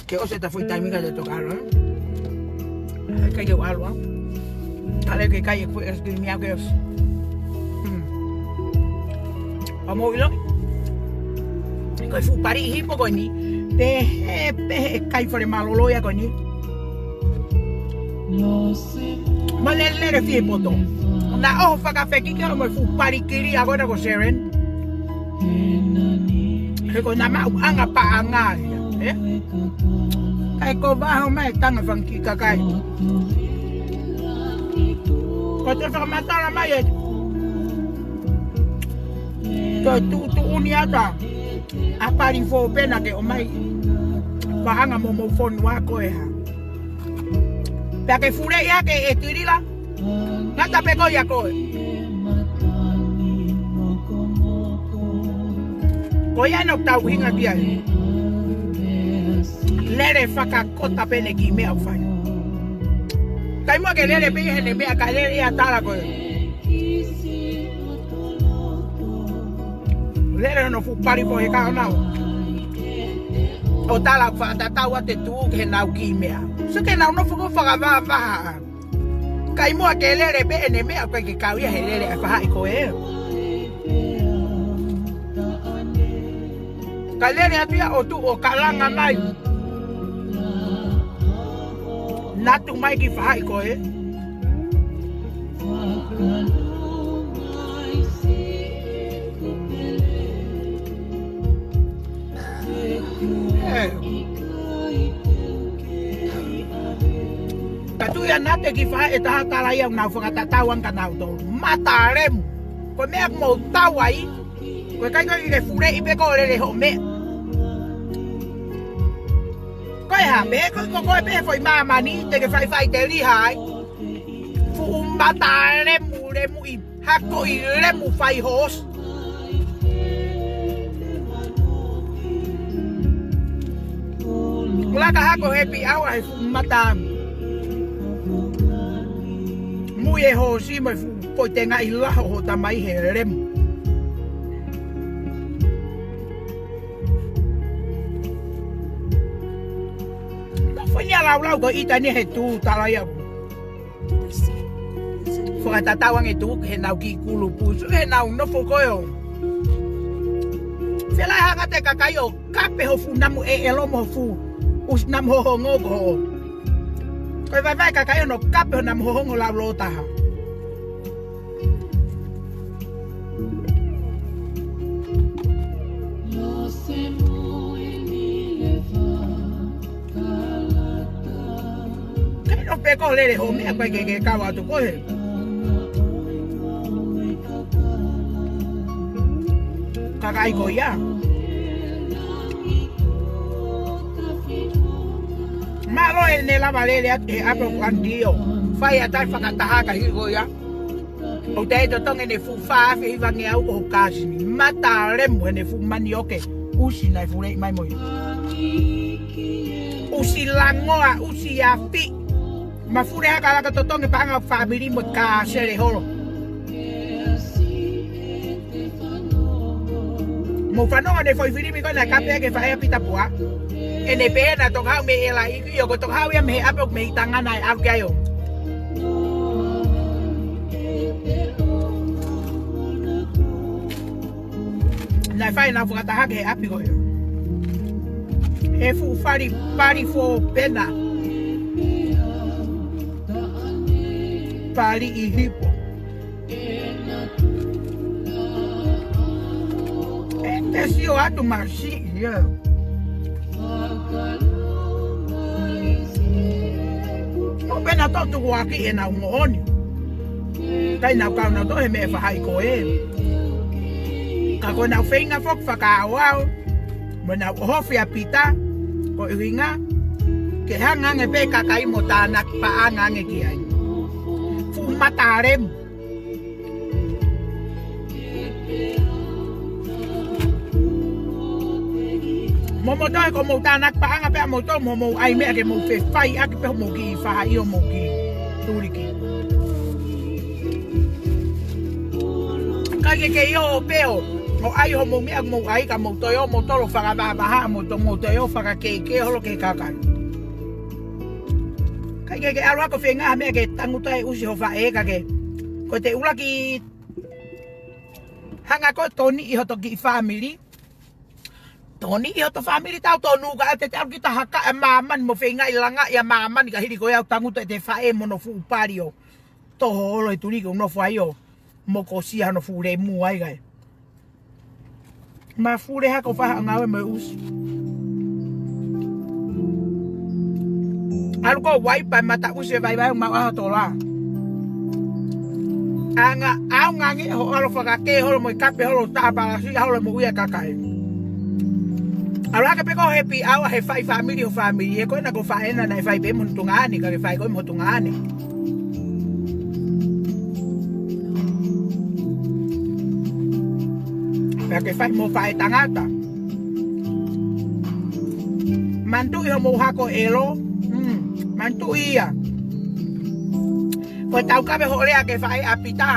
Ke ʻosi ta foʻi taimi ka te toka alo, ē? Kai ke ʻalu, ā. Kale ke kai e kuʻi ʻaisikilimi ke ʻosi. Hmm. ʻA mo ʻilo. Ko e fuʻu pali hipo ko eni. Pehē, pehē kai fale mālōlō ia ko eni. Mo lele fie poto. Naʻa ʻoho fakafekiki ʻo mo e fuʻu pali kili ʻa ko ena ko Seren. He ko e namaʻu ʻanga paʻanga ia, ē? Kai ko vaho mai tanga fanga kiʻi kakai. Ko te fakamatala mai e. Ko e tuʻutuʻuni ata. ʻA pali fō pena ke ʻomai. Paʻanga mo mo fonu ako e ha. Pea ke fule ia ke e tilila. Ngata pē ko ia koe. Ko ia ʻoku tau hinga ki ai. Lele fakakota pē ne kiʻi meʻa ʻoku fai. Kai mua ke lele pē he ne meʻa ka lele ia tala koe. Lele hono fuʻu pali fō he ka ʻo nau. ʻO tala fakatatau ʻa te tuʻu ke he nau kiʻi meʻa. Sio ke nau nofo ko fakavavaha. Kai mua ke lele pē ʻene meʻa ʻoku ʻikai ke kau ia he lele ʻa e fahaʻi ko ē. Ka lele atu ia ʻo tuʻu ʻo kalanga mai. Natu mai ki fahaʻi ko ē. Ē. Ka tuʻu ia nate ki fahaʻi ʻe taha tala ia ʻoku nau fakatatau ange kia nautolu. Mata lemu. Ko e meʻa ʻoku mou tau ai. Ko e kai ko e ke fuleʻi pē ko lele hoʻo meʻa. Ko e hā pē, ko, ko, ko e pē foʻi māmani, te ke faifai te liha ai. Fuʻu mata lemu, lemu i hako i lemu fai hos. Laka hako he pi awa he fuʻu mata. Mui e hosi mo e fuʻu poitenga i laho ho tamai he lemu. Ka fai ia laulau ko ita ni he tu tala ia. Fakatatau ange tu he nau kiʻi kulupu, sio he nau nofo ko ē ʻo. Felai hanga te kakai ʻo kape ho fuʻu namu ʻeʻelo mo ho fuʻu ʻusi namu hohongo ko ho. Ko e vaivai kakai ʻo nau kape ho namu hohongo laulo taha. Pea ko e lele hoʻo meʻa, ʻikai ke ke kau atu koe he kakai ko ia. Mālō ʻene lava lele atu he ʻapi ʻo Kuanitio. Fai ʻa e taʻefakataha ka hili ko ia. ʻOku toe totongi ʻene fuʻu fā afe hivangeau ko ho kāsini. Mata lemu heʻene fuʻu manioke. ʻUsi naʻe fuleʻi mai mo ia. ʻUsi langoa, ʻusi afi. Mafuli hake ʻa e laka totongi paʻanga ʻo e fāmili mo e kāsele holo. Mou fanongo ʻene foʻi filimi ko ē naʻe kape ki he faʻē ʻa Pita Pua. ʻEne pehē naʻe toki haʻu mei ʻEla ʻi, ʻio ko e toki haʻu ia mei he ʻapi ʻoku mei Tonga naʻe ʻalu ki ai ʻo naʻe fai ʻenau fakataha ki he ʻapi ko ē. He fuʻu fali, fali fōpena. Fali ʻi hipo. ʻE te sio atu masiʻi ia. ʻO pena totu kuaki ʻenau moʻoni. ʻIkai nau kau nautolu he meʻa faʻahi ko ē. Ka ko ʻenau feinga foki fakaʻaoʻao. Mo ʻenau ʻohofi ʻa Pita. Ko e ʻuhinga. Ke hanga ange pē kakai mo tānaki paʻanga ange ki ai. Fuʻu mata lemu. Mo moutolu ko hoʻomou tānaki paʻanga pē ʻa moutolu mo hoʻomou ʻai meʻa ke mou fefaiʻaki pē hoʻomou kiʻi faʻahi ʻo mou kiʻi tuliki. ʻIkai ke ke ʻio pē ʻo ʻai hoʻomou meʻa mou ʻai ka mou toe ō moutolu fakavahavaha mo to mou toe ō fakakeikei holo ki he kakai. ʻIkai ke ke ʻalu hake ʻo feinga ha meʻa ke tangutu ai ʻusi ho faʻē ka ke. Ko e te ʻuluaki hanga ko ē toniʻi hoto kiʻi fāmili. Toniʻi hoto fāmili tau tonu ka ʻe te te ʻalu kita haka ʻa māmani mo feingaʻi langaʻi ʻa māmani ka hili ko ia ʻoku tangutu ʻete faʻē mo hono fuʻu pali ʻo toho holo he tuliki ʻoku nofo ai ʻo mokosia hono fuʻu lemu ai kae. Mafuli hake ʻo fai haʻo ngāue mo e ʻusi. ʻAlu ko ē ʻo ʻai pē mata ʻusi e vaivai ʻo maʻu ʻa ho tola. Anga, ʻaonga ange hoʻo ʻalu ʻo fakakē holo mo e kape holo taʻapalasi holo mo ia kakai. ʻAlu hake pē ko e happy hour he fai fāmili ho fāmili. He ko ena ko e faʻē ena naʻe fai pē mo hono tuongaʻane, ka ke fai ko ē mo ho tuongaʻane. Pea ke fai mo e faʻē tangata. Manatuʻi hoʻomou hako ʻelo. Mm, manatuʻi ia. Ko e taukaveʻi hoʻo lea ki he faʻē ʻa Pita.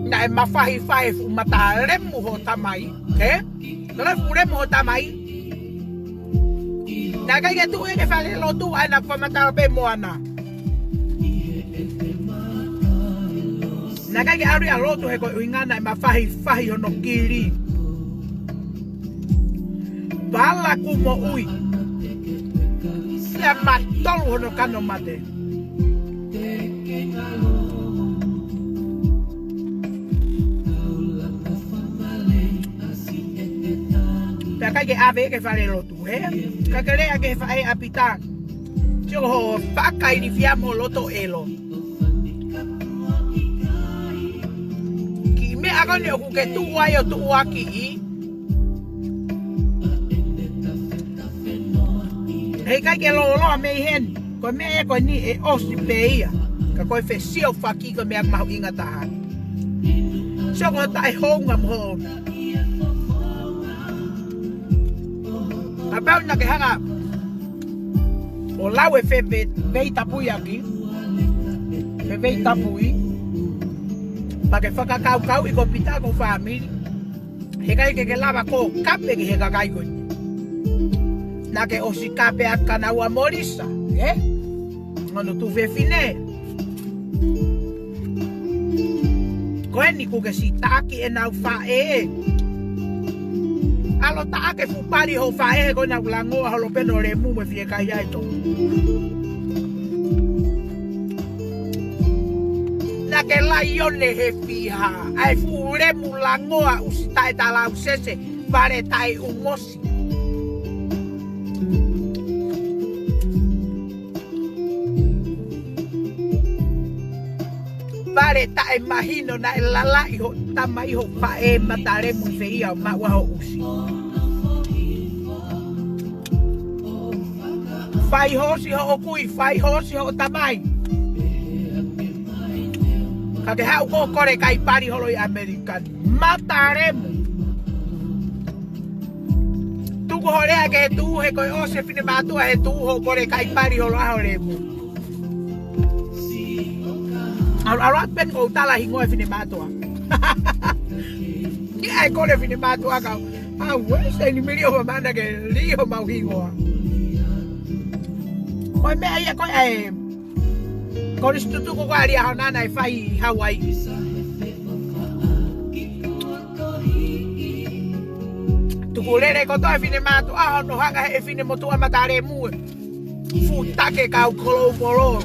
Naʻe mafahifahi fuʻu mata lemu hoʻo tamai. Ē? Ka ko e fuʻu lemu hoʻo tamai. Naʻe ʻikai ke tuʻu ia ki he falelotu ʻa ena ko e fakamatala pē mo ana. Naʻe ʻikai ke ʻalu ia ʻo lotu he ko e ʻuhinga naʻe mafahifahi hono kili. Pala kuo moʻui. Pea matolu hono kano mate. Pea ʻikai ke ʻave ki he falelotu. Ē, ka ke lea ki he faʻē ʻa Pita. Sio hoʻo fakailifia mo loto ʻelo. Kiʻi meʻa ko eni ʻoku ke tuʻu ai ʻo tuʻuakiʻi. Heʻikai ke lōloa mei heni. Ko e meʻa ē ko eni ʻe ʻosi pē ia. Ka ko e fesiofaki ko e meʻa mahuʻinga taha. Sio ko e taʻehounga mo hoʻo Kapau naʻa ke hanga ʻo lau e feve-, veitapui ʻaki. Feveitapui. Pea ke fakakaukauʻi ko Pita ko e fāmili. Heʻikai ke ke lava ko e kape ki he kakai ko ē. Naʻa ke ʻosi kape ʻa Kanaua mo Lisa. Ē? Hono tuofefine. Ko eni kuo ke siʻi taʻaki ʻenau faʻē. ʻAlu ʻo taʻaki e fuʻu pali hoʻo faʻē he ko ena ʻoku langoa holo pē hono lemu mo e fiekaia ʻe tolu. Naʻa ke laione he fiha. ʻA e fuʻu lemu langoa ʻusi taʻe talausese. Vale taʻe umosi. Fale taʻemahino naʻe lalaʻi hoʻo tamai, hoʻo faʻē, matalemu, ʻi fē ia ʻo maʻu ai hoʻo ʻusi. Fai hoosi hoʻo kui, fai hoosi hoʻo tamai. Ka ke haʻu ʻo kole kai pali holo ʻi ʻAmelika ni. Matalemu. Tuku hoʻo lea ki he tuʻu, he ko e ʻosi e finemātuʻa he tuʻu hoʻo kole kai pali holo ʻaho lemu. ʻAlu, ʻalu atu pē ʻo tala hingoa e finemātuʻa. Ni ai kole finemātuʻa kau. Au, e se ni mili o mamana ke li homau hingoa. Ko e meʻa ia ko ē ʻa e konisitūtone ko ē ʻa Liahona naʻe fai ʻi Hauaiʻi. Tuku lele kotoa e finemātuʻa hono hanga ʻe he finemotuʻa matalemu ē. Fuʻu take kau kolou molo.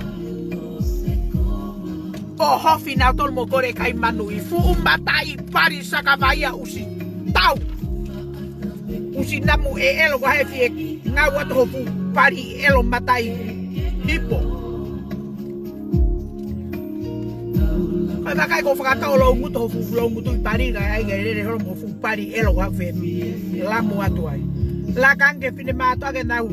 ʻO hofi nautolu mo kole kai manuʻi. Fuʻu mataʻi pali sakavaia ʻusi tau. ʻUsi namu ʻe ʻelo ko e hā e fie ngāue atu hoʻo fuʻu pali ʻelo mataʻi hipo. Ko e vakai ko e fakatau loungutu hoʻo fuʻu loungutu ʻi pali ka ai ke lele holo mo e fuʻu pali ʻelo ko e hā e fie lamu atu ai. Laka ange ki he finemātuʻa ke nau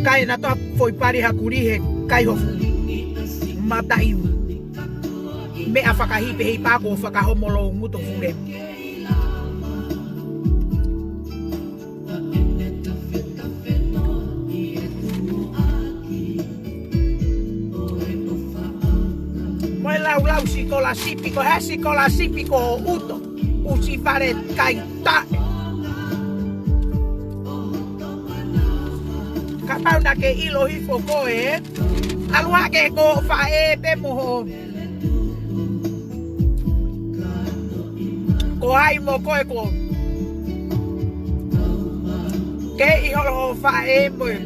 kai ʻenau toe foʻi pali hakuli he kai hoʻo fuʻu mataʻi meʻa fakahipehipa ko e fakahomo loungutu fuʻu lemu. Mo e laulau sikolasipi, ko e hā e sikolasipi ko ʻuto, ʻusi fale kai taʻe. Kapau naʻa ke ʻilo hifo koe, ʻalu hake ko e faʻē pē mo hoʻo. Ko hai mo koe ko. Ke ʻi holo hoʻo faʻē mo e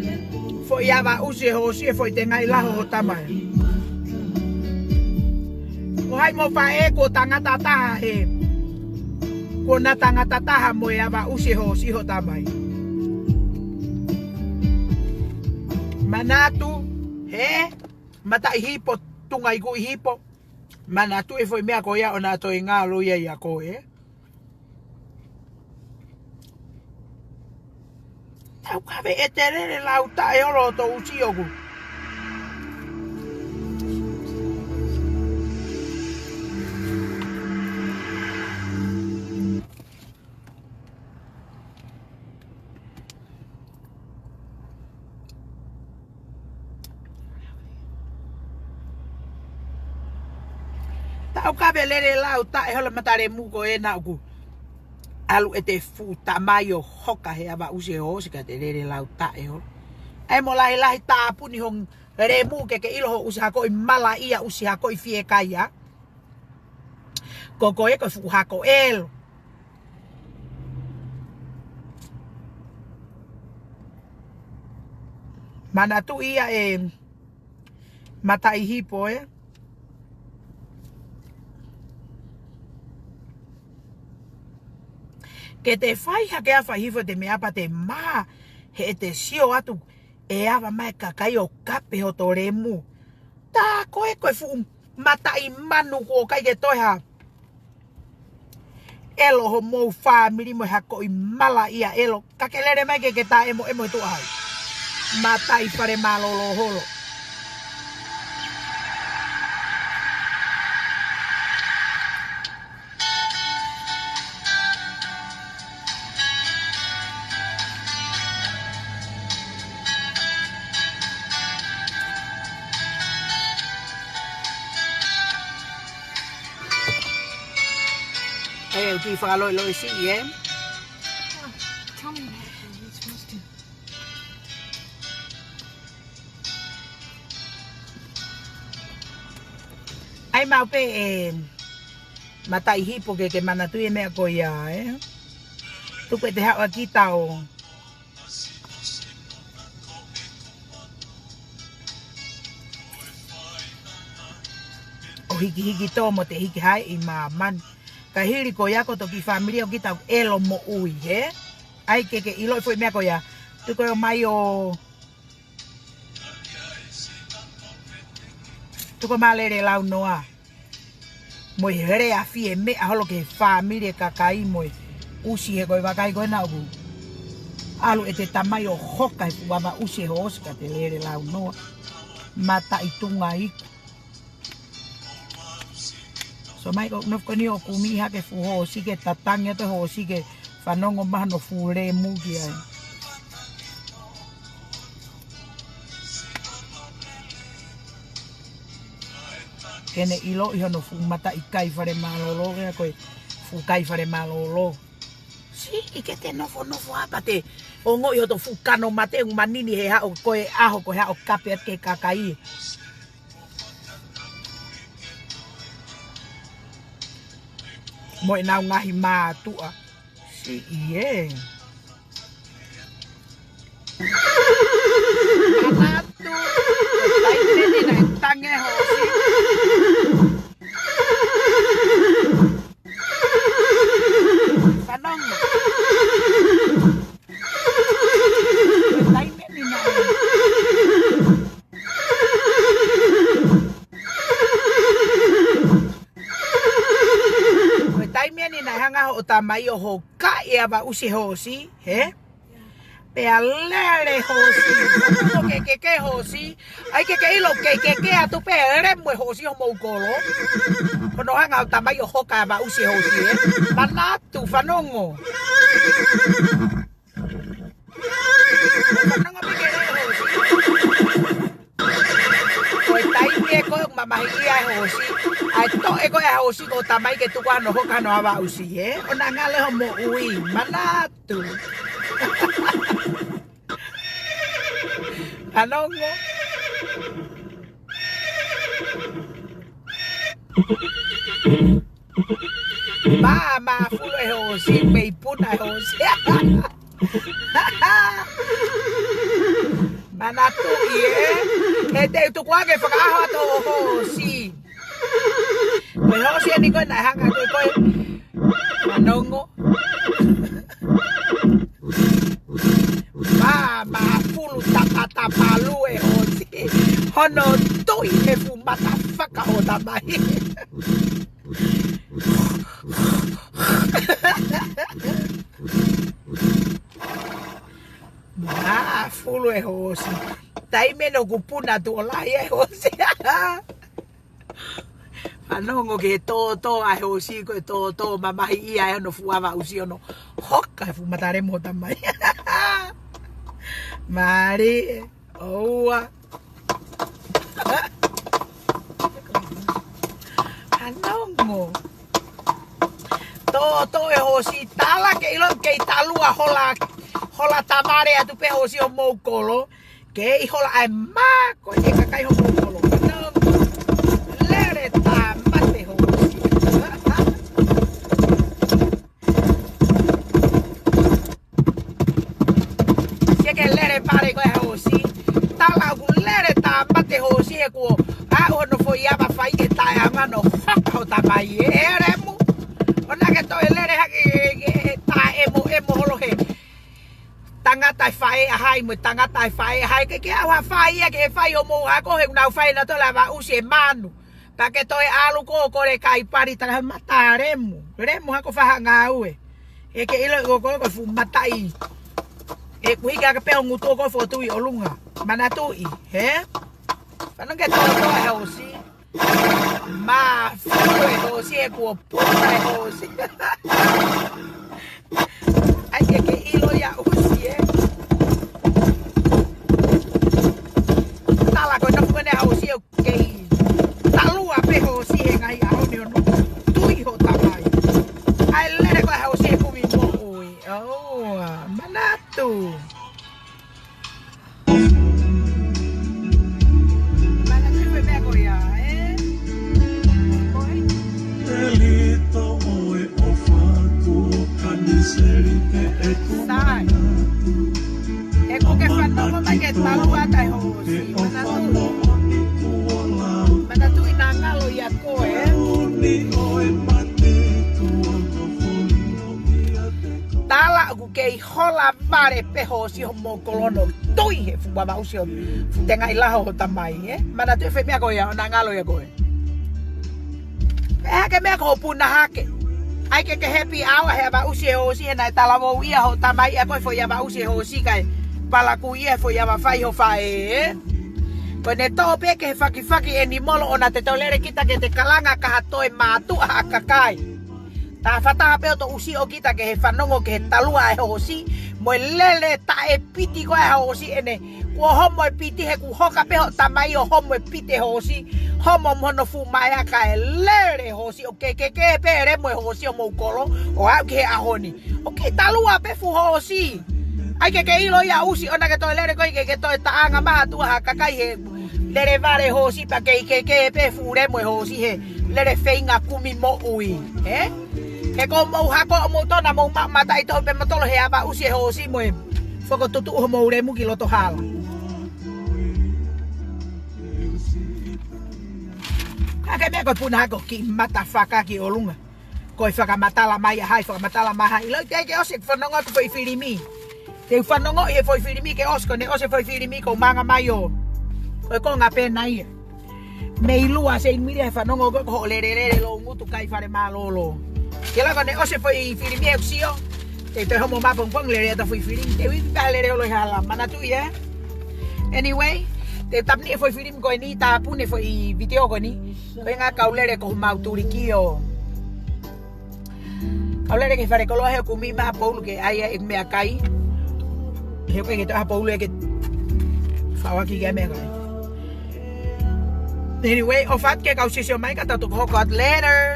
foʻi ava ʻusi e hoosi e foʻi tengaʻi laho hoʻo tamai. Ko hai mo faʻē ko tangata taha ē. Ko na tangata taha mo e ava ʻusi e hoosi hoʻo tamai. Manatu, he, mataʻi hipo, tunga ikuʻi hipo. Manatu e foʻi meʻa ko ia ʻoku na toe ngalo ia ia ko ē. Tau kave e te lele lau taʻe holo ʻo ʻusi ʻoku. Tau kave lele lau taʻe holo matalemu ko ena ʻoku ʻalu e te fuʻu tamai ʻo hoka he ava ʻusi e hoosi ka te lele lau taʻe holo. ʻAi mo lahilahi tāpuni hoʻo lemu ke ke ʻilo hoʻo ʻusi hako ʻi malaʻia ʻusi hako ʻi fiekaia. Ko koe ko e fuʻu hako ʻelo. Manatu ia e mataʻi hipo ē. Ke te fai hake a fai hifo te meʻa pea te mā he ʻe te sio atu ʻe ava mai kakai ʻo kape hoto lemu. Tā ko e ko e fuʻu mataʻi manu kuo ʻikai ke toe ha. ʻElo homou fāmili mo e hako ʻi malaʻia ʻelo. Ka ke lele mai ke ke taʻemoʻemo e tuʻa hai. Mataʻi fale mālōlō holo. ʻE, ʻoku ou fakaloiloisiʻi, ē? Tell me what you're supposed to. ʻAi maʻu pē e mataʻi hipo ke ke manatuʻi e meʻa ko ia, ē? Tuku e te haʻu ʻa kita ʻo ʻo hikihiki tō mo te hiki hai ʻi māmani. Ka hili ko ia ko toki fāmili ʻo kita ʻelo moʻui, ē? ʻAi ke ke ʻilo e foʻi meʻa ko ia. Tuku ʻo mai ʻo Tuku mālele lau noa. Mo e lea fie meʻa holo ki he fāmili e kakai mo e ʻusi he ko e vakai ko ena ʻoku ʻalu ʻete tamai ʻo hoka he fuʻu ava ʻusi e hoosi ka te lele launoa. Mataʻi tunga iku. So mai ko nofo ko eni ʻo kumi hake fuʻu hoosi ke tatangi atu e hoosi ke fanongo mai hono fuʻu lemu ki ai. Ke ne ʻiloʻi hono fuʻu mataʻi kai fale mālōlō, ke ko e fuʻu kai fale mālōlō. Siʻi ke te nofonofo apa te ongoʻi hoto fuʻu kano mate ʻoku manini he haʻo ko e ʻaho ko e haʻo kape atu ke kakai. Mo ʻenau ngaahi mātuʻa. Siʻi ē. Manatu, taimi ni naʻe tangi e hoosi. Fanongo. Taimi ni naʻe. Ko e taimi ni naʻe hanga hoʻo tamai ʻo hokaʻi e ava ʻusi hoosi, he? Pea lele hoosi. Ko ke ke ke hoosi. ʻAi ke ke ʻilo ke ke ke atu pē lemu e hoosi homou kolo. Hono hanga hoʻo tamai ʻo hoka e ava ʻusi hoosi, he? Manatu fanongo. Fanongo pē ke lele hoosi. Ko e taimi ē ko e mamahiʻia e hoosi. ʻAi toʻe ko e hoosi ko e tamai ke tuku hano hoka hano ava ʻusi, he? ʻOna ngalo e hoʻo moʻui. Manatu. Fanongo. Mā, mā fulu e hoosi, mei puna e hoosi. Manatuʻi ē. He te u tuku ake fakaʻaho atu hoʻo hoosi. Ko e hoosi eni ko e naʻe hanga ko e ko e. Fanongo. Mā, mā fulu tapatapalu e hoosi. Hono tui he fuʻu mata faka hoʻo tamai. Mā fulu e hoosi. Taimi ē ʻoku puna tuʻo lahi e hoosi. Fanongo ki he tōtō ʻa e hoosi ko e tōtō mamahiʻia e hono fuʻu ava ʻusi hono hoka he fuʻu mata lemu hoʻo tamai. Mālie, ʻoua. Fanongo. Tōtō e hoosi tala ke ʻilo kei talua hola, hola tamale atu pē hoosi homou kolo. Kei hola ai mā ko e kakai homou kolo. Fanongo. Lele tāmate hoosi. Siʻi ke lele pale ko e hoosi. Tala ʻoku lele tāmate hoosi he kuo aʻu hono foʻi ava fai ke tae anga hono hoka hoʻo tamai e lemu. ʻOna ke toe lele hake he taʻemoʻemo holo he tangata ʻe faʻē ʻa hai mo e tangata ʻe faʻē ʻa hai ke ke aʻu ha fai ia ke he fai homou hako he ʻoku nau fai nautolu ʻa e ava ʻusi e manu. Pea ke toe ʻalu ko ē ʻo kole kai pali tala he mata lemu. Lemu hako faʻahinga ngāue. ʻE ke ʻilo ʻe koe ko e fuʻu mataʻi. ʻE kuhi ke ake pē ʻo ngutu ko e fotu ʻi ʻolunga. Manatuʻi, he? Fanongo ki he tōtō e hoosi. Mā fulu e hoosi he kuo puna e hoosi. ʻAi ke ke ʻilo ia ʻusi ē. Tala ko e nofo ko ena hoosi ē kei talua pē hoosi he ngaahi ʻaho ni hono tui hoʻo tamai. ʻAi lele ko e hoosi he kumi moʻui. ʻOua, manatu. Manatu e meʻa ko ia, ē? Ko e? Sai. He ko ke fanongo mai ke talua ʻa e hoosi. Manatu. Manatuʻi naʻa ngalo ia ko e. Tala ʻoku kei hola vale pē hoosi homou kolo hono tui he fuʻu ava ʻusi hoʻo fuʻu tengaʻi laho hoʻo tamai, ē? Manatuʻi e meʻa ko ia, ʻoua naʻa ngalo ia ko e. ʻE hake meʻa ko hoʻo puna hake. ʻAi ke ke happy hour he ʻavaʻusi e hoosi he naʻe talavou ia hoʻo tamai ʻa ko e foʻi ʻavaʻusi e hoosi kae palakū ia he foʻi ʻava fai ho faʻē, ē? Ko ʻene toʻo pē ke he fakifaki ʻeni molo ʻona te tau lele kita ke te kalanga kaha toe mātuʻa ha kakai. Tafataha pē ʻo toʻusi ʻo kita ke he fanongo ke he talua e hoosi, mo e lele taʻe piti ko e hoosi ʻene. Kuo homo e piti he kuo hoka pē hoʻo tamai ʻo homo e piti e hoosi, homo mo hono fuʻu maea kae lele hoosi ʻo ke ke ke pē lemu e hoosi ʻo mou kolo, ʻo aʻu ki he ʻaho ni. ʻOku kei talua pē fuʻu hoosi. ʻAi ke ke ʻilo ia ʻusi ʻona ke toe lele ko ē ke ke toe taʻanga maha tuʻa ha kakai he lele vale hoosi pea kei ke ke pē fuʻu lemu e hoosi he lele feinga kumi moʻui. Ē? He ko mou hako ʻo mou tona mou ma-, mataʻitohi pē motolo he ʻavaʻusi e hoosi mo e fokotuʻutuʻu homou lemu ki loto hala. Ka ke meʻa ko e puna hake ʻoku kiʻi mata faka ki ʻolunga. Ko e fakamatala mai ʻa hai, fakamatala mai hai. ʻIloʻi teʻeki ke ʻosi e fanongo ʻeku foʻi filimi. Te u fanongo ʻi he foʻi filimi ke ʻosi, ko ʻene ʻosi e foʻi filimi ko manga mai ʻo. Ko e konga pē nai ia. Mei lua se in mili he fanongo ko hoʻo lele lele lou ngutu kai fale mālōlō. Ke la ko ʻene ʻosi e foʻi filimi ʻeku sio. Te te homo mapongipongi lele ʻeta foʻi filimi. Te u ivi pē lele ʻo loi hala. Manatuʻi ē? Anyway, te u tapuni e foʻi filimi ko eni, tapuni e foʻi video ko eni. Ko e ngaahi kau lele ko homau tulikio. Kau lele ke fale koloa he ʻoku kumi mai ha poulu ke ʻai ai e meʻakai. He ʻoku ʻikai ke toe ʻi ai ha poulu ʻe ke faʻaki ke meʻakai. Anyway, ʻofa atu ke kau sisio mai ka tau toki hoko atu later.